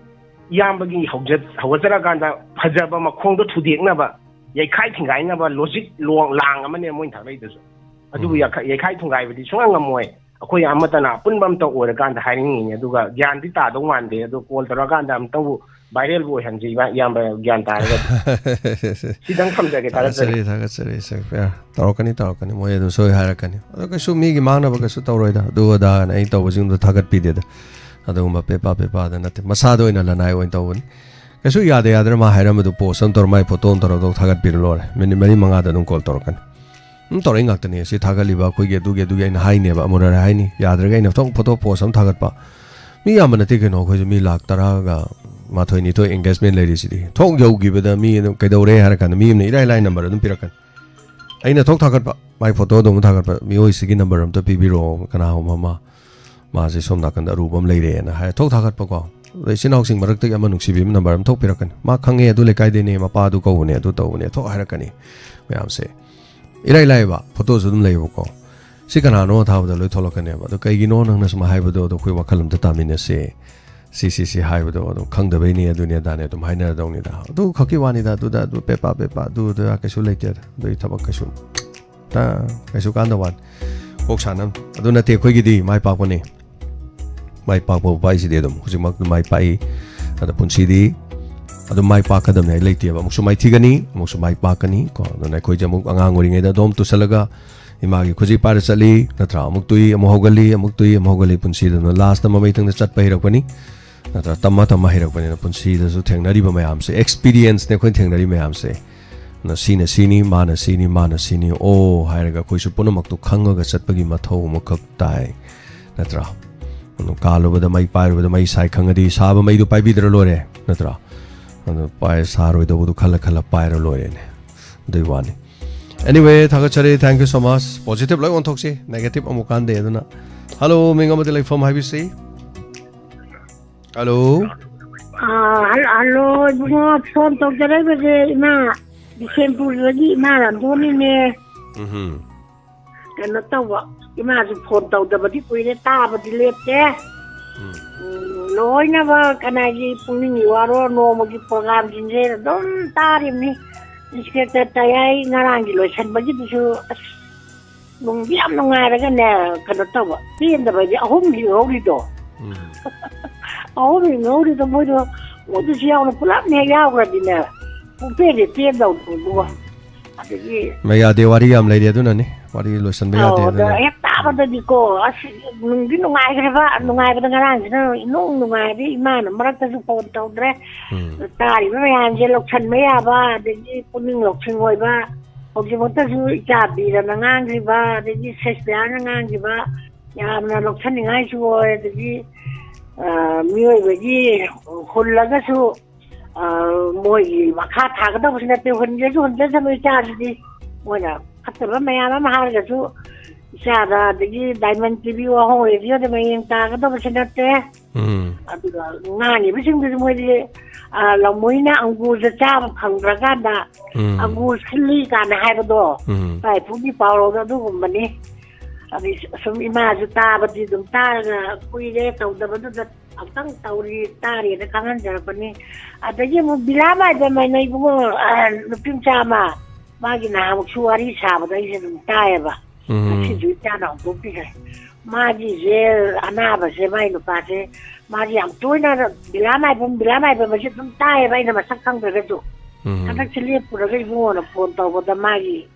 ꯏꯌꯥꯝꯕꯒꯤ ꯍꯧꯖ-, ꯍꯧꯒꯠꯆꯔꯀꯥꯟꯗ ꯐꯖꯕ ꯃꯈꯣꯡꯗꯣ ꯊꯨꯗꯦꯛꯅꯕ, ꯌꯩꯈꯥꯏ ꯊꯤꯡꯒꯥꯏꯅꯕ ꯂꯣꯖꯤꯛ ꯂꯣ-, ꯂꯥꯡ ꯑꯃꯅꯦ ꯃꯣꯏꯅ ꯊꯥꯔꯛꯏꯗꯨꯁꯨ꯫ ꯑꯗꯨꯕꯨ ꯌꯥꯈ-, ꯌꯩꯈꯥꯏ ꯊꯨꯡꯒꯥꯏꯕꯗꯤ ꯁꯨꯡꯉꯝ ꯉꯝꯃꯣꯏ꯫ ꯑꯩꯈꯣꯏ ꯑꯃꯠꯇꯅ ꯑꯄꯨꯟꯕ ꯑꯝꯇ ꯑꯣꯏꯔꯀꯥꯟꯗ ꯍꯥꯏꯅꯤꯡꯉꯤꯅꯦ꯫ ꯑꯗꯨꯒ ꯒ꯭ꯌꯥꯟꯗꯤ ꯇꯥꯗꯧ ꯃꯥꯟꯗꯦ꯫ ꯑꯗꯣ ꯀꯣꯜ ꯇꯧꯔꯀꯥꯟꯗ ꯑꯝꯇꯕꯨ ꯚꯥꯏꯔꯦꯜꯕꯨ ꯑꯣꯏꯍꯟꯁꯤ, ꯏꯕꯥ-, ꯏꯌꯥꯝꯕ ꯒ꯭ꯌꯥꯟ ꯇꯥꯔꯒꯗꯤ꯫ ꯁꯤꯗꯪ ꯊꯝꯖꯒꯦ, ꯊꯥꯒꯠꯆꯔꯤ꯫ ꯊꯥꯒꯠꯆꯔꯤ, ꯊꯥꯒꯠꯆꯔꯤ, ꯁꯦ, ꯐꯦ-, ꯇꯧꯔꯛꯀꯅꯤ, ꯇꯧꯔꯛꯀꯅꯤ, ꯃꯣꯏ ꯑꯗꯨꯝ ꯁꯣꯏ ꯍꯥꯏꯔꯛꯀꯅꯤ꯫ ꯑꯗꯣ ꯀꯩꯁꯨ ꯃꯤꯒꯤ ꯃꯥꯡꯅꯕ ꯀꯩꯁꯨ ꯇꯧꯔꯣꯏꯗ, ꯑꯗꯨ ꯑꯗꯥꯅ ꯑꯩ ꯇꯧꯕꯁꯤꯡꯗꯣ ꯊꯥꯒꯠꯄꯤꯗꯦꯗ꯫ ꯑꯗꯨꯒꯨꯝꯕ ꯄꯦꯄꯥ ꯄꯦꯄꯥꯗ ꯅꯠꯇꯦ, ꯃꯁꯥꯗ ꯑꯣꯏꯅ ꯂꯅꯥꯏ ꯑꯣꯏꯅ ꯇꯧꯕꯅꯤ꯫ ꯀꯩꯁꯨ ꯌꯥꯗꯦ ꯌꯥꯗ꯭ꯔꯦ ꯃꯥ ꯍꯥꯏꯔꯝꯕꯗꯣ, ꯄꯣꯁ ꯑꯃ ꯇꯧꯔ ꯃꯥꯏ ꯐꯣꯇꯣ ꯑꯃ ꯇꯧꯔ ꯇꯧ ꯊꯥꯒꯠꯄꯤꯔ ꯂꯣꯏꯔꯦ꯫ ꯃꯤꯅꯤꯠ ꯃꯔꯤ ꯃꯉꯥꯗ ꯑꯗꯨꯝ ꯀꯣꯜ ꯇꯧꯔꯛꯀꯅꯤ꯫ ꯑꯗꯨꯝ ꯇꯧꯔꯛꯏ ꯉꯥꯛꯇꯅꯦ ꯁꯤ ꯊꯥꯒꯠꯂꯤꯕ ꯑꯩꯈꯣꯏꯒꯤ ꯑꯗꯨꯒꯤ, ꯑꯗꯨꯒꯤ ꯑꯩꯅ ꯍꯥꯏꯅꯦꯕ, ꯑꯃꯨꯔꯛ ꯍꯥꯏꯅꯤ, ꯌꯥꯗ꯭ꯔꯒ ꯑꯩꯅ ꯊꯣꯛ ꯐꯣꯇꯣ ꯄꯣꯁ ꯑꯃ ꯊꯥꯒꯠꯄ꯫ ꯃꯤ ꯌꯥꯝꯕ ꯅꯠꯇꯦ ꯀꯩꯅꯣ, ꯑꯩꯈꯣꯏꯁꯨ ꯃꯤ ꯂꯥꯛ ꯇꯔꯥꯒ ꯃꯥꯊꯣꯏ ꯅꯤꯊꯣꯏ ꯑꯦꯡꯒꯦꯖꯃꯦꯟ ꯂꯩꯔꯤꯁꯤꯗꯤ꯫ ꯊꯣꯛ ꯌꯧꯈꯤꯕꯗ ꯃꯤ ꯑꯗꯨꯝ ꯀꯩꯗꯧꯔꯦ ꯍꯥꯏꯔ ꯀꯥꯟꯗ ꯃꯤ ꯑꯃꯅ ꯏꯔꯥꯏ ꯂꯥꯏ ꯅꯝꯕꯔ ꯑꯗꯨꯝ ꯄꯤꯔꯛꯀꯅꯤ꯫ ꯑꯩꯅ ꯊꯣꯛ ꯊꯥꯒꯠꯄ, ꯃꯥꯏ ꯐꯣꯇꯣꯗꯣ ꯑꯃꯨꯛ ꯊꯥꯒꯠꯄ, "ꯃꯤꯑꯣꯏꯁꯤꯒꯤ ꯅꯝꯕꯔ ꯑꯝꯇ ꯄꯤꯕꯤꯔꯛꯑꯣ, ꯀꯅꯥꯒꯨꯝꯕ ꯑꯃ, ꯃꯥꯁꯦ ꯁꯣꯝ ꯅꯥꯀꯟꯗ ꯑꯔꯨꯕ ꯑꯃ ꯂꯩꯔꯦꯅ" ꯍꯥꯏꯔ ꯊꯣꯛ ꯊꯥꯒꯠꯄꯀꯣ꯫ ꯑꯗꯩ ꯏꯆꯤꯟ ꯏꯅꯥꯎꯁꯤꯡ ꯃꯔꯛꯇꯒꯤ ꯑꯃ ꯅꯨꯡꯁꯤꯕꯤ ꯑꯃ ꯅꯝꯕꯔ ꯑꯃ ꯊꯣꯛ ꯄꯤꯔꯛꯀꯅꯤ꯫ "ꯃꯥ ꯈꯪꯉꯦ, ꯑꯗꯨ ꯂꯩꯀꯥꯏꯗꯩꯅꯦ, ꯃꯄꯥ ꯑꯗꯨ ꯀꯧꯕꯅꯦ, ꯑꯗꯨ ꯇꯧꯕꯅꯦ", ꯊꯣꯛ ꯍꯥꯏꯔꯛꯀꯅꯤ ꯃꯌꯥꯝꯁꯦ꯫ ꯏꯔꯥꯏ ꯂꯥꯏꯕ ꯐꯣꯇꯣꯁꯨ ꯑꯗꯨꯝ ꯂꯩꯌꯦꯕꯀꯣ꯫ "ꯁꯤ ꯀꯅꯥꯅꯣ?" ꯊꯥꯕꯗ ꯂꯣꯏ ꯊꯣꯛꯂꯛꯀꯅꯦꯕ꯫ "ꯑꯗꯣ ꯀꯩꯒꯤꯅꯣ ꯅꯪꯅ ꯁꯨꯃꯥꯏꯅ ꯍꯥꯏꯕꯗꯣ? ꯑꯗꯣ ꯑꯩꯈꯣꯏ ꯋꯥꯈꯜ ꯑꯝꯇ ꯇꯥꯃꯤꯟꯅꯁꯦ꯫ ꯁꯤ, ꯁꯤ, ꯁꯤ ꯍꯥꯏꯕꯗꯣ ꯑꯗꯨꯝ ꯈꯪꯗꯕꯩꯅꯤ, ꯑꯗꯨꯅꯤ ꯑꯗꯥꯅꯤ" ꯑꯗꯨꯝ ꯍꯥꯏꯅꯔꯗꯧꯅꯤꯗ꯫ ꯑꯗꯨ ꯈꯛꯀꯤ ꯋꯥꯅꯤꯗ, ꯑꯗꯨꯗ ꯑꯗꯨ ꯄꯦꯄꯥ ꯄꯦꯄꯥ ꯑꯗꯨ ꯑꯗꯨ ꯀꯩꯁꯨ ꯂꯩꯇꯦꯗ꯫ ꯑꯗꯨꯒꯤ ꯊꯕꯛ ꯀꯩꯁꯨ ꯇ-, ꯀꯩꯁꯨ ꯀꯥꯟꯗ ꯋꯥꯅꯤ꯫ ꯀꯣꯛ ꯁꯥꯟꯅꯕ꯫ ꯑꯗꯨ ꯅꯠꯇꯦ ꯑꯩꯈꯣꯏꯒꯤꯗꯤ ꯃꯥꯏ ꯄꯥꯛꯄꯅꯤ꯫ ꯃꯥꯏ ꯄꯥꯛꯄ ꯎꯄꯥꯏꯁꯤꯗꯤ ꯑꯗꯨꯝ ꯍꯧꯖꯤꯛꯃꯛ ꯃꯥꯏ ꯄꯥꯛꯏ꯫ ꯑꯗ ꯄꯨꯟꯁꯤꯗꯤ ꯑꯗꯨꯝ ꯃꯥꯏ ꯄꯥꯛꯀꯗꯕꯅꯤ ꯍꯥꯏ ꯂꯩꯇꯦꯕ꯫ ꯑꯃꯨꯛꯁꯨ ꯃꯥꯏꯊꯤꯒꯅꯤ, ꯑꯃꯨꯛꯁꯨ ꯃꯥꯏ ꯄꯥꯛꯀꯅꯤ ꯀꯣ꯫ ꯑꯗꯨꯅ ꯑꯩꯈꯣꯏꯁꯦ ꯑꯃꯨꯛ ꯑꯉꯥꯡ ꯑꯣꯏꯔꯤꯉꯩꯗ ꯑꯗꯨꯝ ꯇꯨꯁꯜꯂꯒ ꯏꯃꯥꯒꯤ ꯈꯨꯖꯤ ꯄꯥꯏꯔ ꯆꯠꯂꯤ, ꯅꯠꯇ꯭ꯔꯥ? ꯑꯃꯨꯛ ꯇꯨꯏ, ꯑꯃꯨꯛ ꯍꯧꯒꯠꯂꯤ, ꯑꯃꯨꯛ ꯇꯨꯏ, ꯑꯃꯨꯛ ꯍꯧꯒꯠꯂꯤ꯫ ꯄꯨꯟꯁꯤꯗ ꯑꯗꯨꯅ ꯂꯥꯁꯇ ꯃꯃꯩ ꯊꯪꯗ ꯆꯠꯄ ꯍꯩꯔꯛꯄꯅꯤ, ꯅꯠꯇ꯭ꯔꯥ? ꯇꯝꯃ ꯇꯝꯃ ꯍꯩꯔꯛꯄꯅꯤꯅ ꯄꯨꯟꯁꯤꯗꯁꯨ ꯊꯦꯡꯅꯔꯤꯕ ꯃꯌꯥꯝꯁꯦ, ꯑꯦꯛꯁꯄꯤꯔꯤꯌꯦꯟꯁꯅꯦ ꯑꯩꯈꯣꯏꯅ ꯊꯦꯡꯅꯔꯤ ꯃꯌꯥꯝꯁꯦ꯫ ꯅ ꯁꯤꯅ ꯁꯤꯅꯤ, ꯃꯥꯅ ꯁꯤꯅꯤ, ꯃꯥꯅ ꯁꯤꯅꯤ, ꯑꯣ ꯍꯥꯏꯔꯒ ꯑꯩꯈꯣꯏꯁꯨ ꯄꯨꯝꯅꯃꯛꯇꯨ ꯈꯪꯉꯒ ꯆꯠꯄꯒꯤ ꯃꯊꯧ ꯑꯃꯈꯛ ꯇꯥꯏ, ꯅꯠꯇ꯭ꯔꯥ? ꯑꯗꯨ ꯀꯥꯜꯂꯨꯕꯗ ꯃꯩ ꯄꯥꯏꯔꯨꯕꯗ ꯃꯩ ꯁꯥꯏ ꯈꯪꯉꯗꯤ ꯁꯥꯕ ꯃꯩꯗꯨ ꯄꯥꯏꯕꯤꯗ꯭ꯔ ꯂꯣꯏꯔꯦ, ꯅꯠꯇ꯭ꯔꯥ? ꯑꯗꯨ ꯄꯥꯏ-, ꯁꯥꯔꯣꯏꯗꯧꯕꯗꯨ ꯈꯜꯂ ꯈꯜꯂ ꯄꯥꯏꯔ ꯂꯣꯏꯔꯦꯅꯦ꯫ ꯑꯗꯨꯏ ꯋꯥꯅꯤ꯫ Anyway, ꯊꯥꯒꯠꯆꯔꯤ, thank you so much꯫ Positive ꯂꯣꯏ ꯑꯣꯟꯊꯣꯛꯁꯤ, negative ꯑꯃꯨꯛ ꯀꯥꯟꯗꯦ꯫ ꯑꯗꯨꯅ, hello, ꯃꯤꯡ ꯑꯃꯗꯤ ꯂꯩꯐꯝ ꯍꯥꯏꯕꯤꯁꯤ꯫ Hello꯫ ꯑꯥ, ꯍꯜ-, hello, ꯏꯕꯨꯡꯉꯣ, ꯐꯣꯟ ꯇꯧꯖꯔꯛꯏꯕꯁꯦ ꯏꯃꯥ ꯕꯤꯁꯦꯝꯄꯨꯔꯗꯒꯤ ꯏꯃꯥ ꯔꯥꯝꯙꯣꯅꯤꯅꯦ꯫ ꯎꯝꯍꯨꯝ꯫ ꯀꯩꯅꯣ ꯇꯧꯕ, ꯏꯃꯥꯁꯨ ꯐꯣꯟ ꯇꯧꯗꯕꯗꯤ ꯀꯨꯏꯔꯦ, ꯇꯥꯕꯗꯤ ꯂꯦꯞꯇꯦ꯫ ꯎꯝ꯫ ꯎꯝ, ꯂꯣꯏꯅꯃꯛ ꯀꯅꯥꯒꯤ ꯄꯨꯛꯅꯤꯡꯒꯤ ꯋꯥꯔꯣ, ꯅꯣꯡꯃꯒꯤ programꯁꯤꯡꯁꯦ ꯑꯗꯨꯝ ꯇꯥꯔꯤꯕꯅꯤ꯫ Inspector ꯇꯌꯥꯏ ꯉꯔꯥꯡꯒꯤ ꯂꯣꯏꯁꯟꯕꯒꯤꯗꯨꯁꯨ, ꯑꯁ, ꯅꯨꯡꯗꯤ ꯌꯥꯝ ꯅꯨꯡꯉꯥꯏꯔꯒꯅꯦ, ꯀꯩꯅꯣ ꯇꯧꯕ, ꯄꯦꯟꯗꯕ ꯍꯥꯏꯗꯤ ꯑꯍꯨꯝꯒꯤ ꯉꯧꯔꯤꯗꯣ꯫ ꯎꯝ꯫ ꯑꯍꯨꯝꯒꯤ ꯉꯧꯔꯤꯗꯣ ꯃꯣꯏꯗꯣ, ꯃꯣꯏꯗꯨꯁꯨ ꯌꯥꯎꯅ ꯄꯨꯂꯞꯅꯦ ꯍꯦꯛ ꯌꯥꯎꯈ꯭ꯔꯗꯤꯅꯦ, ꯄꯨꯡꯄꯦꯟꯗꯤ ꯄꯦꯟꯗꯧꯗꯨꯕꯣ꯫ ꯎꯝ꯫ ꯑꯗꯒꯤ ꯃꯌꯥꯗꯦ ꯋꯥꯔꯤ ꯌꯥꯝ ꯂꯩꯔꯤ ꯑꯗꯨꯅꯅꯤ꯫ ꯋꯥꯔꯤ ꯂꯣꯏꯁꯟꯕ ꯌꯥꯗꯦ ꯑꯧ, ꯑꯗ ꯑꯗꯨꯅꯅꯤ꯫ ꯍꯦꯛ ꯇꯥꯕꯗꯗꯤꯀꯣ, ꯑꯁ, ꯅꯨꯡꯗꯤ ꯅꯨꯡꯉꯥꯏꯈ꯭ꯔꯦꯕ꯫ ꯎꯝ꯫ ꯅꯨꯡꯉꯥꯏꯕꯗ ꯉꯔꯥꯡꯁꯤꯅ ꯏꯅꯨꯡ ꯅꯨꯡꯉꯥꯏꯔꯗꯤ ꯏꯃꯥꯅ ꯃꯔꯛꯇꯁꯨ ꯐꯣꯟ ꯇꯧꯗ꯭ꯔꯦ꯫ ꯎꯝ꯫ ꯇꯥꯔꯤꯕ ꯃꯌꯥꯝꯁꯦ ꯂꯧꯁꯟꯕ ꯌꯥꯕ, ꯑꯗꯒꯤ ꯄꯨꯛꯅꯤꯡ ꯂꯧꯁꯤꯡ ꯑꯣꯏꯕ, ꯍꯧꯖꯤꯛꯃꯛꯇꯁꯨ ꯏꯆꯥ ꯕꯤꯔꯅ ꯉꯥꯡꯈ꯭ꯔꯤꯕ, ꯑꯗꯒꯤ ꯁꯦꯁꯄꯤꯌꯥꯅ ꯉꯥꯡꯈꯤꯕ ꯌꯥꯝꯅ ꯂꯧꯁꯟꯅꯤꯡꯉꯥꯏꯁꯨ ꯑꯣꯏ, ꯑꯗꯒꯤ, ꯑ, ꯃꯤꯑꯣꯏꯕꯒꯤ ꯍꯨꯜꯂꯒꯁꯨ, ꯑ, ꯃꯣꯏꯒꯤ ꯃꯈꯥ ꯊꯥꯒꯗꯕꯁꯨ ꯅꯠꯇꯦ, ꯍꯨꯟꯒꯦꯁꯨ ꯍꯨꯟꯖꯁꯅꯨ ꯏꯆꯥꯁꯤꯗꯤ꯫ ꯃꯣꯏꯅ ꯐꯠꯇꯕ ꯃꯌꯥꯝ ꯑꯃ ꯍꯥꯏꯔꯒꯁꯨ ꯏꯆꯥꯗ, ꯑꯗꯒꯤ Diamond TV, ꯋꯥꯍꯣꯡ Radio ꯗ ꯃꯌꯦꯡ ꯇꯥꯒꯗꯕꯁꯨ ꯅꯠꯇꯦ꯫ ꯎꯝ꯫ ꯑꯗꯨꯒ ꯉꯥꯡꯉꯤꯕꯁꯤꯡꯗꯨꯁꯨ ꯃꯣꯏꯗꯤ, ꯑ, ꯂꯝꯃꯣꯏꯅ ꯑꯪꯒꯨꯔꯁꯦ ꯆꯥꯕ ꯐꯪꯗ꯭ꯔꯀꯥꯟꯗ ꯎꯝ꯫ ꯑꯪꯒꯨꯔ ꯁꯤꯜꯂꯤ ꯀꯥꯏꯅ ꯍꯥꯏꯕꯗꯣ, ꯎꯝ꯫ ꯏꯄꯥ ꯏꯄꯨꯒꯤ ꯄꯥꯎꯔꯧꯗ ꯑꯗꯨꯒꯨꯝꯕꯅꯤ꯫ ꯑꯗꯩ ꯁꯨꯝ ꯏꯃꯥꯁꯨ ꯇꯥꯕꯗꯤ ꯑꯗꯨꯝ ꯇꯥꯔꯒ ꯀꯨꯏꯔꯦ ꯇꯧꯗꯕꯗꯨꯗ ꯑꯝꯇꯪ ꯇꯧꯔꯤ, ꯇꯥꯔꯤꯅ ꯈꯪꯍꯟꯖꯔꯛꯄꯅꯤ꯫ ꯑꯗꯒꯤ ꯑꯃꯨꯛ ꯕꯤꯂꯥ ꯃꯥꯏꯕꯝ ꯍꯥꯏꯅ ꯏꯕꯨꯡꯉꯣ, ꯑ, ꯅꯨꯄꯤ ꯃꯆꯥ ꯑꯃ, ꯃꯥꯒꯤ ꯅꯍꯥꯟꯃꯨꯛꯁꯨ ꯋꯥꯔꯤ ꯁꯥꯕꯗ ꯑꯩꯁꯦ ꯑꯗꯨꯝ ꯇꯥꯏꯌꯦꯕ꯫ ꯎꯝ꯫ ꯉꯁꯤꯁꯨ ꯏꯆꯥꯅ ꯍꯧꯗꯣꯛꯄꯤꯈ꯭ꯔꯦ꯫ ꯃꯥꯒꯤꯁꯦ ꯑꯅꯥꯕꯁꯦ, ꯃꯥꯏ ꯅꯨꯄꯥꯁꯦ, ꯃꯥꯁꯦ ꯌꯥꯝ ꯇꯣꯏꯅ ꯕꯤꯂꯥ ꯃꯥꯏꯕꯝ, ꯕꯤꯂꯥ ꯃꯥꯏꯕꯝ ꯍꯥꯏꯁꯦ ꯑꯗꯨꯝ ꯇꯥꯏꯌꯦꯕ, ꯑꯩꯅ ꯃꯁꯛ ꯈꯪꯗ꯭ꯔꯒꯁꯨ꯫ ꯎꯝ꯫ ꯍꯟꯗꯛꯁꯦ ꯂꯦꯞꯄꯨꯔꯒ ꯏꯕꯨꯡꯉꯣꯅ ꯐꯣꯟ ꯇꯧꯕꯗ ꯃꯥꯒꯤ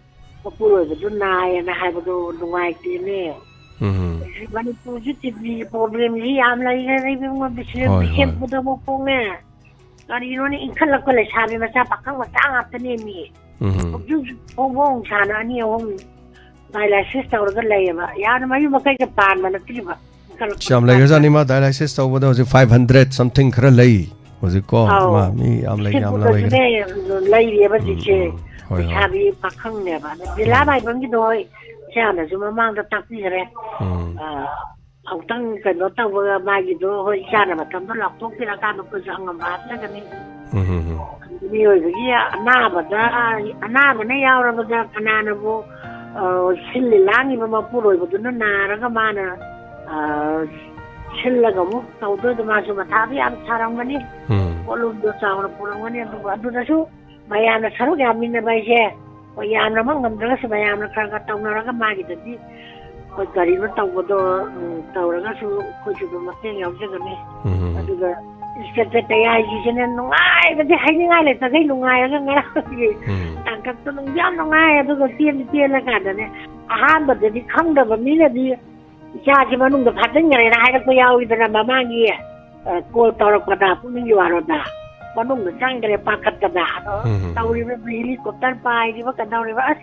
ꯃꯄꯨꯔꯣꯏꯕꯗꯨ ꯅꯥꯏꯌꯦꯅ ꯍꯥꯏꯕꯗꯣ ꯅꯨꯡꯉꯥꯏꯇꯦꯅꯦ꯫ ꯎꯝ꯫ ꯃꯅꯤꯄꯨꯔꯁꯤ ꯀꯤꯗꯅꯤꯒꯤ problemꯁꯤ ꯌꯥꯝ ꯂꯩꯔꯦ, ꯏꯕꯨꯡꯉꯣ, ꯕꯤꯁꯦꯝ-, ꯍꯣꯏ, ꯍꯣꯏ꯫ ꯕꯤꯁꯦꯝꯄꯨꯔꯗꯕꯨ ꯈꯣꯡꯉꯦ꯫ ꯀꯔꯤꯅꯣꯅꯦ, ꯏꯟꯈꯠꯂꯛꯄ ꯂꯩꯁꯥꯕꯤ ꯃꯆꯥ ꯄꯥꯈꯪ ꯃꯆꯥ ꯉꯥꯛꯇꯅꯦꯃꯤ꯫ ꯎꯝ꯫ ꯍꯧꯖꯤꯛ ꯍꯧꯖꯤꯛ ꯐꯣꯡ ꯐꯣꯡ ꯁꯥꯅ ꯑꯅꯤ ꯑꯍꯨꯝ dialysis ꯇꯧꯔꯒ ꯂꯩꯌꯦꯕ꯫ ꯌꯥꯝꯅ ꯃꯌꯨꯝ ꯃꯀꯩꯒ ꯄꯥꯟꯕ ꯅꯠꯇ꯭ꯔꯤꯕ꯫ ꯑꯁ, ꯌꯥꯝ ꯂꯩꯈ꯭ꯔꯖꯥꯠꯅꯤ ꯃꯥ dialysis ꯇꯧꯕꯗ ꯍꯧꯖꯤꯛ five hundred something ꯈꯔ ꯂꯩ ꯍꯧꯖꯤꯛꯀꯣ꯫ ꯑꯧ꯫ ꯃꯥ ꯃꯤ ꯌꯥꯝ ꯂꯩ, ꯌꯥꯝ ꯂꯩꯈ꯭ꯔꯦ꯫ ꯁꯤꯡꯖꯃꯩꯗꯁꯨꯅꯦ ꯂꯩꯔꯤꯑꯕ ꯎꯝ, ꯍꯧꯖꯤꯛꯁꯦ꯫ ꯎꯝ, ꯎꯝ꯫ ꯍꯣꯏ, ꯍꯣꯏ꯫ ꯂꯩꯁꯥꯕꯤ ꯄꯥꯈꯪꯅꯦꯕ꯫ ꯑꯗ ꯖꯤꯂꯥ ꯎꯝ꯫ ꯃꯥꯏꯕꯝꯒꯤꯗꯣ ꯍꯣꯏ, ꯏꯆꯥꯅꯁꯨ ꯃꯃꯥꯡꯗ ꯇꯥꯛꯄꯤꯈ꯭ꯔꯦ꯫ ꯎꯝ꯫ ꯑ, ꯑꯃꯨꯛꯇꯪ ꯀꯩꯅꯣ ꯇꯧꯕꯒ ꯃꯥꯒꯤꯗꯣ, ꯍꯣꯏ, ꯏꯆꯥꯅ ꯃꯇꯝꯗꯣ ꯂꯥꯎꯊꯣꯛꯄꯤꯔꯀꯥꯟꯗ ꯑꯩꯈꯣꯏꯁꯨ ꯑꯉꯝꯕ ꯍꯥꯞꯆꯒꯅꯤ꯫ ꯎꯝ, ꯎꯝ, ꯎꯝ꯫ ꯃꯤꯑꯣꯏꯕꯒꯤ ꯑꯅꯥꯕꯗ, ꯑꯅꯥꯕꯅ ꯌꯥꯎꯔꯕꯗ ꯀꯅꯥꯅꯕꯨ, ꯑ, ꯁꯤꯜꯂꯤ ꯂꯥꯡꯉꯤꯕ ꯃꯄꯨꯔꯣꯏꯕꯗꯨꯅ ꯅꯥꯔꯒ ꯃꯥꯅ, ꯑ, ꯁꯤꯜꯂꯒ ꯑꯃꯨꯛ ꯇꯧꯗꯣꯏꯗꯣ? ꯃꯥꯁꯨ ꯃꯊꯥꯗꯤ ꯌꯥꯝ ꯁꯥꯔꯝꯒꯅꯤ꯫ ꯎꯝ꯫ ꯄꯣꯠꯂꯨꯝꯗꯣ ꯆꯥꯎꯅ ꯄꯨꯔꯝꯒꯅꯤ꯫ ꯑꯗꯨꯕꯨ ꯑꯗꯨꯗꯁꯨ ꯃꯌꯥꯝꯅ ꯁꯔꯨꯛ ꯌꯥꯃꯤꯟꯅꯕ ꯍꯥꯏꯁꯦ, ꯍꯣꯏ, ꯌꯥꯝꯅꯃꯛ ꯉꯝꯗ꯭ꯔꯒꯁꯨ ꯃꯌꯥꯝꯅ ꯈꯔ ꯈꯔ ꯇꯧꯅꯔꯒ ꯃꯥꯒꯤꯗꯗꯤ ꯑꯩꯈꯣꯏ ꯀꯔꯤꯅꯣ ꯇꯧꯕꯗꯣ, ꯎꯝ, ꯇꯧꯔꯒꯁꯨ ꯑꯩꯈꯣꯏꯁꯨ ꯑꯗꯨꯝ ꯃꯇꯦꯡ ꯌꯥꯎꯖꯒꯅꯤ꯫ ꯎꯝ꯫ ꯑꯗꯨꯒ ꯏꯟꯁꯄꯦꯛꯇꯔ ꯇꯌꯥꯏꯒꯤꯁꯤꯅ ꯅꯨꯡꯉꯥꯏꯕꯗꯤ ꯍꯥꯏꯅꯤꯡꯉꯥꯏ ꯂꯩꯇꯈꯩ ꯅꯨꯡꯉꯥꯏꯔꯒ ꯉꯔꯥꯡꯒꯤ ꯎꯝ꯫ ꯇꯥꯡꯀꯛꯇꯣ ꯅꯨꯡꯗꯤ ꯌꯥꯝ ꯅꯨꯡꯉꯥꯏ꯫ ꯑꯗꯨꯒ ꯆꯦꯟꯗꯤ ꯆꯦꯜꯂꯀꯥꯟꯗꯅꯦ, ꯑꯍꯥꯟꯕꯗꯗꯤ ꯈꯪꯗꯕ ꯃꯤꯅꯗꯤ ꯏꯆꯥꯁꯤ ꯃꯅꯨꯡꯗ ꯐꯥꯖꯤꯟꯈ꯭ꯔꯦꯅ ꯍꯥꯏꯔꯛꯄ ꯌꯥꯎꯋꯤꯗꯅ ꯃꯃꯥꯡꯒꯤ, ꯑ, call ꯇꯧꯔꯛꯄꯗ, ꯄꯨꯛꯅꯤꯡꯒꯤ ꯋꯥꯔꯣꯗ꯫ ꯃꯅꯨꯡꯗ ꯆꯪꯈ꯭ꯔꯦ ꯄꯥꯈꯠꯇꯅ꯫ ꯑꯗꯣ ꯎꯝ꯫ ꯇꯧꯔꯤꯕ helicopter ꯄꯥꯏꯔꯤꯕ ꯀꯩꯗꯧꯔꯤꯕ, ꯑꯁ,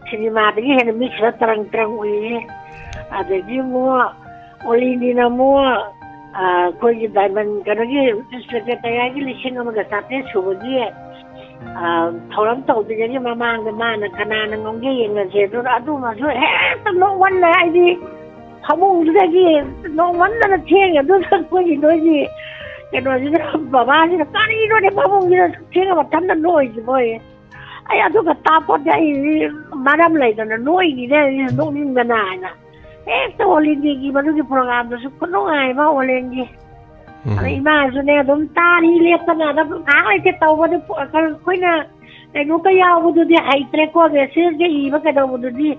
ꯁꯤꯅꯦꯃꯥꯗꯒꯤ ꯍꯦꯟꯅ ꯃꯤꯠꯁꯤꯗ ꯇꯔꯪ ꯇꯔꯪ ꯎꯏꯌꯦ꯫ ꯑꯗꯒꯤ ꯑꯃꯨꯛ ꯑꯣꯂꯤꯅꯤꯅ ꯑꯃꯨꯛ, ꯑ, ꯑꯩꯈꯣꯏꯒꯤ diamond ꯀꯩꯅꯣꯒꯤ ꯏꯟꯁꯄꯦꯛꯇꯔ ꯇꯌꯥꯏꯒꯤ ꯂꯤꯁꯤꯡ ꯑꯃꯒ ꯆꯥꯇ꯭ꯔꯦꯠ ꯁꯨꯕꯒꯤ ꯑ, ꯊꯧꯔꯝ ꯇꯧꯗ꯭ꯔꯤꯉꯩꯒꯤ ꯃꯃꯥꯡꯗ ꯃꯥꯅ ꯀꯅꯥꯅ ꯉꯝꯒꯦ ꯌꯦꯡꯅꯁꯦ꯫ ꯑꯗꯨꯅ ꯑꯗꯨꯃꯁꯨ ꯍꯦꯛꯇ ꯅꯣꯛꯃꯟꯗꯅ ꯑꯩꯗꯤ ꯐꯃꯨꯡꯗꯨꯗꯒꯤ ꯅꯣꯛꯃꯟꯗꯅ ꯊꯦꯡꯉꯦ꯫ ꯑꯗꯨꯅ ꯑꯩꯈꯣꯏꯒꯤ ꯅꯣꯏꯒꯤ ꯀꯩꯅꯣꯁꯤꯗ ꯕꯕꯥꯁꯤꯅ "ꯀꯔꯤꯅꯣꯅꯦ ꯐꯃꯨꯡꯁꯤꯗ ꯑꯁꯨꯛ ꯊꯦꯡꯉ ꯃꯊꯟꯇ ꯅꯣꯛꯏꯁꯤꯕꯣ?" ꯑꯩ ꯑꯗꯨꯒ ꯇꯥꯄꯣꯠꯇꯦ, ꯑꯩ ꯃꯔꯝ ꯂꯩꯗꯅ ꯅꯣꯛꯏꯅꯤꯅꯦ, ꯑꯩ ꯅꯣꯛꯅꯤꯡꯗꯅ ꯍꯥꯏꯅ꯫ ꯍꯦꯛꯇ ꯑꯣꯂꯦꯟꯒꯤ ꯃꯗꯨꯒꯤ programꯗꯨꯁꯨ ꯈꯨꯅꯨꯡꯉꯥꯏ ꯑꯃ ꯑꯣꯂꯦꯟꯒꯤ꯫ ꯎꯝ꯫ ꯑꯗ ꯏꯃꯥꯁꯨꯅꯦ ꯑꯗꯨꯝ ꯇꯥꯔꯤ ꯂꯦꯞꯇꯅ ꯑꯗꯨꯝ ꯉꯥꯏꯍꯥꯛ ꯂꯩꯇꯦ ꯇꯧꯕꯗꯤ ꯄꯨ-, ꯑꯩꯈꯣꯏꯅ ꯀꯩꯅꯣꯒ ꯌꯥꯎꯕꯗꯨꯗꯤ ꯍꯩꯇ꯭ꯔꯦꯀꯣ, messageꯒ ꯏꯕ ꯀꯩꯗꯧꯕꯗꯨꯗꯤ꯫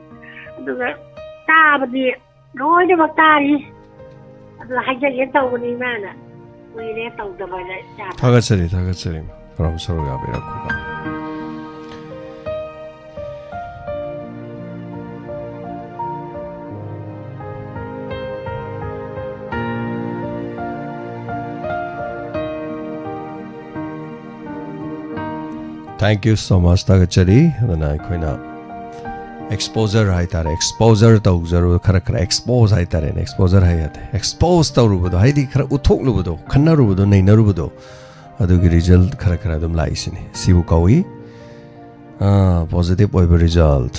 ꯑꯗꯨꯒ ꯇꯥꯕꯗꯤ ꯂꯣꯏꯅꯃꯛ ꯇꯥꯔꯤ꯫ ꯑꯗꯨ ꯍꯥꯏꯖꯒꯦ ꯇꯧꯕꯅꯤ ꯏꯃꯥꯅ꯫ ꯀꯨꯏꯔꯦ ꯇꯧꯗꯕꯅ ꯏꯆꯥꯗ꯫ ꯊꯥꯒꯠꯆꯔꯤ, ꯊꯥꯒꯠꯆꯔꯤ꯫ ꯄ꯭ꯔꯣꯒ꯭ꯔꯥꯝ ꯁꯔꯨꯛ ꯌꯥꯕꯤꯔꯛꯄ꯫ Thank you so much, ꯊꯥꯒꯠꯆꯔꯤ꯫ ꯑꯗꯨꯅ ꯑꯩꯈꯣꯏꯅ exposure ꯍꯥꯏꯇꯥꯔꯦ, exposure ꯇꯧꯖꯔꯨ, ꯈꯔ ꯈꯔ expose ꯍꯥꯏꯇꯥꯔꯦꯅꯦ, exposure ꯍꯥꯏ ꯌꯥꯗꯦ, expose ꯇꯧꯔꯨꯕꯗꯣ, ꯍꯥꯏꯗꯤ ꯈꯔ ꯎꯠꯊꯣꯛꯂꯨꯕꯗꯣ, ꯈꯟꯅꯔꯨꯕꯗꯣ, ꯅꯩꯅꯔꯨꯕꯗꯣ, ꯑꯗꯨꯒꯤ result ꯈꯔ ꯈꯔ ꯑꯗꯨꯝ ꯂꯥꯛꯏꯁꯤꯅꯤ꯫ ꯁꯤꯕꯨ ꯀꯧꯏ positive ꯑꯣꯏꯕ result,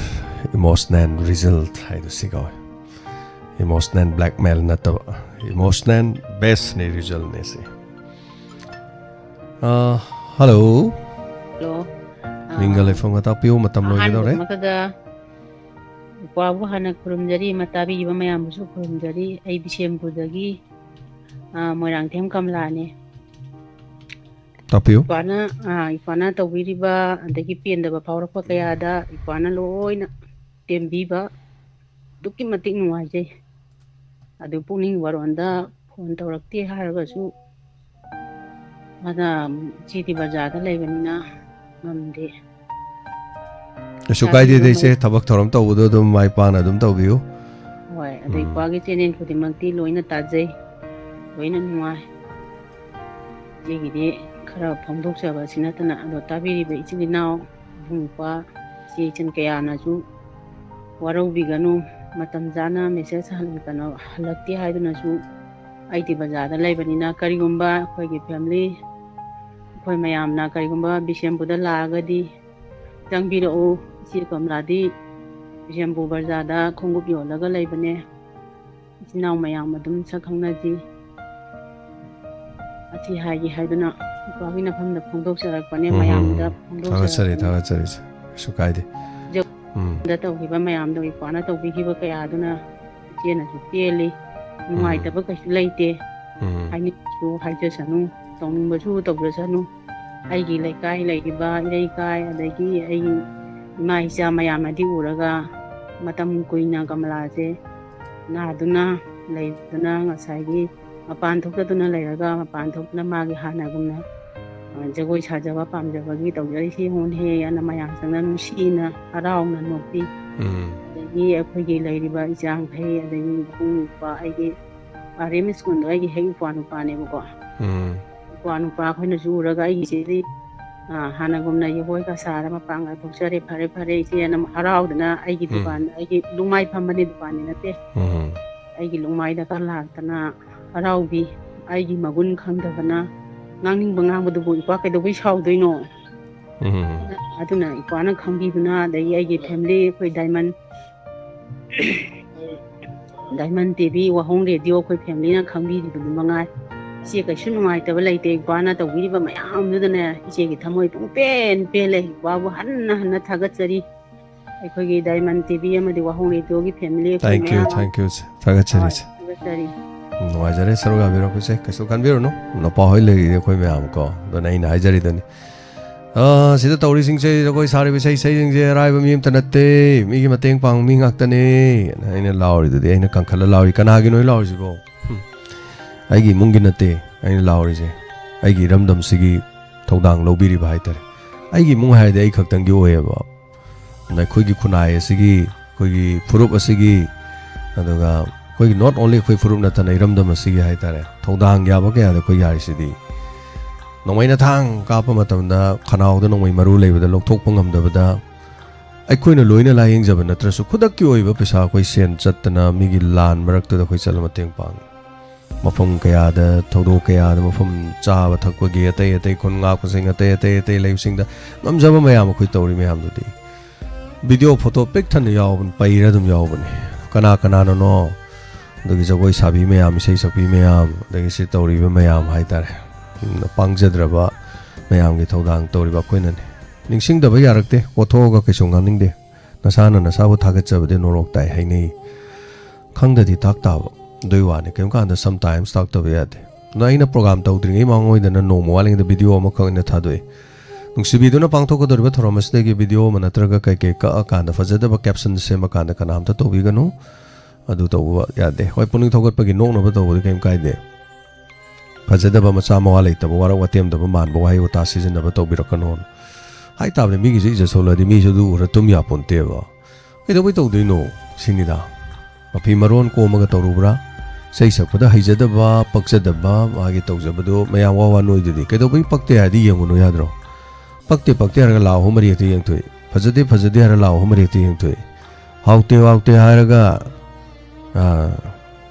emotional result ꯍꯥꯏꯗꯣ ꯁꯤ ꯀꯧꯏ꯫ Emotional blackmail ꯅꯠꯇꯕ, emotional baseꯅꯤ resultꯅꯦ ꯁꯤ꯫ ꯍꯜꯂꯣ꯫ ꯍꯜꯂꯣ꯫ ꯃꯤꯡꯒ ꯂꯩꯐꯝꯒ ꯇꯥꯛꯄꯤꯌꯨ, ꯃꯇꯝ ꯂꯣꯏꯒꯗꯧꯔꯦ꯫ ꯑꯍꯥꯟꯕꯃꯛꯇꯗ ꯏꯄ꯭ꯋꯥꯕꯨ ꯍꯥꯟꯅ ꯈꯨꯔꯨꯝꯖꯔꯤ, ꯃꯇꯥꯕꯤꯔꯤꯕ ꯃꯌꯥꯝꯕꯨꯁꯨ ꯈꯨꯔꯨꯝꯖꯔꯤ꯫ ꯑꯩ ꯕꯤꯁꯦꯝꯄꯨꯔꯗꯒꯤ, ꯑ, ꯃꯣꯏꯔꯥꯡꯊꯦꯝ ꯀꯃꯂꯥꯅꯦ꯫ ꯇꯥꯛꯄꯤꯌꯨ꯫ ꯏꯄ꯭ꯋꯥꯅ, ꯑ, ꯏꯄ꯭ꯋꯥꯅ ꯇꯧꯕꯤꯔꯤꯕ ꯑꯗꯒꯤ ꯄꯦꯟꯗꯕ ꯐꯥꯎꯔꯛꯄ ꯀꯌꯥꯗ ꯏꯄ꯭ꯋꯥꯅ ꯂꯣꯏꯅ ꯇꯦꯝꯕꯤꯕ, ꯑꯗꯨꯛꯀꯤ ꯃꯇꯤꯛ ꯅꯨꯡꯉꯥꯏꯖꯩ꯫ ꯑꯗꯨ ꯄꯨꯛꯅꯤꯡ ꯋꯥꯔꯣꯟꯗ phone ꯇꯧꯔꯛꯇꯦ ꯍꯥꯏꯔꯒꯁꯨ, ꯃꯥꯅ ꯏꯆꯦꯗꯤ ꯕꯖꯥꯔꯗ ꯂꯩꯕꯅꯤꯅ ꯉꯝꯗꯦ꯫ ꯀꯩꯁꯨ ꯀꯥꯏꯗꯦꯗ ꯏꯆꯦ, ꯊꯕꯛ ꯊꯧꯔꯝ ꯇꯧꯕꯗꯣ ꯑꯗꯨꯝ ꯃꯥꯏ ꯄꯥꯛꯅ ꯑꯗꯨꯝ ꯇꯧꯕꯤꯌꯨ꯫ ꯍꯣꯏ, ꯑꯗꯩ ꯎꯝ꯫ ꯏꯄ꯭ꯋꯥꯒꯤ channelꯕꯨꯗꯤꯃꯛꯇꯤ ꯂꯣꯏꯅ ꯇꯥꯖꯩ, ꯂꯣꯏꯅ ꯅꯨꯡꯉꯥꯏ꯫ ꯏꯆꯦꯒꯤꯗꯤ ꯈꯔ ꯐꯣꯡꯗꯣꯛꯆꯕ ꯑꯁꯤ ꯅꯠꯇꯅ, ꯑꯗꯣ ꯇꯥꯕꯤꯔꯤꯕ ꯏꯆꯤꯜ ꯏꯅꯥꯎ, ꯏꯕꯨꯡ ꯏꯄ꯭ꯋꯥ, ꯏꯆꯦ ꯏꯆꯟ ꯀꯌꯥꯅꯁꯨ ꯋꯥꯔꯧꯕꯤꯒꯅꯨ, ꯃꯇꯝ ꯆꯥꯅ message ꯍꯟ-, ꯀꯩꯅꯣ, ꯍꯜꯂꯛꯇꯦ ꯍꯥꯏꯗꯨꯅꯁꯨ ꯑꯩꯗꯤ ꯕꯖꯥꯔꯗ ꯂꯩꯕꯅꯤꯅ, ꯀꯔꯤꯒꯨꯝꯕ ꯑꯩꯈꯣꯏꯒꯤ family, ꯑꯩꯈꯣꯏ ꯃꯌꯥꯝꯅ ꯀꯔꯤꯒꯨꯝꯕ ꯕꯤꯁꯦꯝꯄꯨꯔꯗ ꯂꯥꯛꯑꯒꯗꯤ ꯆꯪꯕꯤꯔꯛꯎ꯫ ꯏꯆꯦ ꯀꯃꯂꯥꯗꯤ ꯕꯤꯁꯦꯝꯄꯨꯔ ꯕꯖꯥꯔꯗ ꯈꯣꯡꯎꯞ ꯌꯣꯜꯂꯒ ꯂꯩꯕꯅꯦ꯫ ꯏꯆꯤꯟ ꯏꯅꯥꯎ ꯃꯌꯥꯝ ꯑꯗꯨꯝ ꯁꯛ ꯈꯪꯅꯁꯤ꯫ ꯑꯁꯤ ꯍꯥꯏꯒꯦ ꯍꯥꯏꯗꯨꯅ ꯏꯄ꯭ꯋꯥꯒꯤ ꯅꯐꯝꯗ ꯐꯣꯡꯗꯣꯛꯆꯔꯛꯄꯅꯦ, ꯎꯝ, ꯃꯌꯥꯝꯗ ꯎꯝ꯫ ꯊꯥꯒꯠꯆꯔꯤ, ꯐꯣꯡꯗꯣꯛꯆꯔꯛꯄꯅꯦ꯫ ꯊꯥꯒꯠꯆꯔꯤ, ꯏꯆꯦ꯫ ꯀꯩꯁꯨ ꯀꯥꯏꯗꯦ꯫ ꯎꯝ꯫ ꯗ ꯇꯧꯈꯤꯕ ꯃꯌꯥꯝꯗꯣ ꯏꯄ꯭ꯋꯥꯅ ꯇꯧꯕꯤꯈꯤꯕ ꯀꯌꯥꯗꯨꯅ ꯏꯆꯦꯅꯁꯨ ꯄꯦꯜꯂꯤ꯫ ꯎꯝ꯫ ꯅꯨꯡꯉꯥꯏꯇꯕ ꯀꯩꯁꯨ ꯂꯩꯇꯦ꯫ ꯎꯝ꯫ ꯍꯥꯏꯅꯤꯡꯕꯁꯨ ꯍꯥꯏꯖꯁꯅꯨ, ꯇꯧꯅꯤꯡꯕꯁꯨ ꯇꯧꯖꯁꯅꯨ꯫ ꯑꯩꯒꯤ ꯂꯩꯀꯥꯏ ꯂꯩꯔꯤꯕ ꯏꯔꯩꯀꯥꯏ, ꯑꯗꯒꯤ ꯑꯩꯒꯤ ꯏꯃꯥ ꯏꯆꯥ ꯃꯌꯥꯝꯅꯗꯤ ꯎꯔꯒ, ꯃꯇꯝ ꯀꯨꯏꯅ ꯀꯃꯂꯥꯁꯦ ꯅꯥꯗꯨꯅ ꯂꯩꯗꯨꯅ, ꯉꯁꯥꯏꯒꯤ ꯃꯄꯥꯟ ꯊꯣꯛꯇꯗꯨꯅ ꯂꯩꯔꯒ, ꯃꯄꯥꯟ ꯊꯣꯛꯇꯨꯅ ꯃꯥꯒꯤ ꯍꯥꯟꯅꯒꯨꯝꯅ, ꯑ, ꯖꯒꯣꯏ ꯁꯥꯖꯕ ꯄꯥꯝꯖꯕꯒꯤ ꯇꯧꯖꯔꯤꯁꯤ ꯌꯦꯡꯉꯨꯅꯦꯍꯦ, ꯑꯅ ꯃꯌꯥꯝꯁꯤꯅ ꯅꯨꯡꯁꯤꯅ ꯍꯔꯥꯎꯅ ꯅꯣꯛꯄꯤ꯫ ꯎꯝ꯫ ꯑꯗꯒꯤ ꯑꯩꯈꯣꯏꯒꯤ ꯂꯩꯔꯤꯕ ꯏꯆꯥꯈꯩ, ꯑꯗꯒꯤ ꯏꯕꯨꯡ ꯏꯄ꯭ꯋꯥ, ꯑꯩꯒꯤ ꯑꯥꯔ ꯑꯦꯝ ꯁ꯭ꯀꯨꯜꯗꯣ ꯑꯩꯒꯤ ꯍꯦꯛ ꯏꯄ꯭ꯋꯥ ꯅꯨꯄꯥꯅꯦꯕꯀꯣ꯫ ꯎꯝ꯫ ꯏꯄ꯭ꯋꯥ ꯅꯨꯄꯥ ꯑꯩꯈꯣꯏꯅꯁꯨ ꯎꯔꯒ ꯑꯩꯒꯤ ꯏꯆꯦꯗꯤ ꯑꯥ, ꯍꯥꯟꯅꯒꯨꯝꯅ ꯌꯦꯒꯣꯏꯒ ꯁꯥꯔ ꯃꯄꯥꯡꯒ ꯊꯣꯛꯆꯔꯦ꯫ "ꯐꯔꯦ, ꯐꯔꯦ, ꯏꯆꯦꯅ ꯍꯔꯥꯎꯗꯅ ꯑꯩꯒꯤ ꯎꯝ꯫ ꯗꯨꯀꯥꯟ, ꯑꯩꯒꯤ ꯂꯨꯃꯥꯏ ꯐꯝꯕꯅꯤ, ꯗꯨꯀꯥꯟꯗꯤ ꯅꯠꯇꯦ꯫ ꯎꯝ꯫ ꯑꯩꯒꯤ ꯂꯨꯃꯥꯏꯗꯒ ꯂꯥꯛꯇꯅ ꯍꯔꯥꯎꯕꯤ꯫ ꯑꯩꯒꯤ ꯃꯒꯨꯟ ꯈꯪꯗꯕꯅ ꯉꯥꯡꯅꯤꯡꯕ ꯉꯥꯡꯕꯗꯨꯕꯨ ꯏꯄꯥ ꯀꯩꯗꯧꯕꯩ ꯁꯥꯎꯗꯣꯏꯅꯣ?" ꯎꯝ꯫ ꯑꯗꯨꯅ ꯏꯄꯥꯅ ꯈꯪꯕꯤꯗꯨꯅ, ꯑꯗꯒꯤ ꯑꯩꯒꯤ ꯐꯦꯃꯤꯂꯤ, ꯑꯩꯈꯣꯏ ꯗꯥꯏꯃꯟ, ꯗꯥꯏꯃꯟ ꯇꯤ ꯚꯤ, ꯋꯥꯍꯣꯡ ꯔꯦꯗꯤꯑꯣ, ꯑꯩꯈꯣꯏ ꯐꯦꯃꯤꯂꯤꯅ ꯈꯪꯕꯤꯔꯤꯕꯗꯨ ꯃꯉꯥꯏ꯫ ꯏꯆꯦ ꯀꯩꯁꯨ ꯅꯨꯡꯉꯥꯏꯇꯕ ꯂꯩꯇꯦ꯫ ꯏꯄꯥꯅ ꯇꯧꯕꯤꯔꯤꯕ ꯃꯌꯥꯝꯗꯨꯗꯅꯦ, ꯏꯆꯦꯒꯤ ꯊꯃꯣꯏ ꯄꯨꯡꯄꯦꯟ ꯄꯦꯜꯂꯦ꯫ ꯏꯄꯥꯕꯨ ꯍꯟꯅ ꯍꯟꯅ ꯊꯥꯒꯠꯆꯔꯤ꯫ ꯑꯩꯈꯣꯏꯒꯤ ꯗꯥꯏꯃꯟ ꯇꯤ ꯚꯤ ꯑꯃꯗꯤ ꯋꯥꯍꯣꯡ ꯔꯦꯗꯤꯑꯣꯒꯤ ꯐꯦꯃꯤꯂꯤ ꯑꯩꯈꯣꯏ ꯊꯦꯡꯀ꯭ꯌꯨ, ꯃꯌꯥꯝ꯫ ꯊꯦꯡꯀ꯭ꯌꯨ, ꯊꯥꯒꯠꯆꯔꯤ꯫ ꯍꯣꯏ, ꯊꯥꯒꯠꯆꯔꯤ꯫ ꯎꯝ, ꯅꯨꯡꯉꯥꯏꯖꯔꯦ ꯁꯔꯨꯛ ꯌꯥꯕꯤꯔꯛꯄꯁꯦ꯫ ꯀꯩꯁꯨ ꯈꯟꯕꯤꯔꯨꯅꯨ, ꯅꯄꯥ ꯍꯣꯏ ꯂꯩꯔꯤꯗꯤ ꯑꯩꯈꯣꯏ ꯃꯌꯥꯝ ꯀꯣ꯫ ꯑꯗꯨꯅ ꯑꯩꯅ ꯍꯥꯏꯖꯔꯤꯗꯨꯅꯤ꯫ ꯑꯥ, ꯁꯤꯗ ꯇꯧꯔꯤꯁꯤꯡꯁꯦ, ꯖꯒꯣꯏ ꯁꯥꯔꯤꯕ ꯏꯁꯩ ꯁꯩꯁꯤꯡꯁꯦ ꯑꯔꯥꯏꯕ ꯃꯤ ꯑꯝꯇ ꯅꯠꯇꯦ꯫ ꯃꯤꯒꯤ ꯃꯇꯦꯡ ꯄꯥꯡꯕ ꯃꯤ ꯉꯥꯛꯇꯅꯦ꯫ ꯑꯩꯅ ꯂꯥꯎꯔꯤꯗꯨꯗꯤ, ꯑꯩꯅ ꯀꯟꯈꯠꯂ ꯂꯥꯎꯔꯤ꯫ ꯀꯅꯥꯒꯤꯅꯣ ꯑꯩ ꯂꯥꯎꯔꯤꯁꯤꯕꯣ? ꯍꯨꯝ꯫ ꯑꯩꯒꯤ ꯏꯃꯨꯡꯒꯤ ꯅꯠꯇꯦ ꯑꯩꯅ ꯂꯥꯎꯔꯤꯁꯦ꯫ ꯑꯩꯒꯤ ꯏꯔꯝꯗꯝꯁꯤꯒꯤ ꯊꯧꯗꯥꯡ ꯂꯧꯕꯤꯔꯤꯕ ꯍꯥꯏꯇꯥꯔꯦ꯫ ꯑꯩꯒꯤ ꯏꯃꯨꯡ ꯍꯥꯏꯔꯗꯤ ꯑꯩ ꯈꯛꯇꯪꯒꯤ ꯑꯣꯏꯌꯦꯕ꯫ ꯑꯗ ꯑꯩꯈꯣꯏꯒꯤ ꯈꯨꯟꯅꯥꯏ ꯑꯁꯤꯒꯤ, ꯑꯩꯈꯣꯏꯒꯤ ꯐꯨꯔꯨꯞ ꯑꯁꯤꯒꯤ, ꯑꯗꯨꯒ ꯑꯩꯈꯣꯏꯒꯤ not only ꯑꯩꯈꯣꯏ ꯐꯨꯔꯨꯞ ꯅꯠꯇꯅ ꯏꯔꯝꯗꯝ ꯑꯁꯤꯒꯤ ꯍꯥꯏꯇꯥꯔꯦ, ꯊꯧꯗꯥꯡ ꯌꯥꯕ ꯀꯌꯥꯗ ꯑꯩꯈꯣꯏ ꯌꯥꯔꯤꯁꯤꯗꯤ꯫ ꯅꯣꯡꯃꯩꯅ ꯊꯥꯡ ꯀꯥꯞꯄ ꯃꯇꯝꯗ ꯈꯅꯥꯎꯗ ꯅꯣꯡꯃꯩ ꯃꯔꯨ ꯂꯩꯕꯗ ꯂꯧꯊꯣꯛꯄ ꯉꯝꯗꯕꯗ, ꯑꯩꯈꯣꯏꯅ ꯂꯣꯏꯅ ꯂꯥꯌꯦꯡꯖꯕ ꯅꯠꯇ꯭ꯔꯁꯨ, ꯈꯨꯗꯛꯀꯤ ꯑꯣꯏꯕ ꯄꯩꯁꯥ ꯑꯩꯈꯣꯏ ꯁꯦꯟ ꯆꯠꯇꯅ ꯃꯤꯒꯤ ꯂꯥꯟ ꯃꯔꯛꯇꯨꯗ ꯑꯩꯈꯣꯏ ꯆꯠꯂ ꯃꯇꯦꯡ ꯄꯥꯡꯉꯤ꯫ ꯃꯐꯝ ꯀꯌꯥꯗ, ꯊꯧꯗꯣꯛ ꯀꯌꯥꯗ, ꯃꯐꯝ ꯆꯥꯕ ꯊꯛꯄꯒꯤ ꯑꯇꯩ ꯑꯇꯩ ꯈꯨꯟ ꯉꯥꯛꯄꯁꯤꯡ, ꯑꯇꯩ ꯑꯇꯩ ꯑꯇꯩ ꯂꯩꯕꯁꯤꯡꯗ ꯉꯝꯖꯕ ꯃꯌꯥꯝ ꯑꯩꯈꯣꯏ ꯇꯧꯔꯤ ꯃꯌꯥꯝꯗꯨꯗꯤ꯫ ꯚꯤꯗꯤꯑꯣ ꯐꯣꯇꯣ ꯄꯤꯛ ꯊꯟꯅ ꯌꯥꯎꯕꯅꯤ, ꯄꯩꯔ ꯑꯗꯨꯝ ꯌꯥꯎꯕꯅꯤ꯫ ꯀꯅꯥ ꯀꯅꯥꯅꯅꯣ, ꯑꯗꯒꯤ ꯖꯒꯣꯏ ꯁꯥꯕꯤ ꯃꯌꯥꯝ, ꯏꯁꯩ ꯁꯛꯄꯤ ꯃꯌꯥꯝ, ꯑꯗꯒꯤ ꯁꯤ ꯇꯧꯔꯤꯕ ꯃꯌꯥꯝ ꯍꯥꯏꯇꯥꯔꯦ, ꯎꯝ, ꯄꯥꯡꯖꯗ꯭ꯔꯕ ꯃꯌꯥꯝꯒꯤ ꯊꯧꯗꯥꯡ ꯇꯧꯔꯤꯕ ꯑꯩꯈꯣꯏꯅꯅꯤ꯫ ꯅꯤꯡꯁꯤꯡꯗꯕ ꯌꯥꯔꯛꯇꯦ, ꯑꯣꯠꯊꯣꯛꯑꯒ ꯀꯩꯁꯨ ꯉꯥꯡꯅꯤꯡꯗꯦ꯫ ꯅꯁꯥꯅ ꯅꯁꯥꯕꯨ ꯊꯥꯒꯠꯆꯕꯗꯤ ꯅꯣꯔꯣꯛ ꯇꯥꯏ ꯍꯥꯏꯅꯩ꯫ ꯈꯪꯗꯗꯤ ꯇꯥꯛ ꯇꯥꯕ꯫ ꯑꯗꯨꯏ ꯋꯥꯅꯤ, ꯀꯔꯤꯝ ꯀꯥꯟꯗ sometimes ꯇꯥꯛꯇꯕ ꯌꯥꯗꯦ꯫ ꯑꯗꯣ ꯑꯩꯅ ꯄ꯭ꯔꯣꯒꯥꯝ ꯇꯧꯗ꯭ꯔꯤꯉꯩ ꯃꯃꯥꯡ ꯑꯣꯏꯗꯅ ꯅꯣꯡꯃ ꯋꯥꯠꯂꯤꯉꯩꯗ ꯚꯤꯗꯤꯑꯣ ꯑꯃꯈꯛ ꯑꯩꯅ ꯊꯥꯗꯣꯛꯏ꯫ ꯅꯨꯡꯁꯤꯕꯤꯗꯨꯅ ꯄꯥꯡꯊꯣꯛꯀꯗꯧꯔꯤꯕ ꯊꯧꯔꯝ ꯑꯁꯤꯗꯒꯤ ꯚꯤꯗꯤꯑꯣ ꯑꯃ ꯅꯠꯇ꯭ꯔꯒ ꯀꯩꯀꯩ ꯀꯛꯑꯀꯥꯟꯗ ꯐꯖꯗꯕ caption ꯁꯦꯝꯃꯀꯥꯟꯗ ꯀꯅꯥꯝꯇ ꯇꯧꯕꯤꯒꯅꯨ꯫ ꯑꯗꯨ ꯇꯧꯕ ꯌꯥꯗꯦ꯫ ꯍꯣꯏ, ꯄꯨꯛꯅꯤꯡ ꯊꯧꯒꯠꯄꯒꯤ ꯅꯣꯛꯅꯕ ꯇꯧꯕꯗꯤ ꯀꯔꯤꯝ ꯀꯥꯏꯗꯦ꯫ ꯐꯖꯗꯕ, ꯃꯆꯥ ꯃꯋꯥ ꯂꯩꯇꯕ, ꯋꯥꯔꯛ ꯋꯥꯇꯦꯝꯗꯕ ꯃꯥꯟꯕ ꯋꯥꯍꯩ ꯋꯥꯇꯥ ꯁꯤꯖꯤꯟꯅꯕ ꯇꯧꯕꯤꯔꯛꯀꯅꯣ꯫ ꯍꯥꯏ ꯇꯥꯕꯅꯤ, ꯃꯤꯒꯤꯁꯨ ꯏꯖꯠ ꯁꯣꯛꯂꯗꯤ ꯃꯤꯁꯨ ꯑꯗꯨ ꯎꯔ ꯇꯨꯝ ꯌꯥꯄꯣꯟꯇꯦꯕ꯫ ꯀꯩꯗꯧꯕꯩ ꯇꯧꯗꯣꯏꯅꯣ ꯁꯤꯅꯤꯗ꯫ ꯃꯐꯤ ꯃꯔꯣꯟ ꯀꯣꯝꯃꯒ ꯇꯧꯔꯨꯕ꯭ꯔꯥ? ꯏꯁꯩ ꯁꯛꯄꯗ ꯍꯩꯖꯗꯕ, ꯄꯛꯆꯗꯕ, ꯃꯥꯒꯤ ꯇꯧꯖꯕꯗꯨ ꯃꯌꯥꯝ ꯋꯥ ꯋꯥ ꯅꯣꯏꯗꯨꯗꯤ꯫ ꯀꯩꯗꯧꯕꯩ ꯄꯛꯇꯦ ꯍꯥꯏꯗꯤ ꯌꯦꯡꯉꯨꯅꯨ ꯌꯥꯗ꯭ꯔꯣ? ꯄꯛꯇꯦ ꯄꯛꯇꯦ ꯍꯥꯏꯔꯒ ꯂꯥꯛ ꯑꯍꯨꯝ ꯃꯔꯤ ꯍꯦꯛꯇ ꯌꯦꯡꯊꯣꯛꯏ꯫ ꯐꯖꯗꯦ ꯐꯖꯗꯦ ꯍꯥꯏꯔꯒ ꯂꯥꯛ ꯑꯍꯨꯝ ꯃꯔꯤ ꯍꯦꯛꯇ ꯌꯦꯡꯊꯣꯛꯏ꯫ ꯍꯥꯎꯇꯦ ꯍꯥꯎꯇꯦ ꯍꯥꯏꯔꯒ, ꯑꯥ,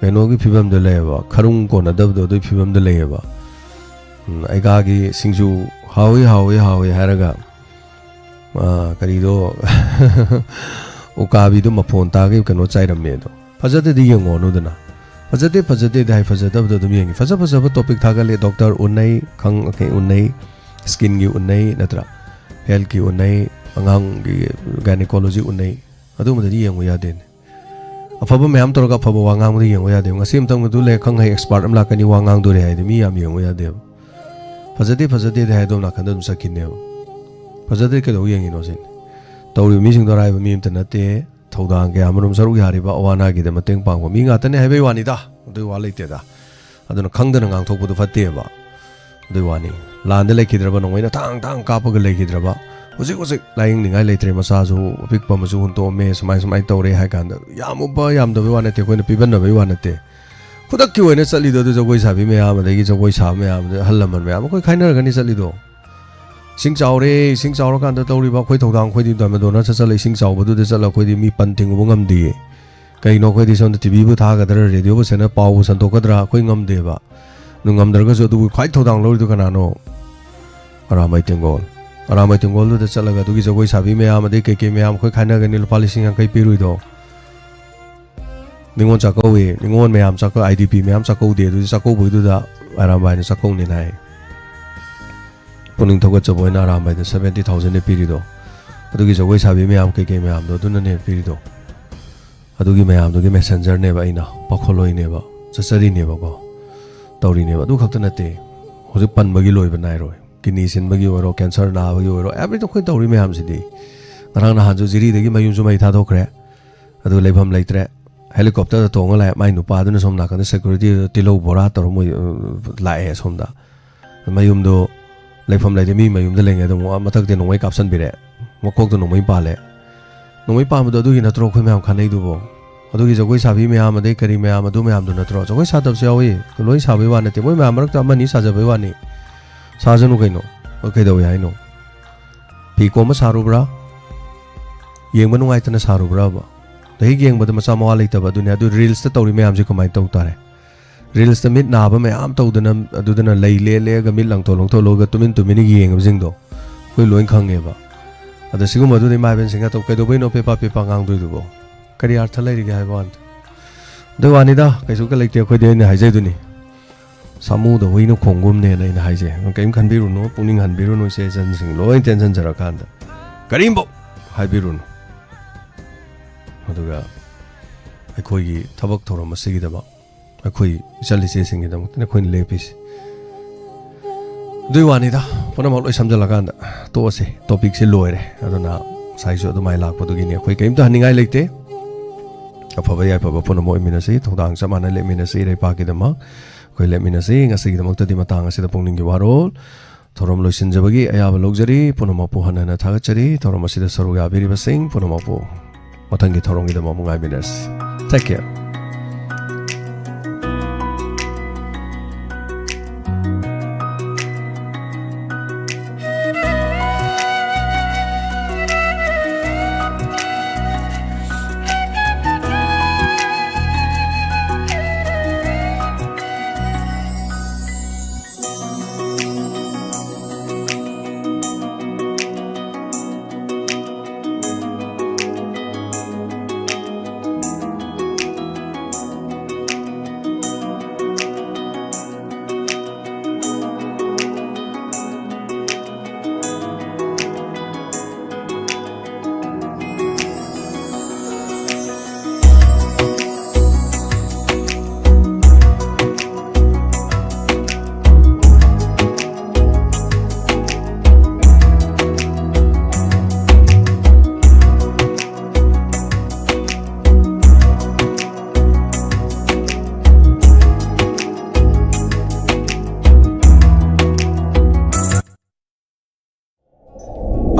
ꯀꯩꯅꯣꯒꯤ ꯐꯤꯕꯝꯗ ꯂꯩꯌꯦꯕ, ꯈꯔꯨꯡ ꯀꯣꯟꯅꯗꯕꯗꯣ ꯑꯗꯨꯒꯤ ꯐꯤꯕꯝꯗ ꯂꯩꯌꯦꯕ꯫ ꯎꯝ, ꯑꯩꯒꯥꯒꯤ ꯁꯤꯡꯖꯨ ꯍꯥꯎꯏ ꯍꯥꯎꯏ ꯍꯥꯎꯏ ꯍꯥꯏꯔꯒ, ꯑꯥ, ꯀꯔꯤꯗꯣ, ꯎꯀꯥꯕꯤꯗꯣ ꯃꯐꯣꯟ ꯇꯥꯒꯩ ꯀꯩꯅꯣ ꯆꯥꯏꯔꯝꯃꯦ ꯑꯗꯣ꯫ ꯐꯖꯗꯦꯗꯤ ꯌꯦꯡꯉꯣꯅꯨꯗꯅ꯫ ꯐꯖꯗꯦ ꯐꯖꯗꯦꯗꯤ ꯍꯥꯏ, ꯐꯖꯗꯕꯗꯣ ꯑꯗꯨꯝ ꯌꯦꯡꯉꯤ꯫ ꯐꯖ ꯐꯖꯕ topic ꯊꯥꯒꯠꯂꯦ, doctor ꯎꯅꯩ, ꯈꯪ ꯀꯩ ꯎꯅꯩ, skinꯒꯤ ꯎꯅꯩ ꯅꯠꯇ꯭ꯔꯥ, healthꯀꯤ ꯎꯅꯩ, ꯑꯉꯥꯡꯒꯤ gynecology ꯎꯅꯩ, ꯑꯗꯨꯒꯨꯝꯕꯗꯗꯤ ꯌꯦꯡꯕ ꯌꯥꯗꯦꯅꯦ꯫ ꯑꯐꯕ ꯃꯌꯥꯝ ꯇꯧꯔꯒ ꯑꯐꯕ ꯋꯥ ꯉꯥꯡꯕꯗ ꯌꯦꯡꯕ ꯌꯥꯗꯦ꯫ ꯉꯁꯤ ꯃꯇꯝꯗꯨ ꯂꯩ, ꯈꯪ ꯍꯩ expert ꯑꯃ ꯂꯥꯛꯀꯅꯤ, ꯋꯥ ꯉꯥꯡꯗꯣꯔꯦ ꯍꯥꯏꯗꯤ ꯃꯤ ꯌꯥꯝ ꯌꯦꯡꯕ ꯌꯥꯗꯦꯕ꯫ ꯐꯖꯗꯦ ꯐꯖꯗꯦꯗꯤ ꯍꯥꯏ ꯑꯗꯣꯝ ꯅꯥꯀꯟꯗ ꯑꯗꯨꯝ ꯆꯠꯈꯤꯅꯦꯕ꯫ ꯐꯖꯗꯦ ꯀꯩꯗꯧ ꯌꯦꯡꯉꯤꯅꯣ ꯁꯤꯅꯤ꯫ ꯇꯧꯔꯤꯕ ꯃꯤꯁꯤꯡꯗꯣ ꯑꯔꯥꯏꯕ ꯃꯤ ꯑꯝꯇ ꯅꯠꯇꯦ꯫ ꯊꯧꯗꯥꯡ ꯀꯌꯥꯃꯔꯨꯝ ꯁꯔꯨꯛ ꯌꯥꯔꯤꯕ ꯑꯋꯥ ꯑꯅꯥꯒꯤꯗ ꯃꯇꯦꯡ ꯄꯥꯡꯕ ꯃꯤ ꯉꯥꯛꯇꯅꯦ ꯍꯥꯏꯕꯩ ꯋꯥꯅꯤꯗ꯫ ꯑꯗꯨꯒꯤ ꯋꯥ ꯂꯩꯇꯦꯗ꯫ ꯑꯗꯨꯅ ꯈꯪꯗꯅ ꯉꯥꯡꯊꯣꯛꯄꯗꯨ ꯐꯠꯇꯦꯕ꯫ ꯑꯗꯨꯒꯤ ꯋꯥꯅꯤ꯫ ꯂꯥꯟꯗ ꯂꯩꯈꯤꯗ꯭ꯔꯕ ꯅꯣꯡꯃꯩꯅ ꯊꯥꯡ ꯊꯥꯡ ꯀꯥꯞꯄꯒ ꯂꯩꯈꯤꯗ꯭ꯔꯕ, ꯍꯧꯖꯤꯛ ꯍꯧꯖꯤꯛ ꯂꯥꯏꯌꯦꯡꯅꯤꯡꯉꯥꯏ ꯂꯩꯇ꯭ꯔꯦ, ꯃꯆꯥꯁꯨ ꯑꯄꯤꯛꯄ ꯑꯃꯁꯨ ꯍꯨꯟꯇꯣꯛꯑꯝꯃꯦ, ꯁꯨꯃꯥꯏ ꯁꯨꯃꯥꯏꯅ ꯇꯧꯔꯦ ꯍꯥꯏ ꯀꯥꯟꯗ ꯌꯥꯝꯃꯨꯕ ꯌꯥꯝꯗꯕꯩ ꯋꯥ ꯅꯠꯇꯦ, ꯑꯩꯈꯣꯏꯅ ꯄꯤꯕꯟꯅꯕꯩ ꯋꯥ ꯅꯠꯇꯦ꯫ ꯈꯨꯗꯛꯀꯤ ꯑꯣꯏꯅ ꯆꯠꯂꯤꯗꯣ ꯑꯗꯨ ꯖꯒꯣꯏ ꯁꯥꯕꯤ ꯃꯌꯥꯝ, ꯑꯗꯒꯤ ꯖꯒꯣꯏ ꯁꯥꯕ ꯃꯌꯥꯝ, ꯑꯗꯩ ꯑꯍꯜ ꯂꯃꯟ ꯃꯌꯥꯝ ꯑꯩꯈꯣꯏ ꯈꯥꯏꯅꯔꯒꯅꯤ ꯆꯠꯂꯤꯗꯣ꯫ ꯏꯁꯤꯡ ꯆꯥꯎꯔꯦ, ꯏꯁꯤꯡ ꯆꯥꯎꯔꯀꯥꯟꯗ ꯇꯧꯔꯤꯕ ꯑꯩꯈꯣꯏ ꯊꯧꯗꯥꯡ, ꯑꯩꯈꯣꯏꯗꯤ ꯗꯥꯏꯃꯟꯗꯣꯅꯔ ꯆꯠ ꯆꯠꯂ ꯏꯁꯤꯡ ꯆꯥꯎꯕꯗꯨꯗ ꯆꯠꯂ ꯑꯩꯈꯣꯏꯗꯤ ꯃꯤ ꯄꯟ ꯊꯤꯡꯉꯨꯕ ꯉꯝꯗꯦꯌꯦ꯫ ꯀꯩꯅꯣ ꯑꯩꯈꯣꯏꯗꯤ ꯁꯣꯝꯗ ꯇꯤꯚꯤꯕꯨ ꯊꯥꯒꯗ꯭ꯔꯥ, ꯔꯦꯗꯤꯑꯣꯕꯨ ꯁꯦꯟꯅ ꯄꯥꯎꯕꯨ ꯁꯟꯗꯣꯛꯀꯗ꯭ꯔꯥ ꯑꯩꯈꯣꯏ ꯉꯝꯗꯦꯕ꯫ ꯑꯗꯨ ꯉꯝꯗ꯭ꯔꯒꯁꯨ ꯑꯗꯨꯕꯨ ꯈ꯭ꯋꯥꯏ ꯊꯧꯗꯥꯡ ꯂꯧꯔꯤꯗꯨ ꯀꯅꯥꯅꯣ? ꯑꯔꯥꯝꯕꯥꯏ ꯇꯦꯡꯒꯣꯜ꯫ ꯑꯔꯥꯝꯕꯥꯏ ꯇꯦꯡꯒꯣꯜꯗꯨꯗ ꯆꯠꯂꯒ ꯑꯗꯨꯒꯤ ꯖꯒꯣꯏ ꯁꯥꯕꯤ ꯃꯌꯥꯝ, ꯑꯗꯩ ꯀꯩꯀꯩ ꯃꯌꯥꯝ ꯑꯩꯈꯣꯏ ꯈꯥꯏꯅꯒꯅꯤ ꯂꯨꯄꯥ ꯂꯤꯁꯤꯡ ꯌꯥꯡꯈꯩ ꯄꯤꯔꯨꯏꯗꯣ꯫ ꯅꯤꯉꯣꯜ ꯆꯥꯛꯀꯧꯏ, ꯅꯤꯉꯣꯜ ꯃꯌꯥꯝ ꯆꯥꯛꯀꯧ, IDP ꯃꯌꯥꯝ ꯆꯥꯛꯀꯧꯗꯦ, ꯑꯗꯨꯗꯤ ꯆꯥꯛꯀꯧꯕꯒꯤꯗꯨꯗ ꯑꯔꯥꯝꯕꯥꯏꯅ ꯆꯥꯛꯀꯧꯅꯤꯅ ꯍꯥꯏ꯫ ꯄꯨꯛꯅꯤꯡ ꯊꯧꯒꯠꯆꯕ ꯑꯣꯏꯅ ꯑꯔꯥꯝꯕꯥꯏꯗ seventy thousand ꯄꯤꯔꯤꯗꯣ꯫ ꯑꯗꯨꯒꯤ ꯖꯒꯣꯏ ꯁꯥꯕꯤ ꯃꯌꯥꯝ ꯀꯩꯀꯩ ꯃꯌꯥꯝꯗꯣ ꯑꯗꯨꯅꯅꯦ ꯄꯤꯔꯤꯗꯣ꯫ ꯑꯗꯨꯒꯤ ꯃꯌꯥꯝꯗꯨꯒꯤ messengerꯅꯦꯕ ꯑꯩꯅ, ꯄꯥꯈꯣꯜꯂꯣꯏꯅꯦꯕ, ꯆꯠꯆꯔꯤꯅꯦꯕꯀꯣ, ꯇꯧꯔꯤꯅꯦꯕ꯫ ꯑꯗꯨ ꯈꯛꯇ ꯅꯠꯇꯦ, ꯍꯧꯖꯤꯛ ꯄꯟꯕꯒꯤ ꯂꯣꯏꯕ ꯅꯥꯏꯔꯣꯏ꯫ Kidney ꯁꯤꯟꯕꯒꯤ ꯑꯣꯏꯔꯣ, cancer ꯅꯥꯕꯒꯤ ꯑꯣꯏꯔꯣ, everything ꯑꯩꯈꯣꯏ ꯇꯧꯔꯤ ꯃꯌꯥꯝꯁꯤꯗꯤ꯫ ꯉꯔꯥꯡ ꯅꯍꯥꯟꯁꯨ ꯖꯤꯔꯤꯗꯒꯤ ꯃꯌꯨꯝꯁꯨ ꯃꯩ ꯊꯥꯗꯣꯛꯈ꯭ꯔꯦ꯫ ꯑꯗꯨ ꯂꯩꯐꯝ ꯂꯩꯇ꯭ꯔꯦ꯫ Helicopterꯗ ꯇꯣꯡꯉ ꯂꯥꯛꯑꯦ꯫ ꯃꯥꯏ ꯅꯨꯄꯥꯗꯨꯅ ꯁꯣꯝ ꯅꯥꯀꯟꯗ securityꯗ ꯇꯤꯜꯍꯧ ꯕꯣꯔꯥ ꯇꯧꯔ ꯃꯣꯏ, ꯑ, ꯂꯥꯛꯑꯦ ꯁꯣꯝꯗ꯫ ꯃꯌꯨꯝꯗꯣ ꯂꯩꯐꯝ ꯂꯩꯇꯦ꯫ ꯃꯤ ꯃꯌꯨꯝꯗ ꯂꯩꯉꯩꯗ ꯑꯃꯨꯛ ꯃꯊꯛꯇ ꯅꯣꯡꯃꯩ ꯀꯥꯞꯁꯟꯕꯤꯔꯦ꯫ ꯃꯀꯣꯛꯇ ꯅꯣꯡꯃꯩ ꯄꯥꯜꯂꯦ꯫ ꯅꯣꯡꯃꯩ ꯄꯥꯟꯕꯗꯣ ꯑꯗꯨꯒꯤ ꯅꯠꯇ꯭ꯔꯣ ꯑꯩꯈꯣꯏ ꯃꯌꯥꯝ ꯈꯟꯅꯩꯗꯨꯕꯣ? ꯑꯗꯨꯒꯤ ꯖꯒꯣꯏ ꯁꯥꯕꯤ ꯃꯌꯥꯝ, ꯑꯗꯩ ꯀꯔꯤ ꯃꯌꯥꯝ, ꯑꯗꯨ ꯃꯌꯥꯝꯗꯨ ꯅꯠꯇ꯭ꯔꯣ? ꯖꯒꯣꯏ ꯁꯥꯗꯕꯁꯨ ꯌꯥꯎꯏ꯫ ꯂꯣꯏ ꯁꯥꯕꯩ ꯋꯥ ꯅꯠꯇꯦ꯫ ꯃꯣꯏ ꯃꯌꯥꯝ ꯃꯔꯛꯇ ꯑꯃꯅꯤ ꯁꯥꯖꯕꯩ ꯋꯥꯅꯤ꯫ ꯁꯥꯖꯅꯨ ꯀꯩꯅꯣ꯫ ꯑ, ꯀꯩꯗꯧꯋꯦ ꯍꯥꯏꯅꯣ? ꯐꯤ ꯀꯣꯝꯕ ꯁꯥꯔꯨꯕ꯭ꯔꯥ? ꯌꯦꯡꯕ ꯅꯨꯡꯉꯥꯏꯇꯅ ꯁꯥꯔꯨꯕ꯭ꯔꯕ? ꯍꯦꯛ ꯌꯦꯡꯕꯗ ꯃꯆꯥ ꯃꯋꯥ ꯂꯩꯇꯕ ꯑꯗꯨꯅꯤ꯫ ꯑꯗꯨ ꯔꯤꯜꯁꯇ ꯇꯧꯔꯤ ꯃꯌꯥꯝꯁꯦ ꯀꯃꯥꯏꯅ ꯇꯧ ꯇꯥꯔꯦ? ꯔꯤꯜꯁꯇ ꯃꯤꯠ ꯅꯥꯕ ꯃꯌꯥꯝ ꯇꯧꯗꯅ, ꯑꯗꯨꯗꯅ ꯂꯩ ꯂꯦꯛ ꯂꯦꯛꯑꯒ ꯃꯤꯠ ꯂꯪꯊꯣꯛ ꯂꯪꯊꯣꯛꯂꯒ ꯇꯨꯃꯤꯟ ꯇꯨꯃꯤꯟꯅ ꯌꯦꯡꯉꯤꯕꯁꯤꯡꯗꯣ ꯑꯩꯈꯣꯏ ꯂꯣꯏ ꯈꯪꯉꯦꯕ꯫ ꯑꯗ ꯁꯤꯒꯨꯝꯕꯗꯨꯗ ꯏꯃꯥ ꯏꯕꯦꯟꯁꯤꯡꯅ ꯇꯧ-, "ꯀꯩꯗꯧꯕꯩꯅꯣ ꯄꯦꯄꯥ ꯄꯦꯄꯥ ꯉꯥꯡꯗꯣꯏꯗꯨꯕꯣ? ꯀꯔꯤ ꯑꯥꯔꯊ ꯂꯩꯔꯤꯒꯦ?" ꯍꯥꯏꯕ ꯋꯥꯅꯤ꯫ ꯑꯗꯨ ꯋꯥꯅꯤꯗ, ꯀꯩꯁꯨ ꯂꯩꯇꯦ꯫ ꯑꯩꯈꯣꯏꯗꯤ ꯑꯩꯅ ꯍꯥꯏꯖꯩꯗꯨꯅꯤ, "ꯁꯥꯃꯨꯗ ꯍꯨꯏꯅ ꯈꯣꯡꯒꯨꯝꯅꯦꯅ" ꯑꯩꯅ ꯍꯥꯏꯖꯩ꯫ ꯅꯪ ꯀꯔꯤꯝ ꯈꯟꯕꯤꯔꯨꯅꯨ, ꯄꯨꯛꯅꯤꯡ ꯍꯟꯕꯤꯔꯨꯅꯨ, ꯏꯆꯦ ꯏꯆꯟꯁꯤꯡ ꯂꯣꯏ ꯇꯦꯟꯁꯟꯖꯔꯀꯥꯟꯗ ꯀꯔꯤꯝꯐꯧ ꯍꯥꯏꯕꯤꯔꯨꯅꯨ꯫ ꯑꯗꯨꯒ ꯑꯩꯈꯣꯏꯒꯤ ꯊꯕꯛ ꯊꯧꯔꯝ ꯑꯁꯤꯒꯤꯗꯃꯛ, ꯑꯩꯈꯣꯏ ꯏꯆꯜ ꯏꯆꯦꯁꯤꯡꯒꯤꯗꯃꯛꯇꯅꯤ ꯑꯩꯈꯣꯏꯅ ꯂꯦꯞꯄꯤꯁꯤ꯫ ꯑꯗꯨꯏ ꯋꯥꯅꯤꯗ, ꯄꯨꯝꯅꯃꯛ ꯂꯣꯏ ꯁꯝꯖꯜꯂꯀꯥꯟꯗ ꯇꯣꯛꯑꯁꯤ, ꯇꯣꯄꯤꯛꯁꯤ ꯂꯣꯏꯔꯦ꯫ ꯑꯗꯨꯅ ꯉꯁꯥꯏꯁꯨ ꯑꯗꯨꯃꯥꯏꯅ ꯂꯥꯛꯄꯗꯨꯒꯤꯅꯤ꯫ ꯑꯩꯈꯣꯏ ꯀꯔꯤꯝꯇ ꯍꯟꯅꯤꯡꯉꯥꯏ ꯂꯩꯇꯦ꯫ ꯑꯐꯕ ꯌꯥꯏꯐꯕ ꯄꯨꯝꯅꯃꯛ ꯑꯣꯏꯃꯤꯟꯅꯁꯤ, ꯊꯧꯗꯥꯡ ꯆꯞ ꯃꯥꯟꯅ ꯂꯦꯞꯃꯤꯟꯅꯁꯤ, ꯏꯔꯩꯄꯥꯛꯀꯤꯗꯃꯛ ꯑꯩꯈꯣꯏ ꯂꯦꯞꯃꯤꯟꯅꯁꯤ꯫ ꯉꯁꯤꯒꯤꯗꯃꯛꯇꯗꯤ ꯃꯇꯥꯡ ꯑꯁꯤꯗ ꯄꯨꯛꯅꯤꯡꯒꯤ ꯋꯥꯔꯣꯜ ꯊꯧꯔꯝ ꯂꯣꯏꯁꯤꯟꯖꯕꯒꯤ ꯑꯌꯥꯕ ꯂꯧꯖꯔꯤ꯫ ꯄꯨꯝꯅꯃꯛꯄꯨ ꯍꯟꯅ ꯍꯟꯅ ꯊꯥꯒꯠꯆꯔꯤ꯫ ꯊꯧꯔꯝ ꯑꯁꯤꯗ ꯁꯔꯨꯛ ꯌꯥꯕꯤꯔꯤꯕꯁꯤꯡ ꯄꯨꯝꯅꯃꯛꯄꯨ ꯃꯊꯪꯒꯤ ꯊꯧꯔꯝꯒꯤꯗꯃꯛ ꯑꯃꯨꯛ ꯉꯥꯏꯃꯤꯟꯅꯔꯁꯤ꯫ Take care.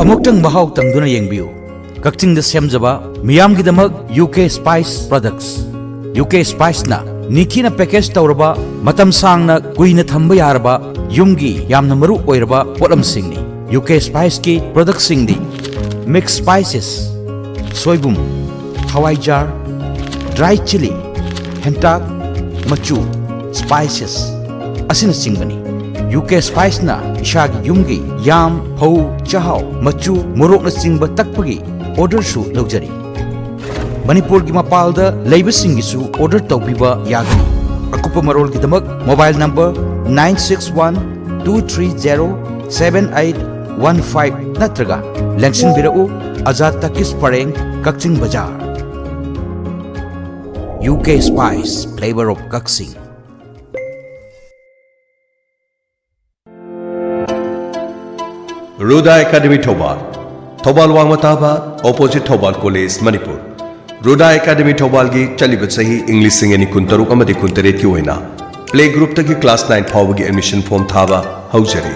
ꯑꯃꯨꯛꯇꯪ ꯃꯍꯥꯎ ꯇꯪꯗꯨꯅ ꯌꯦꯡꯕꯤꯌꯨ꯫ ꯀꯛꯆꯤꯡꯗ ꯁꯦꯝꯖꯕ ꯃꯤꯌꯥꯝꯒꯤꯗꯃꯛ U K spice products. U K ꯁ꯭ꯄꯥꯏꯁꯅ ꯅꯤꯡꯊꯤꯅ ꯄꯦꯀꯦꯖ ꯇꯧꯔꯕ, ꯃꯇꯝ ꯁꯥꯡꯅ ꯀꯨꯏꯅ ꯊꯝꯕ ꯌꯥꯔꯕ ꯌꯨꯝꯒꯤ ꯌꯥꯝꯅ ꯃꯔꯨ ꯑꯣꯏꯔꯕ ꯄꯣꯠꯂꯝꯁꯤꯡꯅꯤ꯫ ꯌꯨ ꯀꯦ ꯁ꯭ꯄꯥꯏꯁꯀꯤ ꯄ꯭ꯔꯗꯛꯁꯤꯡꯗꯤ ꯃꯤꯛꯁ ꯁ꯭ꯄꯥꯏꯁꯦꯁ, ꯁꯣꯏꯕꯨꯝ, ꯍꯋꯥꯏꯖꯥꯔ, ꯗ꯭ꯔꯥꯏ ꯆꯤꯂꯤ, ꯍꯦꯟꯇꯥꯛ, ꯃꯆꯨ, ꯁ꯭ꯄꯥꯏꯁꯦꯁ ꯑꯁꯤꯅꯆꯤꯡꯕꯅꯤ꯫ ꯌꯨ ꯀꯦ ꯁ꯭ꯄꯥꯏꯁꯅ ꯏꯁꯥꯒꯤ ꯌꯨꯝꯒꯤ ꯌꯥꯝ, ꯐꯧ, ꯆꯥꯛꯍꯥꯎ, ꯃꯆꯨ, ꯃꯣꯔꯣꯛꯅꯆꯤꯡꯕ ꯇꯛꯄꯒꯤ ꯑꯣꯔꯗꯔꯁꯨ ꯂꯧꯖꯔꯤ꯫ ꯃꯅꯤꯄꯨꯔꯒꯤ ꯃꯄꯥꯜꯗ ꯂꯩꯕꯁꯤꯡꯒꯤꯁꯨ ꯑꯣꯔꯗꯔ ꯇꯧꯕꯤꯕ ꯌꯥꯒꯅꯤ꯫ ꯑꯀꯨꯞꯄ ꯃꯔꯣꯜꯒꯤꯗꯃꯛ mobile number nine six one two three zero seven eight one five ꯅꯠꯇ꯭ꯔꯒ ꯂꯦꯡꯁꯤꯟꯕꯤꯔꯛꯎ, ꯑꯖꯥꯗ ꯇꯀꯤꯁ ꯄꯔꯦꯡ, Kakching Bazar. U K spice, flavor of Kakching. Ruda academy Thoubal, Thoubal ꯋꯥꯡꯃ ꯇꯥꯕ, opposite Thoubal college, Manipur. Ruda academy ꯊꯧꯕꯥꯜꯒꯤ ꯆꯠꯂꯤꯕ ꯆꯍꯤ ꯏꯪ ꯂꯤꯁꯤꯡ ꯑꯅꯤ ꯀꯨꯟꯇꯔꯨꯛ ꯑꯃꯗꯤ ꯀꯨꯟꯇꯔꯦꯠꯀꯤ ꯑꯣꯏꯅ ꯄ꯭ꯂꯦ ꯒ꯭ꯔꯨꯞꯇꯒꯤ ꯀ꯭ꯂꯥꯁ ꯅꯥꯏꯟ ꯐꯥꯎꯕꯒꯤ ꯑꯦꯗꯃꯤꯁꯟ ꯐꯣꯔꯝ ꯊꯥꯕ ꯍꯧꯖꯔꯤ꯫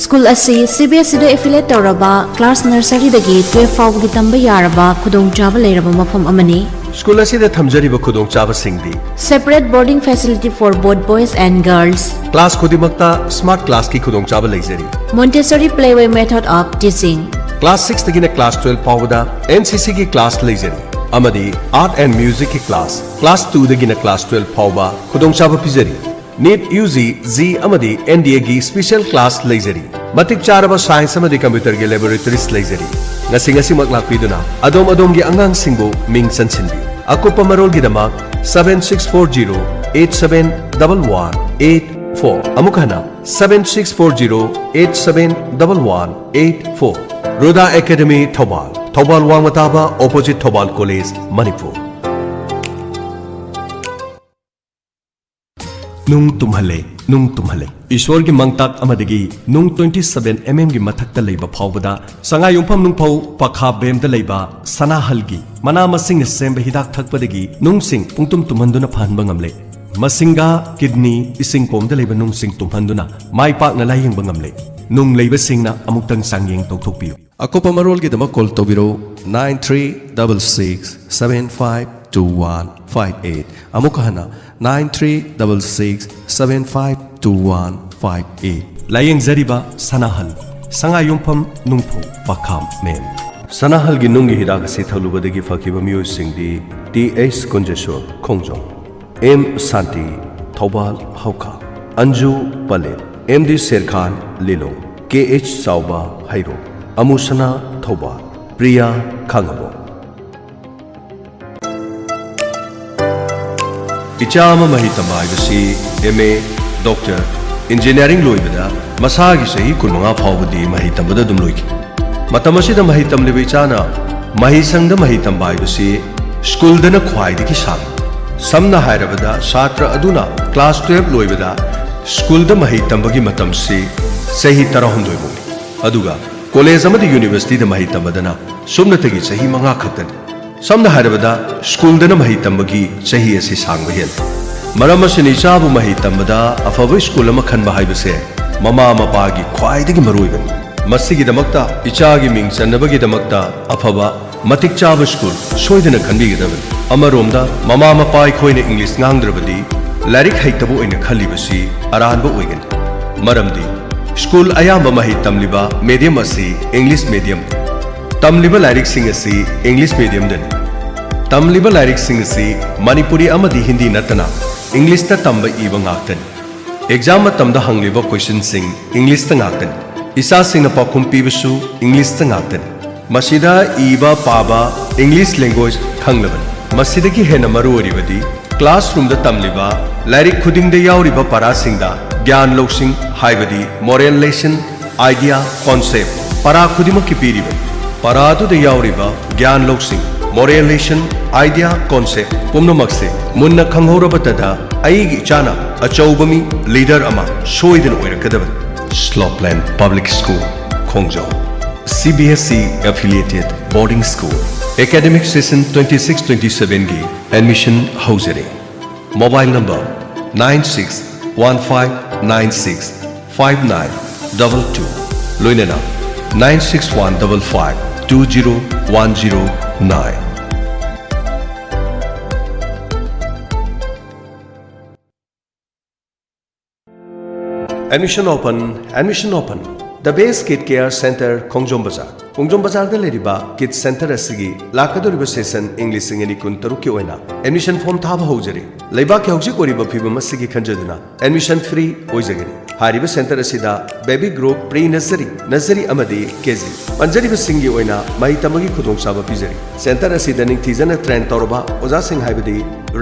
ꯁ꯭ꯀꯨꯜ ꯑꯁꯤ ꯁꯤ ꯕꯤ ꯑꯦꯁ ꯏꯗ ꯑꯦꯐꯤꯂꯦꯠ ꯇꯧꯔꯕ, ꯀ꯭ꯂꯥꯁ ꯅꯔꯁꯔꯤꯗꯒꯤ ꯇꯨꯌꯦꯜꯐ ꯐꯥꯎꯕꯒꯤ ꯇꯝꯕ ꯌꯥꯔꯕ ꯈꯨꯗꯣꯡꯆꯥꯕ ꯂꯩꯔꯕ ꯃꯐꯝ ꯑꯃꯅꯤ꯫ ꯁ꯭ꯀꯨꯜ ꯑꯁꯤꯗ ꯊꯝꯖꯔꯤꯕ ꯈꯨꯗꯣꯡꯆꯥꯕꯁꯤꯡꯗꯤ: Separate boarding facility for both boys and girls. Class ꯈꯨꯗꯤꯡꯃꯛꯇ ꯁ꯭ꯃꯥꯔꯠ ꯀ꯭ꯂꯥꯁꯀꯤ ꯈꯨꯗꯣꯡꯆꯥꯕ ꯂꯩꯖꯔꯤ꯫ Montessori playway method of teaching. Class ꯁꯤꯛꯁꯇꯒꯤꯅ ꯀ꯭ꯂꯥꯁ ꯇꯨꯌꯦꯜꯐ ꯐꯥꯎꯕꯗ ꯑꯦꯟ ꯁꯤ ꯁꯤꯒꯤ ꯀ꯭ꯂꯥꯁ ꯂꯩꯖꯔꯤ ꯑꯃꯗꯤ ꯑꯥꯔꯠ ꯑꯦꯟ ꯃ꯭ꯌꯨꯖꯤꯛꯀꯤ ꯀ꯭ꯂꯥꯁ, ꯀ꯭ꯂꯥꯁ ꯇꯨꯗꯒꯤꯅ ꯀ꯭ꯂꯥꯁ ꯇꯨꯌꯦꯜꯐ ꯐꯥꯎꯕ ꯈꯨꯗꯣꯡꯆꯥꯕ ꯄꯤꯖꯔꯤ꯫ ꯅꯤꯠ, ꯌꯨ ꯖꯤ, ꯖꯤ ꯑꯃꯗꯤ ꯑꯦꯟ ꯗꯤ ꯑꯦꯒꯤ ꯁ꯭ꯄꯤꯁꯦꯜ ꯀ꯭ꯂꯥꯁ ꯂꯩꯖꯔꯤ꯫ ꯃꯇꯤꯛ ꯆꯥꯔꯕ ꯁꯥꯏꯟꯁ ꯑꯃꯗꯤ ꯀꯝꯄ꯭ꯌꯨꯇꯔꯒꯤ ꯂꯦꯕꯣꯔꯦꯇꯔꯤꯁ ꯂꯩꯖꯔꯤ꯫ ꯉꯁꯤ ꯉꯁꯤꯃꯛ ꯂꯥꯛꯄꯤꯗꯨꯅ ꯑꯗꯣꯝ ꯑꯗꯣꯝꯒꯤ ꯑꯉꯥꯡꯁꯤꯡꯕꯨ ꯃꯤꯡ ꯆꯟꯁꯤꯟꯕꯤꯌꯨ꯫ ꯑꯀꯨꯞꯄ ꯃꯔꯣꯜꯒꯤꯗꯃꯛ seven six four zero eight seven double one eight four꯫ ꯑꯃꯨꯛ ꯍꯟꯅ, seven six four zero eight seven double one eight four꯫ Ruda academy Thoubal, Thoubal ꯋꯥꯡꯃ ꯇꯥꯕ, ꯑꯣꯄꯣꯖꯤꯠ ꯊꯧꯕꯥꯜ ꯀꯣꯂꯦꯖ, ꯃꯅꯤꯄꯨꯔ꯫ ꯅꯨꯡ ꯇꯨꯝꯍꯜꯂꯦ, ꯅꯨꯡ ꯇꯨꯝꯍꯜꯂꯦ꯫ ꯏꯁ꯭ꯋꯔꯒꯤ ꯃꯪꯇꯥꯛ ꯑꯃꯗꯒꯤ ꯅꯨꯡ twenty seven M M ꯒꯤ ꯃꯊꯛꯇ ꯂꯩꯕ ꯐꯥꯎꯕꯗ, ꯁꯉꯥꯏꯌꯨꯝꯐꯝ ꯅꯨꯡꯐꯧ ꯄꯈꯥ ꯕꯦꯝꯗ ꯂꯩꯕ ꯁꯅꯥꯍꯜꯒꯤ ꯃꯅꯥ ꯃꯁꯤꯡꯅ ꯁꯦꯝꯕ ꯍꯤꯗꯥꯛ ꯊꯛꯄꯗꯒꯤ ꯅꯨꯡꯁꯤꯡ ꯄꯨꯡꯇꯨꯝ ꯇꯨꯝꯍꯟꯗꯨꯅ ꯐꯍꯟꯕ ꯉꯝꯂꯦ꯫ ꯃꯁꯤꯡꯒ, ꯀꯤꯗꯅꯤ, ꯏꯁꯤꯡ ꯀꯣꯝꯗ ꯂꯩꯕ ꯅꯨꯡꯁꯤꯡ ꯇꯨꯝꯍꯟꯗꯨꯅ ꯃꯥꯏ ꯄꯥꯛꯅ ꯂꯥꯌꯦꯡꯕ ꯉꯝꯂꯦ꯫ ꯅꯨꯡ ꯂꯩꯕꯁꯤꯡꯅ ꯑꯃꯨꯛꯇꯪ ꯆꯥꯡꯌꯦꯡ ꯇꯧꯊꯣꯛꯄꯤꯌꯨ꯫ ꯑꯀꯨꯞꯄ ꯃꯔꯣꯜꯒꯤꯗꯃꯛ call ꯇꯧꯕꯤꯔꯧ, nine three double six seven five two one five eight꯫ ꯑꯃꯨꯛꯀ ꯍꯟꯅ, nine three double six seven five two one five eight꯫ ꯂꯥꯌꯦꯡꯖꯔꯤꯕ ꯁꯅꯥꯍꯜ, ꯁꯉꯥꯏꯌꯨꯝꯐꯝ ꯅꯨꯡꯐꯧ ꯄꯥꯈꯥꯝ ꯃꯦꯝ꯫ ꯁꯅꯥꯍꯜꯒꯤ ꯅꯨꯡꯒꯤ ꯍꯤꯗꯥꯛ ꯑꯁꯤ ꯊꯛꯂꯨꯕꯗꯒꯤ ꯐꯈꯤꯕ ꯃꯤꯑꯣꯏꯁꯤꯡꯗꯤ ꯇꯤ ꯑꯩꯆ ꯀꯨꯟꯖꯦꯁꯣꯔ ꯈꯣꯡꯖꯣꯝ, ꯑꯦꯝ ꯁꯥꯟꯇꯤ ꯊꯧꯕꯥꯜ ꯍꯧꯈꯥ, ꯑꯟꯖꯨ ꯄꯂꯦꯜ, ꯑꯦꯝ ꯗꯤ ꯁꯦꯔꯈꯥꯟ ꯂꯤꯂꯣꯡ, ꯀꯦ ꯑꯩꯆ ꯆꯥꯎꯕ ꯍꯩꯔꯣꯛ, ꯑꯃꯨꯁꯅꯥ ꯊꯧꯕꯥꯜ, ꯄ꯭ꯔꯤꯌꯥ ꯈꯥꯉꯕꯣꯛ꯫ ꯏꯆꯥ ꯑꯃ ꯃꯍꯩ ꯇꯝꯕ ꯍꯥꯏꯕꯁꯤ ꯑꯦꯝ ꯑꯦ, ꯗꯣꯛꯇꯔ, ꯏꯟꯖꯤꯅꯤꯌꯥꯔꯤꯡ ꯂꯣꯏꯕꯗ ꯃꯁꯥꯒꯤ ꯆꯍꯤ ꯀꯨꯟꯃꯉꯥ ꯐꯥꯎꯕꯗꯤ ꯃꯍꯩ ꯇꯝꯕꯗ ꯑꯗꯨꯝ ꯂꯣꯏꯈꯤ꯫ ꯃꯇꯝ ꯑꯁꯤꯗ ꯃꯍꯩ ꯇꯝꯂꯤꯕ ꯏꯆꯥꯅ ꯃꯍꯩꯁꯪꯗ ꯃꯍꯩ ꯇꯝꯕ ꯍꯥꯏꯕꯁꯤ ꯁ꯭ꯀꯨꯜꯗꯅ ꯈ꯭ꯋꯥꯏꯗꯒꯤ ꯁꯥꯡꯏ꯫ ꯁꯝꯅ ꯍꯥꯏꯔꯕꯗ, ꯁꯥꯇ꯭ꯔ ꯑꯗꯨꯅ ꯀ꯭ꯂꯥꯁ ꯇꯨꯌꯦꯜꯞ ꯂꯣꯏꯕꯗ ꯁ꯭ꯀꯨꯜꯗ ꯃꯍꯩ ꯇꯝꯕꯒꯤ ꯃꯇꯝꯁꯤ ꯆꯍꯤ ꯇꯔꯥꯍꯨꯝꯗꯣꯏ ꯐꯥꯎꯅꯤ, ꯑꯗꯨꯒ ꯀꯣꯂꯦꯖ ꯑꯃꯗꯤ ꯌꯨꯅꯤꯚꯔꯁꯤꯇꯤꯗ ꯃꯍꯩ ꯇꯝꯕꯗꯅ ꯁꯨꯞꯅꯇꯒꯤ ꯆꯍꯤ ꯃꯉꯥ ꯈꯛꯇꯅꯤ꯫ ꯁꯝꯅ ꯍꯥꯏꯔꯕꯗ, ꯁ꯭ꯀꯨꯜꯗꯅ ꯃꯍꯩ ꯇꯝꯕꯒꯤ ꯆꯍꯤ ꯑꯁꯤ ꯁꯥꯡꯕ ꯍꯦꯜꯂꯤ꯫ ꯃꯔꯝ ꯑꯁꯤꯅ, ꯏꯆꯥꯕꯨ ꯃꯍꯩ ꯇꯝꯕꯗ ꯑꯐꯕ ꯁ꯭ꯀꯨꯜ ꯑꯃ ꯈꯟꯕ ꯍꯥꯏꯕꯁꯦ ꯃꯃꯥ ꯃꯄꯥꯒꯤ ꯈ꯭ꯋꯥꯏꯗꯒꯤ ꯃꯔꯨꯑꯣꯏꯕꯅꯤ꯫ ꯃꯁꯤꯒꯤꯗꯃꯛꯇ, ꯏꯆꯥꯒꯤ ꯃꯤꯡ ꯆꯟꯅꯕꯒꯤꯗꯃꯛꯇ ꯑꯐꯕ, ꯃꯇꯤꯛ ꯆꯥꯕ ꯁ꯭ꯀꯨꯜ ꯁꯣꯏꯗꯅ ꯈꯟꯕꯤꯒꯗꯕꯅꯤ꯫ ꯑꯃꯔꯣꯝꯗ, ꯃꯃꯥ ꯃꯄꯥ ꯑꯩꯈꯣꯏꯅ ꯏꯪꯂꯤꯁ ꯉꯥꯡꯗ꯭ꯔꯕꯗꯤ ꯂꯥꯏꯔꯤꯛ ꯍꯩꯇꯕ ꯑꯣꯏꯅ ꯈꯜꯂꯤꯕꯁꯤ ꯑꯔꯥꯟꯕ ꯑꯣꯏꯒꯅꯤ꯫ ꯃꯔꯝꯗꯤ, ꯁ꯭ꯀꯨꯜ ꯑꯌꯥꯝꯕ ꯃꯍꯩ ꯇꯝꯂꯤꯕ ꯃꯦꯗꯤꯌꯝ ꯑꯁꯤ ꯏꯪꯂꯤꯁ ꯃꯦꯗꯤꯌꯝ, ꯇꯝꯂꯤꯕ ꯂꯥꯏꯔꯤꯛꯁꯤꯡ ꯑꯁꯤ ꯏꯪꯂꯤꯁ ꯃꯦꯗꯤꯌꯝꯗꯅꯤ꯫ ꯇꯝꯂꯤꯕ ꯂꯥꯏꯔꯤꯛꯁꯤꯡ ꯑꯁꯤ ꯃꯅꯤꯄꯨꯔꯤ ꯑꯃꯗꯤ ꯍꯤꯟꯗꯤ ꯅꯠꯇꯅ ꯏꯪꯂꯤꯁꯇ ꯇꯝꯕ ꯏꯕ ꯉꯥꯛꯇꯅꯤ꯫ ꯑꯦꯛꯖꯥꯝ ꯃꯇꯝꯗ ꯍꯪꯂꯤꯕ ꯀꯣꯏꯁꯟꯁꯤꯡ ꯏꯪꯂꯤꯁꯇ ꯉꯥꯛꯇꯅꯤ꯫ ꯏꯆꯥꯁꯤꯡꯅ ꯄꯥꯎꯈꯨꯝ ꯄꯤꯕꯁꯨ ꯏꯪꯂꯤꯁꯇ ꯉꯥꯛꯇꯅꯤ꯫ ꯃꯁꯤꯗ ꯏꯕ ꯄꯥꯕ ꯏꯪꯂꯤꯁ ꯂꯦꯡꯒ꯭ꯋꯦꯖ ꯈꯪꯂꯕꯅꯤ꯫ ꯃꯁꯤꯗꯒꯤ ꯍꯦꯟꯅ ꯃꯔꯨ ꯑꯣꯏꯔꯤꯕꯗꯤ, ꯀ꯭ꯂꯥꯁꯔꯨꯝꯗ ꯇꯝꯂꯤꯕ ꯂꯥꯏꯔꯤꯛ ꯈꯨꯗꯤꯡꯗ ꯌꯥꯎꯔꯤꯕ ꯄꯔꯥꯁꯤꯡꯗ ꯒ꯭ꯌꯥꯟ ꯂꯧꯁꯤꯡ, ꯍꯥꯏꯕꯗꯤ ꯃꯣꯔꯦꯜ ꯂꯦꯁꯟ, ꯑꯥꯏꯗꯤꯌꯥ, ꯀꯣꯟꯁꯦꯞ, ꯄꯔꯥ ꯈꯨꯗꯤꯡꯃꯛꯀꯤ ꯄꯤꯔꯤꯕꯅꯤ꯫ ꯄꯔꯥ ꯑꯗꯨꯗ ꯌꯥꯎꯔꯤꯕ ꯒ꯭ꯌꯥꯟ ꯂꯧꯁꯤꯡ, ꯃꯣꯔꯦꯜ ꯂꯦꯁꯟ, ꯑꯥꯏꯗꯤꯌꯥ, ꯀꯣꯟꯁꯦꯞ ꯄꯨꯝꯅꯃꯛꯁꯦ ꯃꯨꯟꯅ ꯈꯪꯍꯧꯔꯕꯇꯗ ꯑꯩꯒꯤ ꯏꯆꯥꯅ ꯑꯆꯧꯕ ꯃꯤ, ꯂꯤꯗꯔ ꯑꯃ ꯁꯣꯏꯗꯅ ꯑꯣꯏꯔꯛꯀꯗꯕꯅꯤ꯫ ꯁ꯭ꯂꯣꯞꯂꯦꯟ ꯄꯕ꯭ꯂꯤꯛ ꯁ꯭ꯀꯨꯜ, ꯈꯣꯡꯖꯣꯝ꯫ C B S E affiliated boarding school꯫ Academic session twenty six twenty seven ꯒꯤ admission ꯍꯧꯖꯔꯤ꯫ Mobile number nine six one five nine six five nine double two, ꯂꯣꯏꯅꯅ nine six one double five two zero one zero nine꯫ Admission open, admission open. The Best Kid Care Center, ꯈꯣꯡꯖꯣꯝ ꯕꯖꯥꯔ꯫ ꯈꯣꯡꯖꯣꯝ ꯕꯖꯥꯔꯗ ꯂꯩꯔꯤꯕ ꯀꯤꯗ centre ꯑꯁꯤꯒꯤ ꯂꯥꯛꯀꯗꯧꯔꯤꯕ session ꯏꯪ ꯂꯤꯁꯤꯡ ꯑꯅꯤ ꯀꯨꯟ ꯇꯔꯨꯛꯀꯤ ꯑꯣꯏꯅ ꯑꯦꯗꯃꯤꯁꯟ ꯐꯣꯔꯝ ꯊꯥꯕ ꯍꯧꯖꯔꯤ꯫ ꯂꯩꯕꯥꯛꯀꯤ ꯍꯧꯖꯤꯛ ꯑꯣꯏꯔꯤꯕ ꯐꯤꯕꯝ ꯑꯁꯤꯒꯤ ꯈꯟꯖꯗꯨꯅ ꯑꯦꯗꯃꯤꯁꯟ ꯐ꯭ꯔꯤ ꯑꯣꯏꯖꯒꯅꯤ꯫ ꯍꯥꯏꯔꯤꯕ ꯁꯦꯟꯇꯔ ꯑꯁꯤꯗ baby group, pre nursery, nursery ꯑꯃꯗꯤ ꯀꯦ ꯖꯤ ꯄꯟꯖꯔꯤꯕꯁꯤꯡꯒꯤ ꯑꯣꯏꯅ ꯃꯍꯩ ꯇꯝꯕꯒꯤ ꯈꯨꯗꯣꯡꯆꯥꯕ ꯄꯤꯖꯔꯤ꯫ ꯁꯦꯟꯇꯔ ꯑꯁꯤꯗ ꯅꯤꯡꯊꯤꯖꯅ ꯇ꯭ꯔꯦꯟ ꯇꯧꯔꯕ ꯑꯣꯖꯥꯁꯤꯡ, ꯍꯥꯏꯕꯗꯤ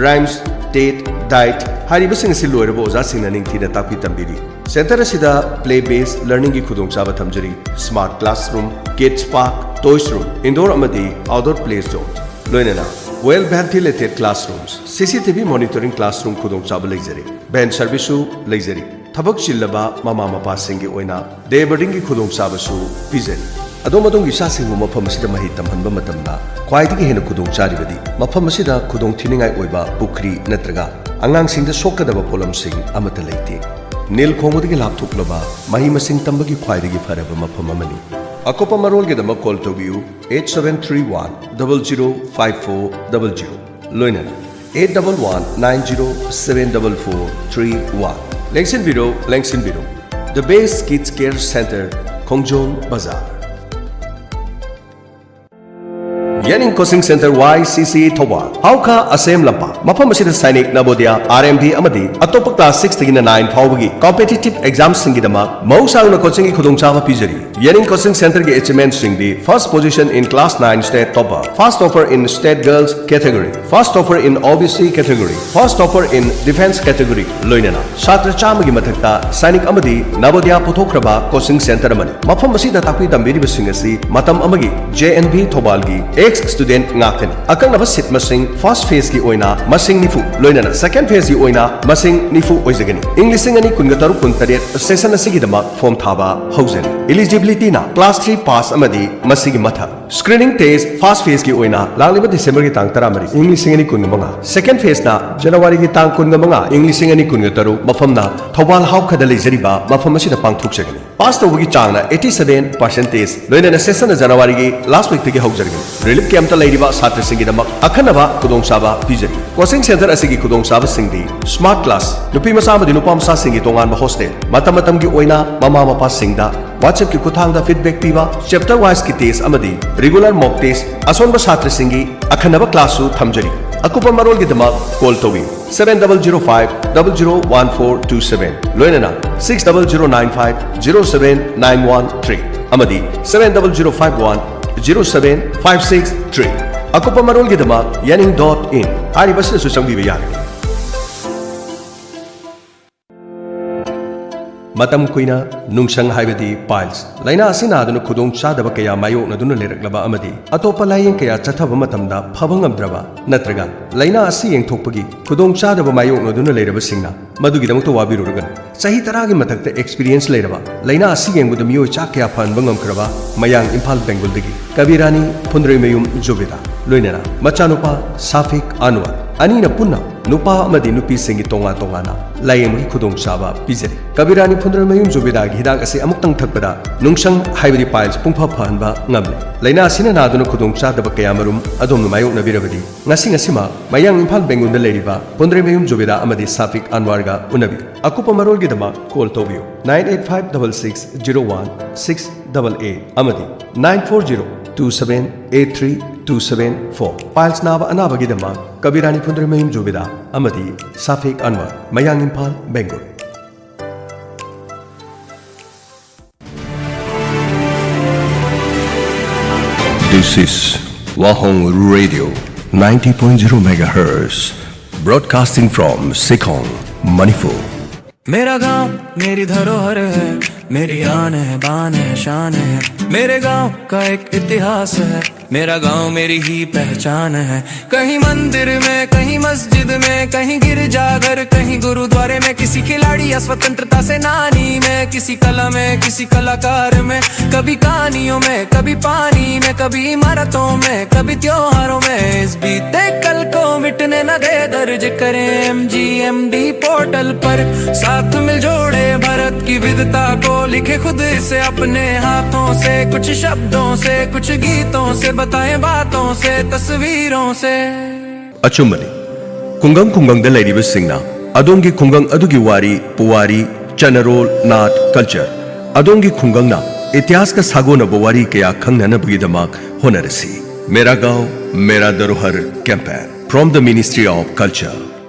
ꯔꯥꯏꯝꯁ, ꯇꯦꯠ, ꯗꯥꯏꯠ ꯍꯥꯏꯔꯤꯕꯁꯤꯡ ꯑꯁꯤ ꯂꯣꯏꯔꯕ ꯑꯣꯖꯥꯁꯤꯡꯅ ꯅꯤꯡꯊꯤꯅ ꯇꯥꯛꯄꯤ ꯇꯝꯕꯤꯔꯤ꯫ ꯁꯦꯟꯇꯔ ꯑꯁꯤꯗ ꯄ꯭ꯂꯦ ꯕꯦꯁ ꯂꯔꯅꯤꯡꯒꯤ ꯈꯨꯗꯣꯡꯆꯥꯕ ꯊꯝꯖꯔꯤ꯫ Smart classroom, kids park, toys room, indoor ꯑꯃꯗꯤ ꯑꯥꯎꯠꯗꯣꯔ ꯄ꯭ꯂꯦ ꯖꯣꯟ, ꯂꯣꯏꯅꯅ well ventilated classrooms, C C T V monitoring classroom ꯈꯨꯗꯣꯡꯆꯥꯕ ꯂꯩꯖꯔꯤ꯫ ꯚꯦꯟ ꯁꯔꯚꯤꯁꯁꯨ ꯂꯩꯖꯔꯤ꯫ ꯊꯕꯛ ꯆꯤꯜꯂꯕ ꯃꯃꯥ ꯃꯄꯥꯁꯤꯡꯒꯤ ꯑꯣꯏꯅ ꯗꯦ ꯕꯣꯔꯗꯤꯡꯒꯤ ꯈꯨꯗꯣꯡꯆꯥꯕꯁꯨ ꯄꯤꯖꯔꯤ꯫ ꯑꯗꯣꯝ ꯑꯗꯣꯝꯒꯤ ꯏꯆꯥꯁꯤꯡꯕꯨ ꯃꯐꯝ ꯑꯁꯤꯗ ꯃꯍꯩ ꯇꯝꯍꯟꯕ ꯃꯇꯝꯗ ꯈ꯭ꯋꯥꯏꯗꯒꯤ ꯍꯦꯟꯅ ꯈꯨꯗꯣꯡ ꯆꯥꯔꯤꯕꯗꯤ ꯃꯐꯝ ꯑꯁꯤꯗ ꯈꯨꯗꯣꯡ ꯊꯤꯅꯤꯡꯉꯥꯏ ꯑꯣꯏꯕ ꯄꯨꯈ꯭ꯔꯤ ꯅꯠꯇ꯭ꯔꯒ ꯑꯉꯥꯡꯁꯤꯡꯗ ꯁꯣꯛꯀꯗꯕ ꯄꯣꯠꯂꯝꯁꯤꯡ ꯑꯃꯠꯇ ꯂꯩꯇꯦ꯫ ꯅꯤꯜ ꯈꯣꯡꯕꯗꯒꯤ ꯂꯥꯞꯊꯣꯛꯂꯕ ꯃꯍꯩ ꯃꯁꯤꯡ ꯇꯝꯕꯒꯤ ꯈ꯭ꯋꯥꯏꯗꯒꯤ ꯐꯔꯕ ꯃꯐꯝ ꯑꯃꯅꯤ꯫ ꯑꯀꯨꯞꯄ ꯃꯔꯣꯜꯒꯤꯗꯃꯛ ꯀꯣꯜ ꯇꯧꯕꯤꯌꯨ eight seven three one double zero five four double zero, ꯂꯣꯏꯅꯅ eight double one nine zero seven double four three one꯫ ꯂꯦꯡꯁꯤꯟꯕꯤꯔꯣ, ꯂꯦꯡꯁꯤꯟꯕꯤꯔꯣ꯫ The Best Kids Care Center, ꯈꯣꯡꯖꯣꯝ ꯕꯖꯥꯔ꯫ ꯌꯦꯅꯤꯡ ꯀꯣꯆꯤꯡ ꯁꯦꯟꯇꯔ, ꯋꯥꯏ ꯁꯤ ꯁꯤ ꯊꯧꯕꯥꯜ, ꯍꯥꯎꯈꯥ ꯑꯁꯦꯝ ꯂꯝꯄꯥꯛ꯫ ꯃꯐꯝ ꯑꯁꯤꯗ ꯁꯥꯏꯅꯤꯛ, ꯅꯕꯣꯗꯤꯌꯥ, ꯑꯥꯔ ꯑꯦꯝ ꯚꯤ ꯑꯃꯗꯤ ꯑꯇꯣꯞꯄ ꯀ꯭ꯂꯥꯁ six ꯇꯒꯤꯅ nine ꯐꯥꯎꯕꯒꯤ ꯀꯝꯄꯤꯇꯤꯇꯤꯚ ꯑꯦꯛꯖꯥꯝꯁꯤꯡꯒꯤꯗꯃꯛ ꯃꯍꯧꯁꯥ ꯑꯣꯏꯅ ꯀꯣꯆꯤꯡꯒꯤ ꯈꯨꯗꯣꯡꯆꯥꯕ ꯄꯤꯖꯔꯤ꯫ ꯌꯦꯅꯤꯡ ꯀꯣꯆꯤꯡ ꯁꯦꯟꯇꯔꯒꯤ ꯑꯦꯆꯤꯚꯃꯦꯟꯠꯁꯤꯡꯗꯤ: first position in class nine state topper, first topper in state girls category, first topper in O B C category, first topper in defense category, ꯂꯣꯏꯅꯅ ꯁꯥꯇ꯭ꯔ ꯆꯥꯝꯃꯒꯤ ꯃꯊꯛꯇ ꯁꯥꯏꯅꯤꯛ ꯑꯃꯗꯤ ꯅꯕꯣꯗꯤꯌꯥ ꯄꯨꯊꯣꯛꯈ꯭ꯔꯕ ꯀꯣꯆꯤꯡ ꯁꯦꯟꯇꯔ ꯑꯃꯅꯤ꯫ ꯃꯐꯝ ꯑꯁꯤꯗ ꯇꯥꯛꯄꯤ ꯇꯝꯕꯤꯔꯤꯕꯁꯤꯡ ꯑꯁꯤ ꯃꯇꯝ ꯑꯃꯒꯤ ꯖꯦ ꯑꯦꯟ ꯚꯤ ꯊꯧꯕꯥꯜꯒꯤ ꯑꯦꯛꯁ ꯁ꯭ꯇꯨꯗꯦꯟꯠ ꯉꯥꯛꯇꯅꯤ꯫ ꯑꯀꯛꯅꯕ ꯁꯤꯠ ꯃꯁꯤꯡ first phase ꯀꯤ ꯑꯣꯏꯅ ꯃꯁꯤꯡ ꯅꯤꯐꯨ, ꯂꯣꯏꯅꯅ second phase ꯀꯤ ꯑꯣꯏꯅ ꯃꯁꯤꯡ ꯅꯤꯐꯨ ꯑꯣꯏꯖꯒꯅꯤ꯫ ꯏꯪ ꯂꯤꯁꯤꯡ ꯑꯅꯤ ꯀꯨꯟꯒ ꯇꯔꯨꯛ ꯀꯨꯟꯇꯔꯦꯠ ꯁꯦꯁꯟ ꯑꯁꯤꯒꯤꯗꯃꯛ ꯐꯣꯔꯝ ꯊꯥꯕ ꯍꯧꯖꯔꯤ꯫ ꯏꯂꯤꯖꯤꯕꯤꯂꯤꯇꯤꯅ ꯀ꯭ꯂꯥꯁ three ꯄꯥꯁ ꯑꯃꯗꯤ ꯃꯁꯤꯒꯤ ꯃꯊꯛ꯫ ꯁ꯭ꯀ꯭ꯔꯤꯅꯤꯡ ꯇꯦꯁ first phase ꯀꯤ ꯑꯣꯏꯅ ꯂꯥꯛꯂꯤꯕ ꯗꯤꯁꯦꯝꯕꯔꯒꯤ ꯇꯥꯡ ꯇꯔꯥꯃꯔꯤ, ꯏꯪ ꯂꯤꯁꯤꯡ ꯑꯅꯤ ꯀꯨꯟꯒ ꯃꯉꯥ, second phase ꯅ ꯖꯅꯋꯥꯔꯤꯒꯤ ꯇꯥꯡ ꯀꯨꯟꯒ ꯃꯉꯥ, ꯏꯪ ꯂꯤꯁꯤꯡ ꯑꯅꯤ ꯀꯨꯟꯒ ꯇꯔꯨꯛ, ꯃꯐꯝꯅ ꯊꯧꯕꯥꯜ ꯍꯥꯎꯈꯥꯗ ꯂꯩꯖꯔꯤꯕ ꯃꯐꯝ ꯑꯁꯤꯗ ꯄꯥꯡꯊꯣꯛꯆꯒꯅꯤ꯫ ꯄꯥꯁ ꯇꯧꯕꯒꯤ ꯆꯥꯡꯅ eighty seven percentage, ꯂꯣꯏꯅꯅ ꯁꯦꯁꯟꯅ ꯖꯅꯋꯥꯔꯤꯒꯤ ꯂꯥꯁ ꯋꯤꯛꯇꯒꯤ ꯍꯧꯖꯔꯒꯅꯤ꯫ ꯔꯤꯂꯤꯐ ꯀꯦꯝꯞꯇ ꯂꯩꯔꯤꯕ ꯁꯥꯇ꯭ꯔꯁꯤꯡꯒꯤꯗꯃꯛ ꯑꯈꯟꯅꯕ ꯈꯨꯗꯣꯡꯆꯥꯕ ꯄꯤꯖꯔꯤ꯫ ꯀꯣꯆꯤꯡ ꯁꯦꯟꯇꯔ ꯑꯁꯤꯒꯤ ꯈꯨꯗꯣꯡꯆꯥꯕꯁꯤꯡꯗꯤ: ꯁ꯭ꯃꯥꯔꯠ ꯀ꯭ꯂꯥꯁ, ꯅꯨꯄꯤ ꯃꯆꯥ ꯑꯃꯗꯤ ꯅꯨꯄꯥ ꯃꯆꯥꯁꯤꯡꯒꯤ ꯇꯣꯉꯥꯟꯕ ꯍꯣꯁꯇꯦꯜ, ꯃꯇꯝ ꯃꯇꯝꯒꯤ ꯑꯣꯏꯅ ꯃꯃꯥ ꯃꯄꯥꯁꯤꯡꯗ WhatsApp-ꯀꯤ ꯈꯨꯠꯊꯥꯡꯗ feedback ꯄꯤꯕ, chapter wise-ꯀꯤ test ꯑꯃꯗꯤ regular mock test, ꯑꯁꯣꯟꯕ ꯁꯥꯇ꯭ꯔꯁꯤꯡꯒꯤ ꯑꯈꯟꯅꯕ class-ꯁꯨ ꯊꯝꯖꯔꯤ꯫ ꯑꯀꯨꯞꯄ ꯃꯔꯣꯜꯒꯤꯗꯃꯛ call ꯇꯧꯕꯤꯌꯨ, seven double zero five double zero one four two seven, ꯂꯣꯏꯅꯅ six double zero nine five zero seven nine one three ꯑꯃꯗꯤ seven double zero five one zero seven five six three꯫ ꯑꯀꯨꯞꯄ ꯃꯔꯣꯜꯒꯤꯗꯃꯛ ꯌꯥꯅꯤꯡ dot in ꯍꯥꯏꯔꯤꯕꯁꯤꯗꯁꯨ ꯆꯪꯕꯤꯕ ꯌꯥꯒꯅꯤ꯫ ꯃꯇꯝ ꯀꯨꯏꯅ ꯅꯨꯡꯁꯪ ꯍꯥꯏꯕꯗꯤ piles ꯂꯥꯏꯅꯥ ꯑꯁꯤ ꯅꯥꯗꯨꯅ ꯈꯨꯗꯣꯡ ꯆꯥꯗꯕ ꯀꯌꯥ ꯃꯥꯌꯣꯛꯅꯗꯨꯅ ꯂꯩꯔꯛꯂꯕ ꯑꯃꯗꯤ ꯑꯇꯣꯞꯄ ꯂꯥꯌꯦꯡ ꯀꯌꯥ ꯆꯠꯊꯕ ꯃꯇꯝꯗ ꯐꯕ ꯉꯝꯗ꯭ꯔꯕ ꯅꯠꯇ꯭ꯔꯒ ꯂꯥꯏꯅꯥ ꯑꯁꯤ ꯌꯦꯡꯊꯣꯛꯄꯒꯤ ꯈꯨꯗꯣꯡ ꯆꯥꯗꯕ ꯃꯥꯌꯣꯛꯅꯗꯨꯅ ꯂꯩꯔꯕꯁꯤꯡꯅ ꯃꯗꯨꯒꯤꯗꯃꯛꯇ ꯋꯥꯕꯤꯔꯨꯔꯒꯅꯨ꯫ ꯆꯍꯤ ꯇꯔꯥꯒꯤ ꯃꯊꯛꯇ experience ꯂꯩꯔꯕ, ꯂꯥꯏꯅꯥ ꯑꯁꯤ ꯌꯦꯡꯕꯗ ꯃꯤꯑꯣꯏ ꯆꯥ ꯀꯌꯥ ꯐꯍꯟꯕ ꯉꯝꯈ꯭ꯔꯕ ꯃꯌꯥꯡ ꯏꯝꯐꯥꯜ ꯕꯦꯡꯒꯨꯜꯗꯒꯤ ꯀꯕꯤꯔꯥꯅꯤ ꯐꯨꯟꯗ꯭ꯔꯩꯃꯌꯨꯝ ꯖꯨꯕꯦꯗꯥ, ꯂꯣꯏꯅꯅ ꯃꯆꯥꯅꯨꯄꯥ ꯁꯥꯐꯤꯛ ꯑꯟꯋꯔ, ꯑꯅꯤꯅ ꯄꯨꯟꯅ ꯅꯨꯄꯥ ꯑꯃꯗꯤ ꯅꯨꯄꯤꯁꯤꯡꯒꯤ ꯇꯣꯉꯥꯟ ꯇꯣꯉꯥꯟꯅ ꯂꯥꯌꯦꯡꯕꯒꯤ ꯈꯨꯗꯣꯡꯆꯥꯕ ꯄꯤꯖꯔꯤ꯫ ꯀꯕꯤꯔꯥꯅꯤ ꯐꯨꯟꯗ꯭ꯔꯩꯃꯌꯨꯝ ꯖꯨꯕꯦꯗꯥꯒꯤ ꯍꯤꯗꯥꯛ ꯑꯁꯤ ꯑꯃꯨꯛꯇꯪ ꯊꯛꯄꯗ ꯅꯨꯡꯁꯪ ꯍꯥꯏꯕꯗꯤ piles ꯄꯨꯡꯐ ꯐꯍꯟꯕ ꯉꯝꯂꯦ꯫ ꯂꯥꯏꯅꯥ ꯑꯁꯤꯅ ꯅꯥꯗꯨꯅ ꯈꯨꯗꯣꯡ ꯆꯥꯗꯕ ꯀꯌꯥꯃꯔꯨꯝ ꯑꯗꯣꯝꯅ ꯃꯥꯌꯣꯛꯅꯕꯤꯔꯕꯗꯤ ꯉꯁꯤ ꯉꯁꯤꯃꯛ ꯃꯌꯥꯡ ꯏꯝꯐꯥꯜ ꯕꯦꯡꯒꯨꯜꯗ ꯂꯩꯔꯤꯕ ꯐꯨꯟꯗ꯭ꯔꯩꯃꯌꯨꯝ ꯖꯨꯕꯦꯗꯥ ꯑꯃꯗꯤ ꯁꯥꯐꯤꯛ ꯑꯟꯋꯥꯔꯒ ꯎꯅꯕꯤꯌꯨ꯫ ꯑꯀꯨꯞꯄ ꯃꯔꯣꯜꯒꯤꯗꯃꯛ call ꯇꯧꯕꯤꯌꯨ, nine eight five double six zero one six double eight ꯑꯃꯗꯤ nine four zero two seven eight three two seven four꯫ Piles ꯅꯥꯕ ꯑꯅꯥꯕꯒꯤꯗꯃꯛ ꯀꯕꯤꯔꯥꯅꯤ ꯐꯨꯟꯗ꯭ꯔꯩꯃꯌꯨꯝ ꯖꯨꯕꯦꯗꯥ ꯑꯃꯗꯤ ꯁꯥꯐꯤꯛ ꯑꯟꯋꯥꯔ, ꯃꯌꯥꯡ Imphal, ꯕꯦꯡꯒꯨꯜ꯫ This is Wahong Radio, ninety point zero megahertz, broadcasting from Sekhong, Manipur. मेरा गांव मेरी धरोहर है, मेरी आन है, बान है, शान है। मेरे गांव का एक इतिहास है, मेरा गांव मेरी ही पहचान है। कहीं मंदिर में, कहीं मस्जिद में, कहीं गिरजाघर, कहीं गुरुद्वारे में, किसी खिलाड़ी या स्वतंत्रता सेनानी में, किसी कला में, किसी कलाकार में, कभी कहानियों में, कभी पानी में, कभी इमारतों में, कभी त्योहारों में। इस बीते कल को मिटने न दे, दर्ज करें एमजीएमडी पोर्टल पर। साथ मिल जोड़े भारत की विविधता को, लिखे खुद इसे अपने हाथों से, कुछ शब्दों से, कुछ गीतों से, बताएं बातों से, तस्वीरों से। ꯑꯆꯨꯝꯕꯅꯤ꯫ ꯈꯨꯡꯒꯪ ꯈꯨꯡꯒꯪꯗ ꯂꯩꯔꯤꯕꯁꯤꯡꯅ ꯑꯗꯣꯝꯒꯤ ꯈꯨꯡꯒꯪ ꯑꯗꯨꯒꯤ ꯋꯥꯔꯤ, ꯄꯨꯋꯥꯔꯤ, ꯆꯠꯅꯔꯣꯜ, ꯅꯥꯠ, culture ꯑꯗꯣꯝꯒꯤ ꯈꯨꯡꯒꯪꯅ ꯏꯇꯤꯍꯥꯁꯀ ꯁꯥꯒꯣꯟꯅꯕ ꯋꯥꯔꯤ ꯀꯌꯥ ꯈꯪꯅꯅꯕꯒꯤꯗꯃꯛ ꯍꯣꯠꯅꯔꯁꯤ꯫ मेरा गांव मेरा धरोहर campaign from the Ministry of Culture.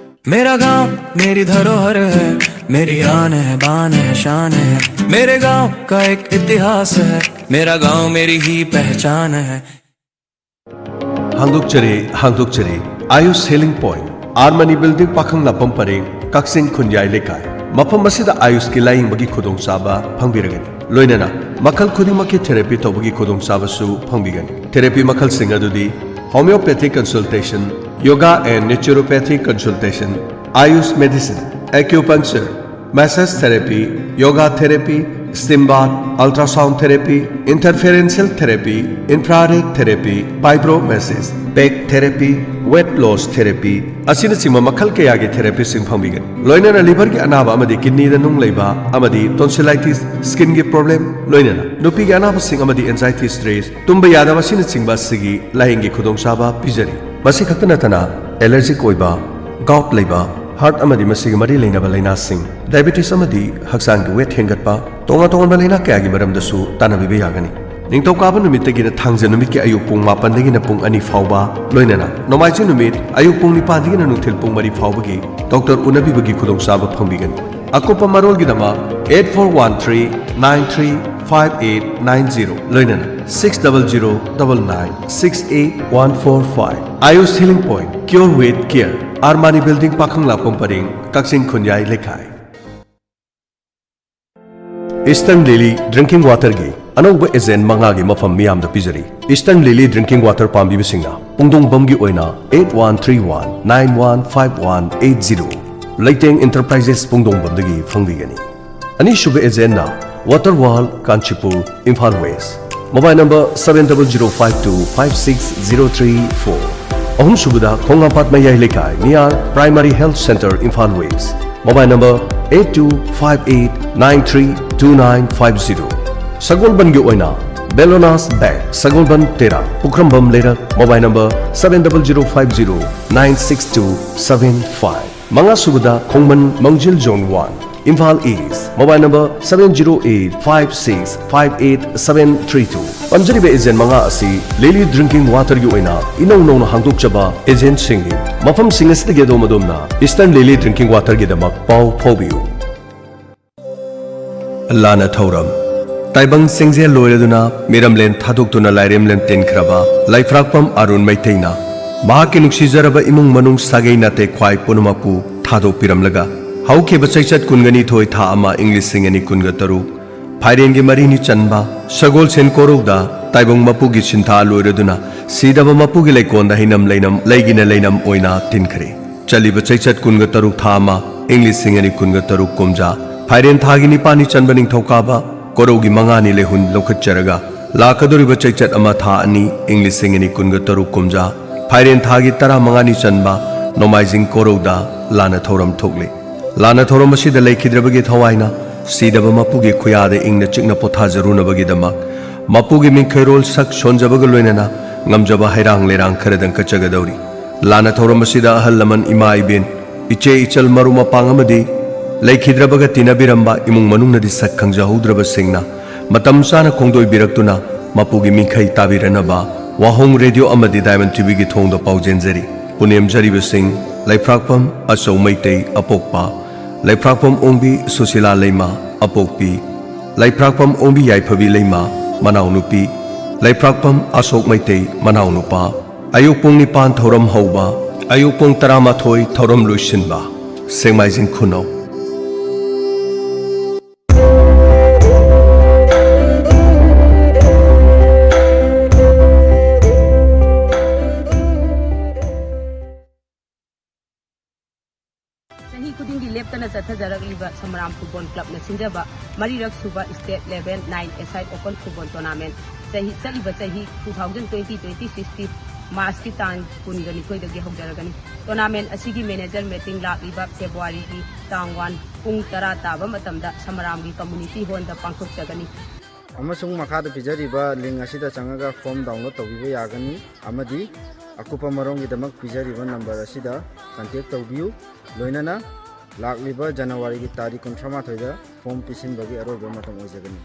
मेरा गांव मेरी धरोहर है, मेरी आन है, बान है, शान है। मेरे गांव का एक इतिहास है, मेरा गांव मेरी ही पहचान है। ꯍꯥꯡꯗꯣꯛꯆꯔꯤ, ꯍꯥꯡꯗꯣꯛꯆꯔꯤ꯫ Ayush healing point, R Mani building, ꯄꯥꯈꯪꯂꯥꯛꯄꯝ ꯄꯔꯦꯡ, ꯀꯛꯆꯤꯡ ꯈꯨꯟꯌꯥꯏ ꯂꯩꯀꯥꯏ꯫ ꯃꯐꯝ ꯑꯁꯤꯗ ꯑꯥꯌꯨꯁꯀꯤ ꯂꯥꯌꯦꯡꯕꯒꯤ ꯈꯨꯗꯣꯡꯆꯥꯕ ꯐꯪꯕꯤꯔꯒꯅꯤ꯫ ꯂꯣꯏꯅꯅ ꯃꯈꯜ ꯈꯨꯗꯤꯡꯃꯛꯀꯤ ꯊꯦꯔꯥꯄꯤ ꯇꯧꯕꯒꯤ ꯈꯨꯗꯣꯡꯆꯥꯕꯁꯨ ꯐꯪꯕꯤꯒꯅꯤ꯫ ꯊꯦꯔꯥꯄꯤ ꯃꯈꯜꯁꯤꯡ ꯑꯗꯨꯗꯤ homeopathic consultation, yoga and naturopathic consultation, Ayush medicine, acupuncture, massage therapy, yoga therapy, steam bath, ultrasound therapy, interferential therapy, infrared therapy, vibromassage, back therapy, weight loss therapy ꯑꯁꯤꯅꯆꯤꯡꯕ ꯃꯈꯜ ꯀꯌꯥꯒꯤ ꯊꯦꯔꯥꯄꯤꯁꯤꯡ ꯐꯪꯕꯤꯒꯅꯤ꯫ ꯂꯣꯏꯅꯅ ꯂꯤꯚꯔꯒꯤ ꯑꯅꯥꯕ ꯑꯃꯗꯤ ꯀꯤꯗꯅꯤꯗ ꯅꯨꯡ ꯂꯩꯕ ꯑꯃꯗꯤ tonsillitis, skinꯒꯤ problem, ꯂꯣꯏꯅꯅ ꯅꯨꯄꯤꯒꯤ ꯑꯅꯥꯕꯁꯤꯡ ꯑꯃꯗꯤ anxiety, stress, ꯇꯨꯝꯕ ꯌꯥꯗꯕ ꯑꯁꯤꯅꯆꯤꯡꯕ ꯑꯁꯤꯒꯤ ꯂꯥꯌꯦꯡꯒꯤ ꯈꯨꯗꯣꯡꯆꯥꯕ ꯄꯤꯖꯔꯤ꯫ ꯃꯁꯤ ꯈꯛꯇ ꯅꯠꯇꯅ allergic ꯑꯣꯏꯕ, gout ꯂꯩꯕ, heart ꯑꯃꯗꯤ ꯃꯁꯤꯒꯤ ꯃꯔꯤ ꯂꯩꯅꯕ ꯂꯥꯏꯅꯥꯁꯤꯡ, diabetes ꯑꯃꯗꯤ ꯍꯛꯆꯥꯡꯒꯤ weight ꯍꯦꯟꯒꯠꯄ, ꯇꯣꯉꯥꯟ ꯇꯣꯉꯥꯟꯕ ꯂꯥꯏꯅꯥ ꯀꯌꯥꯒꯤ ꯃꯔꯝꯗꯁꯨ ꯇꯥꯟꯅꯕꯤꯕ ꯌꯥꯒꯅꯤ꯫ ꯅꯤꯡꯊꯧꯀꯥꯕ ꯅꯨꯃꯤꯠꯇꯒꯤꯅ ꯊꯥꯡꯖ ꯅꯨꯃꯤꯠꯀꯤ ꯑꯌꯨꯛ ꯄꯨꯡ ꯃꯥꯄꯟꯗꯒꯤꯅ ꯄꯨꯡ ꯑꯅꯤ ꯐꯥꯎꯕ, ꯂꯣꯏꯅꯅ ꯅꯣꯡꯃꯥꯏꯖꯤꯡ ꯅꯨꯃꯤꯠ ꯑꯌꯨꯛ ꯄꯨꯡ ꯅꯤꯄꯥꯟꯗꯒꯤꯅ ꯅꯨꯡꯊꯤꯜ ꯄꯨꯡ ꯃꯔꯤ ꯐꯥꯎꯕꯒꯤ ꯗꯣꯛꯇꯔ ꯎꯅꯕꯤꯕꯒꯤ ꯈꯨꯗꯣꯡꯆꯥꯕ ꯐꯪꯕꯤꯒꯅꯤ꯫ ꯑꯀꯨꯞꯄ ꯃꯔꯣꯜꯒꯤꯗꯃꯛ eight four one three nine three five eight nine zero, ꯂꯣꯏꯅꯅ six double zero double nine six eight one four five꯫ Ayush Healing Point, Cure with Care, R Mani building, ꯄꯥꯈꯪꯂꯥꯛꯄꯝ ꯄꯔꯦꯡ, ꯀꯛꯆꯤꯡ ꯈꯨꯟꯌꯥꯏ ꯂꯩꯀꯥꯏ꯫ Eastern Lily Drinking Waterꯒꯤ ꯑꯅꯧꯕ agent ꯃꯉꯥꯒꯤ ꯃꯐꯝ ꯃꯤꯌꯥꯝꯗ ꯄꯤꯖꯔꯤ꯫ Eastern Lily Drinking Water ꯄꯥꯝꯕꯤꯕꯁꯤꯡꯅ ꯄꯨꯡꯗꯣꯡꯕꯝꯒꯤ ꯑꯣꯏꯅ eight one three one nine one five one eight zero, ꯂꯩꯇꯦꯡ Enterprises ꯄꯨꯡꯗꯣꯡꯕꯝꯗꯒꯤ ꯐꯪꯕꯤꯒꯅꯤ꯫ ꯑꯅꯤꯁꯨꯕ agentꯅ Water World Kanchipur, Imphal West, mobile number seven double zero five two five six zero three four꯫ ꯑꯍꯨꯝꯁꯨꯕꯗ ꯈꯣꯡꯉꯥꯝꯄꯥꯠ ꯃꯌꯥꯏ ꯂꯩꯀꯥꯏ, near Primary Health Centre, Imphal West, mobile number eight two five eight nine three two nine five zero꯫ ꯁꯒꯣꯜꯕꯟꯒꯤ ꯑꯣꯏꯅ Bellona's Bank, ꯁꯒꯣꯜꯕꯟ ꯇꯦꯔꯥ, ꯄꯨꯈ꯭ꯔꯝꯕꯝ ꯂꯩꯔꯛ, mobile number seven double zero five zero nine six two seven five꯫ ꯃꯉꯥꯁꯨꯕꯗ ꯈꯣꯡꯃꯟ, ꯃꯥꯡꯖꯤꯜ, Zone one, Imphal East, mobile number seven zero eight five six five eight seven three two꯫ ꯄꯟꯖꯔꯤꯕ agent ꯃꯉꯥ ꯑꯁꯤ Lily Drinking Waterꯒꯤ ꯑꯣꯏꯅ ꯏꯅꯧ ꯅꯧꯅ ꯍꯥꯡꯗꯣꯛꯆꯕ agentꯁꯤꯡꯅꯤ꯫ ꯃꯐꯝꯁꯤꯡ ꯑꯁꯤꯗꯒꯤ ꯑꯗꯣꯝ ꯑꯗꯣꯝꯅ Eastern Lily Drinking Waterꯒꯤꯗꯃꯛ ꯄꯥꯎ ꯐꯥꯎꯕꯤꯌꯨ꯫ ꯂꯥꯟꯅ ꯊꯧꯔꯝ꯫ ꯇꯥꯏꯕꯪ ꯆꯤꯡꯖꯦꯜ ꯂꯣꯏꯔꯗꯨꯅ ꯃꯤꯔꯝꯂꯦꯟ ꯊꯥꯗꯣꯛꯇꯨꯅ ꯂꯥꯏꯔꯦꯝꯂꯦꯟ ꯇꯤꯟꯈ꯭ꯔꯕ ꯂꯩꯐ꯭ꯔꯥꯛꯄꯝ ꯑꯔꯨꯟ ꯃꯩꯇꯩꯅ ꯃꯍꯥꯛꯀꯤ ꯅꯨꯡꯁꯤꯖꯔꯕ ꯏꯃꯨꯡ ꯃꯅꯨꯡ, ꯁꯥꯒꯩ ꯅꯥꯇꯩ ꯈ꯭ꯋꯥꯏ ꯄꯨꯝꯅꯃꯛꯄꯨ ꯊꯥꯗꯣꯛꯄꯤꯔꯝꯂꯒ, ꯍꯧꯈꯤꯕ ꯆꯩꯆꯠ ꯀꯨꯟꯒꯅꯤꯊꯣꯏ, ꯊꯥ ꯑꯃ, ꯏꯪ ꯂꯤꯁꯤꯡ ꯑꯅꯤ ꯀꯨꯟꯒ ꯇꯔꯨꯛ, ꯐꯥꯏꯔꯦꯟꯒꯤ ꯃꯔꯤꯅꯤ ꯆꯟꯕ ꯁꯒꯣꯜꯁꯦꯟ ꯀꯣꯔꯧꯗ ꯇꯥꯏꯕꯪ ꯃꯄꯨꯒꯤ ꯁꯤꯟꯊꯥ ꯂꯣꯏꯔꯗꯨꯅ ꯁꯤꯗꯕ ꯃꯄꯨꯒꯤ ꯂꯩꯀꯣꯜꯗ ꯍꯩꯅꯝ ꯂꯩꯅꯝ, ꯂꯩꯒꯤꯅ ꯂꯩꯅꯝ ꯑꯣꯏꯅ ꯇꯤꯟꯈ꯭ꯔꯦ꯫ ꯆꯠꯂꯤꯕ ꯆꯩꯆꯠ ꯀꯨꯟꯒ ꯇꯔꯨꯛ, ꯊꯥ ꯑꯃ, ꯏꯪ ꯂꯤꯁꯤꯡ ꯑꯅꯤ ꯀꯨꯟꯒ ꯇꯔꯨꯛ ꯀꯨꯝꯖꯥ, ꯐꯥꯏꯔꯦꯟ ꯊꯥꯒꯤ ꯅꯤꯄꯥꯜꯅꯤ ꯆꯟꯕ ꯅꯤꯡꯊꯧꯀꯥꯕ ꯀꯣꯔꯧꯒꯤ ꯃꯉꯥꯅꯤ ꯂꯩꯍꯨꯟ ꯂꯧꯈꯠꯆꯔꯒ, ꯂꯥꯛꯀꯗꯧꯔꯤꯕ ꯆꯩꯆꯠ ꯑꯃ, ꯊꯥ ꯑꯅꯤ, ꯏꯪ ꯂꯤꯁꯤꯡ ꯑꯅꯤ ꯀꯨꯟꯒ ꯇꯔꯨꯛ ꯀꯨꯝꯖꯥ, ꯐꯥꯏꯔꯦꯟ ꯊꯥꯒꯤ ꯇꯔꯥꯃꯉꯥꯅꯤ ꯆꯟꯕ ꯅꯣꯡꯃꯥꯏꯖꯤꯡ ꯀꯣꯔꯧꯗ ꯂꯥꯟꯅ ꯊꯧꯔꯝ ꯊꯣꯛꯂꯤ꯫ ꯂꯥꯟꯅ ꯊꯧꯔꯝ ꯑꯁꯤꯗ ꯂꯩꯈꯤꯗ꯭ꯔꯕꯒꯤ ꯊꯋꯥꯏꯅ ꯁꯤꯗꯕ ꯃꯄꯨꯒꯤ ꯈꯨꯌꯥꯗ ꯏꯪꯅ ꯆꯤꯛꯅ ꯄꯣꯊꯥꯖꯔꯨꯅꯕꯒꯤꯗꯃꯛ ꯃꯄꯨꯒꯤ ꯃꯤꯡꯈꯩꯔꯣꯜ ꯁꯛ ꯁꯣꯟꯖꯕꯒ ꯂꯣꯏꯅꯅ ꯉꯝꯖꯕ ꯍꯩꯔꯥꯡ ꯂꯩꯔꯥꯡ ꯈꯔꯗꯪ ꯀꯠꯆꯒꯗꯧꯔꯤ꯫ ꯂꯥꯟꯅ ꯊꯧꯔꯝ ꯑꯁꯤꯗ ꯑꯍꯜ ꯂꯃꯟ, ꯏꯃꯥ ꯏꯕꯦꯟ, ꯏꯆꯦ ꯏꯆꯜ, ꯃꯔꯨꯞ ꯃꯄꯥꯡ ꯑꯃꯗꯤ ꯂꯩꯈꯤꯗ꯭ꯔꯕꯒ ꯇꯤꯟꯅꯕꯤꯔꯝꯕ ꯏꯃꯨꯡ ꯃꯅꯨꯡꯅꯗꯤ ꯁꯛ ꯈꯪꯖꯍꯧꯗ꯭ꯔꯕꯁꯤꯡꯅ ꯃꯇꯝ ꯆꯥꯅ ꯈꯣꯡꯗꯣꯏꯕꯤꯔꯛꯇꯨꯅ ꯃꯄꯨꯒꯤ ꯃꯤꯡꯈꯩ ꯇꯥꯕꯤꯔꯅꯕ ꯋꯥꯍꯣꯡ ꯔꯦꯗꯤꯑꯣ ꯑꯃꯗꯤ ꯗꯥꯏꯃꯟ ꯇꯤꯚꯤꯒꯤ ꯊꯣꯡꯗ ꯄꯥꯎꯖꯦꯟꯖꯔꯤ꯫ ꯄꯨꯅꯦꯝꯖꯔꯤꯕꯁꯤꯡ: ꯂꯩꯐ꯭ꯔꯥꯛꯄꯝ ꯑꯆꯧ ꯃꯩꯇꯩ, ꯑꯄꯣꯛꯄ; ꯂꯩꯐ꯭ꯔꯥꯛꯄꯝ ꯑꯣꯡꯕꯤ ꯁꯨꯁꯤꯂꯥ ꯂꯩꯃ, ꯑꯄꯣꯛꯄꯤ; ꯂꯩꯐ꯭ꯔꯥꯛꯄꯝ ꯑꯣꯡꯕꯤ ꯌꯥꯏꯐꯕꯤ ꯂꯩꯃ, ꯃꯅꯥꯎꯅꯨꯄꯤ; ꯂꯩꯐ꯭ꯔꯥꯛꯄꯝ ꯑꯁꯣꯛ ꯃꯩꯇꯩ, ꯃꯅꯥꯎꯅꯨꯄꯥ꯫ ꯑꯌꯨꯛ ꯄꯨꯡ ꯅꯤꯄꯥꯟ ꯊꯧꯔꯝ ꯍꯧꯕ, ꯑꯌꯨꯛ ꯄꯨꯡ ꯇꯔꯥꯃꯥꯊꯣꯏ ꯊꯧꯔꯝ ꯂꯣꯏꯁꯤꯟꯕ꯫ ꯁꯦꯛꯃꯥꯏꯖꯤꯡ ꯈꯨꯅꯧ꯫ ꯆꯍꯤ ꯈꯨꯗꯤꯡꯒꯤ ꯂꯦꯞꯇꯅ ꯆꯠꯊꯖꯔꯛꯂꯤꯕ ꯁꯃꯔꯥꯝ ꯐꯨꯠꯕꯣꯜ ꯀ꯭ꯂꯕꯅ ꯁꯤꯟꯖꯕ ꯃꯔꯤꯔꯛ ꯁꯨꯕ State Level Nine A-side Open Football Tournament ꯆꯍꯤ, ꯆꯠꯂꯤꯕ ꯆꯍꯤ two thousand twenty twenty-sixꯀꯤ Marchꯀꯤ ꯇꯥꯡ ꯀꯨꯟꯒ ꯅꯤꯊꯣꯏꯗꯒꯤ ꯍꯧꯖꯔꯒꯅꯤ꯫ Tournament ꯑꯁꯤꯒꯤ manager meeting ꯂꯥꯛꯂꯤꯕ Februaryꯒꯤ ꯇꯥꯡ one ꯄꯨꯡ ꯇꯔꯥ ꯇꯥꯕ ꯃꯇꯝꯗ ꯁꯃꯔꯥꯝꯒꯤ community hallꯗ ꯄꯥꯡꯊꯣꯛꯆꯒꯅꯤ꯫ ꯑꯃꯁꯨꯡ ꯃꯈꯥꯗ ꯄꯤꯖꯔꯤꯕ link ꯑꯁꯤꯗ ꯆꯪꯉꯒ form download ꯇꯧꯕꯤꯕ ꯌꯥꯒꯅꯤ ꯑꯃꯗꯤ ꯑꯀꯨꯞꯄ ꯃꯔꯣꯜꯒꯤꯗꯃꯛ ꯄꯤꯖꯔꯤꯕ ꯅꯝꯕꯔ ꯑꯁꯤꯗ ꯀꯟꯇꯦꯛ ꯇꯧꯕꯤꯌꯨ꯫ ꯂꯣꯏꯅꯅ ꯂꯥꯛꯂꯤꯕ ꯖꯅꯋꯥꯔꯤꯒꯤ ꯇꯥꯔꯤꯛ ꯀꯨꯟꯊ꯭ꯔꯥ ꯃꯥꯊꯣꯏꯗ ꯐꯣꯝ ꯄꯤꯁꯤꯟꯕꯒꯤ ꯑꯔꯣꯏꯕ ꯃꯇꯝ ꯑꯣꯏꯖꯒꯅꯤ꯫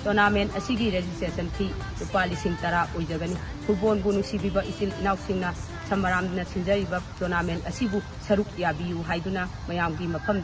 ꯇꯣꯔꯅꯥꯃꯦꯟ ꯑꯁꯤꯒꯤ ꯔꯦꯖꯤꯁꯇ꯭ꯔꯦꯁꯟ ꯐꯤ ꯂꯨꯄꯥ ꯂꯤꯁꯤꯡ ꯇꯔꯥ ꯑꯣꯏꯖꯒꯅꯤ꯫ ꯐꯨꯠꯕꯣꯜꯕꯨ ꯅꯨꯡꯁꯤꯕꯤꯕ ꯏꯆꯤꯜ ꯏꯅꯥꯎꯁꯤꯡꯅ ꯁꯃꯔꯥꯝꯅ ꯁꯤꯟꯖꯔꯤꯕ ꯇꯣꯔꯅꯥꯃꯦꯟ ꯑꯁꯤꯕꯨ ꯁꯔꯨꯛ ꯌꯥꯕꯤꯌꯨ ꯍꯥꯏꯗꯨꯅ ꯃꯌꯥꯝꯒꯤ ꯃꯐꯝ